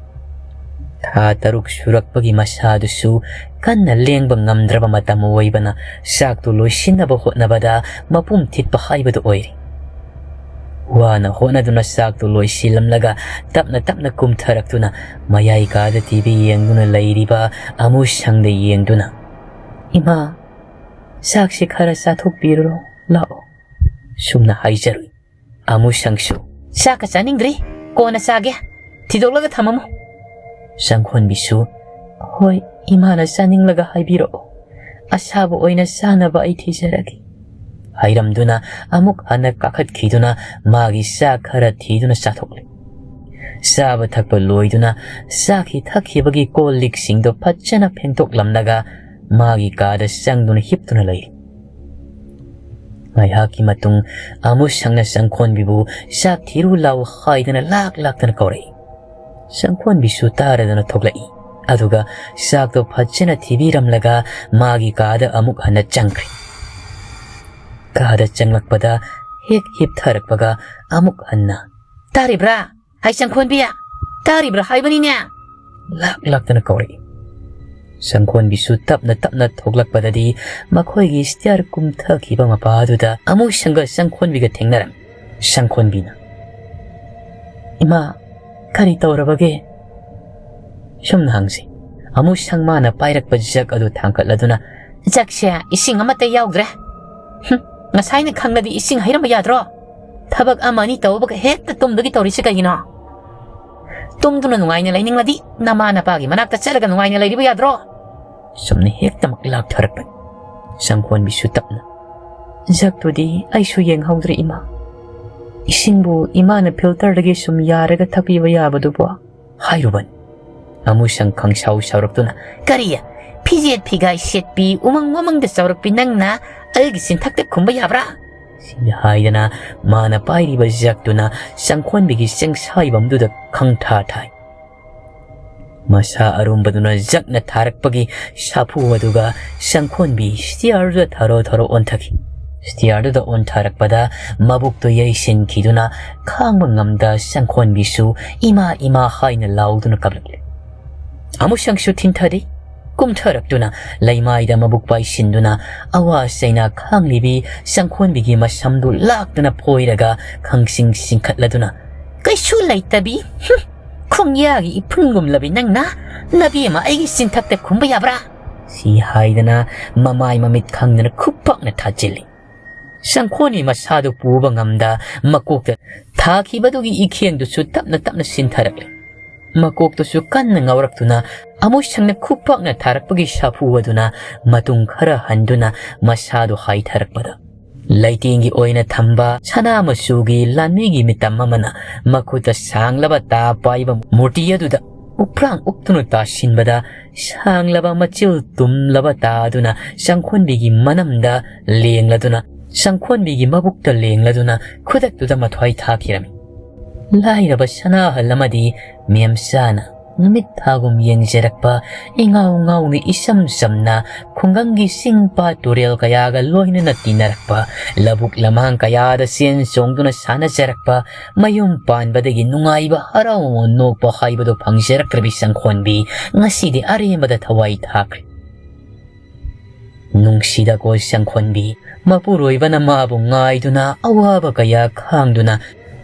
ꯊꯥ ꯇꯔꯨꯛ ꯁꯨꯔꯛꯄꯒꯤ ꯃꯁꯥꯗꯨꯁꯨ ꯀꯟꯅ ꯂꯦꯡꯕ ꯉꯝꯗ꯭ꯔꯕ ꯃꯇꯝ ꯑꯣꯏꯕꯅ ꯆꯥꯛꯇꯨ ꯂꯣꯏꯁꯤꯟꯅꯕ ꯍꯣꯠꯅꯕꯗ ꯃꯄꯨꯝ ꯊꯤꯠꯄ ꯍꯥꯏꯕꯗꯨ ꯑꯣꯏꯔꯦ꯫ ꯋꯥꯅ ꯍꯣꯠꯅꯗꯨꯅ ꯆꯥꯛꯇꯨ ꯂꯣꯏꯁꯤꯜꯂꯝꯂꯒ ꯇꯞꯅ ꯇꯞꯅ ꯀꯨꯝꯊꯔꯛꯇꯨꯅ ꯃꯌꯥꯏ ꯀꯥꯗ ꯇꯤ ꯚꯤ ꯌꯦꯡꯗꯨꯅ ꯂꯩꯔꯤꯕ ꯑꯃꯨꯁꯪꯗ ꯌꯦꯡꯗꯨꯅ, "ꯏꯃꯥ, ꯆꯥꯛꯁꯤ ꯈꯔ ꯆꯥꯊꯣꯛꯄꯤꯔꯨꯔꯣ, ꯂꯥꯛꯑꯣ," ꯁꯨꯝꯅ ꯍꯥꯏꯖꯔꯨꯏ꯫ ꯑꯃꯨꯁꯪꯁꯨ, "ꯆꯥꯛꯀ ꯆꯥꯅꯤꯡꯗ꯭ꯔꯤ, ꯀꯣꯟꯅ ꯆꯥꯒꯦ, ꯊꯤꯗꯣꯛꯂꯒ ꯊꯝꯃꯝꯃꯨ꯫" ꯆꯪꯈꯣꯟꯕꯤꯁꯨ, "ꯍꯣꯏ, ꯏꯃꯥꯅ ꯆꯥꯅꯤꯡꯂꯒ ꯍꯥꯏꯕꯤꯔꯛꯑꯣ, ꯑꯁꯥꯕ ꯑꯣꯏꯅ ꯆꯥꯅꯕ ꯑꯩ ꯊꯤꯖꯔꯒꯦ꯫" ꯍꯥꯏꯔꯝꯗꯨꯅ ꯑꯃꯨꯛ ꯍꯟꯅ ꯀꯥꯈꯠꯈꯤꯗꯨꯅ ꯃꯥꯒꯤ ꯆꯥꯛ ꯈꯔ ꯊꯤꯗꯨꯅ ꯆꯥꯊꯣꯛꯂꯦ꯫ ꯆꯥꯕ ꯊꯛꯄ ꯂꯣꯏꯗꯨꯅ ꯆꯥꯈꯤ ꯊꯛꯈꯤꯕꯒꯤ ꯀꯣꯜ ꯂꯤꯛꯁꯤꯡꯗꯣ ꯐꯖꯅ ꯐꯦꯡꯗꯣꯛꯂꯝꯂꯒ ꯃꯥꯒꯤ ꯀꯥꯗ ꯆꯪꯗꯨꯅ ꯍꯤꯞꯇꯨꯅ ꯂꯩꯔꯤ꯫ ꯉꯥꯏꯍꯥꯛꯀꯤ ꯃꯇꯨꯡ ꯑꯃꯨꯁꯪꯅ ꯆꯪꯈꯣꯟꯕꯤꯕꯨ ꯆꯥꯛ ꯊꯤꯔꯨ ꯂꯥꯎ ꯍꯥꯏꯗꯅ ꯂꯥꯛ ꯂꯥꯛꯇꯅ ꯀꯧꯔꯛꯏ꯫ ꯆꯪꯈꯣꯟꯕꯤꯁꯨ ꯇꯥꯔꯗꯅ ꯊꯣꯛꯂꯛꯏ꯫ ꯑꯗꯨꯒ ꯆꯥꯛꯇꯣ ꯐꯖꯅ ꯊꯤꯕꯤꯔꯝꯂꯒ ꯃꯥꯒꯤ ꯀꯥꯗ ꯑꯃꯨꯛ ꯍꯟꯅ ꯆꯪꯈ꯭ꯔꯦ꯫ ꯀꯥꯗ ꯆꯪꯂꯛꯄꯗ ꯍꯦꯛ ꯍꯤꯞꯊꯔꯛꯄꯒ ꯑꯃꯨꯛ ꯍꯟꯅ, "ꯇꯥꯔꯤꯕ꯭ꯔꯥ? ꯍꯥꯏ ꯆꯪꯈꯣꯟꯕꯤ! ꯇꯥꯔꯤꯕ꯭ꯔꯥ ꯍꯥꯏꯕꯅꯤꯅꯦ!" ꯂꯥꯛ ꯂꯥꯛꯇꯅ ꯀꯧꯔꯛꯏ꯫ ꯆꯪꯈꯣꯟꯕꯤꯁꯨ ꯇꯞꯅ ꯇꯞꯅ ꯊꯣꯛꯂꯛꯄꯗꯗꯤ ꯃꯈꯣꯏꯒꯤ ꯁ꯭ꯇꯤꯌꯔ ꯀꯨꯝꯊꯈꯤꯕ ꯃꯄꯥꯗꯨꯗ ꯑꯃꯨꯁꯪꯒ ꯆꯪꯈꯣꯟꯕꯤꯒ ꯊꯦꯡꯅꯔꯝꯃꯤ꯫ ꯆꯪꯈꯣꯟꯕꯤꯅ, "ꯏꯃꯥ, ꯀꯔꯤ ꯇꯧꯔꯕꯒꯦ?" ꯁꯨꯝꯅ ꯍꯪꯁꯤ꯫ ꯑꯃꯨꯁꯪ ꯃꯥꯅ ꯄꯥꯏꯔꯛꯄ ꯖꯛ ꯑꯗꯨ ꯊꯥꯡꯒꯠꯂꯗꯨꯅ, "ꯖꯛꯁꯦ ꯏꯁꯤꯡ ꯑꯃꯠꯇ ꯌꯥꯎꯗ꯭ꯔꯦ꯫ ꯍꯨꯝ, ꯉꯁꯥꯏꯅ ꯈꯪꯂꯗꯤ ꯏꯁꯤꯡ ꯍꯩꯔꯝꯕ ꯌꯥꯗ꯭ꯔꯣ? ꯊꯕꯛ ꯑꯃ ꯑꯅꯤ ꯇꯧꯕꯒ ꯍꯦꯛꯇ ꯇꯨꯝꯗꯨꯒꯤ ꯇꯧꯔꯤꯁꯤ ꯀꯩꯒꯤꯅꯣ? ꯇꯨꯝꯗꯨꯅ ꯅꯨꯡꯉꯥꯏꯅ ꯂꯩꯅꯤꯡꯂꯗꯤ ꯅꯃꯥ ꯅꯄꯥꯒꯤ ꯃꯅꯥꯛꯇ ꯆꯠꯂꯒ ꯅꯨꯡꯉꯥꯏꯅ ꯂꯩꯔꯤꯕ ꯌꯥꯗ꯭ꯔꯣ?" ꯁꯨꯝꯅ ꯍꯦꯛꯇꯃꯛ ꯂꯥꯛꯊꯔꯛꯄꯅꯤ꯫ ꯆꯪꯈꯣꯟꯕꯤꯁꯨ ꯇꯞꯅ, "ꯖꯛꯇꯨꯗꯤ ꯑꯩꯁꯨ ꯌꯦꯡꯍꯧꯗ꯭ꯔꯦ, ꯏꯃꯥ꯫ ꯏꯁꯤꯡꯕꯨ ꯏꯃꯥꯅ ꯐꯤꯜꯇꯔꯗꯒꯤ ꯁꯨꯝ ꯌꯥꯔꯒ ꯊꯛꯄꯤꯕ ꯌꯥꯕꯗꯨꯕꯨ?" ꯍꯥꯏꯔꯨꯕꯅꯤ꯫ ꯑꯃꯨꯁꯪ ꯈꯪꯁꯥꯎ ꯁꯥꯎꯔꯛꯇꯨꯅ, "ꯀꯔꯤ? ꯐꯤꯖꯦꯠ ꯐꯤꯒꯥꯏ ꯁꯦꯠꯄꯤ, ꯎꯃꯪ ꯋꯥꯃꯪꯗ ꯆꯥꯎꯔꯛꯄꯤ ꯅꯪꯅ ꯑꯩꯒꯤ ꯆꯤꯟꯊꯛꯇ ꯈꯨꯝꯕ ꯌꯥꯕ꯭ꯔꯥ?" ꯁꯤ ꯍꯥꯏꯗꯅ ꯃꯥꯅ ꯄꯥꯏꯔꯤꯕ ꯖꯛꯇꯨꯅ ꯆꯪꯈꯣꯟꯕꯤꯒꯤ ꯆꯦꯡꯁꯥꯏꯕꯝꯗꯨꯗ ꯈꯪꯊꯥ ꯊꯥꯏ꯫ ꯃꯁꯥ ꯑꯔꯨꯝꯕꯗꯨꯅ ꯖꯛꯅ ꯊꯥꯔꯛꯄꯒꯤ ꯁꯥꯐꯨ ꯑꯗꯨꯒ ꯆꯪꯈꯣꯟꯕꯤ ꯁ꯭ꯇꯤꯌꯔꯗꯨꯗ ꯊꯔꯣ ꯊꯔꯣ ꯑꯣꯟꯊꯈꯤ꯫ ꯁ꯭ꯇꯤꯌꯔꯗꯨꯗ ꯑꯣꯟꯊꯔꯛꯄꯗ ꯃꯕꯨꯛꯇꯨ ꯌꯩꯁꯤꯟꯈꯤꯗꯨꯅ ꯈꯥꯡꯕ ꯉꯝꯗ ꯆꯪꯈꯣꯟꯕꯤꯁꯨ ꯏꯃꯥ ꯏꯃꯥ ꯍꯥꯏꯅ ꯂꯥꯎꯗꯨꯅ ꯀꯞꯂꯛꯂꯦ꯫ ꯑꯃꯨꯁꯪꯁꯨ ꯊꯤꯟꯊꯔꯤ꯫ ꯀꯨꯝꯊꯔꯛꯇꯨꯅ ꯂꯩꯃꯥꯏꯗ ꯃꯕꯨꯛ ꯄꯥꯏꯁꯤꯟꯗꯨꯅ ꯑꯋꯥ ꯆꯩꯅꯥ ꯈꯥꯡꯂꯤꯕꯤ ꯆꯪꯈꯣꯟꯕꯤꯒꯤ ꯃꯁꯝꯗꯨ ꯂꯥꯛꯇꯨꯅ ꯐꯣꯏꯔꯒ ꯈꯪꯁꯤꯡ ꯁꯤꯡꯈꯠꯂꯗꯨꯅ, "ꯀꯩꯁꯨ ꯂꯩꯇꯕꯤ, ꯍꯨꯝ, ꯈꯣꯡꯌꯥꯒꯤ ꯏꯐꯨꯟꯒꯨꯝꯂꯕꯤ ꯅꯪꯅ ꯅꯕꯦꯝꯃ ꯑꯩꯒꯤ ꯆꯤꯟꯊꯛꯇ ꯈꯨꯝꯕ ꯌꯥꯕ꯭ꯔꯥ?" ꯁꯤ ꯍꯥꯏꯗꯅ ꯃꯃꯥꯏ ꯃꯃꯤꯠ ꯈꯪꯗꯅ ꯈꯨꯄꯥꯛꯅ ꯊꯥꯖꯤꯜꯂꯤ꯫ ꯆꯪꯈꯣꯟꯕꯤ ꯃꯁꯥꯗꯨ ꯄꯨꯕ ꯉꯝꯗ ꯃꯀꯣꯛꯇ ꯊꯥꯈꯤꯕꯗꯨꯒꯤ ꯏꯈꯦꯡꯗꯨꯁꯨ ꯇꯞꯅ ꯇꯞꯅ ꯁꯤꯟꯊꯔꯛꯂꯦ꯫ ꯃꯀꯣꯛꯇꯨꯁꯨ ꯀꯟꯅ ꯉꯥꯎꯔꯛꯇꯨꯅ ꯑꯃꯨꯁꯪꯅ ꯈꯨꯄꯥꯛꯅ ꯊꯥꯔꯛꯄꯒꯤ ꯁꯥꯐꯨ ꯑꯗꯨꯅ ꯃꯇꯨꯡ ꯈꯔ ꯍꯟꯗꯨꯅ ꯃꯁꯥꯗꯨ ꯍꯥꯏꯊꯔꯛꯄꯗ ꯂꯩꯇꯦꯡꯒꯤ ꯑꯣꯏꯅ ꯊꯝꯕ ꯁꯅꯥ ꯃꯆꯨꯒꯤ ꯂꯥꯟꯃꯤꯒꯤ ꯃꯤꯇꯝ ꯑꯃꯅ ꯃꯈꯨꯠꯇ ꯁꯥꯡꯂꯕ ꯇꯥ ꯄꯥꯏꯕ ꯃꯨꯔꯇꯤ ꯑꯗꯨꯗ ꯎꯞꯄ꯭ꯔꯥꯡ ꯎꯞꯇꯨꯅ ꯇꯥꯁꯤꯟꯕꯗ, ꯁꯥꯡꯂꯕ ꯃꯆꯤꯜ ꯇꯨꯝꯂꯕ ꯇꯥ ꯑꯗꯨꯅ ꯆꯪꯈꯣꯟꯕꯤꯒꯤ ꯃꯅꯝꯗ ꯂꯦꯡꯂꯗꯨꯅ, ꯆꯪꯈꯣꯟꯕꯤꯒꯤ ꯃꯕꯨꯛꯇ ꯂꯦꯡꯂꯗꯨꯅ ꯈꯨꯗꯛꯇꯨꯗ ꯃꯊ꯭ꯋꯥꯏ ꯊꯥꯈꯤꯔꯝꯃꯤ꯫ ꯂꯥꯏꯔꯕ ꯁꯅꯥꯍꯜ ꯑꯃꯗꯤ ꯃꯦꯝꯆꯥꯅ ꯅꯨꯃꯤꯠ ꯊꯥꯒꯨꯝ ꯌꯦꯡꯖꯔꯛꯄ, ꯏꯉꯥꯎ ꯉꯥꯎꯅ ꯏꯆꯝ ꯆꯝꯅ ꯈꯨꯡꯒꯪꯒꯤ ꯆꯤꯡ ꯄꯥꯠ ꯇꯨꯔꯦꯜ ꯀꯌꯥꯒ ꯂꯣꯏꯅꯅ ꯇꯤꯟꯅꯔꯛꯄ, ꯂꯧꯕꯨꯛ ꯂꯝꯍꯥꯡ ꯀꯌꯥꯗ ꯆꯦꯟ ꯆꯣꯡꯗꯨꯅ ꯁꯥꯟꯅꯖꯔꯛꯄ, ꯃꯌꯨꯝ ꯄꯥꯟꯕꯗꯒꯤ ꯅꯨꯡꯉꯥꯏꯕ ꯍꯔꯥꯎ ꯅꯣꯛꯄ ꯍꯥꯏꯕꯗꯨ ꯐꯪꯖꯔꯛꯇ꯭ꯔꯕꯤ ꯆꯪꯈꯣꯟꯕꯤ ꯉꯁꯤꯗꯤ ꯑꯔꯦꯝꯕꯗ ꯊꯋꯥꯏ ꯊꯥꯈ꯭ꯔꯦ꯫ ꯅꯨꯡꯁꯤꯗꯀꯣ ꯆꯪꯈꯣꯟꯕꯤ, ꯃꯄꯨꯔꯣꯏꯕꯅ ꯃꯥꯕꯨ ꯉꯥꯏꯗꯨꯅ, ꯑꯋꯥꯕ ꯀꯌꯥ ꯈꯥꯡꯗꯨꯅ,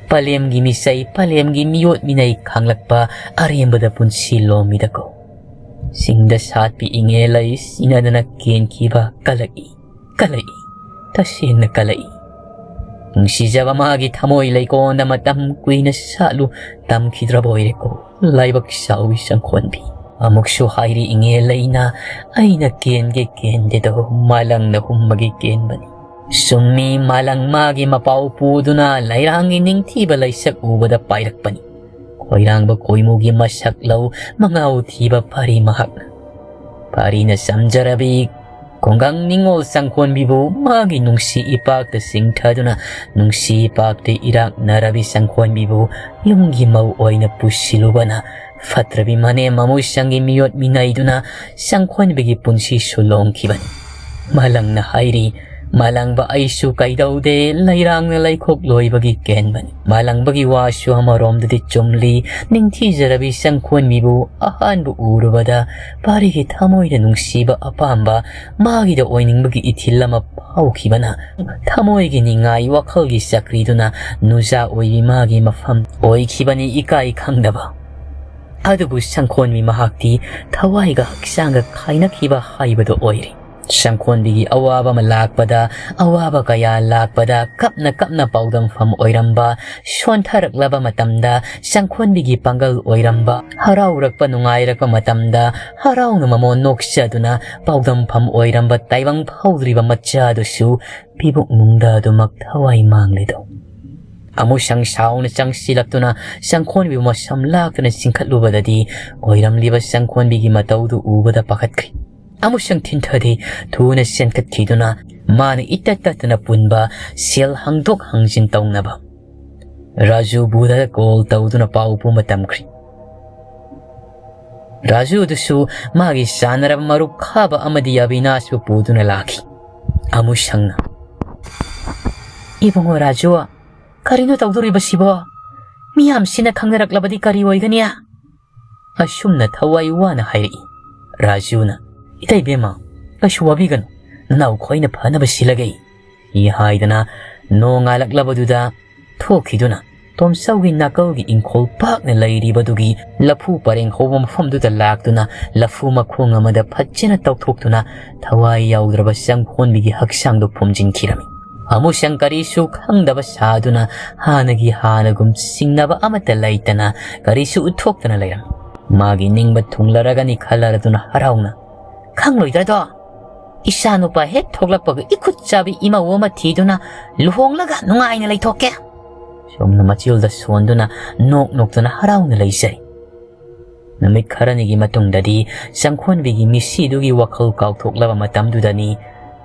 ꯄꯂꯦꯝꯒꯤ ꯃꯤꯆꯩ, ꯄꯂꯦꯝꯒꯤ ꯃꯤꯑꯣꯠ ꯃꯤꯅꯩ ꯈꯥꯡꯂꯛꯄ ꯑꯔꯦꯝꯕꯗ ꯄꯨꯟꯁꯤ ꯂꯣꯝꯃꯤꯗꯀꯣ꯫ ꯆꯤꯡꯗ ꯁꯥꯠꯄꯤ ꯏꯉꯦꯜ ꯂꯩ ꯁꯤꯅꯗꯅ ꯀꯦꯟꯈꯤꯕ ꯀꯂꯛꯏ, ꯀꯂꯛꯏ, ꯇꯁꯦꯡꯅ ꯀꯂꯛꯏ꯫ ꯅꯨꯡꯁꯤꯖꯕ ꯃꯥꯒꯤ ꯊꯃꯣꯏ ꯂꯩꯀꯣꯟꯗ ꯃꯇꯝ ꯀꯨꯏꯅ ꯁꯥꯠꯂꯨ ꯇꯝꯈꯤꯗ꯭ꯔꯕ ꯑꯣꯏꯔꯦꯀꯣ꯫ ꯂꯥꯏꯕꯛ ꯆꯥꯎꯏ ꯆꯪꯈꯣꯟꯕꯤ꯫ ꯑꯃꯨꯛꯁꯨ ꯍꯥꯏꯔꯤ ꯏꯉꯦꯜ ꯂꯩꯅ, "ꯑꯩꯅ ꯀꯦꯟꯒꯦ ꯀꯦꯟꯗꯦꯗꯣ, ꯃꯥꯂꯪꯅ ꯍꯨꯝꯕꯒꯤ ꯀꯦꯟꯕꯅꯤ"꯫ ꯆꯨꯝꯃꯤ, ꯃꯥꯂꯪ ꯃꯥꯒꯤ ꯃꯄꯥꯎ ꯄꯨꯗꯨꯅ ꯂꯩꯔꯥꯡꯒꯤ ꯅꯤꯡꯊꯤꯕ ꯂꯩꯁꯛ ꯎꯕꯗ ꯄꯥꯏꯔꯛꯄꯅꯤ꯫ ꯈꯣꯏꯔꯥꯡꯕ ꯈꯣꯏꯃꯨꯒꯤ ꯃꯁꯛ ꯂꯧ ꯃꯉꯥꯎ ꯊꯤꯕ ꯄꯥꯔꯤ ꯃꯍꯥꯛꯅ꯫ ꯄꯥꯔꯤꯅ ꯆꯝꯖꯔꯕꯤ ꯈꯨꯡꯒꯪ ꯅꯤꯉꯣꯜ ꯆꯪꯈꯣꯟꯕꯤꯕꯨ ꯃꯥꯒꯤ ꯅꯨꯡꯁꯤ ꯏꯄꯥꯛꯇ ꯆꯤꯡꯊꯗꯨꯅ, ꯅꯨꯡꯁꯤ ꯏꯄꯥꯛꯇ ꯏꯔꯥꯛꯅꯔꯕꯤ ꯆꯪꯈꯣꯟꯕꯤꯕꯨ ꯌꯨꯝꯒꯤ ꯃꯧ ꯑꯣꯏꯅ ꯄꯨꯁꯤꯜꯂꯨꯕꯅ ꯐꯠꯇ꯭ꯔꯕꯤ ꯃꯅꯦꯝ ꯃꯃꯣꯏꯁꯪꯒꯤ ꯃꯤꯑꯣꯠ ꯃꯤꯅꯩꯗꯨꯅ ꯆꯪꯈꯣꯟꯕꯤꯒꯤ ꯄꯨꯟꯁꯤꯁꯨ ꯂꯣꯡꯈꯤꯕꯅꯤ꯫ ꯃꯥꯂꯪꯅ ꯍꯥꯏꯔꯤ, "ꯃꯥꯂꯪꯕ ꯑꯩꯁꯨ ꯀꯩꯗꯧꯗꯦ, ꯂꯩꯔꯥꯡꯅ ꯂꯩꯈꯣꯛ ꯂꯣꯏꯕꯒꯤ ꯀꯦꯟꯕꯅꯤ"꯫ ꯃꯥꯂꯪꯕꯒꯤ ꯋꯥꯁꯨ ꯑꯃꯔꯣꯝꯗꯗꯤ ꯆꯨꯝꯂꯤ꯫ ꯅꯤꯡꯊꯤꯖꯔꯕꯤ ꯆꯪꯈꯣꯟꯕꯤꯕꯨ ꯑꯍꯥꯟꯕ ꯎꯔꯨꯕꯗ ꯄꯥꯔꯤꯒꯤ ꯊꯃꯣꯏꯗ ꯅꯨꯡꯁꯤꯕ ꯑꯄꯥꯝꯕ, ꯃꯥꯒꯤꯗ ꯑꯣꯏꯅꯤꯡꯕꯒꯤ ꯏꯊꯤꯜ ꯑꯃ ꯐꯥꯎꯈꯤꯕꯅ ꯊꯃꯣꯏꯒꯤ ꯅꯤꯡꯉꯥꯏ ꯋꯥꯈꯜꯒꯤ ꯆꯀ꯭ꯔꯤꯗꯨꯅ ꯅꯨꯖꯥ ꯑꯣꯏꯕꯤ ꯃꯥꯒꯤ ꯃꯐꯝ ꯑꯣꯏꯈꯤꯕꯅꯤ ꯏꯀꯥꯏ ꯈꯪꯗꯕ꯫ ꯑꯗꯨꯕꯨ ꯆꯪꯈꯣꯟꯕꯤ ꯃꯍꯥꯛꯇꯤ ꯊꯋꯥꯏꯒ ꯍꯛꯆꯥꯡꯒ ꯈꯥꯏꯅꯈꯤꯕ ꯍꯥꯏꯕꯗꯨ ꯑꯣꯏꯔꯦ꯫ ꯁꯪꯈꯣꯟꯕꯤꯒꯤ ꯑꯋꯥꯕ ꯑꯃ ꯂꯥꯛꯄꯗ, ꯑꯋꯥꯕ ꯀꯌꯥ ꯂꯥꯛꯄꯗ ꯀꯞꯅ ꯀꯞꯅ ꯄꯥꯎꯗꯝꯐꯝ ꯑꯣꯏꯔꯝꯕ, ꯁꯣꯟꯊꯔꯛꯂꯕ ꯃꯇꯝꯗ ꯁꯪꯈꯣꯟꯕꯤꯒꯤ ꯄꯥꯡꯒꯜ ꯑꯣꯏꯔꯝꯕ, ꯍꯔꯥꯎꯔꯛꯄ ꯅꯨꯡꯉꯥꯏꯔꯛꯄ ꯃꯇꯝꯗ ꯍꯔꯥꯎꯅ ꯃꯃꯣꯟ ꯅꯣꯛꯆꯗꯨꯅ ꯄꯥꯎꯗꯝꯐꯝ ꯑꯣꯏꯔꯝꯕ ꯇꯥꯏꯕꯪ ꯐꯥꯎꯗ꯭ꯔꯤꯕ ꯃꯆꯥꯗꯨꯁꯨ ꯄꯤꯕꯨꯛꯅꯨꯡꯗ ꯑꯗꯨꯃꯛ ꯊꯋꯥꯏ ꯃꯥꯡꯂꯦꯗꯣ꯫ ꯑꯃꯨꯁꯪ ꯁꯥꯎꯅ ꯆꯪꯁꯤꯜꯂꯛꯇꯨꯅ ꯁꯪꯈꯣꯟꯕꯤꯕꯨ ꯃꯁꯝ ꯂꯥꯛꯇꯨꯅ ꯆꯤꯡꯈꯠꯂꯨꯕꯗꯗꯤ ꯑꯣꯏꯔꯝꯂꯤꯕ ꯁꯪꯈꯣꯟꯕꯤꯒꯤ ꯃꯇꯧꯗꯨ ꯎꯕꯗ ꯄꯥꯈꯠꯈ꯭ꯔꯤ꯫ ꯑꯃꯨꯁꯪ ꯊꯤꯟꯊꯗꯦ, ꯊꯨꯅ ꯆꯦꯟꯈꯠꯈꯤꯗꯨꯅ ꯃꯥꯅ ꯏꯇꯠ ꯇꯠꯇꯅ ꯄꯨꯟꯕ ꯁꯦꯜ ꯍꯪꯗꯣꯛ ꯍꯪꯖꯤꯟ ꯇꯧꯅꯕ ꯔꯥꯖꯨ ꯕꯨꯙꯗ ꯀꯣꯜ ꯇꯧꯗꯨꯅ ꯄꯥꯎ ꯄꯨꯝꯕ ꯇꯝꯈ꯭ꯔꯤ꯫ ꯔꯥꯖꯨ ꯑꯗꯨꯁꯨ ꯃꯥꯒꯤ ꯆꯥꯟꯅꯔꯕ ꯃꯔꯨꯞ ꯈꯥꯕ ꯑꯃꯗꯤ ꯑꯕꯤꯅꯥꯁꯄꯨ ꯄꯨꯗꯨꯅ ꯂꯥꯛꯈꯤ꯫ ꯑꯃꯨꯁꯪꯅ, "ꯏꯕꯨꯡꯉꯣ ꯔꯥꯖꯨ, ꯀꯔꯤꯅꯣ ꯇꯧꯗꯣꯔꯤꯕꯁꯤꯕꯣ? ꯃꯤꯌꯥꯝꯁꯤꯅ ꯈꯪꯅꯔꯛꯂꯕꯗꯤ ꯀꯔꯤ ꯑꯣꯏꯒꯅꯤ?" ꯑꯁꯨꯝꯅ ꯊꯋꯥꯏ ꯋꯥꯅ ꯍꯥꯏꯔꯛꯏ꯫ ꯔꯥꯖꯨꯅ, "ꯏꯇꯩꯕꯦꯝꯃ, ꯀꯩꯁꯨ ꯋꯥꯕꯤꯒꯅꯨ, ꯅꯅꯥꯎ ꯈꯣꯏꯅ ꯐꯅꯕ ꯁꯤꯜꯂꯒꯦ," ꯍꯥꯏꯗꯅ ꯅꯣꯡꯉꯥꯜꯂꯛꯂꯕꯗꯨꯗ ꯊꯣꯛꯈꯤꯗꯨꯅ ꯇꯣꯝꯆꯧꯒꯤ ꯅꯥꯀꯜꯒꯤ ꯏꯪꯈꯣꯜ ꯄꯥꯛꯅ ꯂꯩꯔꯤꯕꯗꯨꯒꯤ ꯂꯐꯨ ꯄꯔꯦꯡ ꯍꯧꯕ ꯃꯐꯝꯗꯨꯗ ꯂꯥꯛꯇꯨꯅ ꯂꯐꯨ ꯃꯈꯣꯡ ꯑꯃꯗ ꯐꯖꯅ ꯇꯧꯊꯣꯛꯇꯨꯅ ꯊꯋꯥꯏ ꯌꯥꯎꯗ꯭ꯔꯕ ꯆꯪꯈꯣꯟꯕꯤꯒꯤ ꯍꯛꯆꯥꯡꯗꯨ ꯐꯨꯝꯖꯤꯟꯈꯤꯔꯝꯃꯤ꯫ ꯑꯃꯨꯁꯪ ꯀꯔꯤꯁꯨ ꯈꯪꯗꯕ ꯁꯥꯗꯨꯅ ꯍꯥꯟꯅꯒꯤ ꯍꯥꯟꯅꯒꯨꯝ ꯆꯤꯡꯅꯕ ꯑꯃꯠꯇ ꯂꯩꯇꯅ ꯀꯔꯤꯁꯨ ꯎꯠꯊꯣꯛꯇꯅ ꯂꯩꯔꯝꯃꯤ꯫ ꯃꯥꯒꯤ ꯅꯤꯡꯕ ꯊꯨꯡꯂꯔꯒꯅꯤ ꯈꯜꯂꯔꯗꯨꯅ ꯍꯔꯥꯎꯅ, "ꯈꯪꯂꯣꯏꯗ꯭ꯔꯗꯣ? ꯏꯆꯥꯅꯨꯄꯥ ꯍꯦꯛ ꯊꯣꯛꯂꯛꯄꯒ ꯏꯈꯨꯠ ꯆꯥꯕꯤ ꯏꯃꯧ ꯑꯃ ꯊꯤꯗꯨꯅ ꯂꯨꯍꯣꯡꯂꯒ ꯅꯨꯡꯉꯥꯏꯅ ꯂꯩꯊꯣꯛꯀꯦ꯫" ꯁꯣꯝꯅ ꯃꯆꯤꯜꯗ ꯁꯣꯟꯗꯨꯅ ꯅꯣꯛ ꯅꯣꯛꯇꯨꯅ ꯍꯔꯥꯎꯅ ꯂꯩꯖꯩ꯫ ꯅꯨꯃꯤꯠ ꯈꯔꯅꯤꯒꯤ ꯃꯇꯨꯡꯗꯗꯤ ꯆꯪꯈꯣꯟꯕꯤꯒꯤ ꯃꯤꯁꯤꯗꯨꯒꯤ ꯋꯥꯈꯜ ꯀꯥꯎꯊꯣꯛꯂꯕ ꯃꯇꯝꯗꯨꯗꯅꯤ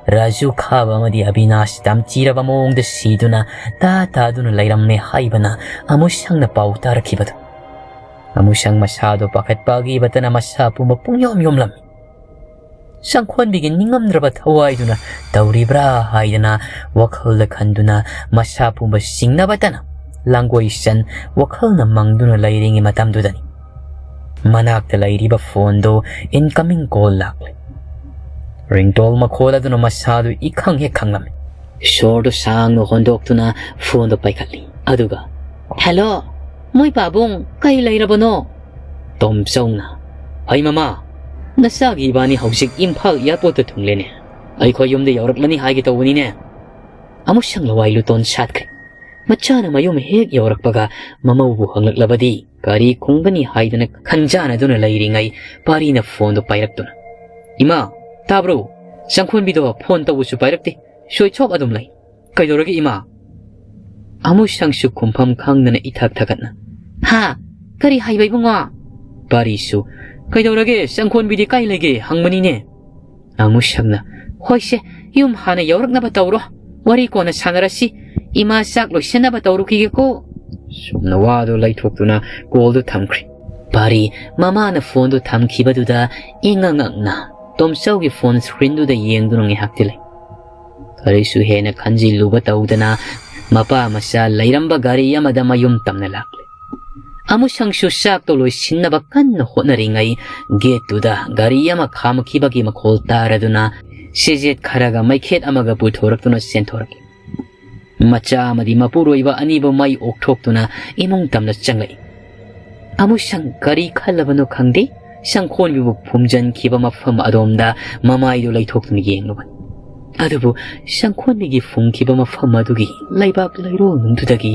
ꯔꯥꯖꯨ ꯈꯥꯕ ꯑꯃꯗꯤ ꯑꯕꯤꯅꯥꯁ ꯇꯝꯊꯤꯔꯕ ꯃꯑꯣꯡꯗ ꯁꯤꯗꯨꯅ ꯇꯥ ꯇꯥꯗꯨꯅ ꯂꯩꯔꯝꯃꯦ ꯍꯥꯏꯕꯅ ꯑꯃꯨꯁꯪꯅ ꯄꯥꯎ ꯇꯥꯔꯛꯈꯤꯕꯗꯨ꯫ ꯑꯃꯨꯁꯪ ꯃꯁꯥꯗꯣ ꯄꯥꯈꯠꯄ ꯑꯀꯤꯕꯇꯅ ꯃꯁꯥ ꯄꯨꯝꯕ ꯄꯨꯡꯌꯣꯝ ꯌꯣꯝꯂꯝꯃꯤ꯫ ꯆꯪꯈꯣꯟꯕꯤꯒꯤ ꯅꯤꯡꯉꯝꯗ꯭ꯔꯕ ꯊꯋꯥꯏꯗꯨꯅ ꯇꯧꯔꯤꯕ꯭ꯔꯥ ꯍꯥꯏꯗꯅ ꯋꯥꯈꯜꯗ ꯈꯟꯗꯨꯅ ꯃꯁꯥ ꯄꯨꯝꯕ ꯁꯤꯡꯅꯕꯇꯅ ꯂꯥꯡꯒꯣꯏ ꯆꯟ ꯋꯥꯈꯜꯅ ꯃꯪꯗꯨꯅ ꯂꯩꯔꯤꯉꯩ ꯃꯇꯝꯗꯨꯗꯅꯤ ꯃꯅꯥꯛꯇ ꯂꯩꯔꯤꯕ ꯐꯣꯟꯗꯨ incoming call ꯂꯥꯛꯂꯦ꯫ ꯔꯤꯡꯇꯣꯜ ꯃꯈꯣꯜ ꯑꯗꯨꯅ ꯃꯁꯥꯗꯨ ꯏꯈꯪ ꯍꯦꯛ ꯈꯪꯂꯝꯃꯤ꯫ ꯁꯣꯔꯗꯨ ꯁꯥꯡꯅ ꯍꯣꯟꯗꯣꯛꯇꯨꯅ ꯐꯣꯟꯗꯨ ꯄꯥꯏꯈꯠꯂꯤ꯫ ꯑꯗꯨꯒ, "ꯍꯦꯜꯂꯣ, ꯃꯣꯏ ꯄꯥꯕꯨꯡ, ꯀꯩ ꯂꯩꯔꯕꯅꯣ?" ꯇꯣꯝꯆꯧꯅ, "ꯍꯩ ꯃꯃꯥ, "ꯅꯆꯥꯒꯤ ꯏꯕꯥꯅꯤ ꯍꯧꯖꯤꯛ ꯏꯝꯐꯥꯜ ꯑꯦꯌꯥꯔꯄꯣꯔꯠꯇ ꯊꯨꯡꯂꯦꯅꯦ꯫ ꯑꯩꯈꯣꯏ ꯌꯨꯝꯗ ꯌꯧꯔꯛꯂꯅꯤ ꯍꯥꯏꯒꯦ ꯇꯧꯕꯅꯤꯅꯦ꯫" ꯑꯃꯨꯁꯪ ꯂꯋꯥꯏ ꯂꯨꯇꯣꯟ ꯁꯥꯠꯈ꯭ꯔꯦ꯫ ꯃꯆꯥꯅ ꯃꯌꯨꯝ ꯍꯦꯛ ꯌꯧꯔꯛꯄꯒ ꯃꯃꯧꯕꯨ ꯍꯪꯂꯛꯂꯕꯗꯤ ꯀꯔꯤ ꯈꯨꯝꯒꯅꯤ ꯍꯥꯏꯗꯅ ꯈꯟꯖꯥꯅꯗꯨꯅ ꯂꯩꯔꯤꯉꯩ ꯄꯥꯔꯤꯅ ꯐꯣꯟꯗꯨ ꯄꯥꯏꯔꯛꯇꯨꯅ, "ꯏꯃꯥ, ꯇꯥꯕ꯭ꯔꯣ? ꯆꯪꯈꯣꯟꯕꯤꯗꯣ ꯐꯣꯟ ꯇꯧꯕꯁꯨ ꯄꯥꯏꯔꯛꯇꯦ꯫ ꯁꯣꯏ ꯁꯣꯞ ꯑꯗꯨꯝ ꯂꯩ꯫ ꯀꯩꯗꯧꯔꯒꯦ ꯏꯃꯥ?" ꯑꯃꯨꯁꯪꯁꯨ ꯈꯨꯝꯐꯝ ꯈꯪꯗꯅ ꯏꯊꯛ ꯊꯛꯀꯠꯅ, "ꯍꯥ? ꯀꯔꯤ ꯍꯥꯏꯕ ꯏꯕꯨꯡꯉꯣ?" ꯄꯥꯔꯤꯁꯨ, "ꯀꯩꯗꯧꯔꯒꯦ? ꯆꯪꯈꯣꯟꯕꯤꯗꯤ ꯀꯥꯏ ꯂꯩꯒꯦ ꯍꯪꯕꯅꯤꯅꯦ꯫" ꯑꯃꯨꯁꯪꯅ, "ꯍꯣꯏꯁꯦ, ꯌꯨꯝ ꯍꯥꯟꯅ ꯌꯧꯔꯛꯅꯕ ꯇꯧꯔꯣ꯫ ꯋꯥꯔꯤ ꯀꯣꯟꯅ ꯁꯥꯟꯅꯔꯁꯤ꯫ ꯏꯃꯥ ꯆꯥꯛ ꯂꯣꯏꯁꯤꯟꯅꯕ ꯇꯧꯔꯨꯈꯤꯒꯦꯀꯣ꯫" ꯁꯨꯝꯅ ꯋꯥꯗꯨ ꯂꯩꯊꯣꯛꯇꯨꯅ ꯀꯣꯜꯗꯨ ꯊꯝꯈ꯭ꯔꯦ꯫ ꯄꯥꯔꯤ ꯃꯃꯥꯅ ꯐꯣꯟꯗꯨ ꯊꯝꯈꯤꯕꯗꯨꯗ ꯏꯉꯛ ꯉꯛꯅ ꯇꯣꯝꯆꯧꯒꯤ ꯐꯣꯟ ꯁ꯭ꯀ꯭ꯔꯤꯟꯗꯨꯗ ꯌꯦꯡꯗꯨꯅ ꯉꯥꯏꯍꯥꯛꯇꯤ ꯂꯩ꯫ ꯀꯔꯤꯁꯨ ꯍꯦꯟꯅ ꯈꯟꯖꯤꯜꯂꯨꯕ ꯇꯧꯗꯅ ꯃꯄꯥ ꯃꯆꯥ ꯂꯩꯔꯝꯕ ꯒꯥꯔꯤ ꯑꯃꯗ ꯃꯌꯨꯝ ꯇꯝꯅ ꯂꯥꯛꯂꯦ꯫ ꯑꯃꯨꯁꯪꯁꯨ ꯆꯥꯛꯇꯣ ꯂꯣꯏꯁꯤꯟꯅꯕ ꯀꯟꯅ ꯍꯣꯠꯅꯔꯤꯉꯩ ꯒꯦꯠꯇꯨꯗ ꯒꯥꯔꯤ ꯑꯃ ꯈꯥꯝꯈꯤꯕꯒꯤ ꯃꯈꯣꯜ ꯇꯥꯔꯗꯨꯅ ꯁꯤꯖꯦꯠ ꯈꯔꯒ ꯃꯩꯈꯦꯠ ꯑꯃꯒ ꯄꯨꯊꯣꯔꯛꯇꯨꯅ ꯆꯦꯟꯊꯣꯔꯛꯂꯦ꯫ ꯃꯆꯥ ꯑꯃꯗꯤ ꯃꯄꯨꯔꯣꯏꯕ ꯑꯅꯤꯕꯨ ꯃꯩ ꯑꯣꯛꯊꯣꯛꯇꯨꯅ ꯏꯃꯨꯡ ꯇꯝꯅ ꯆꯪꯂꯛꯏ꯫ ꯑꯃꯨꯁꯪ ꯀꯔꯤ ꯈꯜꯂꯕꯅꯣ ꯈꯪꯗꯦ, ꯁꯪꯈꯣꯟꯕꯤꯕꯨ ꯐꯨꯝꯖꯤꯟꯈꯤꯕ ꯃꯐꯝ ꯑꯗꯣꯝꯗ ꯃꯃꯥꯏꯗꯨ ꯂꯩꯊꯣꯛꯇꯨꯅ ꯌꯦꯡꯂꯨꯕꯅꯤ꯫ ꯑꯗꯨꯕꯨ ꯁꯪꯈꯣꯟꯕꯤꯒꯤ ꯐꯨꯝꯈꯤꯕ ꯃꯐꯝ ꯑꯗꯨꯒꯤ ꯂꯩꯕꯥꯛ ꯂꯩꯔꯣꯜꯅꯨꯡꯗꯨꯗꯒꯤ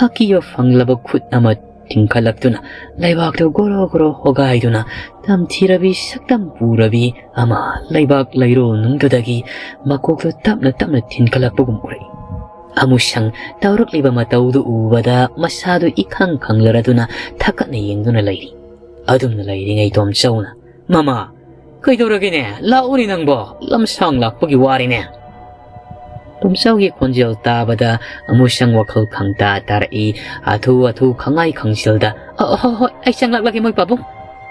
ꯑꯀꯤꯕ ꯐꯪꯂꯕ ꯈꯨꯠ ꯑꯃ ꯇꯤꯡꯈꯠꯂꯛꯇꯨꯅ ꯂꯩꯕꯥꯛꯇꯨ ꯒꯣꯔꯣ ꯒꯣꯔꯣ ꯍꯣꯒꯥꯏꯗꯨꯅ ꯇꯝꯊꯤꯔꯕꯤ ꯁꯛꯇꯝ ꯄꯨꯔꯕꯤ ꯑꯃ ꯂꯩꯕꯥꯛ ꯂꯩꯔꯣꯜꯅꯨꯡꯗꯨꯗꯒꯤ ꯃꯀꯣꯛꯇꯨ ꯇꯞꯅ ꯇꯞꯅ ꯊꯤꯟꯈꯠꯂꯛꯄꯒꯨꯝ ꯎꯔꯛꯏ꯫ ꯑꯃꯨꯁꯪ ꯇꯧꯔꯛꯂꯤꯕ ꯃꯇꯧꯗꯨ ꯎꯕꯗ ꯃꯁꯥꯗꯨ ꯏꯈꯪ ꯈꯪꯂꯔꯗꯨꯅ ꯊꯛꯀꯠꯅ ꯌꯦꯡꯗꯨꯅ ꯂꯩꯔꯤ꯫ ꯑꯗꯨꯝꯅ ꯂꯩꯔꯤꯉꯩ ꯇꯣꯝꯆꯧꯅ, "ꯃꯃꯥ, ꯀꯩꯗꯧꯔꯒꯦꯅꯦ? ꯂꯥꯛꯎꯅꯦ ꯅꯪꯕꯣ, ꯂꯝꯁꯥꯡ ꯂꯥꯛꯄꯒꯤ ꯋꯥꯔꯦꯅꯦ꯫" ꯇꯣꯝꯆꯧꯒꯤ ꯈꯣꯟꯖꯦꯜ ꯇꯥꯕꯗ ꯑꯃꯨꯁꯪ ꯋꯥꯈꯜ ꯈꯪꯇꯥ ꯇꯥꯔꯛꯏ꯫ ꯍꯥꯊꯨ ꯍꯥꯊꯨ ꯈꯪꯉꯥꯏ ꯈꯪꯁꯤꯜꯗ, "ꯑ, ꯍꯣꯏ, ꯍꯣꯏ, ꯑꯩ ꯆꯪꯂꯛꯂꯒꯦ ꯃꯣꯏ ꯄꯥꯕꯨꯡ꯫"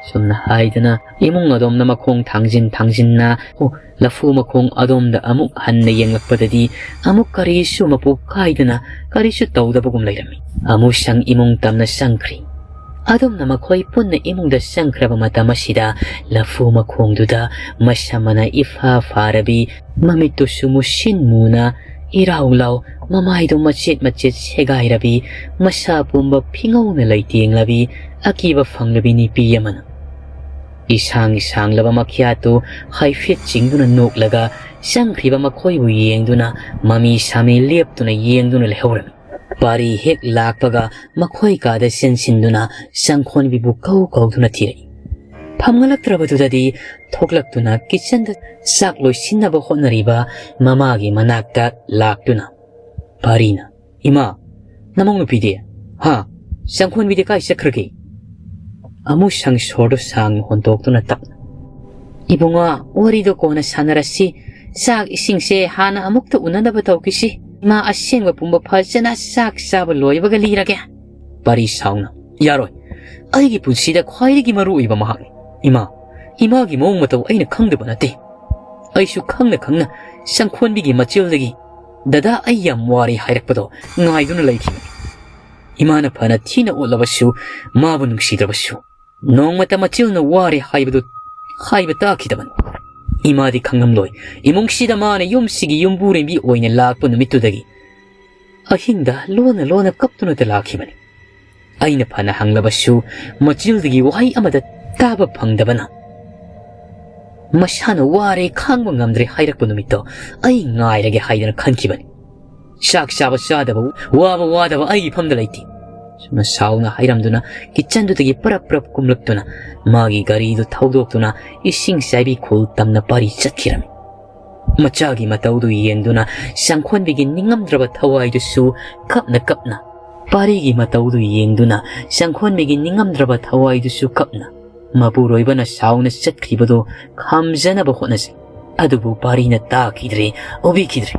ꯁꯨꯝꯅ ꯍꯥꯏꯗꯨꯅ ꯏꯃꯨꯡ ꯑꯗꯣꯝꯗ ꯃꯈꯣꯡ ꯊꯥꯡꯖꯤꯟ ꯊꯥꯡꯖꯤꯟꯅ, ꯑꯣ, ꯂꯐꯨ ꯃꯈꯣꯡ ꯑꯗꯣꯝꯗ ꯑꯃꯨꯛ ꯍꯟꯅ ꯌꯦꯡꯂꯛꯄꯗꯗꯤ ꯑꯃꯨꯛ ꯀꯔꯤꯁꯨ ꯃꯄꯨ ꯀꯥꯏꯗꯅ ꯀꯔꯤꯁꯨ ꯇꯧꯗꯕꯒꯨꯝ ꯂꯩꯔꯝꯃꯤ꯫ ꯑꯃꯨꯁꯪ ꯏꯃꯨꯡ ꯇꯝꯅ ꯆꯪꯈ꯭ꯔꯤ꯫ ꯑꯗꯨꯝꯅ ꯃꯈꯣꯏ ꯄꯨꯟꯅ ꯏꯃꯨꯡꯗ ꯆꯪꯈ꯭ꯔꯕ ꯃꯇꯝ ꯑꯁꯤꯗ ꯂꯐꯨ ꯃꯈꯣꯡꯗꯨꯗ ꯃꯁꯝ ꯑꯃꯅ ꯏꯐꯥ ꯐꯥꯔꯕꯤ, ꯃꯃꯤꯠꯇꯨꯁꯨ ꯃꯨꯁꯤꯟ ꯃꯨꯅ ꯏꯔꯥꯎ ꯂꯥꯎ, ꯃꯃꯥꯏꯗꯨ ꯃꯆꯦꯠ ꯃꯆꯦꯠ ꯁꯦꯒꯥꯏꯔꯕꯤ, ꯃꯁꯥ ꯄꯨꯝꯕ ꯐꯤꯉꯧꯅ ꯂꯩꯇꯦꯡꯂꯕꯤ, ꯑꯀꯤꯕ ꯐꯪꯂꯕꯤ ꯅꯨꯄꯤ ꯑꯃꯅ, ꯏꯁꯥꯡ ꯁꯥꯡꯂꯕ ꯃꯈ꯭ꯌꯥꯠꯇꯨ ꯍꯥꯏꯐꯦꯠ ꯆꯤꯡꯗꯨꯅ ꯅꯣꯛꯂꯒ ꯆꯪꯈ꯭ꯔꯤꯕ ꯃꯈꯣꯏꯕꯨ ꯌꯦꯡꯗꯨꯅ ꯃꯃꯤ ꯁꯥꯃꯤ ꯂꯦꯞꯇꯨꯅ ꯌꯦꯡꯗꯨꯅ ꯂꯩꯍꯧꯔꯝꯃꯤ꯫ ꯄꯥꯔꯤ ꯍꯦꯛ ꯂꯥꯛꯄꯒ ꯃꯈꯣꯏ ꯀꯥꯗ ꯆꯦꯟꯁꯤꯟꯗꯨꯅ ꯆꯪꯈꯣꯟꯕꯤꯕꯨ ꯀꯧ ꯀꯧꯗꯨꯅ ꯊꯤꯔꯛꯏ꯫ ꯐꯝꯒꯠꯂꯛꯇ꯭ꯔꯕꯗꯨꯗꯗꯤ ꯊꯣꯛꯂꯛꯇꯨꯅ ꯀꯤꯆꯟꯗ ꯆꯥꯛ ꯂꯣꯏꯁꯤꯟꯅꯕ ꯍꯣꯠꯅꯔꯤꯕ ꯃꯃꯥꯒꯤ ꯃꯅꯥꯛꯇ ꯂꯥꯛꯇꯨꯅ ꯄꯥꯔꯤꯅ, "ꯏꯃꯥ, ꯅꯃꯧ ꯅꯨꯄꯤꯗꯤ? ꯍꯥ? ꯆꯪꯈꯣꯟꯕꯤꯗꯤ ꯀꯥꯏ ꯆꯠꯈ꯭ꯔꯒꯦ?" ꯑꯃꯨꯁꯪ ꯁꯣꯔꯗꯨ ꯁꯥꯡꯅ ꯍꯣꯟꯗꯣꯛꯇꯨꯅ ꯇꯞꯅ, "ꯏꯕꯨꯡꯉꯣ, ꯋꯥꯔꯤꯗꯣ ꯀꯣꯟꯅ ꯁꯥꯟꯅꯔꯁꯤ꯫ ꯆꯥꯛ ꯏꯁꯤꯡꯁꯦ ꯍꯥꯟꯅ ꯑꯃꯨꯛꯇ ꯎꯅꯅꯕ ꯇꯧꯈꯤꯁꯤ꯫ ꯏꯃꯥ ꯑꯁꯦꯡꯕ ꯄꯨꯝꯕ ꯐꯖꯅ ꯆꯥꯛ ꯆꯥꯕ ꯂꯣꯏꯕꯒ ꯂꯤꯔꯒꯦ꯫" ꯄꯥꯔꯤ ꯁꯥꯎꯅ, "ꯌꯥꯔꯣꯏ꯫ ꯑꯩꯒꯤ ꯄꯨꯟꯁꯤꯗ ꯈ꯭ꯋꯥꯏꯗꯒꯤ ꯃꯔꯨ ꯑꯣꯏꯕ ꯃꯍꯥꯛꯅꯤ꯫ ꯏꯃꯥ, ꯏꯃꯥꯒꯤ ꯃꯑꯣꯡ ꯃꯇꯧ ꯑꯩꯅ ꯈꯪꯗꯕ ꯅꯠꯇꯦ꯫ ꯑꯩꯁꯨ ꯈꯪꯅ ꯈꯪꯅ ꯁꯪꯈꯣꯟꯕꯤꯒꯤ ꯃꯆꯤꯜꯗꯒꯤ ꯗꯗꯥ ꯑꯩ ꯌꯥꯝ ꯋꯥꯔꯦ ꯍꯥꯏꯔꯛꯄꯗꯣ ꯉꯥꯏꯗꯨꯅ ꯂꯩꯈꯤꯕꯅꯤ꯫ ꯏꯃꯥꯅ ꯐꯅ ꯊꯤꯅ ꯑꯣꯠꯂꯕꯁꯨ, ꯃꯥꯕꯨ ꯅꯨꯡꯁꯤꯗ꯭ꯔꯕꯁꯨ, ꯅꯣꯡꯃꯇ ꯃꯆꯤꯜꯅ ꯋꯥꯔꯦ ꯍꯥꯏꯕꯗꯨ ꯍꯥꯏꯕ ꯇꯥꯈꯤꯗꯕꯅꯤ꯫ ꯏꯃꯥꯗꯤ ꯈꯪꯂꯝꯂꯣꯏ, ꯏꯃꯨꯡꯁꯤꯗ ꯃꯥꯅ ꯌꯨꯝꯁꯤꯒꯤ ꯌꯨꯝꯕꯨꯔꯦꯝꯕꯤ ꯑꯣꯏꯅ ꯂꯥꯛꯄ ꯅꯨꯃꯤꯠꯇꯨꯗꯒꯤ ꯑꯍꯤꯡꯗ ꯂꯣꯟꯅ ꯂꯣꯟꯅ ꯀꯞꯇꯨꯅꯇ ꯂꯥꯛꯈꯤꯕꯅꯤ꯫ ꯑꯩꯅ ꯐꯅ ꯍꯪꯂꯕꯁꯨ ꯃꯆꯤꯜꯗꯒꯤ ꯋꯥꯍꯩ ꯑꯃꯠꯇ ꯇꯥꯕ ꯐꯪꯗꯕꯅ, ꯃꯁꯥꯅ ꯋꯥꯔꯦ, ꯈꯥꯡꯕ ꯉꯝꯗ꯭ꯔꯦ ꯍꯥꯏꯔꯛꯄ ꯅꯨꯃꯤꯠꯇꯣ ꯑꯩ ꯉꯥꯏꯔꯒꯦ ꯍꯥꯏꯗꯅ ꯈꯟꯈꯤꯕꯅꯤ꯫ ꯆꯥꯛ ꯆꯥꯕ ꯆꯥꯗꯕ, ꯋꯥꯕ ꯋꯥꯗꯕ ꯑꯩꯒꯤ ꯐꯝꯗ ꯂꯩꯇꯦ꯫" ꯁꯨꯝꯅ ꯁꯥꯎꯅ ꯍꯥꯏꯔꯝꯗꯨꯅ ꯀꯤꯆꯟꯗꯨꯗꯒꯤ ꯄꯔꯞ ꯄꯔꯞ ꯀꯨꯝꯂꯛꯇꯨꯅ ꯃꯥꯒꯤ ꯒꯥꯔꯤꯗꯨ ꯊꯧꯗꯣꯛꯇꯨꯅ ꯏꯁꯤꯡ ꯆꯥꯏꯕꯤ ꯈꯨꯜ ꯇꯝꯅ ꯄꯥꯔꯤ ꯆꯠꯈꯤꯔꯝꯃꯤ꯫ ꯃꯆꯥꯒꯤ ꯃꯇꯧꯗꯨ ꯌꯦꯡꯗꯨꯅ ꯁꯪꯈꯣꯟꯕꯤꯒꯤ ꯅꯤꯡꯉꯝꯗ꯭ꯔꯕ ꯊꯋꯥꯏꯗꯨꯁꯨ ꯀꯞꯅ ꯀꯞꯅ, ꯄꯥꯔꯤꯒꯤ ꯃꯇꯧꯗꯨ ꯌꯦꯡꯗꯨꯅ ꯁꯪꯈꯣꯟꯕꯤꯒꯤ ꯅꯤꯡꯉꯝꯗ꯭ꯔꯕ ꯊꯋꯥꯏꯗꯨꯁꯨ ꯀꯞꯅ, ꯃꯄꯨꯔꯣꯏꯕꯅ ꯁꯥꯎꯅ ꯆꯠꯈ꯭ꯔꯤꯕꯗꯨ ꯈꯥꯝꯖꯅꯕ ꯍꯣꯠꯅꯖꯩ꯫ ꯑꯗꯨꯕꯨ ꯄꯥꯔꯤꯅ ꯇꯥꯈꯤꯗ꯭ꯔꯦ, ꯎꯕꯤꯈꯤꯗ꯭ꯔꯦ꯫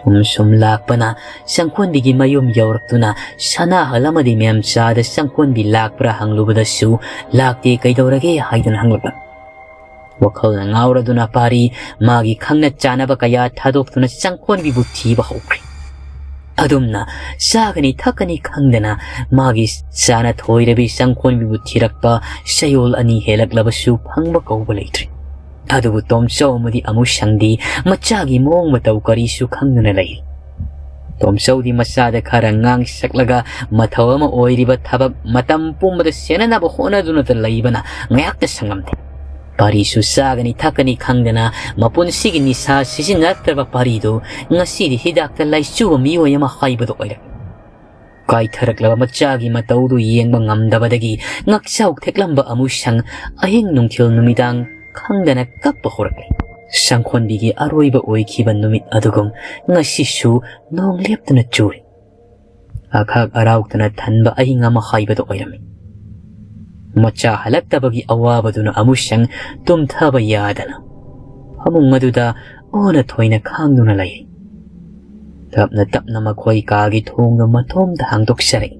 ꯁꯨꯝ ꯁꯨꯝ ꯂꯥꯛꯄꯅ ꯁꯪꯈꯣꯟꯕꯤꯒꯤ ꯃꯌꯨꯝ ꯌꯧꯔꯛꯇꯨꯅ ꯁꯅꯥꯍꯜ ꯑꯃꯗꯤ ꯃꯦꯝꯆꯥꯗ ꯁꯪꯈꯣꯟꯕꯤ ꯂꯥꯛꯄ꯭ꯔꯥ ꯍꯪꯂꯨꯕꯗꯁꯨ "ꯂꯥꯛꯇꯦ, ꯀꯩꯗꯧꯔꯒꯦ?" ꯍꯥꯏꯗꯨꯅ ꯍꯪꯂꯛꯂꯝꯃꯤ꯫ ꯋꯥꯈꯜꯅ ꯉꯥꯎꯔꯗꯨꯅ ꯄꯥꯔꯤ ꯃꯥꯒꯤ ꯈꯪꯅ ꯆꯥꯅꯕ ꯀꯌꯥ ꯊꯥꯗꯣꯛꯇꯨꯅ ꯁꯪꯈꯣꯟꯕꯤꯕꯨ ꯊꯤꯕ ꯍꯧꯈ꯭ꯔꯦ꯫ ꯑꯗꯨꯝꯅ ꯆꯥꯒꯅꯤ ꯊꯛꯀꯅꯤ ꯈꯪꯗꯅ ꯃꯥꯒꯤ ꯆꯥꯅ ꯊꯣꯏꯔꯕꯤ ꯁꯪꯈꯣꯟꯕꯤꯕꯨ ꯊꯤꯔꯛꯄ ꯆꯌꯣꯜ ꯑꯅꯤ ꯍꯦꯜꯂꯛꯂꯕꯁꯨ ꯐꯪꯕ ꯀꯧꯕ ꯂꯩꯇ꯭ꯔꯦ꯫ ꯑꯗꯨꯕꯨ ꯇꯣꯝꯆꯧ ꯑꯃꯗꯤ ꯑꯃꯨꯁꯪꯗꯤ ꯃꯆꯥꯒꯤ ꯃꯑꯣꯡ ꯃꯇꯧ ꯀꯔꯤꯁꯨ ꯈꯪꯗꯅ ꯂꯩꯔꯤ꯫ ꯇꯣꯝꯆꯧꯗꯤ ꯃꯆꯥꯗ ꯈꯔ ꯉꯥꯡ ꯁꯛꯂꯒ ꯃꯊꯧ ꯑꯃ ꯑꯣꯏꯔꯤꯕ ꯊꯕꯛ ꯃꯇꯝ ꯄꯨꯝꯕꯗ ꯁꯦꯟꯅꯅꯕ ꯍꯣꯠꯅꯗꯨꯅꯇ ꯂꯩꯕꯅ ꯉꯥꯏꯍꯥꯛꯇ ꯁꯪꯂꯝꯗꯦ꯫ ꯄꯥꯔꯤꯁꯨ ꯆꯥꯒꯅꯤ ꯊꯛꯀꯅꯤ ꯈꯪꯗꯅ ꯃꯄꯨꯟꯁꯤꯒꯤ ꯅꯤꯁꯥ ꯁꯤꯖꯤꯟꯅꯔꯛꯇ꯭ꯔꯕ ꯄꯥꯔꯤꯗꯨ ꯉꯁꯤꯗꯤ ꯍꯤꯗꯥꯛꯇ ꯂꯥꯏꯆꯨꯕ ꯃꯤꯑꯣꯏ ꯑꯃ ꯍꯥꯏꯕꯗꯨ ꯑꯣꯏꯔꯦ꯫ ꯀꯥꯏꯊꯔꯛꯂꯕ ꯃꯆꯥꯒꯤ ꯃꯇꯧꯗꯨ ꯌꯦꯡꯕ ꯉꯝꯗꯕꯗꯒꯤ ꯉꯛꯆꯥꯎ ꯊꯦꯛꯂꯝꯕ ꯑꯃꯨꯁꯪ ꯑꯍꯤꯡ ꯅꯨꯡꯊꯤꯜ ꯅꯨꯃꯤꯗꯥꯡ ꯈꯪꯗꯅ ꯀꯞꯄ ꯍꯧꯔꯛꯂꯦ꯫ ꯁꯪꯈꯣꯟꯕꯤꯒꯤ ꯑꯔꯣꯏꯕ ꯑꯣꯏꯈꯤꯕ ꯅꯨꯃꯤꯠ ꯑꯗꯨꯒꯨꯝ ꯉꯁꯤꯁꯨ ꯅꯣꯡ ꯂꯦꯞꯇꯅ ꯆꯨꯔꯤ꯫ ꯑꯈꯥꯛ ꯑꯔꯥꯎꯇꯅ ꯊꯟꯕ ꯑꯍꯤꯡ ꯑꯃ ꯍꯥꯏꯕꯗꯨ ꯑꯣꯏꯔꯝꯃꯤ꯫ ꯃꯆꯥ ꯍꯜꯂꯛꯇꯕꯒꯤ ꯑꯋꯥꯕꯗꯨꯅ ꯑꯃꯨꯁꯪ ꯇꯨꯝꯊꯕ ꯌꯥꯗꯅ ꯐꯃꯨꯡ ꯑꯗꯨꯗ ꯑꯣꯟꯅ ꯊꯣꯏꯅ ꯈꯥꯡꯗꯨꯅ ꯂꯩ꯫ ꯇꯞꯅ ꯇꯞꯅ ꯃꯈꯣꯏ ꯀꯥꯒꯤ ꯊꯣꯡꯗꯨ ꯃꯇꯣꯝꯇ ꯍꯥꯡꯗꯣꯛꯆꯔꯛꯏ꯫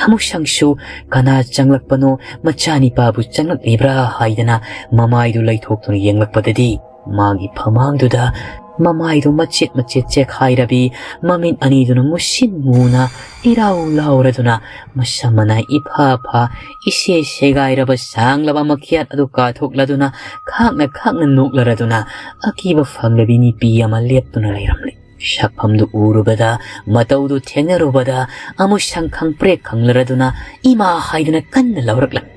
ꯑꯃꯨꯁꯪꯁꯨ ꯀꯅꯥ ꯆꯪꯂꯛꯄꯅꯣ, ꯃꯆꯥꯅꯤꯄꯥꯕꯨ ꯆꯪꯂꯛꯂꯤꯕ꯭ꯔꯥ ꯍꯥꯏꯗꯅ ꯃꯃꯥꯏꯗꯨ ꯂꯩꯊꯣꯛꯇꯨꯅ ꯌꯦꯡꯂꯛꯄꯗꯗꯤ ꯃꯥꯒꯤ ꯐꯃꯥꯡꯗꯨꯗ ꯃꯃꯥꯏꯗꯨ ꯃꯆꯦꯠ ꯃꯆꯦꯠ ꯆꯦꯈꯥꯏꯔꯕꯤ, ꯃꯃꯤꯠ ꯑꯅꯤꯗꯨꯅ ꯃꯨꯁꯤꯟ ꯃꯨꯅ ꯏꯔꯥꯎ ꯂꯥꯎꯔꯗꯨꯅ ꯃꯁꯝ ꯃꯅꯥꯏ ꯏꯐꯥ ꯐꯥ ꯏꯁꯦ ꯁꯦꯒꯥꯏꯔꯕ ꯁꯥꯡꯂꯕ ꯃꯈꯦꯠ ꯑꯗꯨ ꯀꯥꯊꯣꯛꯂꯗꯨꯅ ꯈꯥꯛꯅ ꯈꯥꯛꯅ ꯅꯣꯛꯂꯔꯗꯨꯅ ꯑꯀꯤꯕ ꯐꯪꯂꯕꯤ ꯅꯨꯄꯤ ꯑꯃ ꯂꯦꯞꯇꯨꯅ ꯂꯩꯔꯝꯂꯦ꯫ ꯁꯛꯐꯝꯗꯨ ꯎꯔꯨꯕꯗ, ꯃꯇꯧꯗꯨ ꯊꯦꯡꯅꯔꯨꯕꯗ ꯑꯃꯨꯁꯪ ꯈꯪꯄ꯭ꯔꯦꯛ ꯈꯪꯂꯔꯗꯨꯅ ꯏꯃꯥ ꯍꯥꯏꯗꯨꯅ ꯀꯟꯅ ꯂꯧꯔꯛꯂꯝꯃꯤ꯫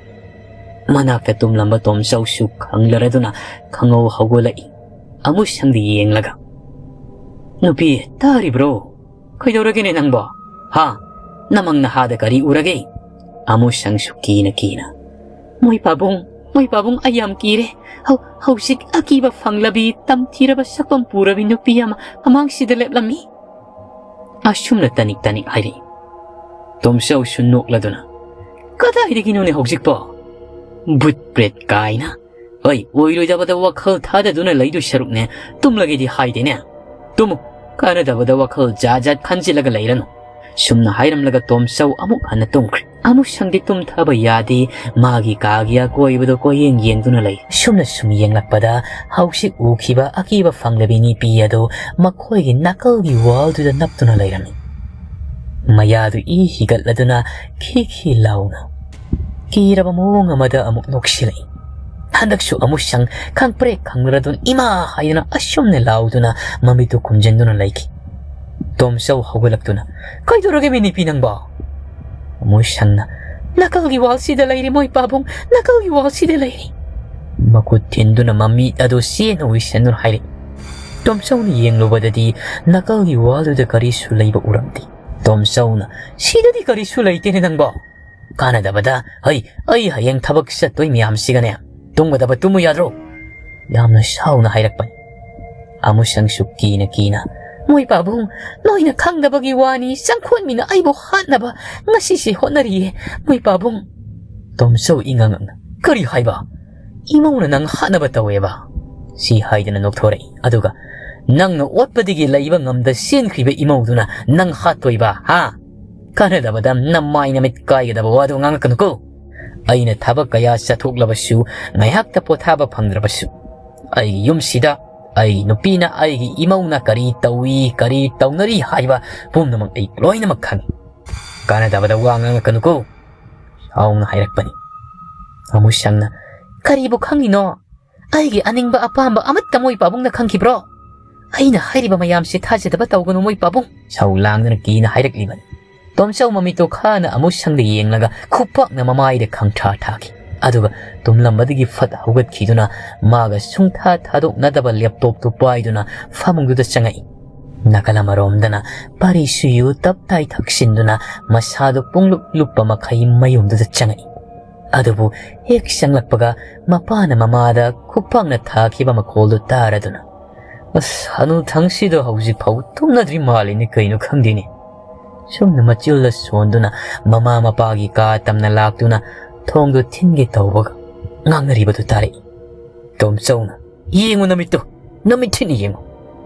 ꯃꯅꯥꯛꯇ ꯇꯨꯝꯂꯝꯕ ꯇꯣꯝꯆꯧꯁꯨ ꯈꯪꯂꯔꯗꯨꯅ ꯈꯪꯍꯧ ꯍꯧꯒꯠꯂꯛꯏ꯫ ꯑꯃꯨꯁꯪꯗ ꯌꯦꯡꯂꯒ, "ꯅꯨꯄꯤ, ꯇꯥꯔꯤꯕ꯭ꯔꯣ? ꯀꯩꯗꯧꯔꯒꯦꯅꯦ ꯅꯪꯕꯣ? ꯍꯥ? ꯅꯃꯪ ꯅꯍꯥꯗ ꯀꯔꯤ ꯎꯔꯒꯦ?" ꯑꯃꯨꯁꯪꯁꯨ ꯀꯤꯅ ꯀꯤꯅ, "ꯃꯣꯏ ꯄꯥꯕꯨꯡ, ꯃꯣꯏ ꯄꯥꯕꯨꯡ, ꯑꯩ ꯌꯥꯝ ꯀꯤꯔꯦ꯫ ꯍꯧ-, ꯍꯧꯖꯤꯛ ꯑꯀꯤꯕ ꯐꯪꯂꯕꯤ, ꯇꯝꯊꯤꯔꯕ ꯁꯛꯐꯝ ꯄꯨꯔꯕꯤ ꯅꯨꯄꯤ ꯑꯃ ꯑꯃꯥꯡꯁꯤꯗ ꯂꯦꯞꯂꯝꯃꯤ꯫" ꯑꯁꯨꯝꯅ ꯇꯅꯤꯛ ꯇꯅꯤꯛ ꯍꯥꯏꯔꯛꯏ꯫ ꯇꯣꯝꯆꯧꯁꯨ ꯅꯣꯛꯂꯗꯨꯅ, "ꯀꯗꯥꯏꯗꯒꯤꯅꯣꯅꯦ ꯍꯧꯖꯤꯛꯄꯣ? ꯕꯨꯠ ꯄ꯭ꯔꯦꯠ ꯀꯥꯏꯅ꯫ ꯍꯣꯏ, ꯑꯣꯏꯔꯣꯏꯗꯕꯗ ꯋꯥꯈꯜ ꯊꯥꯗꯗꯨꯅ ꯂꯩꯗꯣꯏ ꯁꯔꯨꯛꯅꯦ, ꯇꯨꯝꯂꯒꯦꯗꯤ ꯍꯥꯏꯗꯦꯅꯦ꯫ ꯇꯨꯝꯃꯨ, ꯀꯥꯟꯅꯗꯕꯗ ꯋꯥꯈꯜ ꯖꯥꯠ ꯖꯥꯠ ꯈꯟꯖꯤꯜꯂꯒ ꯂꯩꯔꯅꯨ꯫" ꯁꯨꯝꯅ ꯍꯥꯏꯔꯝꯂꯒ ꯇꯣꯝꯆꯧ ꯑꯃꯨꯛ ꯍꯟꯅ ꯇꯨꯝꯈ꯭ꯔꯦ꯫ ꯑꯃꯨꯁꯪꯗꯤ ꯇꯨꯝꯊꯕ ꯌꯥꯗꯦ, ꯃꯥꯒꯤ ꯀꯥꯒꯤ ꯑꯀꯣꯏꯕꯗꯣ ꯀꯣꯏꯌꯦꯡ ꯌꯦꯡꯗꯨꯅ ꯂꯩ꯫ ꯁꯨꯝꯅ ꯁꯨꯝ ꯌꯦꯡꯂꯛꯄꯗ ꯍꯧꯖꯤꯛ ꯎꯈꯤꯕ ꯑꯀꯤꯕ ꯐꯪꯂꯕꯤ ꯅꯨꯄꯤ ꯑꯗꯨ ꯃꯈꯣꯏꯒꯤ ꯅꯥꯀꯜꯒꯤ ꯋꯥꯜꯗꯨꯗ ꯅꯞꯇꯨꯅ ꯂꯩꯔꯝꯃꯤ꯫ ꯃꯌꯥꯗꯨ ꯏ ꯍꯤꯒꯠꯂꯗꯨꯅ ꯈꯤ ꯈꯤ ꯂꯥꯎꯅ ꯀꯤꯔꯕ ꯃꯑꯣꯡ ꯑꯃꯗ ꯑꯃꯨꯛ ꯅꯣꯛꯁꯤꯜꯂꯛꯏ꯫ ꯍꯟꯗꯛꯁꯨ ꯑꯃꯨꯁꯪ ꯈꯪꯄ꯭ꯔꯦꯛ ꯈꯪꯂꯔꯗꯨꯅ ꯏꯃꯥ ꯍꯥꯏꯗꯨꯅ ꯑꯁꯨꯝꯅ ꯂꯥꯎꯗꯨꯅ ꯃꯃꯤꯠꯇꯨ ꯈꯨꯝꯖꯤꯟꯗꯨꯅ ꯂꯩꯈꯤ꯫ ꯇꯣꯝꯆꯧ ꯍꯧꯒꯠꯂꯛꯇꯨꯅ, "ꯀꯩꯗꯧꯔꯒꯦ ꯃꯤ ꯅꯨꯄꯤ ꯅꯪꯕꯣ?" ꯑꯃꯨꯁꯪꯅ, "ꯅꯥꯀꯜꯒꯤ ꯋꯥꯜꯁꯤꯗ ꯂꯩꯔꯦ ꯃꯣꯏ ꯄꯥꯕꯨꯡ, ꯅꯥꯀꯜꯒꯤ ꯋꯥꯜꯁꯤꯗ ꯂꯩꯔꯦ꯫" ꯃꯈꯨꯠ ꯊꯤꯟꯗꯨꯅ ꯃꯃꯤꯠ ꯑꯗꯨ ꯆꯦꯠꯅ ꯎꯏꯁꯟꯗꯨꯅ ꯍꯥꯏꯔꯛꯏ꯫ ꯇꯣꯝꯆꯧꯅ ꯌꯦꯡꯂꯨꯕꯗꯗꯤ ꯅꯥꯀꯜꯒꯤ ꯋꯥꯜꯗꯨꯗ ꯀꯔꯤꯁꯨ ꯂꯩꯕ ꯎꯔꯝꯗꯦ꯫ ꯇꯣꯝꯆꯧꯅ, "ꯁꯤꯗꯗꯤ ꯀꯔꯤꯁꯨ ꯂꯩꯇꯦꯅꯦ ꯅꯪꯕꯣ꯫ ꯀꯥꯟꯅꯗꯕꯗ, ꯍꯩ, ꯑꯩ ꯍꯌꯦꯡ ꯊꯕꯛ ꯆꯠꯇꯣꯏ ꯃꯌꯥꯝꯁꯤꯒꯅꯦ ꯇꯨꯝꯒꯗꯕ ꯇꯨꯝꯃꯨ ꯌꯥꯗ꯭ꯔꯣ?" ꯌꯥꯝꯅ ꯁꯥꯎꯅ ꯍꯥꯏꯔꯛꯄꯅꯤ꯫ ꯑꯃꯨꯁꯪꯁꯨ ꯀꯤꯅ ꯀꯤꯅ, "ꯃꯣꯏ ꯄꯥꯕꯨꯡ, ꯅꯣꯏꯅ ꯈꯪꯗꯕꯒꯤ ꯋꯥꯅꯤ, ꯆꯪꯈꯣꯠꯃꯤꯅ ꯑꯩꯕꯨ ꯍꯥꯠꯅꯕ ꯉꯁꯤꯁꯦ ꯍꯣꯠꯅꯔꯤꯌꯦ, ꯃꯣꯏ ꯄꯥꯕꯨꯡ!" ꯇꯣꯝꯆꯧ ꯏꯉꯛ ꯉꯛꯅ, "ꯀꯔꯤ ꯍꯥꯏꯕ? ꯏꯃꯧꯅ ꯅꯪ ꯍꯥꯠꯅꯕ ꯇꯧꯋꯦꯕ?" ꯁꯤ ꯍꯥꯏꯗꯅ ꯅꯣꯛꯊꯣꯔꯛꯏ꯫ ꯑꯗꯨꯒ, "ꯅꯪꯅ ꯑꯣꯠꯄꯗꯒꯤ ꯂꯩꯕ ꯉꯝꯗ ꯆꯦꯟꯈ꯭ꯔꯤꯕ ꯏꯃꯧꯗꯨꯅ ꯅꯪ ꯍꯥꯠꯇꯣꯏꯕ, ꯍꯥ? ꯀꯥꯟꯅꯗꯕꯗ ꯅꯃꯥꯏ ꯅꯃꯤꯠ ꯀꯥꯏꯒꯗꯕ ꯋꯥꯗꯨ ꯉꯥꯡꯉꯛꯀꯅꯨꯀꯣ꯫ ꯑꯩꯅ ꯊꯕꯛ ꯀꯌꯥ ꯆꯠꯊꯣꯛꯂꯕꯁꯨ, ꯉꯥꯏꯍꯥꯛꯇ ꯄꯣꯊꯥꯕ ꯐꯪꯗ꯭ꯔꯕꯁꯨ, ꯑꯩꯒꯤ ꯌꯨꯝꯁꯤꯗ ꯑꯩꯒꯤ ꯅꯨꯄꯤꯅ ꯑꯩꯒꯤ ꯏꯃꯧꯅ ꯀꯔꯤ ꯇꯧꯏ, ꯀꯔꯤ ꯇꯧꯅꯔꯤ ꯍꯥꯏꯕ ꯄꯨꯝꯅꯃꯛ ꯑꯩ ꯂꯣꯏꯅꯃꯛ ꯈꯪꯏ꯫ ꯀꯥꯟꯅꯗꯕꯗ ꯋꯥ ꯉꯥꯡꯉꯛꯀꯅꯨꯀꯣ," ꯁꯥꯎꯅ ꯍꯥꯏꯔꯛꯄꯅꯤ꯫ ꯑꯃꯨꯁꯪꯅ, "ꯀꯔꯤꯕꯨ ꯈꯪꯉꯤꯅꯣ? ꯑꯩꯒꯤ ꯑꯅꯤꯡꯕ ꯑꯄꯥꯝꯕ ꯑꯃꯠꯇ ꯃꯣꯏ ꯄꯥꯕꯨꯡꯅ ꯈꯪꯈꯤꯕ꯭ꯔꯣ? ꯑꯩꯅ ꯍꯥꯏꯔꯤꯕ ꯃꯌꯥꯝꯁꯦ ꯊꯥꯖꯗꯕ ꯇꯧꯒꯅꯨ ꯃꯣꯏ ꯄꯥꯕꯨꯡ!" ꯁꯧ ꯂꯥꯡꯗꯨꯅ ꯀꯤꯅ ꯍꯥꯏꯔꯛꯂꯤꯕꯅꯤ꯫ ꯇꯣꯝꯆꯧ ꯃꯃꯤꯠꯇꯣ ꯈꯥꯅ ꯑꯃꯨꯁꯪꯗ ꯌꯦꯡꯂꯒ ꯈꯨꯄꯥꯛꯅ ꯃꯃꯥꯏꯗ ꯈꯪꯊꯥ ꯊꯥꯈꯤ꯫ ꯑꯗꯨꯒ ꯇꯨꯝꯂꯝꯕꯗꯒꯤ ꯐꯠ ꯍꯧꯒꯠꯈꯤꯗꯨꯅ ꯃꯥꯒ ꯁꯨꯡꯊꯥ ꯊꯥꯗꯣꯛꯅꯗꯕ ꯂꯦꯞꯇꯣꯞꯇꯨ ꯄꯥꯏꯗꯨꯅ ꯐꯃꯨꯡꯗꯨꯗ ꯆꯪꯉꯛꯏ꯫ ꯅꯥꯀꯜ ꯑꯃꯔꯣꯝꯗꯅ ꯄꯥꯔꯤ ꯁꯨꯌꯨ ꯇꯞ ꯇꯥꯏ ꯊꯛꯆꯤꯟꯗꯨꯅ ꯃꯁꯥꯗꯨ ꯄꯨꯡꯂꯨꯞ ꯂꯨꯞꯄ ꯃꯈꯩ ꯃꯌꯨꯝꯗꯨꯗ ꯆꯪꯉꯛꯏ꯫ ꯑꯗꯨꯕꯨ ꯍꯦꯛ ꯆꯪꯂꯛꯄꯒ ꯃꯄꯥꯅ ꯃꯃꯥꯗ ꯈꯨꯄꯥꯛꯅ ꯊꯥꯈꯤꯕ ꯃꯈꯣꯜꯗꯨ ꯇꯥꯔꯗꯨꯅ, "ꯑꯁ, ꯍꯅꯨꯊꯪꯁꯤꯗꯣ ꯍꯧꯖꯤꯛ ꯐꯥꯎ ꯇꯨꯝꯅꯗ꯭ꯔꯤ ꯃꯥꯜꯂꯤꯅꯦ, ꯀꯩꯅꯣ ꯈꯪꯗꯦꯅꯦ?" ꯁꯨꯝꯅ ꯃꯆꯤꯜꯗ ꯁꯣꯟꯗꯨꯅ ꯃꯃꯥ ꯃꯄꯥꯒꯤ ꯀꯥ ꯇꯝꯅ ꯂꯥꯛꯇꯨꯅ ꯊꯣꯡꯗꯨ ꯊꯤꯟꯒꯦ ꯇꯧꯕꯒ ꯉꯥꯡꯅꯔꯤꯕꯗꯨ ꯇꯥꯔꯛꯏ꯫ ꯇꯣꯝꯆꯧꯅ, "ꯌꯦꯡꯉꯨ ꯅꯃꯤꯠꯇꯨ, ꯅꯃꯤꯠ ꯊꯤꯠꯅ ꯌꯦꯡꯉꯨ꯫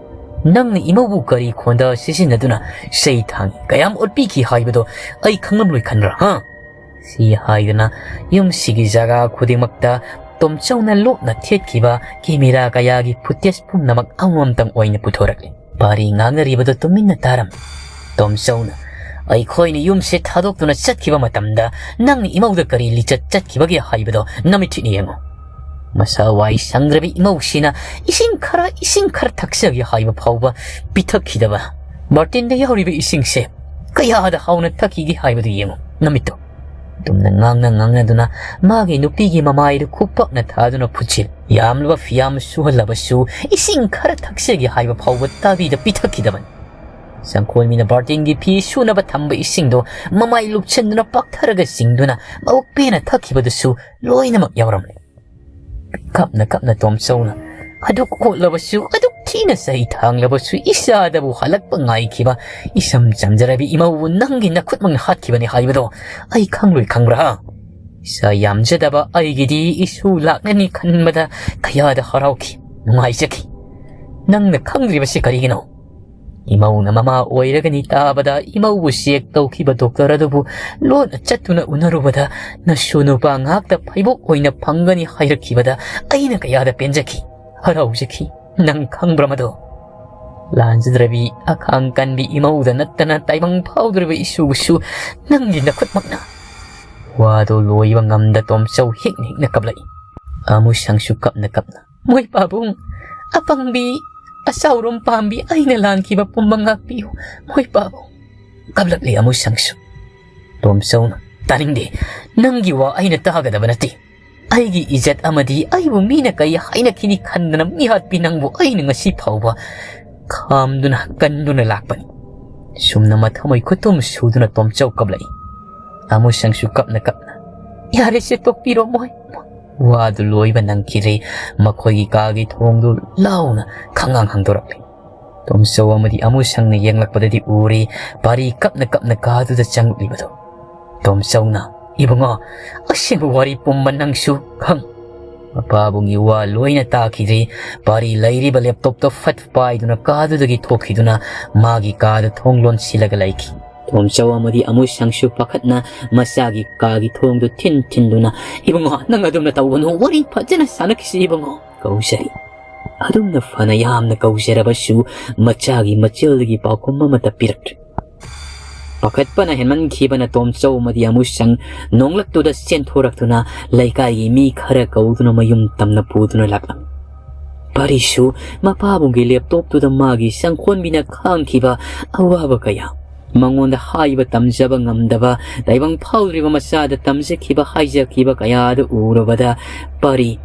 ꯅꯪꯅ ꯏꯃꯧꯕꯨ ꯀꯔꯤ ꯈꯣꯟꯗ ꯁꯤꯖꯤꯟꯅꯗꯨꯅ ꯆꯩ ꯊꯥꯡꯉꯤ, ꯀꯌꯥꯝ ꯑꯣꯠꯄꯤꯈꯤ ꯍꯥꯏꯕꯗꯣ ꯑꯩ ꯈꯪꯂꯝꯂꯣꯏ ꯈꯟꯕ꯭ꯔꯥ, ꯍꯥ?" ꯁꯤ ꯍꯥꯏꯗꯨꯅ ꯌꯨꯝꯁꯤꯒꯤ ꯖꯒꯥ ꯈꯨꯗꯤꯡꯃꯛꯇ ꯇꯣꯝꯆꯧꯅ ꯂꯣꯠꯅ ꯊꯦꯠꯈꯤꯕ ꯀꯦꯃꯦꯔꯥ ꯀꯌꯥꯒꯤ ꯐꯨꯇꯦꯖ ꯄꯨꯝꯅꯃꯛ ꯑꯃꯃꯝꯇꯪ ꯑꯣꯏꯅ ꯄꯨꯊꯣꯔꯛꯂꯤ꯫ ꯄꯥꯔꯤ ꯉꯥꯡꯅꯔꯤꯕꯗꯨ ꯇꯨꯃꯤꯟꯅ ꯇꯥꯔꯝꯃꯤ꯫ ꯇꯣꯝꯆꯧꯅ, "ꯑꯩꯈꯣꯏꯅ ꯌꯨꯝꯁꯦ ꯊꯥꯗꯣꯛꯇꯨꯅ ꯆꯠꯈꯤꯕ ꯃꯇꯝꯗ ꯅꯪꯅ ꯏꯃꯧꯗ ꯀꯔꯤ ꯂꯤꯆꯠ ꯆꯠꯈꯤꯕꯒꯦ ꯍꯥꯏꯕꯗꯣ ꯅꯃꯤꯠ ꯊꯤꯠꯅ ꯌꯦꯡꯉꯨ꯫ ꯃꯁꯥ ꯋꯥꯏ ꯁꯪꯗ꯭ꯔꯕꯤ ꯏꯃꯧꯁꯤꯅ ꯏꯁꯤꯡ ꯈꯔ, ꯏꯁꯤꯡ ꯈꯔ ꯊꯛꯆꯒꯦ ꯍꯥꯏꯕ ꯐꯥꯎꯕ ꯄꯤꯊꯛꯈꯤꯗꯕ ꯕꯥꯔꯇꯤꯟꯗ ꯌꯥꯎꯔꯤꯕ ꯏꯁꯤꯡꯁꯦ ꯀꯌꯥꯗ ꯍꯥꯎꯅ ꯊꯛꯈꯤꯒꯦ ꯍꯥꯏꯕꯗꯨ ꯌꯦꯡꯉꯨ ꯅꯃꯤꯠꯇꯣ꯫ ꯇꯨꯝꯅ ꯉꯥꯡꯅ ꯉꯥꯡꯅꯗꯨꯅ ꯃꯥꯒꯤ ꯅꯨꯄꯤꯒꯤ ꯃꯃꯥꯏꯗꯨ ꯈꯨꯄꯥꯛꯅ ꯊꯥꯗꯨꯅ ꯐꯨꯠꯆꯤꯜ꯫ ꯌꯥꯝꯂꯕ ꯐꯤꯌꯥꯝ ꯁꯨꯍꯜꯂꯕꯁꯨ ꯏꯁꯤꯡ ꯈꯔ ꯊꯛꯆꯒꯦ ꯍꯥꯏꯕ ꯐꯥꯎꯕ ꯇꯥꯕꯤꯗ ꯄꯤꯊꯛꯈꯤꯗꯕꯅꯤ꯫ ꯁꯪꯈꯣꯜꯃꯤꯅ ꯕꯥꯔꯇꯤꯟꯒꯤ ꯐꯤ ꯁꯨꯅꯕ ꯊꯝꯕ ꯏꯁꯤꯡꯗꯣ ꯃꯃꯥꯏ ꯂꯨꯞꯁꯤꯟꯗꯨꯅ ꯄꯥꯛꯊꯔꯒ ꯆꯤꯡꯗꯨꯅ ꯃꯕꯨꯛ ꯄꯦꯟꯅ ꯊꯛꯈꯤꯕꯗꯨꯁꯨ ꯂꯣꯏꯅꯃꯛ ꯌꯥꯎꯔꯝꯂꯦ꯫ ꯀꯞꯅ ꯀꯞꯅ ꯇꯣꯝꯆꯧꯅ, "ꯑꯗꯨꯛ ꯑꯣꯠꯂꯕꯁꯨ, ꯑꯗꯨꯛ ꯊꯤꯅ ꯆꯍꯤ ꯊꯥꯡꯂꯕꯁꯨ, ꯏꯆꯥꯗꯕꯨ ꯍꯜꯂꯛꯄ ꯉꯥꯏꯈꯤꯕ ꯏꯁꯝ ꯆꯝꯖꯔꯕꯤ ꯏꯃꯧꯕꯨ ꯅꯪꯒꯤ ꯅꯈꯨꯠꯃꯛꯅ ꯍꯥꯠꯈꯤꯕꯅꯤ ꯍꯥꯏꯕꯗꯣ ꯑꯩ ꯈꯪꯂꯣꯏ ꯈꯪꯕ꯭ꯔꯥ? ꯏꯆꯥ ꯌꯥꯝꯖꯗꯕ ꯑꯩꯒꯤꯗꯤ ꯏꯁꯨ ꯂꯥꯛꯂꯅꯤ ꯈꯟꯕꯗ ꯀꯌꯥꯗ ꯍꯔꯥꯎꯈꯤ, ꯅꯨꯡꯉꯥꯏꯖꯈꯤ꯫ ꯅꯪꯅ ꯈꯪꯗ꯭ꯔꯤꯕꯁꯤ ꯀꯔꯤꯒꯤꯅꯣ?" ꯏꯃꯧꯅ ꯃꯃꯥ ꯑꯣꯏꯔꯒꯅꯤ ꯇꯥꯕꯗ ꯏꯃꯧꯕꯨ ꯆꯦꯛ ꯇꯧꯈꯤꯕ ꯗꯣꯛꯇꯔ ꯑꯗꯨꯕꯨ ꯂꯣꯟꯅ ꯆꯠꯇꯨꯅ ꯎꯅꯔꯨꯕꯗ ꯅꯁꯨ ꯅꯨꯄꯥ ꯉꯥꯛꯇ ꯐꯩꯕꯣꯛ ꯑꯣꯏꯅ ꯐꯪꯒꯅꯤ ꯍꯥꯏꯔꯛꯈꯤꯕꯗ ꯑꯩꯅ ꯀꯌꯥꯗ ꯄꯦꯟꯖꯈꯤ, ꯍꯔꯥꯎꯖꯈꯤ꯫ ꯅꯪ ꯈꯪꯕ꯭ꯔꯥ ꯃꯗꯣ? ꯂꯥꯟꯖꯗ꯭ꯔꯕꯤ ꯑꯈꯥꯡ ꯀꯟꯕꯤ ꯏꯃꯧꯗ ꯅꯠꯇꯅ ꯇꯥꯏꯕꯪ ꯐꯥꯎꯗ꯭ꯔꯤꯕ ꯏꯁꯨꯕꯨꯁꯨ ꯅꯪꯒꯤ ꯅꯈꯨꯠꯃꯛꯅ꯫ ꯋꯥꯗꯣ ꯂꯣꯏꯕ ꯉꯝꯗ ꯇꯣꯝꯆꯧ ꯍꯤꯛꯅ ꯍꯤꯛꯅ ꯀꯞꯂꯛꯏ꯫ ꯑꯃꯨꯁꯪꯁꯨ ꯀꯞꯅ ꯀꯞꯅ, "ꯃꯣꯏ ꯄꯥꯕꯨꯡ, ꯑꯄꯪꯕꯤ, ꯑꯆꯥꯎꯔꯣꯝ ꯄꯥꯝꯕꯤ ꯑꯩꯅ ꯂꯥꯟꯈꯤꯕ ꯄꯨꯝꯕ ꯉꯥꯛꯄꯤꯌꯨ, ꯃꯣꯏ ꯄꯥꯕꯨꯡ"꯫ ꯀꯞꯂꯛꯂꯤ ꯑꯃꯨꯁꯪꯁꯨ꯫ ꯇꯣꯝꯆꯧꯅ, "ꯇꯥꯅꯤꯡꯗꯦ, ꯅꯪꯒꯤ ꯋꯥ ꯑꯩꯅ ꯇꯥꯒꯗꯕ ꯅꯠꯇꯦ꯫ ꯑꯩꯒꯤ ꯏꯖꯠ ꯑꯃꯗꯤ ꯑꯩꯕꯨ ꯃꯤꯅ ꯀꯩ ꯍꯥꯏꯅꯈꯤꯅꯤ ꯈꯟꯗꯅ ꯃꯤꯍꯥꯠꯄꯤ ꯅꯪꯕꯨ ꯑꯩꯅ ꯉꯁꯤ ꯐꯥꯎꯕ ꯈꯥꯝꯗꯨꯅ ꯀꯟꯗꯨꯅ ꯂꯥꯛꯄꯅꯤ"꯫ ꯁꯨꯝꯅ ꯃꯊꯃꯣꯏ ꯈꯨꯇꯨꯝ ꯁꯨꯗꯨꯅ ꯇꯣꯝꯆꯧ ꯀꯞꯂꯛꯏ꯫ ꯑꯃꯨꯁꯪꯁꯨ ꯀꯞꯅ ꯀꯞꯅ, "ꯌꯥꯔꯦꯁꯦ, ꯇꯣꯛꯄꯤꯔꯣ ꯃꯣꯏ"꯫ ꯋꯥꯗꯨ ꯂꯣꯏꯕ ꯅꯪꯈꯤꯗ꯭ꯔꯦ꯫ ꯃꯈꯣꯏꯒꯤ ꯀꯥꯒꯤ ꯊꯣꯡꯗꯨ ꯂꯥꯎꯅ ꯈꯪꯉꯥꯡ ꯍꯥꯡꯗꯣꯔꯛꯂꯤ꯫ ꯇꯣꯝꯆꯧ ꯑꯃꯗꯤ ꯑꯃꯨꯁꯪꯅ ꯌꯦꯡꯂꯛꯄꯗꯗꯤ ꯎꯔꯦ ꯄꯥꯔꯤ ꯀꯞꯅ ꯀꯞꯅ ꯀꯥꯗꯨꯗ ꯆꯪꯂꯛꯂꯤꯕꯗꯨ꯫ ꯇꯣꯝꯆꯧꯅ, "ꯏꯕꯨꯡꯉꯣ, ꯑꯁꯦꯡꯕ ꯋꯥꯔꯤ ꯄꯨꯝꯕ ꯅꯪꯁꯨ ꯈꯪ"꯫ ꯃꯄꯥꯕꯨꯡꯒꯤ ꯋꯥ ꯂꯣꯏꯅ ꯇꯥꯈꯤꯗ꯭ꯔꯤ꯫ ꯄꯥꯔꯤ ꯂꯩꯔꯤꯕ ꯂꯦꯞꯇꯣꯞꯇꯣ ꯐꯠ ꯄꯥꯏꯗꯨꯅ ꯀꯥꯗꯨꯗꯒꯤ ꯊꯣꯛꯈꯤꯗꯨꯅ ꯃꯥꯒꯤ ꯀꯥꯗ ꯊꯣꯡ ꯂꯣꯟꯁꯤꯜꯂꯒ ꯂꯩꯈꯤ꯫ ꯇꯣꯝꯆꯧ ꯑꯃꯗꯤ ꯑꯃꯨꯁꯪꯁꯨ ꯄꯥꯈꯠꯅ ꯃꯆꯥꯒꯤ ꯀꯥꯒꯤ ꯊꯣꯡꯗꯨ ꯊꯤꯟ ꯊꯤꯟꯗꯨꯅ, "ꯏꯕꯨꯡꯉꯣ, ꯅꯪ ꯑꯗꯨꯝꯅ ꯇꯧꯒꯅꯨ, ꯋꯥꯔꯤ ꯐꯖꯅ ꯁꯥꯟꯅꯈꯤꯁꯤ ꯏꯕꯨꯡꯉꯣ" ꯀꯧꯖꯔꯤ꯫ ꯑꯗꯨꯝꯅ ꯐꯅ ꯌꯥꯝꯅ ꯀꯧꯖꯔꯕꯁꯨ ꯃꯆꯥꯒꯤ ꯃꯆꯤꯜꯗꯒꯤ ꯄꯥꯎꯈꯨꯝ ꯑꯃꯠꯇ ꯄꯤꯔꯛꯇ꯭ꯔꯦ꯫ ꯄꯥꯈꯠꯄꯅ ꯍꯦꯟꯃꯟꯈꯤꯕꯅ ꯇꯣꯝꯆꯧ ꯑꯃꯗꯤ ꯑꯃꯨꯁꯪ ꯅꯣꯡꯂꯛꯇꯨꯗ ꯆꯦꯟꯊꯣꯔꯛꯇꯨꯅ ꯂꯩꯀꯥꯏꯒꯤ ꯃꯤ ꯈꯔ ꯀꯧꯗꯨꯅ ꯃꯌꯨꯝ ꯇꯝꯅ ꯄꯨꯗꯨꯅ ꯂꯥꯛꯂꯝꯃꯤ꯫ ꯄꯥꯔꯤꯁꯨ ꯃꯄꯥꯕꯨꯡꯒꯤ ꯂꯦꯞꯇꯣꯞꯇꯨꯗ ꯃꯥꯒꯤ ꯁꯪꯈꯣꯟꯕꯤꯅ ꯈꯥꯡꯈꯤꯕ ꯑꯋꯥꯕ ꯀꯌꯥ, ꯃꯉꯣꯟꯗ ꯍꯥꯏꯕ ꯇꯝꯖꯕ ꯉꯝꯗꯕ, ꯇꯥꯏꯕꯪ ꯐꯥꯎꯗ꯭ꯔꯤꯕ ꯃꯆꯥꯗ ꯇꯝꯖꯈꯤꯕ ꯍꯥꯏꯖꯈꯤꯕ ꯀꯌꯥꯗꯨ ꯎꯔꯨꯕꯗ ꯄꯥꯔꯤ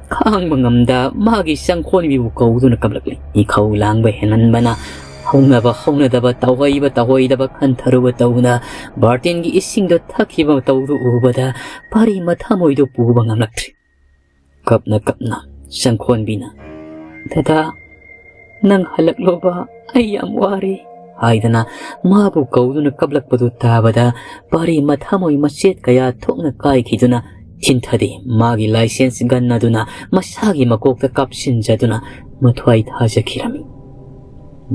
ꯈꯥꯡꯕ ꯉꯝꯗ ꯃꯥꯒꯤ ꯆꯪꯈꯣꯟꯕꯤꯕꯨ ꯀꯧꯗꯨꯅ ꯀꯞꯂꯛꯂꯤ꯫ ꯏꯈꯧ ꯂꯥꯡꯕ ꯍꯦꯟꯃꯟꯕꯅ ꯍꯧꯅꯕ ꯍꯧꯅꯗꯕ, ꯇꯧꯍꯩꯕ ꯇꯧꯍꯩꯗꯕ ꯈꯟꯊꯔꯨꯕ ꯇꯧꯅ ꯕꯥꯔꯇꯤꯟꯒꯤ ꯏꯁꯤꯡꯗꯣ ꯊꯛꯈꯤꯕ ꯇꯧꯗꯨ ꯎꯕꯗ ꯄꯥꯔꯤ ꯃꯊꯃꯣꯏꯗꯣ ꯄꯨꯕ ꯉꯝꯂꯛꯇ꯭ꯔꯤ꯫ ꯀꯞꯅ ꯀꯞꯅ ꯆꯪꯈꯣꯟꯕꯤꯅ, "ꯗꯗꯥ, ꯅꯪ ꯍꯜꯂꯛꯂꯣꯕ, ꯑꯩ ꯌꯥꯝ ꯋꯥꯔꯦ" ꯍꯥꯏꯗꯅ ꯃꯥꯕꯨ ꯀꯧꯗꯨꯅ ꯀꯞꯂꯛꯄꯗꯨ ꯇꯥꯕꯗ ꯄꯥꯔꯤ ꯃꯊꯃꯣꯏ ꯃꯆꯦꯠ ꯀꯌꯥ ꯊꯣꯛꯅ ꯀꯥꯏꯈꯤꯗꯨꯅ ꯆꯤꯟꯊꯗꯦ꯫ ꯃꯥꯒꯤ ꯂꯥꯏꯁꯦꯟꯁ ꯒꯟ ꯑꯗꯨꯅ ꯃꯁꯥꯒꯤ ꯃꯀꯣꯛꯇ ꯀꯥꯞꯁꯤꯟꯖꯗꯨꯅ ꯃꯊ꯭ꯋꯥꯏ ꯊꯥꯖꯈꯤꯔꯝꯃꯤ꯫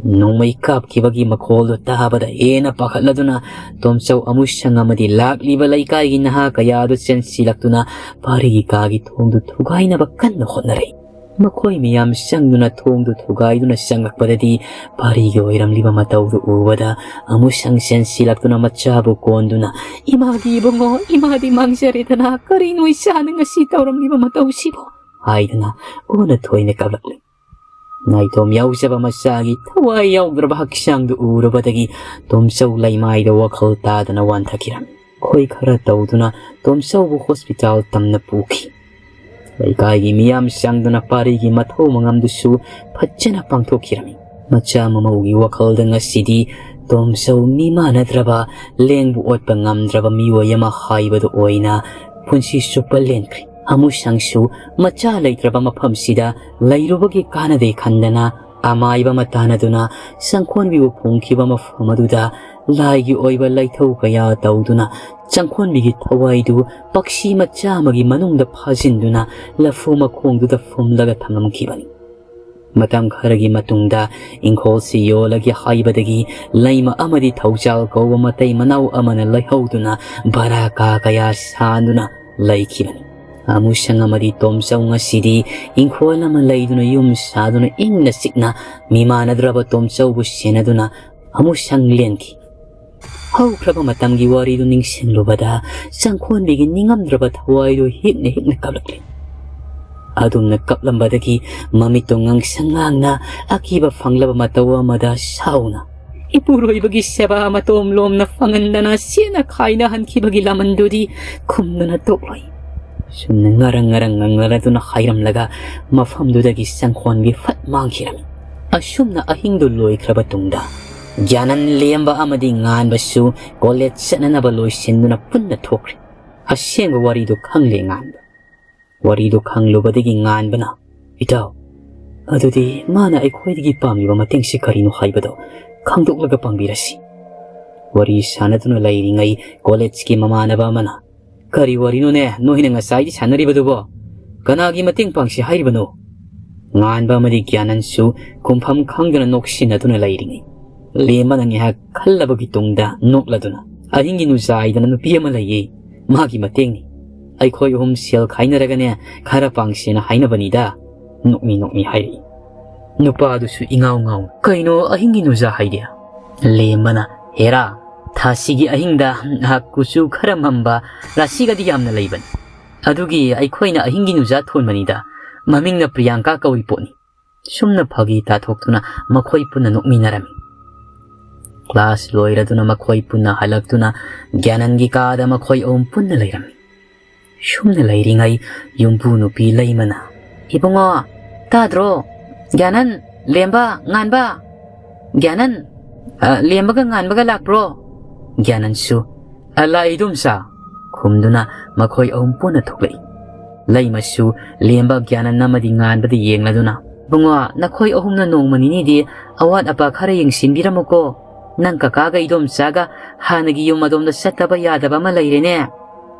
ꯅꯣꯡꯃꯩ ꯀꯥꯞꯈꯤꯕꯒꯤ ꯃꯈꯣꯜꯗꯨ ꯇꯥꯕꯗ ꯍꯦꯟꯅ ꯄꯥꯈꯠꯂꯗꯨꯅ ꯇꯣꯝꯆꯧ ꯑꯃꯨꯁꯪ ꯑꯃꯗꯤ ꯂꯥꯛꯂꯤꯕ ꯂꯩꯀꯥꯏꯒꯤ ꯅꯍꯥ ꯀꯌꯥꯗꯨ ꯆꯦꯟꯁꯤꯜꯂꯛꯇꯨꯅ ꯄꯥꯔꯤꯒꯤ ꯀꯥꯒꯤ ꯊꯣꯡꯗꯨ ꯊꯨꯒꯥꯏꯅꯕ ꯀꯟꯅ ꯍꯣꯠꯅꯔꯛꯏ꯫ ꯃꯈꯣꯏ ꯃꯤꯌꯥꯝ ꯆꯪꯗꯨꯅ ꯊꯣꯡꯗꯨ ꯊꯨꯒꯥꯏꯗꯨꯅ ꯆꯪꯂꯛꯄꯗꯗꯤ ꯄꯥꯔꯤꯒꯤ ꯑꯣꯏꯔꯝꯂꯤꯕ ꯃꯇꯧꯗꯨ ꯎꯕꯗ ꯑꯃꯨꯁꯪ ꯆꯦꯟꯁꯤꯜꯂꯛꯇꯨꯅ ꯃꯆꯥꯕꯨ ꯀꯣꯟꯗꯨꯅ, "ꯏꯃꯥꯗꯤ ꯏꯕꯨꯡꯉꯣ, ꯏꯃꯥꯗꯤ ꯃꯥꯡꯖꯔꯦꯗꯅ, ꯀꯔꯤꯅꯣ ꯏꯆꯥꯅ ꯉꯁꯤ ꯇꯧꯔꯝꯂꯤꯕ ꯃꯇꯧꯁꯤꯕꯨ?" ꯍꯥꯏꯗꯨꯅ ꯑꯣꯟꯅ ꯊꯣꯏꯅ ꯀꯞꯂꯛꯂꯤ꯫ ꯅꯥꯏꯇꯣꯝ ꯌꯥꯎꯖꯕ ꯃꯆꯥꯒꯤ ꯊꯋꯥꯏ ꯌꯥꯎꯗ꯭ꯔꯕ ꯍꯛꯆꯥꯡꯗꯨ ꯎꯔꯨꯕꯗꯒꯤ ꯇꯣꯝꯆꯧ ꯂꯩꯃꯥꯏꯗ ꯋꯥꯈꯜ ꯇꯥꯗꯅ ꯋꯥꯟꯊꯈꯤꯔꯝꯃꯤ꯫ ꯈꯣꯏ ꯈꯔ ꯇꯧꯗꯨꯅ ꯇꯣꯝꯆꯧꯕꯨ ꯍꯣꯁꯄꯤꯇꯥꯜ ꯇꯝꯅ ꯄꯨꯈꯤ꯫ ꯂꯩꯀꯥꯏꯒꯤ ꯃꯤꯌꯥꯝ ꯆꯪꯗꯨꯅ ꯄꯥꯔꯤꯒꯤ ꯃꯊꯧ ꯃꯉꯝꯗꯨꯁꯨ ꯐꯖꯅ ꯄꯥꯡꯊꯣꯛꯈꯤꯔꯝꯃꯤ꯫ ꯃꯆꯥ ꯃꯃꯧꯒꯤ ꯋꯥꯈꯜꯗ ꯉꯁꯤꯗꯤ ꯇꯣꯝꯆꯧ ꯃꯤꯃꯥꯟꯅꯗ꯭ꯔꯕ, ꯂꯦꯡꯕ ꯑꯣꯠꯄ ꯉꯝꯗ꯭ꯔꯕ ꯃꯤꯑꯣꯏ ꯑꯃ ꯍꯥꯏꯕꯗꯨ ꯑꯣꯏꯅ ꯄꯨꯟꯁꯤ ꯆꯨꯞꯄ ꯂꯦꯟꯈ꯭ꯔꯦ꯫ ꯑꯃꯨꯁꯪꯁꯨ ꯃꯆꯥ ꯂꯩꯇ꯭ꯔꯕ ꯃꯐꯝꯁꯤꯗ ꯂꯩꯔꯨꯕꯒꯤ ꯀꯥꯟꯅꯗꯦ ꯈꯟꯗꯅ ꯑꯃꯥꯏꯕ ꯑꯃ ꯇꯥꯟꯅꯗꯨꯅ ꯆꯪꯈꯣꯟꯕꯤꯕꯨ ꯐꯨꯝꯈꯤꯕ ꯃꯐꯝ ꯑꯗꯨꯗ ꯂꯥꯏꯒꯤ ꯑꯣꯏꯕ ꯂꯥꯏꯊꯧ ꯀꯌꯥ ꯇꯧꯗꯨꯅ ꯆꯪꯈꯣꯟꯕꯤꯒꯤ ꯊꯋꯥꯏꯗꯨ ꯄꯛꯁꯤ ꯃꯆꯥ ꯑꯃꯒꯤ ꯃꯅꯨꯡꯗ ꯐꯥꯖꯤꯟꯗꯨꯅ ꯂꯐꯨ ꯃꯈꯣꯡꯗꯨꯗ ꯐꯨꯝꯂꯒ ꯊꯝꯂꯝꯈꯤꯕꯅꯤ꯫ ꯃꯇꯝ ꯈꯔꯒꯤ ꯃꯇꯨꯡꯗ ꯏꯪꯈꯣꯜꯁꯤ ꯌꯣꯜꯂꯒꯦ ꯍꯥꯏꯕꯗꯒꯤ ꯂꯩꯃ ꯑꯃꯗꯤ ꯊꯧꯖꯥꯜ ꯀꯧꯕ ꯃꯇꯩ ꯃꯅꯥꯎ ꯑꯃꯅ ꯂꯩꯍꯧꯗꯨꯅ ꯚꯔꯥ ꯀꯥ ꯀꯌꯥ ꯁꯥꯗꯨꯅ ꯂꯩꯈꯤꯕꯅꯤ꯫ ꯑꯃꯨꯁꯪ ꯑꯃꯗꯤ ꯇꯣꯝꯆꯧ ꯉꯁꯤꯗꯤ ꯏꯪꯈꯣꯜ ꯑꯃ ꯂꯩꯗꯨꯅ ꯌꯨꯝ ꯁꯥꯗꯨꯅ ꯏꯪꯅ ꯆꯤꯛꯅ ꯃꯤꯃꯥꯟꯅꯗ꯭ꯔꯕ ꯇꯣꯝꯆꯧꯕꯨ ꯁꯦꯟꯅꯗꯨꯅ ꯑꯃꯨꯁꯪ ꯂꯦꯟꯈꯤ꯫ ꯍꯧꯈ꯭ꯔꯕ ꯃꯇꯝꯒꯤ ꯋꯥꯔꯤꯗꯨ ꯅꯤꯡꯁꯤꯡꯂꯨꯕꯗ ꯆꯪꯈꯣꯟꯕꯤꯒꯤ ꯅꯤꯡꯉꯝꯗ꯭ꯔꯕ ꯊꯋꯥꯏꯗꯨ ꯍꯤꯛꯅ ꯍꯤꯛꯅ ꯀꯞꯂꯛꯂꯤ꯫ ꯑꯗꯨꯝꯅ ꯀꯞꯂꯝꯕꯗꯒꯤ ꯃꯃꯤꯠꯇꯨ ꯉꯥꯡꯁꯪ ꯉꯥꯡꯅ ꯑꯀꯤꯕ ꯐꯪꯂꯕ ꯃꯇꯧ ꯑꯃꯗ ꯁꯥꯎꯅ, ꯏꯄꯨꯔꯣꯏꯕꯒꯤ ꯁꯦꯕꯥ ꯃꯇꯣꯝ ꯂꯣꯝꯅ ꯐꯪꯍꯟꯗꯅ ꯁꯦꯠꯅ ꯈꯥꯏꯅꯍꯟꯈꯤꯕꯒꯤ ꯂꯃꯟꯗꯨꯗꯤ ꯈꯨꯝꯗꯨꯅ ꯇꯣꯛꯂꯣꯏ꯫ ꯁꯨꯝꯅ ꯉꯔꯪ ꯉꯔꯪ ꯉꯪꯅꯔꯗꯨꯅ ꯍꯥꯏꯔꯝꯂꯒ ꯃꯐꯝꯗꯨꯗꯒꯤ ꯆꯪꯈꯣꯟꯕꯤ ꯐꯠ ꯃꯥꯡꯈꯤꯔꯝꯃꯤ꯫ ꯑꯁꯨꯝꯅ ꯑꯍꯤꯡꯗꯨ ꯂꯣꯏꯈ꯭ꯔꯕ ꯇꯨꯡꯗ ꯒ꯭ꯌꯥꯅꯟ, ꯂꯦꯝꯕ ꯑꯃꯗꯤ ꯉꯥꯟꯕꯁꯨ ꯀꯣꯂꯦꯖ ꯆꯠꯅꯅꯕ ꯂꯣꯏꯁꯤꯟꯗꯨꯅ ꯄꯨꯟꯅ ꯊꯣꯛꯈ꯭ꯔꯦ꯫ ꯑꯁꯦꯡꯕ ꯋꯥꯔꯤꯗꯨ ꯈꯪꯂꯦ ꯉꯥꯟꯕ꯫ ꯋꯥꯔꯤꯗꯨ ꯈꯪꯂꯨꯕꯗꯒꯤ ꯉꯥꯟꯕꯅ, "ꯏꯇꯥꯎ, ꯑꯗꯨꯗꯤ ꯃꯥꯅ ꯑꯩꯈꯣꯏꯗꯒꯤ ꯄꯥꯝꯂꯤꯕ ꯃꯇꯦꯡꯁꯤ ꯀꯔꯤꯅꯣ ꯍꯥꯏꯕꯗꯣ ꯈꯪꯗꯣꯛꯂꯒ ꯄꯥꯡꯕꯤꯔꯁꯤ꯫" ꯋꯥꯔꯤ ꯁꯥꯟꯅꯗꯨꯅ ꯂꯩꯔꯤꯉꯩ ꯀꯣꯂꯦꯖꯀꯤ ꯃꯃꯥꯟꯅꯕ ꯑꯃꯅ, "ꯀꯔꯤ ꯋꯥꯔꯤꯅꯣꯅꯦ ꯅꯣꯏꯅ ꯉꯁꯥꯏꯗꯤ ꯁꯥꯟꯅꯔꯤꯕꯗꯨꯕꯣ? ꯀꯅꯥꯒꯤ ꯃꯇꯦꯡ ꯄꯥꯡꯁꯤ ꯍꯥꯏꯔꯤꯕꯅꯣ?" ꯉꯥꯟꯕ ꯑꯃꯗꯤ ꯒ꯭ꯌꯥꯅꯟꯁꯨ ꯈꯨꯝꯐꯝ ꯈꯪꯗꯅ ꯅꯣꯛꯁꯤꯟꯅꯗꯨꯅ ꯂꯩꯔꯤꯉꯩ, ꯂꯦꯝꯕꯅ ꯉꯥꯏꯍꯥꯛ ꯈꯜꯂꯕꯒꯤ ꯇꯨꯡꯗ ꯅꯣꯛꯂꯗꯨꯅ, "ꯑꯍꯤꯡꯒꯤ ꯅꯨꯖꯥꯏꯗꯅ ꯅꯨꯄꯤ ꯑꯃ ꯂꯩꯌꯦ, ꯃꯥꯒꯤ ꯃꯇꯦꯡꯅꯤ꯫ ꯑꯩꯈꯣꯏ ꯑꯍꯨꯝ ꯁꯦꯜ ꯈꯥꯏꯅꯔꯒꯅꯦ ꯈꯔ ꯄꯥꯡꯁꯦꯅ ꯍꯥꯏꯅꯕꯅꯤꯗ꯫" ꯅꯣꯛꯃꯤ ꯅꯣꯛꯃꯤ ꯍꯥꯏꯔꯛꯏ꯫ ꯅꯨꯄꯥꯗꯨꯁꯨ ꯏꯉꯥꯎ ꯉꯥꯎꯅ, "ꯀꯩꯅꯣ ꯑꯍꯤꯡꯒꯤ ꯅꯨꯖꯥ ꯍꯥꯏꯗꯤ?" ꯂꯦꯝꯕꯅ, "ꯍꯦꯔꯥ, ꯊꯥꯁꯤꯒꯤ ꯑꯍꯤꯡꯗ ꯀꯨꯆꯨ ꯈꯔ ꯃꯝꯕ, ꯔꯥꯁꯤꯒꯗꯤ ꯌꯥꯝꯅ ꯂꯩꯕꯅꯤ꯫ ꯑꯗꯨꯒꯤ ꯑꯩꯈꯣꯏꯅ ꯑꯍꯤꯡꯒꯤ ꯅꯨꯖꯥ ꯊꯣꯟꯕꯅꯤꯗ꯫ ꯃꯃꯤꯡꯅ ꯄ꯭ꯔꯤꯌꯥꯡꯀꯥ ꯀꯧꯏ ꯄꯣꯠꯅꯤ꯫" ꯁꯨꯝꯅ ꯐꯥꯒꯤ ꯇꯥꯊꯣꯛꯇꯨꯅ ꯃꯈꯣꯏ ꯄꯨꯟꯅ ꯅꯣꯛꯃꯤꯟꯅꯔꯝꯃꯤ꯫ ꯀ꯭ꯂꯥꯁ ꯂꯣꯏꯔꯗꯨꯅ ꯃꯈꯣꯏ ꯄꯨꯟꯅ ꯍꯜꯂꯛꯇꯨꯅ ꯒ꯭ꯌꯥꯅꯟꯒꯤ ꯀꯥꯗ ꯃꯈꯣꯏ ꯑꯍꯨꯝ ꯄꯨꯟꯅ ꯂꯩꯔꯝꯃꯤ꯫ ꯁꯨꯝꯅ ꯂꯩꯔꯤꯉꯩ ꯌꯨꯝꯕꯨ ꯅꯨꯄꯤ ꯂꯩꯃꯅ, "ꯏꯕꯨꯡꯉꯣ, ꯇꯥꯗ꯭ꯔꯣ? ꯒ꯭ꯌꯥꯅꯟ, ꯂꯦꯝꯕ, ꯉꯥꯟꯕ꯫ ꯒ꯭ꯌꯥꯅꯟ, ꯑ, ꯂꯦꯝꯕꯒ ꯉꯥꯟꯕꯒ ꯂꯥꯛꯄ꯭ꯔꯣ?" ꯒ꯭ꯌꯥꯅꯟꯁꯨ, "ꯑ, ꯂꯥꯛꯏ, ꯏꯗꯣꯝꯆꯥ," ꯈꯨꯝꯗꯨꯅ ꯃꯈꯣꯏ ꯑꯍꯨꯝ ꯄꯨꯟꯅ ꯊꯣꯛꯂꯛꯏ꯫ ꯂꯩꯃꯁꯨ ꯂꯦꯝꯕ, ꯒ꯭ꯌꯥꯅꯟ ꯑꯃꯗꯤ ꯉꯥꯟꯕꯗ ꯌꯦꯡꯂꯗꯨꯅ, "ꯏꯕꯨꯡꯉꯣ, ꯅꯈꯣꯏ ꯑꯍꯨꯝꯅ ꯅꯣꯡꯃ ꯅꯤꯅꯤꯗꯤ ꯑꯋꯥꯠ ꯑꯄꯥ ꯈꯔ ꯌꯦꯡꯁꯤꯟꯕꯤꯔꯝꯃꯨꯀꯣ꯫ ꯅꯪ ꯀꯀꯥꯒ ꯏꯗꯣꯝꯆꯥꯒ ꯍꯥꯟꯅꯒꯤ ꯌꯨꯝ ꯑꯗꯣꯝꯗ ꯆꯠꯇꯕ ꯌꯥꯗꯕ ꯑꯃ ꯂꯩꯔꯦꯅꯦ꯫"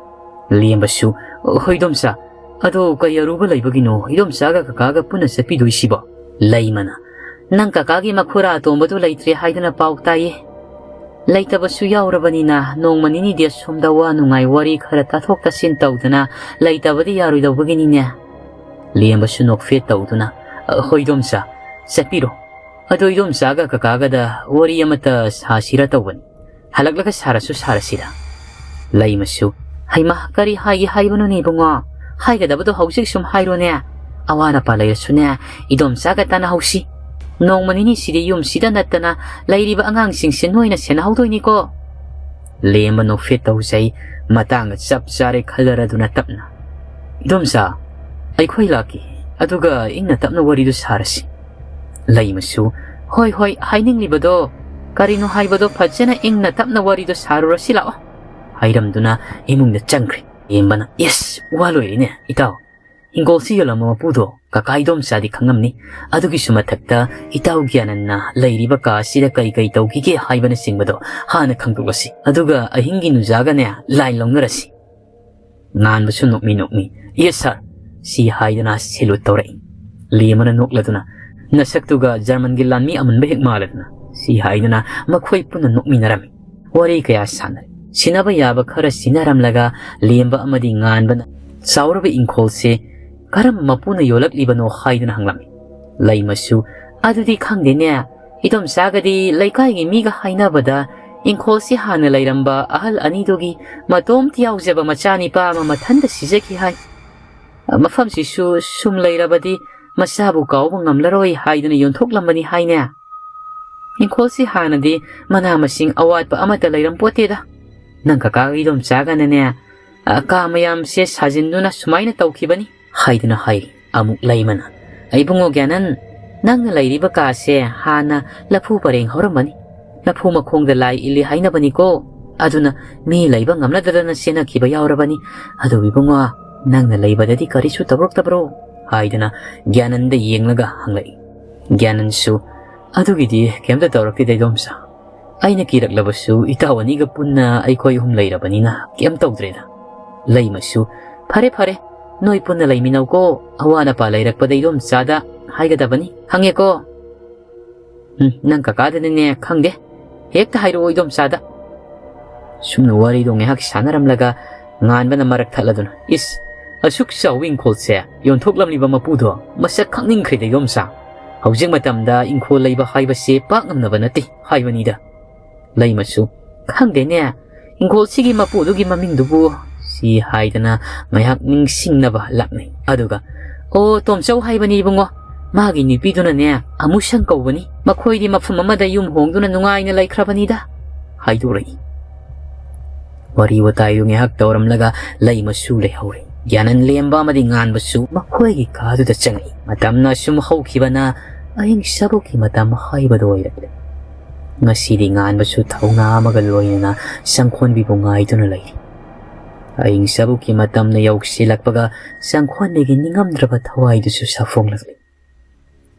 ꯂꯦꯝꯕꯁꯨ, "ꯍꯣꯏ ꯏꯗꯣꯝꯆꯥ, ꯑꯗꯣ ꯀꯩ ꯑꯔꯨꯕ ꯂꯩꯕꯒꯤꯅꯣ ꯏꯗꯣꯝꯆꯥꯒ ꯀꯀꯥꯒ ꯄꯨꯟꯅ ꯆꯠꯄꯤꯗꯣꯏꯁꯤꯕꯣ?" ꯂꯩꯃꯅ, "ꯅꯪ ꯀꯀꯥꯒꯤ ꯃꯈꯨꯔꯥ ꯑꯇꯣꯝꯕꯗꯨ ꯂꯩꯇ꯭ꯔꯦ ꯍꯥꯏꯗꯅ ꯄꯥꯎ ꯇꯥꯏꯌꯦ꯫ ꯂꯩꯇꯕꯁꯨ ꯌꯥꯎꯔꯕꯅꯤꯅ ꯅꯣꯡꯃ ꯅꯤꯅꯤꯗꯤ ꯑꯁꯣꯝꯗ ꯋꯥ ꯅꯨꯡꯉꯥꯏ ꯋꯥꯔꯤ ꯈꯔ ꯇꯥꯊꯣꯛ ꯇꯥꯁꯤꯟ ꯇꯧꯗꯅ ꯂꯩꯇꯕꯗꯤ ꯌꯥꯔꯣꯏꯗꯧꯕꯒꯤꯅꯤꯅꯦ꯫" ꯂꯦꯝꯕꯁꯨ ꯅꯣꯛꯐꯦꯠ ꯇꯧꯗꯨꯅ, "ꯍꯣꯏ ꯏꯗꯣꯝꯆꯥ, ꯆꯠꯄꯤꯔꯣ꯫ ꯑꯗꯣ ꯏꯗꯣꯝꯆꯥꯒ ꯀꯀꯥꯒꯗ ꯋꯥꯔꯤ ꯑꯃꯠꯇ ꯁꯥꯁꯤꯔ ꯇꯧꯕꯅꯤ꯫ ꯍꯜꯂꯛꯂꯒ ꯁꯥꯔꯁꯨ ꯁꯥꯔꯁꯤꯗ꯫" ꯂꯩꯃꯁꯨ, "ꯍꯩꯃꯥ, ꯀꯔꯤ ꯍꯥꯏꯒꯦ ꯍꯥꯏꯕꯅꯣꯅꯦ ꯏꯕꯨꯡꯉꯣ? ꯍꯥꯏꯒꯗꯕꯗꯣ ꯍꯧꯖꯤꯛ ꯁꯨꯝ ꯍꯥꯏꯔꯣꯅꯦ꯫ ꯑꯋꯥ ꯑꯄꯥ ꯂꯩꯔꯁꯨꯅꯦ, ꯏꯗꯣꯝꯆꯥꯒ ꯇꯥꯟꯅꯍꯧꯁꯤ꯫" ꯅꯣꯡꯃ ꯅꯤꯅꯤꯁꯤꯗꯤ ꯌꯨꯝꯁꯤꯗ ꯅꯠꯇꯅ ꯂꯩꯔꯤꯕ ꯑꯉꯥꯡꯁꯤꯡꯁꯦ ꯅꯣꯏꯅ ꯁꯦꯟꯅꯍꯧꯗꯣꯏꯅꯤꯀꯣ꯫ ꯂꯦꯝꯕ ꯅꯣꯛꯐꯦꯠ ꯇꯧꯖꯩ, ꯃꯇꯥꯡ ꯆꯞ ꯆꯥꯔꯦ ꯈꯜꯂꯔꯗꯨꯅ ꯇꯞꯅ, "ꯏꯗꯣꯝꯆꯥ, ꯑꯩꯈꯣꯏ ꯂꯥꯛꯀꯦ, ꯑꯗꯨꯒ ꯏꯪꯅ ꯇꯞꯅ ꯋꯥꯔꯤꯗꯨ ꯁꯥꯔꯁꯤ꯫" ꯂꯩꯃꯁꯨ, "ꯍꯣꯏ ꯍꯣꯏ, ꯍꯥꯏꯅꯤꯡꯂꯤꯕꯗꯣ ꯀꯔꯤꯅꯣ ꯍꯥꯏꯕꯗꯣ ꯐꯖꯅ ꯏꯪꯅ ꯇꯞꯅ ꯋꯥꯔꯤꯗꯣ ꯁꯥꯔꯨꯔꯁꯤ ꯂꯥꯛꯑꯣ" ꯍꯥꯏꯔꯝꯗꯨꯅ ꯏꯃꯨꯡꯗ ꯆꯪꯈ꯭ꯔꯦ꯫ ꯂꯦꯝꯕꯅ, "ꯏꯁ, ꯋꯥ ꯂꯣꯏꯔꯦꯅꯦ ꯏꯇꯥꯎ꯫ ꯍꯤꯡꯒꯣꯜꯁꯤ ꯌꯣꯜꯂꯝꯕ ꯃꯄꯨꯗꯣ ꯀꯀꯥ ꯏꯗꯣꯝꯆꯥꯗꯤ ꯈꯪꯉꯝꯅꯤ꯫ ꯑꯗꯨꯒꯤꯁꯨ ꯃꯊꯛꯇ ꯏꯇꯥꯎ ꯒ꯭ꯌꯥꯅꯟꯅ ꯂꯩꯔꯤꯕ ꯀꯥ ꯑꯁꯤꯗ ꯀꯩ ꯀꯩ ꯇꯧꯈꯤꯒꯦ ꯍꯥꯏꯕꯅꯆꯤꯡꯕꯗꯣ ꯍꯥꯟꯅ ꯈꯪꯗꯣꯛꯂꯁꯤ꯫ ꯑꯗꯨꯒ ꯑꯍꯤꯡꯒꯤ ꯅꯨꯖꯥꯒꯅꯦ line ꯂꯧꯅꯔꯁꯤ꯫" ꯉꯥꯟꯕꯁꯨ ꯅꯣꯛꯃꯤ ꯅꯣꯛꯃꯤ, "Yes sir" ꯁꯤ ꯍꯥꯏꯗꯨꯅ salute ꯇꯧꯔꯛꯏ꯫ ꯂꯦꯝꯕꯅ ꯅꯣꯛꯂꯗꯨꯅ, "ꯅꯁꯛꯇꯨꯒ ꯖꯔꯃꯟꯒꯤ ꯂꯥꯟꯃꯤ ꯑꯃꯟꯕ ꯍꯦꯛ ꯃꯥꯜꯂꯗꯅ" ꯁꯤ ꯍꯥꯏꯗꯨꯅ ꯃꯈꯣꯏ ꯄꯨꯟꯅ ꯅꯣꯛꯃꯤꯟꯅꯔꯝꯃꯤ꯫ ꯋꯥꯔꯤ ꯀꯌꯥ ꯁꯥꯟꯅꯔꯦ꯫ ꯁꯤꯟꯅꯕ ꯌꯥꯕ ꯈꯔ ꯁꯤꯟꯅꯔꯝꯂꯒ ꯂꯦꯝꯕ ꯑꯃꯗꯤ ꯉꯥꯟꯕꯅ ꯆꯥꯎꯔꯕ ꯏꯪꯈꯣꯜꯁꯦ ꯀꯔꯝꯕ ꯃꯄꯨꯅ ꯌꯣꯜꯂꯛꯂꯤꯕꯅꯣ ꯍꯥꯏꯗꯨꯅ ꯍꯪꯂꯝꯃꯤ꯫ ꯂꯩꯃꯁꯨ, "ꯑꯗꯨꯗꯤ ꯈꯪꯗꯦꯅꯦ, ꯏꯗꯣꯝꯆꯥꯒꯗꯤ ꯂꯩꯀꯥꯏꯒꯤ ꯃꯤꯒ ꯍꯥꯏꯅꯕꯗ ꯏꯪꯈꯣꯜꯁꯤ ꯍꯥꯟꯅ ꯂꯩꯔꯝꯕ ꯑꯍꯜ ꯑꯅꯤꯗꯨꯒꯤ ꯃꯇꯣꯝꯇ ꯌꯥꯎꯖꯕ ꯃꯆꯥꯅꯤꯄꯥ ꯑꯃ ꯃꯊꯟꯇ ꯁꯤꯖꯈꯤ ꯍꯥꯏ꯫ ꯃꯐꯝꯁꯤꯁꯨ ꯁꯨꯝ ꯂꯩꯔꯕꯗꯤ ꯃꯆꯥꯕꯨ ꯀꯥꯎꯕ ꯉꯝꯂꯔꯣꯏ ꯍꯥꯏꯗꯨꯅ ꯌꯣꯟꯊꯣꯛꯂꯝꯕꯅꯤ ꯍꯥꯏꯅꯦ꯫ ꯏꯪꯈꯣꯜꯁꯤ ꯍꯥꯟꯅꯗꯤ ꯃꯅꯥ ꯃꯁꯤꯡ ꯑꯋꯥꯠꯄ ꯑꯃꯠꯇ ꯂꯩꯔꯝꯄꯣꯠꯇꯦꯗ꯫ ꯅꯪ ꯀꯀꯥꯒ ꯏꯗꯣꯝꯆꯥꯒꯅꯅꯦ, ꯑ, ꯀꯥ ꯃꯌꯥꯝꯁꯦ ꯁꯥꯖꯤꯟꯗꯨꯅ ꯁꯨꯃꯥꯏꯅ ꯇꯧꯈꯤꯕꯅꯤ" ꯍꯥꯏꯗꯨꯅ ꯍꯥꯏꯔꯤ꯫ ꯑꯃꯨꯛ ꯂꯩꯃꯅ, "ꯏꯕꯨꯡꯉꯣ ꯒ꯭ꯌꯥꯅꯟ, ꯅꯪꯅ ꯂꯩꯔꯤꯕ ꯀꯥꯁꯦ ꯍꯥꯟꯅ ꯂꯐꯨ ꯄꯔꯦꯡ ꯍꯧꯔꯝꯕꯅꯤ꯫ ꯂꯐꯨ ꯃꯈꯣꯡꯗ ꯂꯥꯏ ꯏꯜꯂꯤ ꯍꯥꯏꯅꯕꯅꯤꯀꯣ꯫ ꯑꯗꯨꯅ ꯃꯤ ꯂꯩꯕ ꯉꯝꯅꯗꯗꯅ ꯆꯦꯟꯅꯈꯤꯕ ꯌꯥꯎꯔꯕꯅꯤ꯫ ꯑꯗꯨ ꯏꯕꯨꯡꯉꯣ, ꯅꯪꯅ ꯂꯩꯕꯗꯗꯤ ꯀꯔꯤꯁꯨ ꯇꯧꯔꯛꯇꯕ꯭ꯔꯣ?" ꯍꯥꯏꯗꯨꯅ ꯒ꯭ꯌꯥꯅꯟꯗ ꯌꯦꯡꯂꯒ ꯍꯪꯂꯛꯏ꯫ ꯒ꯭ꯌꯥꯅꯟꯁꯨ, "ꯑꯗꯨꯒꯤꯗꯤ ꯀꯩꯝꯇ ꯇꯧꯔꯛꯇꯦꯗ ꯏꯗꯣꯝꯆꯥ꯫ ꯑꯩꯅ ꯀꯤꯔꯛꯂꯕꯁꯨ ꯏꯇꯥꯎ ꯑꯅꯤꯒ ꯄꯨꯟꯅ ꯑꯩꯈꯣꯏ ꯑꯍꯨꯝ ꯂꯩꯔꯕꯅꯤꯅ ꯀꯩꯝ ꯇꯧꯗ꯭ꯔꯦꯗ꯫" ꯂꯩꯃꯁꯨ, "ꯐꯔꯦ ꯐꯔꯦ, ꯅꯣꯏ ꯄꯨꯟꯅ ꯂꯩꯃꯤꯟꯅꯧꯀꯣ, ꯑꯋꯥꯠ ꯑꯄꯥ ꯂꯩꯔꯛꯄꯗ ꯏꯗꯣꯝꯆꯥꯗ ꯍꯥꯏꯒꯗꯕꯅꯤ, ꯈꯪꯉꯦꯀꯣ?" "ꯎꯝ, ꯅꯪ ꯀꯀꯥꯗꯅꯤꯅꯦ, ꯈꯪꯗꯦ, ꯍꯦꯛꯇ ꯍꯥꯏꯔꯛꯑꯣ ꯏꯗꯣꯝꯆꯥꯗ꯫" ꯁꯨꯝꯅ ꯋꯥꯔꯤꯗꯣ ꯉꯥꯏꯍꯥꯛ ꯁꯥꯟꯅꯔꯝꯂꯒ ꯉꯥꯟꯕꯅ ꯃꯔꯛ ꯊꯠꯂꯗꯨꯅ, "ꯏꯁ, ꯑꯁꯨꯛ ꯆꯥꯎꯕ ꯏꯪꯈꯣꯜꯁꯦ ꯌꯣꯟꯊꯣꯛꯂꯝꯂꯤꯕ ꯃꯄꯨꯗꯣ ꯃꯁꯛ ꯈꯪꯅꯤꯡꯈ꯭ꯔꯦꯗ ꯏꯗꯣꯝꯆꯥ꯫ ꯍꯧꯖꯤꯛ ꯃꯇꯝꯗ ꯏꯪꯈꯣꯜ ꯂꯩꯕ ꯍꯥꯏꯕꯁꯦ ꯄꯥꯛ ꯉꯝꯅꯕ ꯅꯠꯇꯦ ꯍꯥꯏꯕꯅꯤꯗ꯫" ꯂꯩꯃꯁꯨ, "ꯈꯪꯗꯦꯅꯦ, ꯏꯪꯈꯣꯜꯁꯤꯒꯤ ꯃꯄꯨꯗꯨꯒꯤ ꯃꯃꯤꯡꯗꯨꯕꯨ?" ꯁꯤ ꯍꯥꯏꯗꯅ ꯉꯥꯏꯍꯥꯛ ꯅꯤꯡꯁꯤꯡꯅꯕ ꯂꯥꯛꯅꯩ꯫ ꯑꯗꯨꯒ, "ꯑꯣ, ꯇꯣꯝꯆꯧ ꯍꯥꯏꯕꯅꯤ ꯏꯕꯨꯡꯉꯣ, ꯃꯥꯒꯤ ꯅꯨꯄꯤꯗꯨꯅꯅꯦ ꯑꯃꯨꯁꯪ ꯀꯧꯕꯅꯤ꯫ ꯃꯈꯣꯏꯗꯤ ꯃꯐꯝ ꯑꯃꯗ ꯌꯨꯝ ꯍꯣꯡꯗꯨꯅ ꯅꯨꯡꯉꯥꯏꯅ ꯂꯩꯈ꯭ꯔꯕꯅꯤꯗ," ꯍꯥꯏꯗꯣꯔꯛꯏ꯫ ꯋꯥꯔꯤ ꯋꯥꯇꯥꯏꯗꯨ ꯉꯥꯏꯍꯥꯛ ꯇꯧꯔꯝꯂꯒ ꯂꯩꯃꯁꯨ ꯂꯩꯍꯧꯔꯦ꯫ ꯒ꯭ꯌꯥꯅꯟ ꯂꯦꯝꯕ ꯑꯃꯗꯤ ꯉꯥꯟꯕꯁꯨ ꯃꯈꯣꯏꯒꯤ ꯀꯥꯗꯨꯗ ꯆꯪꯉꯛꯏ꯫ ꯃꯇꯝꯅ ꯑꯁꯨꯝ ꯍꯧꯈꯤꯕꯅ ꯑꯍꯤꯡ ꯁꯔꯨꯛꯀꯤ ꯃꯇꯝ ꯍꯥꯏꯕꯗꯨ ꯑꯣꯏꯔꯛꯂꯦ꯫ ꯉꯁꯤꯗꯤ ꯉꯥꯟꯕꯁꯨ ꯊꯧꯅꯥ ꯑꯃꯒ ꯂꯣꯏꯅꯅ ꯁꯪꯈꯣꯟꯕꯤꯕꯨ ꯉꯥꯏꯗꯨꯅ ꯂꯩꯔꯤ꯫ ꯑꯍꯤꯡ ꯁꯔꯨꯛꯀꯤ ꯃꯇꯝꯅ ꯌꯧꯁꯤꯜꯂꯛꯄꯒ ꯁꯪꯈꯣꯟꯕꯤꯒꯤ ꯅꯤꯡꯉꯝꯗ꯭ꯔꯕ ꯊꯋꯥꯏꯗꯨꯁꯨ ꯁꯥꯐꯣꯡꯂꯛꯂꯤ꯫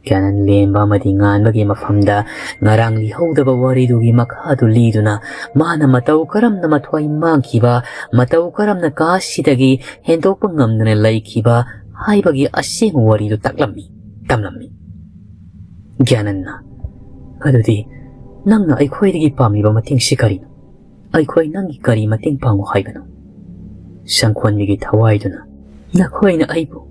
ꯒ꯭ꯌꯥꯅꯟ ꯂꯦꯝꯕ ꯑꯃꯗꯤ ꯉꯥꯟꯕꯒꯤ ꯃꯐꯝꯗ ꯉꯔꯥꯡ ꯂꯤꯍꯧꯗꯕ ꯋꯥꯔꯤꯗꯨꯒꯤ ꯃꯈꯥꯗꯨ ꯂꯤꯗꯨꯅ ꯃꯥꯅ ꯃꯇꯧ ꯀꯔꯝꯅ ꯃꯊ꯭ꯋꯥꯏ ꯃꯥꯡꯈꯤꯕ, ꯃꯇꯧ ꯀꯔꯝꯅ ꯀꯥꯁꯤꯗꯒꯤ ꯍꯦꯟꯗꯣꯛꯄ ꯉꯝꯗꯅ ꯂꯩꯈꯤꯕ ꯍꯥꯏꯕꯒꯤ ꯑꯁꯦꯡꯕ ꯋꯥꯔꯤꯗꯨ ꯇꯥꯛꯂꯝꯃꯤ, ꯇꯝꯂꯝꯃꯤ꯫ ꯒ꯭ꯌꯥꯅꯟꯅ, "ꯑꯗꯨꯗꯤ ꯅꯪꯅ ꯑꯩꯈꯣꯏꯗꯒꯤ ꯄꯥꯝꯂꯤꯕ ꯃꯇꯦꯡꯁꯤ ꯀꯔꯤꯅꯣ? ꯑꯩꯈꯣꯏ ꯅꯪꯒꯤ ꯀꯔꯤ ꯃꯇꯦꯡ ꯄꯥꯡꯉꯨ ꯍꯥꯏꯕꯅꯣ?" ꯁꯪꯈꯣꯟꯕꯤꯒꯤ ꯊꯋꯥꯏꯗꯨꯅ, "ꯅꯈꯣꯏꯅ ꯑꯩꯕꯨ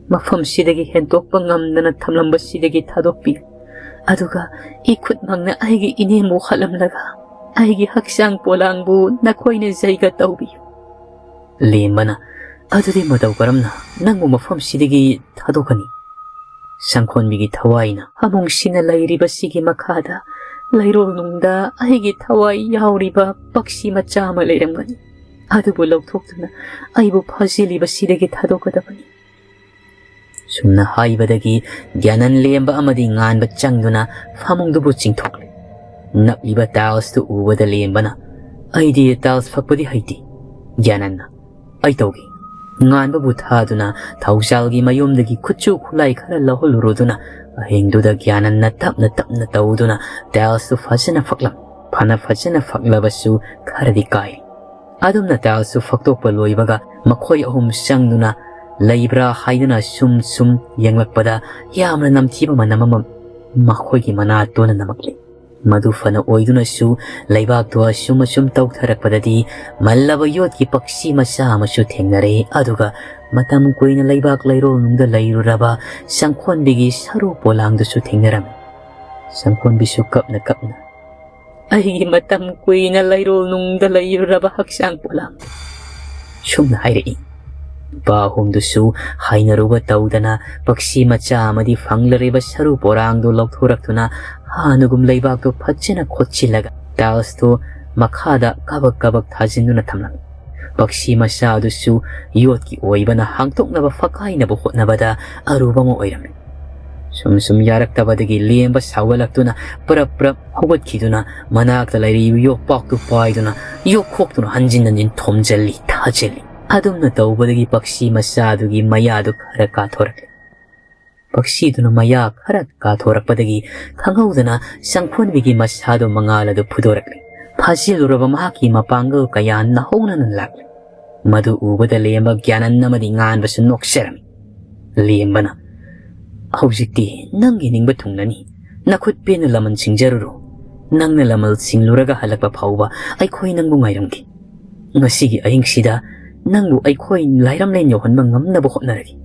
ꯃꯐꯝꯁꯤꯗꯒꯤ ꯍꯦꯟꯗꯣꯛꯄ ꯉꯝꯗꯅ ꯊꯝꯂꯝꯕꯁꯤꯗꯒꯤ ꯊꯥꯗꯣꯛꯄꯤꯌꯨ꯫ ꯑꯗꯨꯒ ꯏꯈꯨꯠꯃꯛꯅ ꯑꯩꯒꯤ ꯏꯅꯦꯝꯕꯨ ꯍꯥꯠꯂꯝꯂꯒ ꯑꯩꯒꯤ ꯍꯛꯆꯥꯡ ꯄꯣꯂꯥꯡꯕꯨ ꯅꯈꯣꯏꯅ ꯖꯩꯒ ꯇꯧꯕꯤꯌꯨ꯫" ꯂꯦꯝꯕꯅ, "ꯑꯗꯨꯗꯤ ꯃꯇꯧ ꯀꯔꯝꯅ ꯅꯪꯕꯨ ꯃꯐꯝꯁꯤꯗꯒꯤ ꯊꯥꯗꯣꯛꯀꯅꯤ?" ꯁꯪꯈꯣꯟꯕꯤꯒꯤ ꯊꯋꯥꯏꯅ, "ꯐꯃꯨꯡꯁꯤꯅ ꯂꯩꯔꯤꯕꯁꯤꯒꯤ ꯃꯈꯥꯗ ꯂꯩꯔꯣꯜ ꯅꯨꯡꯗ ꯑꯩꯒꯤ ꯊꯋꯥꯏ ꯌꯥꯎꯔꯤꯕ ꯄꯛꯁꯤ ꯃꯆꯥ ꯑꯃ ꯂꯩꯔꯝꯒꯅꯤ꯫ ꯑꯗꯨꯕꯨ ꯂꯧꯊꯣꯛꯇꯨꯅ ꯑꯩꯕꯨ ꯐꯥꯖꯤꯜꯂꯤꯕꯁꯤꯗꯒꯤ ꯊꯥꯗꯣꯛꯀꯗꯕꯅꯤ꯫" ꯁꯨꯝꯅ ꯍꯥꯏꯕꯗꯒꯤ ꯒ꯭ꯌꯥꯅꯟ ꯂꯦꯝꯕ ꯑꯃꯗꯤ ꯉꯥꯟꯕ ꯆꯪꯗꯨꯅ ꯐꯃꯨꯡꯗꯨꯕꯨ ꯆꯤꯡꯊꯣꯛꯂꯦ꯫ ꯅꯞꯂꯤꯕ ꯇꯥꯏꯜꯁꯇꯨ ꯎꯕꯗ ꯂꯦꯝꯕꯅ, "ꯑꯩꯗꯤ ꯇꯥꯏꯜꯁ ꯐꯛꯄꯗꯤ ꯍꯩꯇꯦ꯫" ꯒ꯭ꯌꯥꯅꯟꯅ, "ꯑꯩ ꯇꯧꯒꯦ꯫" ꯉꯥꯟꯕꯕꯨ ꯊꯥꯗꯨꯅ ꯊꯧꯖꯥꯜꯒꯤ ꯃꯌꯨꯝꯗꯒꯤ ꯈꯨꯠꯁꯨ ꯈꯨꯠꯂꯥꯏ ꯈꯔ ꯂꯧꯍꯜꯂꯨꯔꯨꯗꯨꯅ ꯑꯍꯤꯡꯗꯨꯗ ꯒ꯭ꯌꯥꯅꯟꯅ ꯇꯞꯅ ꯇꯞꯅ ꯇꯧꯗꯨꯅ ꯇꯥꯏꯜꯁꯇꯨ ꯐꯖꯅ ꯐꯛꯂꯝꯃꯤ꯫ ꯐꯅ ꯐꯖꯅ ꯐꯛꯂꯕꯁꯨ ꯈꯔꯗꯤ ꯀꯥꯏ꯫ ꯑꯗꯨꯝꯅ ꯇꯥꯏꯜꯁꯇꯨ ꯐꯛꯇꯣꯛꯄ ꯂꯣꯏꯕꯒ ꯃꯈꯣꯏ ꯑꯍꯨꯝ ꯆꯪꯗꯨꯅ ꯂꯩꯕ꯭ꯔꯥ ꯍꯥꯏꯗꯨꯅ ꯁꯨꯝ ꯁꯨꯝ ꯌꯦꯡꯂꯛꯄꯗ ꯌꯥꯝꯅ ꯅꯝꯊꯤꯕ ꯃꯅꯝ ꯑꯃ ꯃꯈꯣꯏꯒꯤ ꯃꯅꯥꯇꯣꯟꯅ ꯅꯝꯃꯛꯂꯤ꯫ ꯃꯗꯨ ꯐꯅ ꯑꯣꯏꯗꯨꯅꯁꯨ ꯂꯩꯕꯥꯛꯇꯨ ꯑꯁꯨꯝ ꯑꯁꯨꯝ ꯇꯧꯊꯔꯛꯄꯗꯗꯤ ꯃꯜꯂꯕ ꯌꯣꯠꯀꯤ ꯄꯛꯁꯤ ꯃꯆꯥ ꯑꯃꯁꯨ ꯊꯦꯡꯅꯔꯦ꯫ ꯑꯗꯨꯒ ꯃꯇꯝ ꯀꯨꯏꯅ ꯂꯩꯕꯥꯛ ꯂꯩꯔꯣꯜꯅꯨꯡꯗ ꯂꯩꯔꯨꯔꯕ ꯁꯪꯈꯣꯟꯕꯤꯒꯤ ꯁꯔꯨ ꯄꯣꯂꯥꯡꯗꯨꯁꯨ ꯊꯦꯡꯅꯔꯝꯃꯤ꯫ ꯁꯪꯈꯣꯟꯕꯤꯁꯨ ꯀꯞꯅ ꯀꯞꯅ, "ꯑꯩꯒꯤ ꯃꯇꯝ ꯀꯨꯏꯅ ꯂꯩꯔꯣꯜꯅꯨꯡꯗ ꯂꯩꯔꯨꯔꯕ ꯍꯛꯆꯥꯡ ꯄꯣꯂꯥꯡ," ꯁꯨꯝꯅ ꯍꯥꯏꯔꯛꯏ꯫ ꯅꯨꯄꯥ ꯑꯍꯨꯝꯗꯨꯁꯨ ꯍꯥꯏꯅꯔꯨꯕ ꯇꯧꯗꯅ ꯄꯛꯁꯤ ꯃꯆꯥ ꯑꯃꯗꯤ ꯐꯪꯂꯔꯤꯕ ꯁꯔꯨ ꯄꯣꯔꯥꯡꯗꯨ ꯂꯧꯊꯣꯔꯛꯇꯨꯅ ꯍꯥꯟꯅꯒꯨꯝ ꯂꯩꯕꯥꯛꯇꯨ ꯐꯖꯅ ꯈꯣꯠꯆꯤꯜꯂꯒ tiles ꯇꯨ ꯃꯈꯥꯗ ꯀꯕꯛ ꯀꯕꯛ ꯊꯥꯖꯤꯟꯗꯨꯅ ꯊꯝꯂꯝꯃꯤ꯫ ꯄꯛꯁꯤ ꯃꯆꯥ ꯑꯗꯨꯁꯨ ꯌꯣꯠꯀꯤ ꯑꯣꯏꯕꯅ ꯍꯥꯡꯇꯣꯛꯅꯕ ꯐꯛꯀꯥꯏꯅꯕ ꯍꯣꯠꯅꯕꯗ ꯑꯔꯨꯕ ꯑꯃ ꯑꯣꯏꯔꯝꯃꯤ꯫ ꯁꯨꯝ ꯁꯨꯝ ꯌꯥꯔꯛꯇꯕꯗꯒꯤ ꯂꯦꯝꯕ ꯁꯥꯎꯒꯠꯂꯛꯇꯨꯅ ꯄ꯭ꯔꯞ ꯄ꯭ꯔꯞ ꯍꯧꯒꯠꯈꯤꯗꯨꯅ ꯃꯅꯥꯛꯇ ꯂꯩꯔꯤꯕ ꯌꯣꯠꯄꯥꯛꯇꯨ ꯄꯥꯏꯗꯨꯅ ꯌꯣꯠꯈꯣꯛꯇꯨꯅ ꯍꯟꯖꯤꯟ ꯍꯟꯖꯤꯟ ꯊꯣꯝꯖꯤꯜꯂꯤ, ꯊꯥꯖꯤꯜꯂꯤ꯫ ꯑꯗꯨꯝꯅ ꯇꯧꯕꯗꯒꯤ ꯄꯛꯁꯤ ꯃꯆꯥꯗꯨꯒꯤ ꯃꯌꯥꯗꯨ ꯈꯔ ꯀꯥꯊꯣꯔꯛꯂꯦ꯫ ꯄꯛꯁꯤꯗꯨꯅ ꯃꯌꯥ ꯈꯔ ꯀꯥꯊꯣꯔꯛꯄꯗꯒꯤ ꯈꯪꯍꯧꯗꯅ ꯁꯪꯈꯣꯟꯕꯤꯒꯤ ꯃꯁꯥꯗꯨ ꯃꯉꯥꯜ ꯑꯗꯨ ꯐꯨꯗꯣꯔꯛꯂꯦ꯫ ꯐꯥꯖꯤꯜꯂꯨꯔꯕ ꯃꯍꯥꯛꯀꯤ ꯃꯄꯥꯡꯒꯜ ꯀꯌꯥ ꯅꯧꯍꯧꯅꯅ ꯂꯥꯛꯂꯦ꯫ ꯃꯗꯨ ꯎꯕꯗ ꯂꯦꯝꯕ ꯒ꯭ꯌꯥꯅꯟ ꯑꯃꯗꯤ ꯉꯥꯟꯕꯁꯨ ꯅꯣꯛꯆꯔꯝꯃꯤ꯫ ꯂꯦꯝꯕꯅ, "ꯍꯧꯖꯤꯛꯇꯤ ꯅꯪꯒꯤ ꯅꯤꯡꯕ ꯊꯨꯡꯂꯅꯤ꯫ ꯅꯈꯨꯠ ꯄꯦꯟꯅ ꯂꯃꯟ ꯁꯤꯡꯖꯔꯨꯔꯣ꯫ ꯅꯪꯅ ꯂꯃꯜ ꯁꯤꯡꯂꯨꯔꯒ ꯍꯜꯂꯛꯄ ꯐꯥꯎꯕ ꯑꯩꯈꯣꯏ ꯅꯪꯕꯨ ꯉꯥꯏꯔꯝꯒꯦ꯫ ꯉꯁꯤꯒꯤ ꯑꯍꯤꯡꯁꯤꯗ ꯅꯪꯕꯨ ꯑꯩꯈꯣꯏ ꯂꯥꯏꯔꯝꯂꯦꯟ ꯌꯧꯍꯟꯕ ꯉꯝꯅꯕ ꯍꯣꯠꯅꯔꯒꯦ"꯫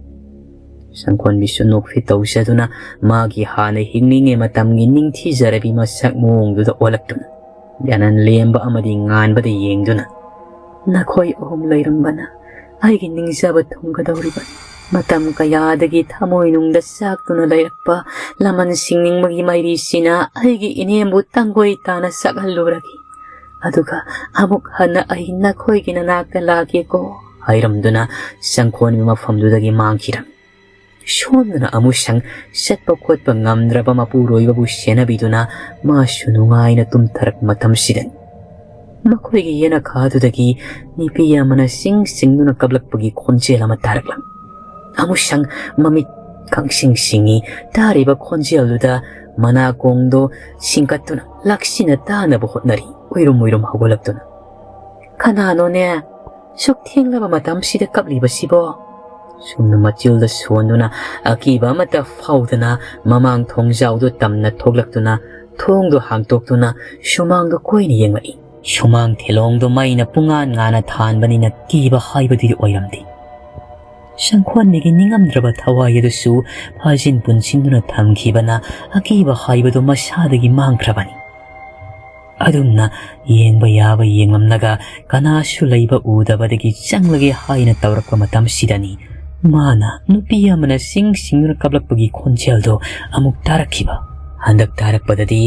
ꯁꯪꯈꯣꯟꯕꯤꯁꯨ ꯅꯣꯛꯐꯦꯠ ꯇꯧꯖꯗꯨꯅ ꯃꯥꯒꯤ ꯍꯥꯟꯅ ꯍꯤꯡꯂꯤꯉꯩ ꯃꯇꯝꯒꯤ ꯅꯤꯡꯊꯤꯖꯔꯕꯤ ꯃꯁꯛ ꯃꯑꯣꯡꯗꯨꯗ ꯑꯣꯜꯂꯛꯇꯨꯅ ꯒ꯭ꯌꯥꯅꯟ ꯂꯦꯝꯕ ꯑꯃꯗꯤ ꯉꯥꯟꯕꯗ ꯌꯦꯡꯗꯨꯅ, "ꯅꯈꯣꯏ ꯑꯍꯨꯝ ꯂꯩꯔꯝꯕꯅ ꯑꯩꯒꯤ ꯅꯤꯡꯖꯕ ꯊꯨꯡꯒꯗꯧꯔꯤꯕꯅꯤ꯫ ꯃꯇꯝ ꯀꯌꯥꯗꯒꯤ ꯊꯃꯣꯏꯅꯨꯡꯗ ꯆꯥꯛꯇꯨꯅ ꯂꯩꯔꯛꯄ ꯂꯃꯟ ꯁꯤꯡꯅꯤꯡꯕꯒꯤ ꯃꯩꯔꯤꯁꯤꯅ ꯑꯩꯒꯤ ꯏꯅꯦꯝꯕꯨ ꯇꯪꯒꯣꯏ ꯇꯥꯅ ꯁꯛꯍꯜꯂꯨꯔꯒꯦ꯫ ꯑꯗꯨꯒ ꯑꯃꯨꯛ ꯍꯟꯅ ꯑꯩ ꯅꯈꯣꯏꯒꯤ ꯅꯅꯥꯛꯇ ꯂꯥꯛꯀꯦꯀꯣ" ꯍꯥꯏꯔꯝꯗꯨꯅ ꯁꯪꯈꯣꯟꯕꯤ ꯃꯐꯝꯗꯨꯗꯒꯤ ꯃꯥꯡꯈꯤꯔꯝꯃꯤ꯫ ꯁꯣꯝꯗꯅ ꯑꯃꯨꯁꯪ ꯆꯠꯄ ꯈꯣꯠꯄ ꯉꯝꯗ꯭ꯔꯕ ꯃꯄꯨꯔꯣꯏꯕꯕꯨ ꯁꯦꯟꯅꯕꯤꯗꯨꯅ ꯃꯥꯁꯨ ꯅꯨꯡꯉꯥꯏꯅ ꯇꯨꯝꯊꯔꯛꯄ ꯃꯇꯝꯁꯤꯗꯅꯤ꯫ ꯃꯈꯣꯏꯒꯤ ꯌꯦꯅꯈꯥꯗꯨꯗꯒꯤ ꯅꯨꯄꯤ ꯑꯃꯅ ꯁꯤꯡ ꯁꯤꯡꯗꯨꯅ ꯀꯞꯂꯛꯄꯒꯤ ꯈꯣꯟꯖꯦꯜ ꯑꯃ ꯇꯥꯔꯛꯂꯝꯃꯤ꯫ ꯑꯃꯨꯁꯪ ꯃꯃꯤꯠ ꯈꯪꯁꯤꯡ ꯁꯤꯡꯏ꯫ ꯇꯥꯔꯤꯕ ꯈꯣꯟꯖꯦꯜꯗꯨꯗ ꯃꯅꯥꯀꯣꯡꯗꯣ ꯁꯤꯡꯀꯠꯇꯨꯅ ꯂꯥꯛꯁꯤꯟꯅ ꯇꯥꯅꯕ ꯍꯣꯠꯅꯔꯤ, ꯎꯏꯔꯨꯝ ꯎꯏꯔꯨꯝ ꯍꯧꯒꯠꯂꯛꯇꯨꯅ꯫ "ꯀꯅꯥꯅꯣꯅꯦ ꯁꯨꯛ ꯊꯦꯡꯂꯕ ꯃꯇꯝꯁꯤꯗ ꯀꯞꯂꯤꯕꯁꯤꯕꯣ?" ꯁꯨꯝꯅ ꯃꯆꯤꯜꯗ ꯁꯣꯟꯗꯨꯅ ꯑꯀꯤꯕ ꯑꯃꯠꯇ ꯐꯥꯎꯗꯅ ꯃꯃꯥꯡ ꯊꯣꯡꯖꯥꯎꯗꯨ ꯇꯝꯅ ꯊꯣꯛꯂꯛꯇꯨꯅ ꯊꯣꯡꯗꯨ ꯍꯥꯡꯇꯣꯛꯇꯨꯅ ꯁꯨꯃꯥꯡꯗꯨ ꯀꯣꯏꯅ ꯌꯦꯡꯂꯛꯏ꯫ ꯁꯨꯃꯥꯡ ꯊꯦꯂꯣꯡꯗꯨ ꯃꯩꯅ ꯄꯨꯡꯉꯥꯟ ꯉꯥꯟꯅ ꯊꯥꯟꯕꯅꯤꯅ ꯀꯤꯕ ꯍꯥꯏꯕꯗꯨꯗꯤ ꯑꯣꯏꯔꯝꯗꯦ꯫ ꯁꯪꯈꯣꯟꯕꯤꯒꯤ ꯅꯤꯡꯉꯝꯗ꯭ꯔꯕ ꯊꯋꯥꯏ ꯑꯗꯨꯁꯨ ꯐꯥꯖꯤꯟ ꯄꯨꯟꯁꯤꯟꯗꯨꯅ ꯊꯝꯈꯤꯕꯅ ꯑꯀꯤꯕ ꯍꯥꯏꯕꯗꯨ ꯃꯁꯥꯗꯒꯤ ꯃꯥꯡꯈ꯭ꯔꯕꯅꯤ꯫ ꯑꯗꯨꯝꯅ ꯌꯦꯡꯕ ꯌꯥꯕ ꯌꯦꯡꯂꯝꯂꯒ ꯀꯅꯥꯁꯨ ꯂꯩꯕ ꯎꯗꯕꯗꯒꯤ ꯆꯪꯂꯒꯦ ꯍꯥꯏꯅ ꯇꯧꯔꯛꯄ ꯃꯇꯝꯁꯤꯗꯅꯤ ꯃꯥꯅ ꯅꯨꯄꯤ ꯑꯃꯅ ꯁꯤꯡ ꯁꯤꯡꯗꯨꯅ ꯀꯞꯂꯛꯄꯒꯤ ꯈꯣꯟꯖꯦꯜꯗꯣ ꯑꯃꯨꯛ ꯇꯥꯔꯛꯈꯤꯕ꯫ ꯍꯟꯗꯛ ꯇꯥꯔꯛꯄꯗꯗꯤ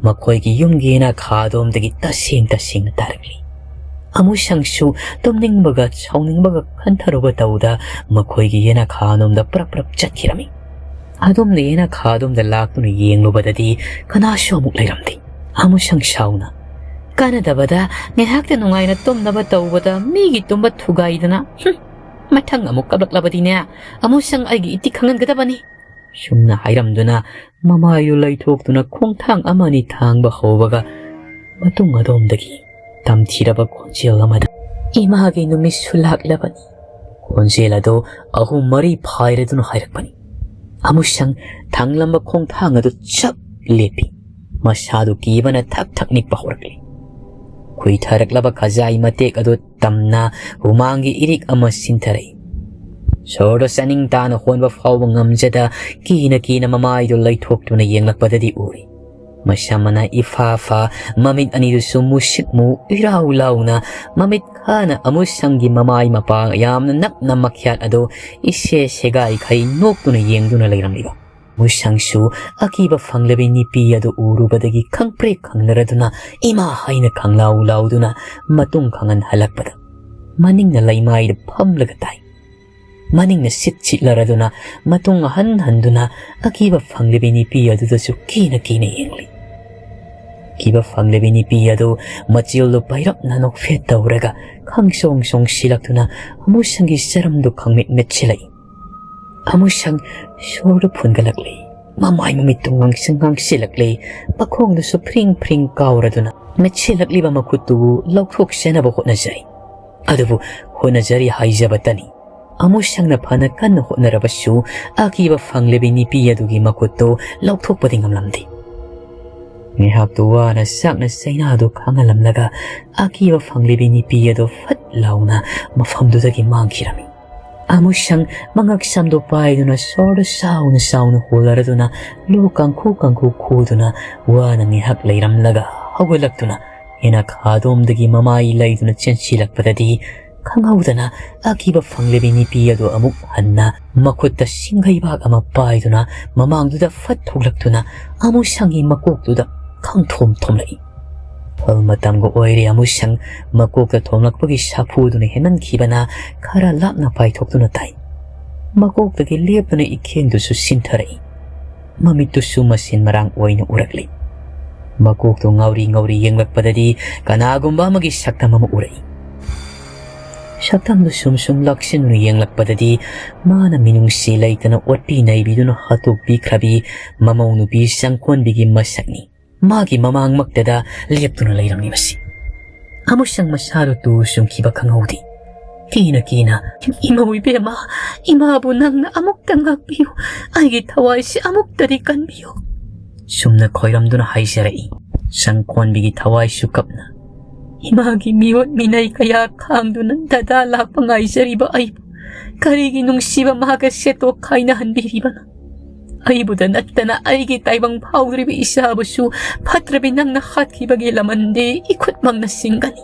ꯃꯈꯣꯏꯒꯤ ꯌꯨꯝꯒꯤ ꯌꯦꯅꯈꯥꯗꯣꯝꯗꯒꯤ ꯇꯁꯦꯡ ꯇꯁꯦꯡꯅ ꯇꯥꯔꯛꯂꯤ꯫ ꯑꯃꯨꯁꯪꯁꯨ ꯇꯨꯝꯅꯤꯡꯕꯒ ꯁꯥꯎꯅꯤꯡꯕꯒ ꯈꯟꯊꯔꯨꯕ ꯇꯧꯗ ꯃꯈꯣꯏꯒꯤ ꯌꯦꯅꯈꯥꯗꯣꯝꯗ ꯄ꯭ꯔꯞ ꯄ꯭ꯔꯞ ꯆꯠꯈꯤꯔꯝꯃꯤ꯫ ꯑꯗꯣꯝꯅ ꯌꯦꯅꯈꯥꯗꯣꯝꯗ ꯂꯥꯛꯇꯨꯅ ꯌꯦꯡꯂꯨꯕꯗꯗꯤ ꯀꯅꯥꯁꯨ ꯑꯃꯨꯛ ꯂꯩꯔꯝꯗꯦ꯫ ꯑꯃꯨꯁꯪ ꯁꯥꯎꯅ, "ꯀꯥꯟꯅꯗꯕꯗ ꯉꯥꯏꯍꯥꯛꯇ ꯅꯨꯡꯉꯥꯏꯅ ꯇꯨꯝꯅꯕ ꯇꯧꯕꯗ ꯃꯤꯒꯤ ꯇꯨꯝꯕ ꯊꯨꯒꯥꯏꯗꯅ, ꯍꯨꯝ, ꯃꯊꯪ ꯑꯃꯨꯛ ꯀꯞꯂꯛꯂꯕꯗꯤꯅꯦ, ꯑꯃꯨꯁꯪ ꯑꯩꯒꯤ ꯏꯇꯤ ꯈꯪꯍꯟꯒꯗꯕꯅꯤ"꯫ ꯁꯨꯝꯅ ꯍꯥꯏꯔꯝꯗꯨꯅ ꯃꯃꯥꯏꯗꯨ ꯂꯩꯊꯣꯛꯇꯨꯅ ꯈꯣꯡꯊꯥꯡ ꯑꯃꯅꯤ ꯊꯥꯡꯕ ꯍꯧꯕꯒ ꯃꯇꯨꯡ ꯑꯗꯣꯝꯗꯒꯤ ꯇꯝꯊꯤꯔꯕ ꯈꯣꯟꯖꯦꯜ ꯑꯃꯗ, "ꯏꯃꯥꯒꯤ ꯅꯨꯃꯤꯠꯁꯨ ꯂꯥꯛꯂꯕꯅꯤ"꯫ ꯈꯣꯟꯖꯦꯜ ꯑꯗꯨ ꯑꯍꯨꯝ ꯃꯔꯤ ꯐꯥꯏꯔꯗꯨꯅ ꯍꯥꯏꯔꯛꯄꯅꯤ꯫ ꯑꯃꯨꯁꯪ ꯊꯥꯡꯂꯝꯕ ꯈꯣꯡꯊꯥꯡ ꯑꯗꯨ ꯆꯞ ꯂꯦꯞꯄꯤ꯫ ꯃꯁꯥꯗꯨ ꯀꯤꯕꯅ ꯊꯛ ꯊꯛ ꯅꯤꯛꯄ ꯍꯧꯔꯛꯂꯤ꯫ ꯈꯨꯏꯊꯔꯛꯂꯕ ꯈꯖꯥꯏ ꯃꯇꯦꯛ ꯑꯗꯨ ꯇꯝꯅ ꯍꯨꯃꯥꯡꯒꯤ ꯏꯔꯤꯛ ꯑꯃ ꯁꯤꯟꯊꯔꯛꯏ꯫ ꯁꯣꯔꯗꯣ ꯆꯥꯅꯤꯡ ꯇꯥꯅ ꯍꯣꯟꯕ ꯐꯥꯎꯕ ꯉꯝꯖꯗ ꯀꯤꯅ ꯀꯤꯅ ꯃꯃꯥꯏꯗꯨ ꯂꯩꯊꯣꯛꯇꯨꯅ ꯌꯦꯡꯂꯛꯄꯗꯗꯤ ꯎꯔꯤ꯫ ꯃꯁꯝ ꯑꯅꯥ ꯏꯐꯥ ꯐꯥ, ꯃꯃꯤꯠ ꯑꯅꯤꯗꯨꯁꯨ ꯃꯨꯁꯤꯛ ꯃꯨ ꯏꯔꯥꯎ ꯂꯥꯎꯅ, ꯃꯃꯤꯠ ꯈꯥꯅ ꯑꯃꯨꯁꯪꯒꯤ ꯃꯃꯥꯏ ꯃꯄꯥ ꯌꯥꯝꯅ ꯅꯛꯅ ꯃꯈ꯭ꯌꯥꯠ ꯑꯗꯨ ꯏꯁꯦ ꯁꯦꯒꯥꯏꯈꯩ ꯅꯣꯛꯇꯨꯅ ꯌꯦꯡꯗꯨꯅ ꯂꯩꯔꯝꯂꯤꯕ꯫ ꯑꯃꯨꯁꯪꯁꯨ ꯑꯀꯤꯕ ꯐꯪꯂꯕꯤ ꯅꯨꯄꯤ ꯑꯗꯨ ꯎꯔꯨꯕꯗꯒꯤ ꯈꯪꯄ꯭ꯔꯦꯛ ꯈꯪꯅꯔꯗꯨꯅ ꯏꯃꯥ ꯍꯥꯏꯅ ꯈꯪꯂꯥꯎ ꯂꯥꯎꯗꯨꯅ ꯃꯇꯨꯡ ꯈꯪꯍꯟ ꯍꯜꯂꯛꯄꯗ ꯃꯅꯤꯡꯅ ꯂꯩꯃꯥꯏꯗ ꯐꯝꯂꯒ ꯇꯥꯏ꯫ ꯃꯅꯤꯡꯅ ꯁꯤꯠ ꯁꯤꯠꯂꯔꯗꯨꯅ ꯃꯇꯨꯡ ꯑꯍꯟ ꯍꯟꯗꯨꯅ ꯑꯀꯤꯕ ꯐꯪꯂꯤꯕꯤ ꯅꯨꯄꯤ ꯑꯗꯨꯗꯁꯨ ꯀꯤꯅ ꯀꯤꯅ ꯌꯦꯡꯂꯤ꯫ ꯑꯀꯤꯕ ꯐꯪꯂꯤꯕꯤ ꯅꯨꯄꯤ ꯑꯗꯨ ꯃꯆꯤꯜꯗꯨ ꯄꯩꯔꯞꯅ ꯅꯣꯛꯐꯦꯠ ꯇꯧꯔꯒ ꯈꯪꯁꯣꯡ ꯁꯣꯡꯁꯤꯜꯂꯛꯇꯨꯅ ꯑꯃꯨꯁꯪꯒꯤ ꯆꯔꯝꯗꯨ ꯈꯪꯃꯤꯠ ꯃꯤꯠꯁꯤꯜꯂꯛꯏ꯫ ꯑꯃꯨꯁꯪ ꯁꯣꯔꯗꯨ ꯐꯨꯟꯒꯠꯂꯛꯂꯤ꯫ ꯃꯃꯥꯏ ꯃꯃꯤꯠꯇꯨ ꯉꯥꯡꯁꯪ ꯉꯥꯡꯁꯤꯜꯂꯛꯂꯤ꯫ ꯃꯈꯣꯡꯗꯨꯁꯨ ꯐ꯭ꯔꯤꯡ ꯐ꯭ꯔꯤꯡ ꯀꯥꯎꯔꯗꯨꯅ ꯃꯤꯠꯁꯤꯜꯂꯛꯂꯤꯕ ꯃꯈꯨꯠꯇꯨꯕꯨ ꯂꯧꯊꯣꯛꯆꯅꯕ ꯍꯣꯠꯅꯖꯔꯤ꯫ ꯑꯗꯨꯕꯨ ꯍꯣꯠꯅꯖꯔꯤ ꯍꯥꯏꯖꯕꯇꯅꯤ꯫ ꯑꯃꯨꯁꯪꯅ ꯐꯅ ꯀꯟꯅ ꯍꯣꯠꯅꯔꯕꯁꯨ ꯑꯀꯤꯕ ꯐꯪꯂꯤꯕꯤ ꯅꯨꯄꯤ ꯑꯗꯨꯒꯤ ꯃꯈꯨꯠꯇꯨ ꯂꯧꯊꯣꯛꯄꯗꯤ ꯉꯝꯂꯝꯗꯦ꯫ ꯉꯥꯏꯍꯥꯛꯇꯨ ꯋꯥꯅ ꯆꯥꯛꯅ ꯆꯩꯅꯥꯗꯨ ꯈꯥꯡꯍꯜꯂꯝꯂꯒ ꯑꯀꯤꯕ ꯐꯪꯂꯤꯕꯤ ꯅꯨꯄꯤ ꯑꯗꯨ ꯐꯠ ꯂꯥꯎꯅ ꯃꯐꯝꯗꯨꯗꯒꯤ ꯃꯥꯡꯈꯤꯔꯝꯃꯤ꯫ ꯑꯃꯨꯁꯪ ꯃꯉꯛ ꯁꯝꯗꯨ ꯄꯥꯏꯗꯨꯅ ꯁꯣꯔꯗꯨ ꯆꯥꯎꯅ ꯆꯥꯎꯅ ꯍꯣꯜꯂꯔꯗꯨꯅ ꯂꯨ ꯀꯥꯡꯈꯨ ꯀꯥꯡꯈꯨ ꯈꯨꯗꯨꯅ ꯋꯥꯅ ꯉꯥꯏꯍꯥꯛ ꯂꯩꯔꯝꯂꯒ ꯍꯧꯒꯠꯂꯛꯇꯨꯅ ꯌꯦꯅꯈꯥꯗꯣꯝꯗꯒꯤ ꯃꯃꯥꯏ ꯂꯩꯗꯨꯅ ꯆꯦꯟꯁꯤꯜꯂꯛꯄꯗꯗꯤ, ꯈꯪꯍꯧꯗꯅ ꯑꯀꯤꯕ ꯐꯪꯂꯤꯕꯤ ꯅꯨꯄꯤ ꯑꯗꯨ ꯑꯃꯨꯛ ꯍꯟꯅ ꯃꯈꯨꯠꯇ ꯁꯤꯡꯒꯩꯕꯥꯛ ꯑꯃ ꯄꯥꯏꯗꯨꯅ ꯃꯃꯥꯡꯗꯨꯗ ꯐꯠ ꯊꯣꯛꯂꯛꯇꯨꯅ ꯑꯃꯨꯁꯪꯒꯤ ꯃꯀꯣꯛꯇꯨꯗ ꯈꯪꯊꯣꯝ ꯊꯣꯝꯂꯛꯏ꯫ ꯐꯜ ꯃꯇꯝꯒ ꯑꯣꯏꯔꯦ꯫ ꯑꯃꯨꯁꯪ ꯃꯀꯣꯛꯇ ꯊꯣꯝꯂꯛꯄꯒꯤ ꯁꯥꯐꯨꯗꯨꯅ ꯍꯦꯟꯃꯟꯈꯤꯕꯅ ꯈꯔ ꯂꯥꯞꯅ ꯄꯥꯏꯊꯣꯛꯇꯨꯅ ꯇꯥꯏ꯫ ꯃꯀꯣꯛꯇꯒꯤ ꯂꯦꯞꯇꯨꯅ ꯏꯈꯦꯡꯗꯨꯁꯨ ꯁꯤꯟꯊꯔꯛꯏ꯫ ꯃꯃꯤꯠꯇꯨꯁꯨ ꯃꯁꯤꯟ ꯃꯔꯥꯡ ꯑꯣꯏꯅ ꯎꯔꯛꯂꯤ꯫ ꯃꯀꯣꯛꯇꯨ ꯉꯥꯎꯔꯤ ꯉꯥꯎꯔꯤ ꯌꯦꯡꯂꯛꯄꯗꯗꯤ ꯀꯅꯥꯒꯨꯝꯕ ꯑꯃꯒꯤ ꯁꯛꯇꯝ ꯑꯃ ꯎꯔꯛꯏ꯫ ꯁꯛꯇꯝꯗꯨ ꯁꯨꯝ ꯁꯨꯝ ꯂꯥꯛꯁꯤꯟꯗꯨꯅ ꯌꯦꯡꯂꯛꯄꯗꯗꯤ ꯃꯥꯅ ꯃꯤꯅꯨꯡꯁꯤ ꯂꯩꯇꯅ ꯑꯣꯠꯄꯤ ꯅꯩꯕꯤꯗꯨꯅ ꯍꯥꯠꯇꯣꯛꯄꯤꯈ꯭ꯔꯕꯤ ꯃꯃꯧ ꯅꯨꯄꯤ ꯆꯪꯈꯣꯟꯕꯤꯒꯤ ꯃꯁꯛꯅꯤ ꯃꯥꯒꯤ ꯃꯃꯥꯡꯃꯛꯇꯗ ꯂꯦꯞꯇꯨꯅ ꯂꯩꯔꯝꯂꯤꯕꯁꯤ꯫ ꯑꯃꯨꯁꯪ ꯃꯁꯥꯗꯨ ꯇꯨ ꯆꯨꯡꯈꯤꯕ ꯈꯪꯍꯧꯗꯦ꯫ ꯀꯤꯅ ꯀꯤꯅ, "ꯏꯃꯧ ꯏꯕꯦꯝꯃ, ꯏꯃꯥꯕꯨ ꯅꯪꯅ ꯑꯃꯨꯛꯇ ꯉꯥꯛꯄꯤꯌꯨ, ꯑꯩꯒꯤ ꯊꯋꯥꯏꯁꯤ ꯑꯃꯨꯛꯇꯗꯤ ꯀꯟꯕꯤꯌꯨ" ꯁꯨꯝꯅ ꯈꯣꯏꯔꯝꯗꯨꯅ ꯍꯥꯏꯖꯔꯛꯏ꯫ ꯆꯪꯈꯣꯟꯕꯤꯒꯤ ꯊꯋꯥꯏꯁꯨ ꯀꯞꯅ, "ꯏꯃꯥꯒꯤ ꯃꯤꯑꯣꯠ ꯃꯤꯅꯩ ꯀꯌꯥ ꯈꯥꯡꯗꯨꯅ ꯗꯗꯥ ꯂꯥꯛꯄ ꯉꯥꯏꯖꯔꯤꯕ ꯑꯩꯕꯨ ꯀꯔꯤꯒꯤ ꯅꯨꯡꯁꯤꯕ ꯃꯍꯥꯛꯀ ꯁꯦꯠꯇꯣꯛ ꯈꯥꯏꯅꯍꯟꯕꯤꯔꯤꯕꯅꯣ? ꯑꯩꯕꯨꯗ ꯅꯠꯇꯅ ꯑꯩꯒꯤ ꯇꯥꯏꯕꯪ ꯐꯥꯎꯗ꯭ꯔꯤꯕ ꯏꯆꯥꯕꯨꯁꯨ ꯐꯠꯇ꯭ꯔꯕꯤ ꯅꯪꯅ ꯍꯥꯠꯈꯤꯕꯒꯤ ꯂꯃꯟꯗꯤ ꯏꯈꯨꯠꯃꯛꯅ ꯁꯤꯡꯒꯅꯤ"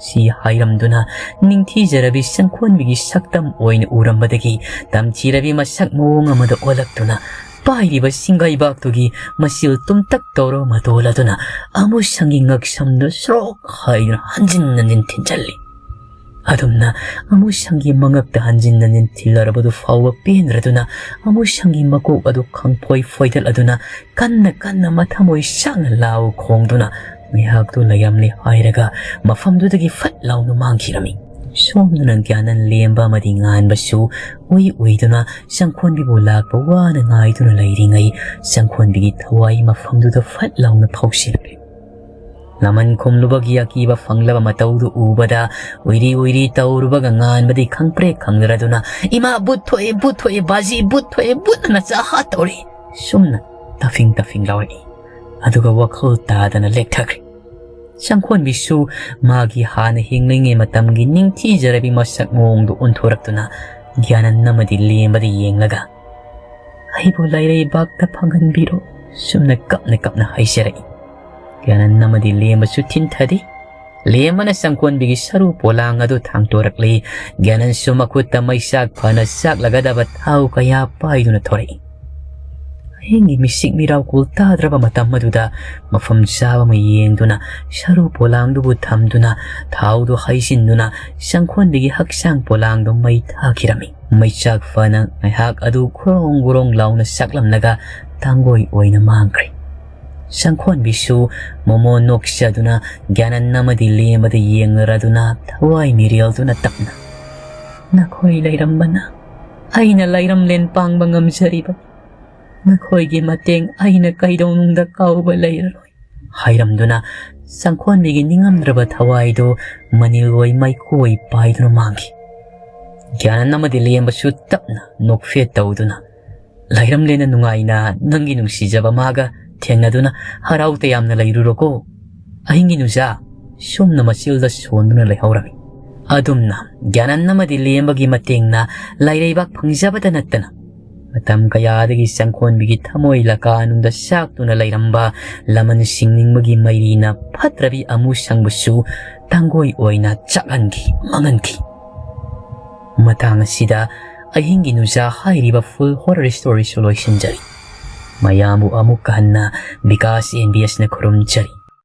ꯁꯤ ꯍꯥꯏꯔꯝꯗꯨꯅ ꯅꯤꯡꯊꯤꯖꯔꯕꯤ ꯆꯪꯈꯣꯟꯕꯤꯒꯤ ꯁꯛꯇꯝ ꯑꯣꯏꯅ ꯎꯔꯝꯕꯗꯒꯤ ꯇꯝꯊꯤꯔꯕꯤ ꯃꯁꯛ ꯃꯑꯣꯡ ꯑꯃꯗ ꯑꯣꯜꯂꯛꯇꯨꯅ ꯄꯥꯏꯔꯤꯕ ꯁꯤꯡꯒꯩꯕꯥꯛꯇꯨꯒꯤ ꯃꯆꯤꯜ ꯇꯨꯝꯇꯛ ꯇꯧꯔꯕ ꯃꯇꯣꯜ ꯑꯗꯨꯅ ꯑꯃꯨꯁꯪꯒꯤ ꯉꯛꯁꯝꯗ ꯁ꯭ꯔꯣꯛ ꯍꯥꯏꯗꯨꯅ ꯍꯟꯖꯤꯟ ꯍꯟꯖꯤꯟ ꯊꯤꯟꯖꯜꯂꯤ꯫ ꯑꯗꯨꯝꯅ ꯑꯃꯨꯁꯪꯒꯤ ꯃꯉꯛꯇ ꯍꯟꯖꯤꯟ ꯍꯟꯖꯤꯟ ꯊꯤꯜꯂꯔꯕꯗꯨ ꯐꯥꯎꯕ ꯄꯦꯟꯗ꯭ꯔꯗꯨꯅ ꯑꯃꯨꯁꯪꯒꯤ ꯃꯀꯣꯛ ꯑꯗꯨ ꯈꯪꯐꯣꯏ ꯐꯣꯏꯗꯠꯂꯗꯨꯅ ꯀꯟꯅ ꯀꯟꯅ ꯃꯊꯃꯣꯏ ꯆꯥꯛꯅ ꯂꯥꯎ ꯈꯣꯡꯗꯨꯅ ꯉꯥꯏꯍꯥꯛꯇꯨ ꯂꯩꯔꯝꯂꯦ ꯍꯥꯏꯔꯒ ꯃꯐꯝꯗꯨꯗꯒꯤ ꯐꯠ ꯂꯥꯎꯅ ꯃꯥꯡꯈꯤꯔꯝꯃꯤ꯫ ꯁꯣꯝꯗꯅ ꯒ꯭ꯌꯥꯅꯟ ꯂꯦꯝꯕ ꯑꯃꯗꯤ ꯉꯥꯟꯕꯁꯨ ꯎꯏ ꯎꯏꯗꯨꯅ ꯆꯪꯈꯣꯟꯕꯤꯕꯨ ꯂꯥꯛꯄ ꯋꯥꯅ ꯉꯥꯏꯗꯨꯅ ꯂꯩꯔꯤꯉꯩ ꯆꯪꯈꯣꯟꯕꯤꯒꯤ ꯊꯋꯥꯏ ꯃꯐꯝꯗꯨꯗ ꯐꯠ ꯂꯥꯎꯅ ꯐꯥꯎꯁꯤꯜꯂꯛꯂꯦ꯫ ꯂꯃꯟ ꯈꯨꯝꯂꯨꯕꯒꯤ ꯑꯀꯤꯕ ꯐꯪꯂꯕ ꯃꯇꯧꯗꯨ ꯎꯕꯗ ꯎꯏꯔꯤ ꯎꯏꯔꯤ ꯇꯧꯔꯨꯕꯒ ꯉꯥꯟꯕꯗꯤ ꯈꯪꯄ꯭ꯔꯦꯛ ꯈꯪꯗ꯭ꯔꯗꯨꯅ, "ꯏꯃꯥ, ꯚꯨꯠ ꯊꯣꯛꯑꯦ, ꯚꯨꯠ ꯊꯣꯛꯑꯦ, ꯕꯥꯖꯤ, ꯚꯨꯠ ꯊꯣꯛꯑꯦ, ꯚꯨꯠꯅ ꯅꯆꯥ ꯍꯥꯠꯇꯧꯔꯦ" ꯁꯨꯝꯅ ꯇꯐꯤꯡ ꯇꯐꯤꯡ ꯂꯥꯎꯔꯛꯏ꯫ ꯑꯗꯨꯒ ꯋꯥꯈꯜ ꯇꯥꯗꯅ ꯂꯦꯛꯊꯈ꯭ꯔꯦ꯫ ꯆꯪꯈꯣꯟꯕꯤꯁꯨ ꯃꯥꯒꯤ ꯍꯥꯟꯅ ꯍꯤꯡꯂꯤꯉꯩ ꯃꯇꯝꯒꯤ ꯅꯤꯡꯊꯤꯖꯔꯕꯤ ꯃꯁꯛ ꯃꯑꯣꯡꯗꯨ ꯑꯣꯟꯊꯣꯔꯛꯇꯨꯅ ꯒ꯭ꯌꯥꯅꯟ ꯑꯃꯗꯤ ꯂꯦꯝꯕꯗ ꯌꯦꯡꯂꯒ, "ꯑꯩꯕꯨ ꯂꯩꯔꯩꯕꯥꯛꯇ ꯐꯪꯍꯟꯕꯤꯔꯣ" ꯁꯨꯝꯅ ꯀꯞꯅ ꯀꯞꯅ ꯍꯥꯏꯖꯔꯛꯏ꯫ ꯒ꯭ꯌꯥꯅꯟ ꯑꯃꯗꯤ ꯂꯦꯝꯕꯁꯨ ꯊꯤꯟꯊꯗꯦ꯫ ꯂꯦꯝꯕꯅ ꯁꯪꯈꯣꯟꯕꯤꯒꯤ ꯁꯔꯨ ꯄꯣꯂꯥꯡ ꯑꯗꯨ ꯊꯥꯡꯇꯣꯔꯛꯂꯤ꯫ ꯒ꯭ꯌꯥꯅꯟꯁꯨ ꯃꯈꯨꯠꯇ ꯃꯩꯆꯥꯛ ꯐꯅ ꯆꯥꯛꯂꯒꯗꯕ ꯊꯥꯎ ꯀꯌꯥ ꯄꯥꯏꯗꯨꯅ ꯊꯣꯔꯛꯏ꯫ ꯑꯍꯤꯡꯒꯤ ꯃꯤꯁꯤꯛ ꯃꯤꯔꯥꯎꯀꯨꯜ ꯇꯥꯗ꯭ꯔꯕ ꯃꯇꯝ ꯑꯗꯨꯗ ꯃꯐꯝ ꯆꯥꯕ ꯑꯃ ꯌꯦꯡꯗꯨꯅ ꯁꯔꯨ ꯄꯣꯂꯥꯡꯗꯨꯕꯨ ꯊꯝꯗꯨꯅ ꯊꯥꯎꯗꯨ ꯍꯩꯖꯤꯟꯗꯨꯅ ꯁꯪꯈꯣꯟꯕꯤꯒꯤ ꯍꯛꯆꯥꯡ ꯄꯣꯂꯥꯡꯗꯨ ꯃꯩ ꯊꯥꯈꯤꯔꯝꯃꯤ꯫ ꯃꯩꯆꯥꯛ ꯐꯅ ꯉꯥꯏꯍꯥꯛ ꯑꯗꯨ ꯒ꯭ꯔꯣꯡ ꯒ꯭ꯔꯣꯡ ꯂꯥꯎꯅ ꯆꯥꯛꯂꯝꯂꯒ ꯇꯥꯡꯒꯣꯏ ꯑꯣꯏꯅ ꯃꯥꯡꯈ꯭ꯔꯦ꯫ ꯁꯪꯈꯣꯟꯕꯤꯁꯨ ꯃꯣꯃꯣ ꯅꯣꯛꯆꯗꯨꯅ ꯒ꯭ꯌꯥꯅꯟ ꯑꯃꯗꯤ ꯂꯦꯝꯕꯗ ꯌꯦꯡꯂꯔꯗꯨꯅ ꯊꯋꯥꯏ ꯃꯤꯔꯦꯜꯗꯨꯅ ꯇꯞꯅ, "ꯅꯈꯣꯏ ꯂꯩꯔꯝꯕꯅ ꯑꯩꯅ ꯂꯩꯔꯝꯂꯦꯟ ꯄꯥꯡꯕ ꯉꯝꯖꯔꯤꯕ, ꯅꯈꯣꯏꯒꯤ ꯃꯇꯦꯡ ꯑꯩꯅ ꯀꯩꯗꯧꯅꯨꯡꯗ ꯀꯥꯎꯕ ꯂꯩꯔꯔꯣꯏ" ꯍꯥꯏꯔꯝꯗꯨꯅ ꯁꯪꯈꯣꯟꯕꯤꯒꯤ ꯅꯤꯡꯉꯝꯗ꯭ꯔꯕ ꯊꯋꯥꯏꯗꯨ ꯃꯅꯤꯜ ꯑꯣꯏ ꯃꯩꯈꯨ ꯑꯣꯏ ꯄꯥꯏꯗꯨꯅ ꯃꯥꯡꯈꯤ꯫ ꯒ꯭ꯌꯥꯅꯟ ꯑꯃꯗꯤ ꯂꯦꯝꯕꯁꯨ ꯇꯞꯅ ꯅꯣꯛꯐꯦꯠ ꯇꯧꯗꯨꯅ, "ꯂꯩꯔꯝꯂꯦꯟꯅ ꯅꯨꯡꯉꯥꯏꯅ ꯅꯪꯒꯤ ꯅꯨꯡꯁꯤꯖꯕ ꯃꯥꯒ ꯊꯦꯡꯅꯗꯨꯅ ꯍꯔꯥꯎ ꯇꯌꯥꯝꯅ ꯂꯩꯔꯨꯔꯣꯀꯣ꯫ ꯑꯍꯤꯡꯒꯤ ꯅꯨꯡꯖꯥ" ꯁꯣꯝꯅ ꯃꯆꯤꯜꯗ ꯁꯣꯟꯗꯨꯅ ꯂꯩꯍꯧꯔꯝꯃꯤ꯫ ꯑꯗꯨꯝꯅ ꯒ꯭ꯌꯥꯅꯟ ꯑꯃꯗꯤ ꯂꯦꯝꯕꯒꯤ ꯃꯇꯦꯡꯅ ꯂꯥꯏꯔꯩꯕꯥꯛ ꯐꯪꯖꯕꯇ ꯅꯠꯇꯅ ꯃꯇꯝ ꯀꯌꯥꯗꯒꯤ ꯁꯪꯈꯣꯟꯕꯤꯒꯤ ꯊꯃꯣꯏ ꯂꯀꯥꯅꯨꯡꯗ ꯆꯥꯛꯇꯨꯅ ꯂꯩꯔꯝꯕ ꯂꯃꯟ ꯁꯤꯡꯅꯤꯡꯕꯒꯤ ꯃꯩꯔꯤꯅ ꯐꯠꯇ꯭ꯔꯕꯤ ꯑꯃꯨ ꯁꯪꯕꯁꯨ ꯇꯥꯡꯒꯣꯏ ꯑꯣꯏꯅ ꯆꯥꯛꯍꯟꯈꯤ, ꯃꯥꯡꯍꯟꯈꯤ꯫ ꯃꯇꯥꯡ ꯑꯁꯤꯗ ꯑꯍꯤꯡꯒꯤ ꯅꯨꯡꯖꯥ ꯍꯥꯏꯔꯤꯕ full horror story ꯁꯨ ꯂꯣꯏꯁꯤꯟꯖꯔꯤ꯫ ꯃꯌꯥꯝꯕꯨ ꯑꯃꯨꯛꯀ ꯍꯟꯅ ꯕꯤꯀꯥꯁ ꯑꯦꯟ ꯕꯤ ꯑꯦꯁꯅ ꯈꯨꯔꯨꯝꯖꯔꯤ꯫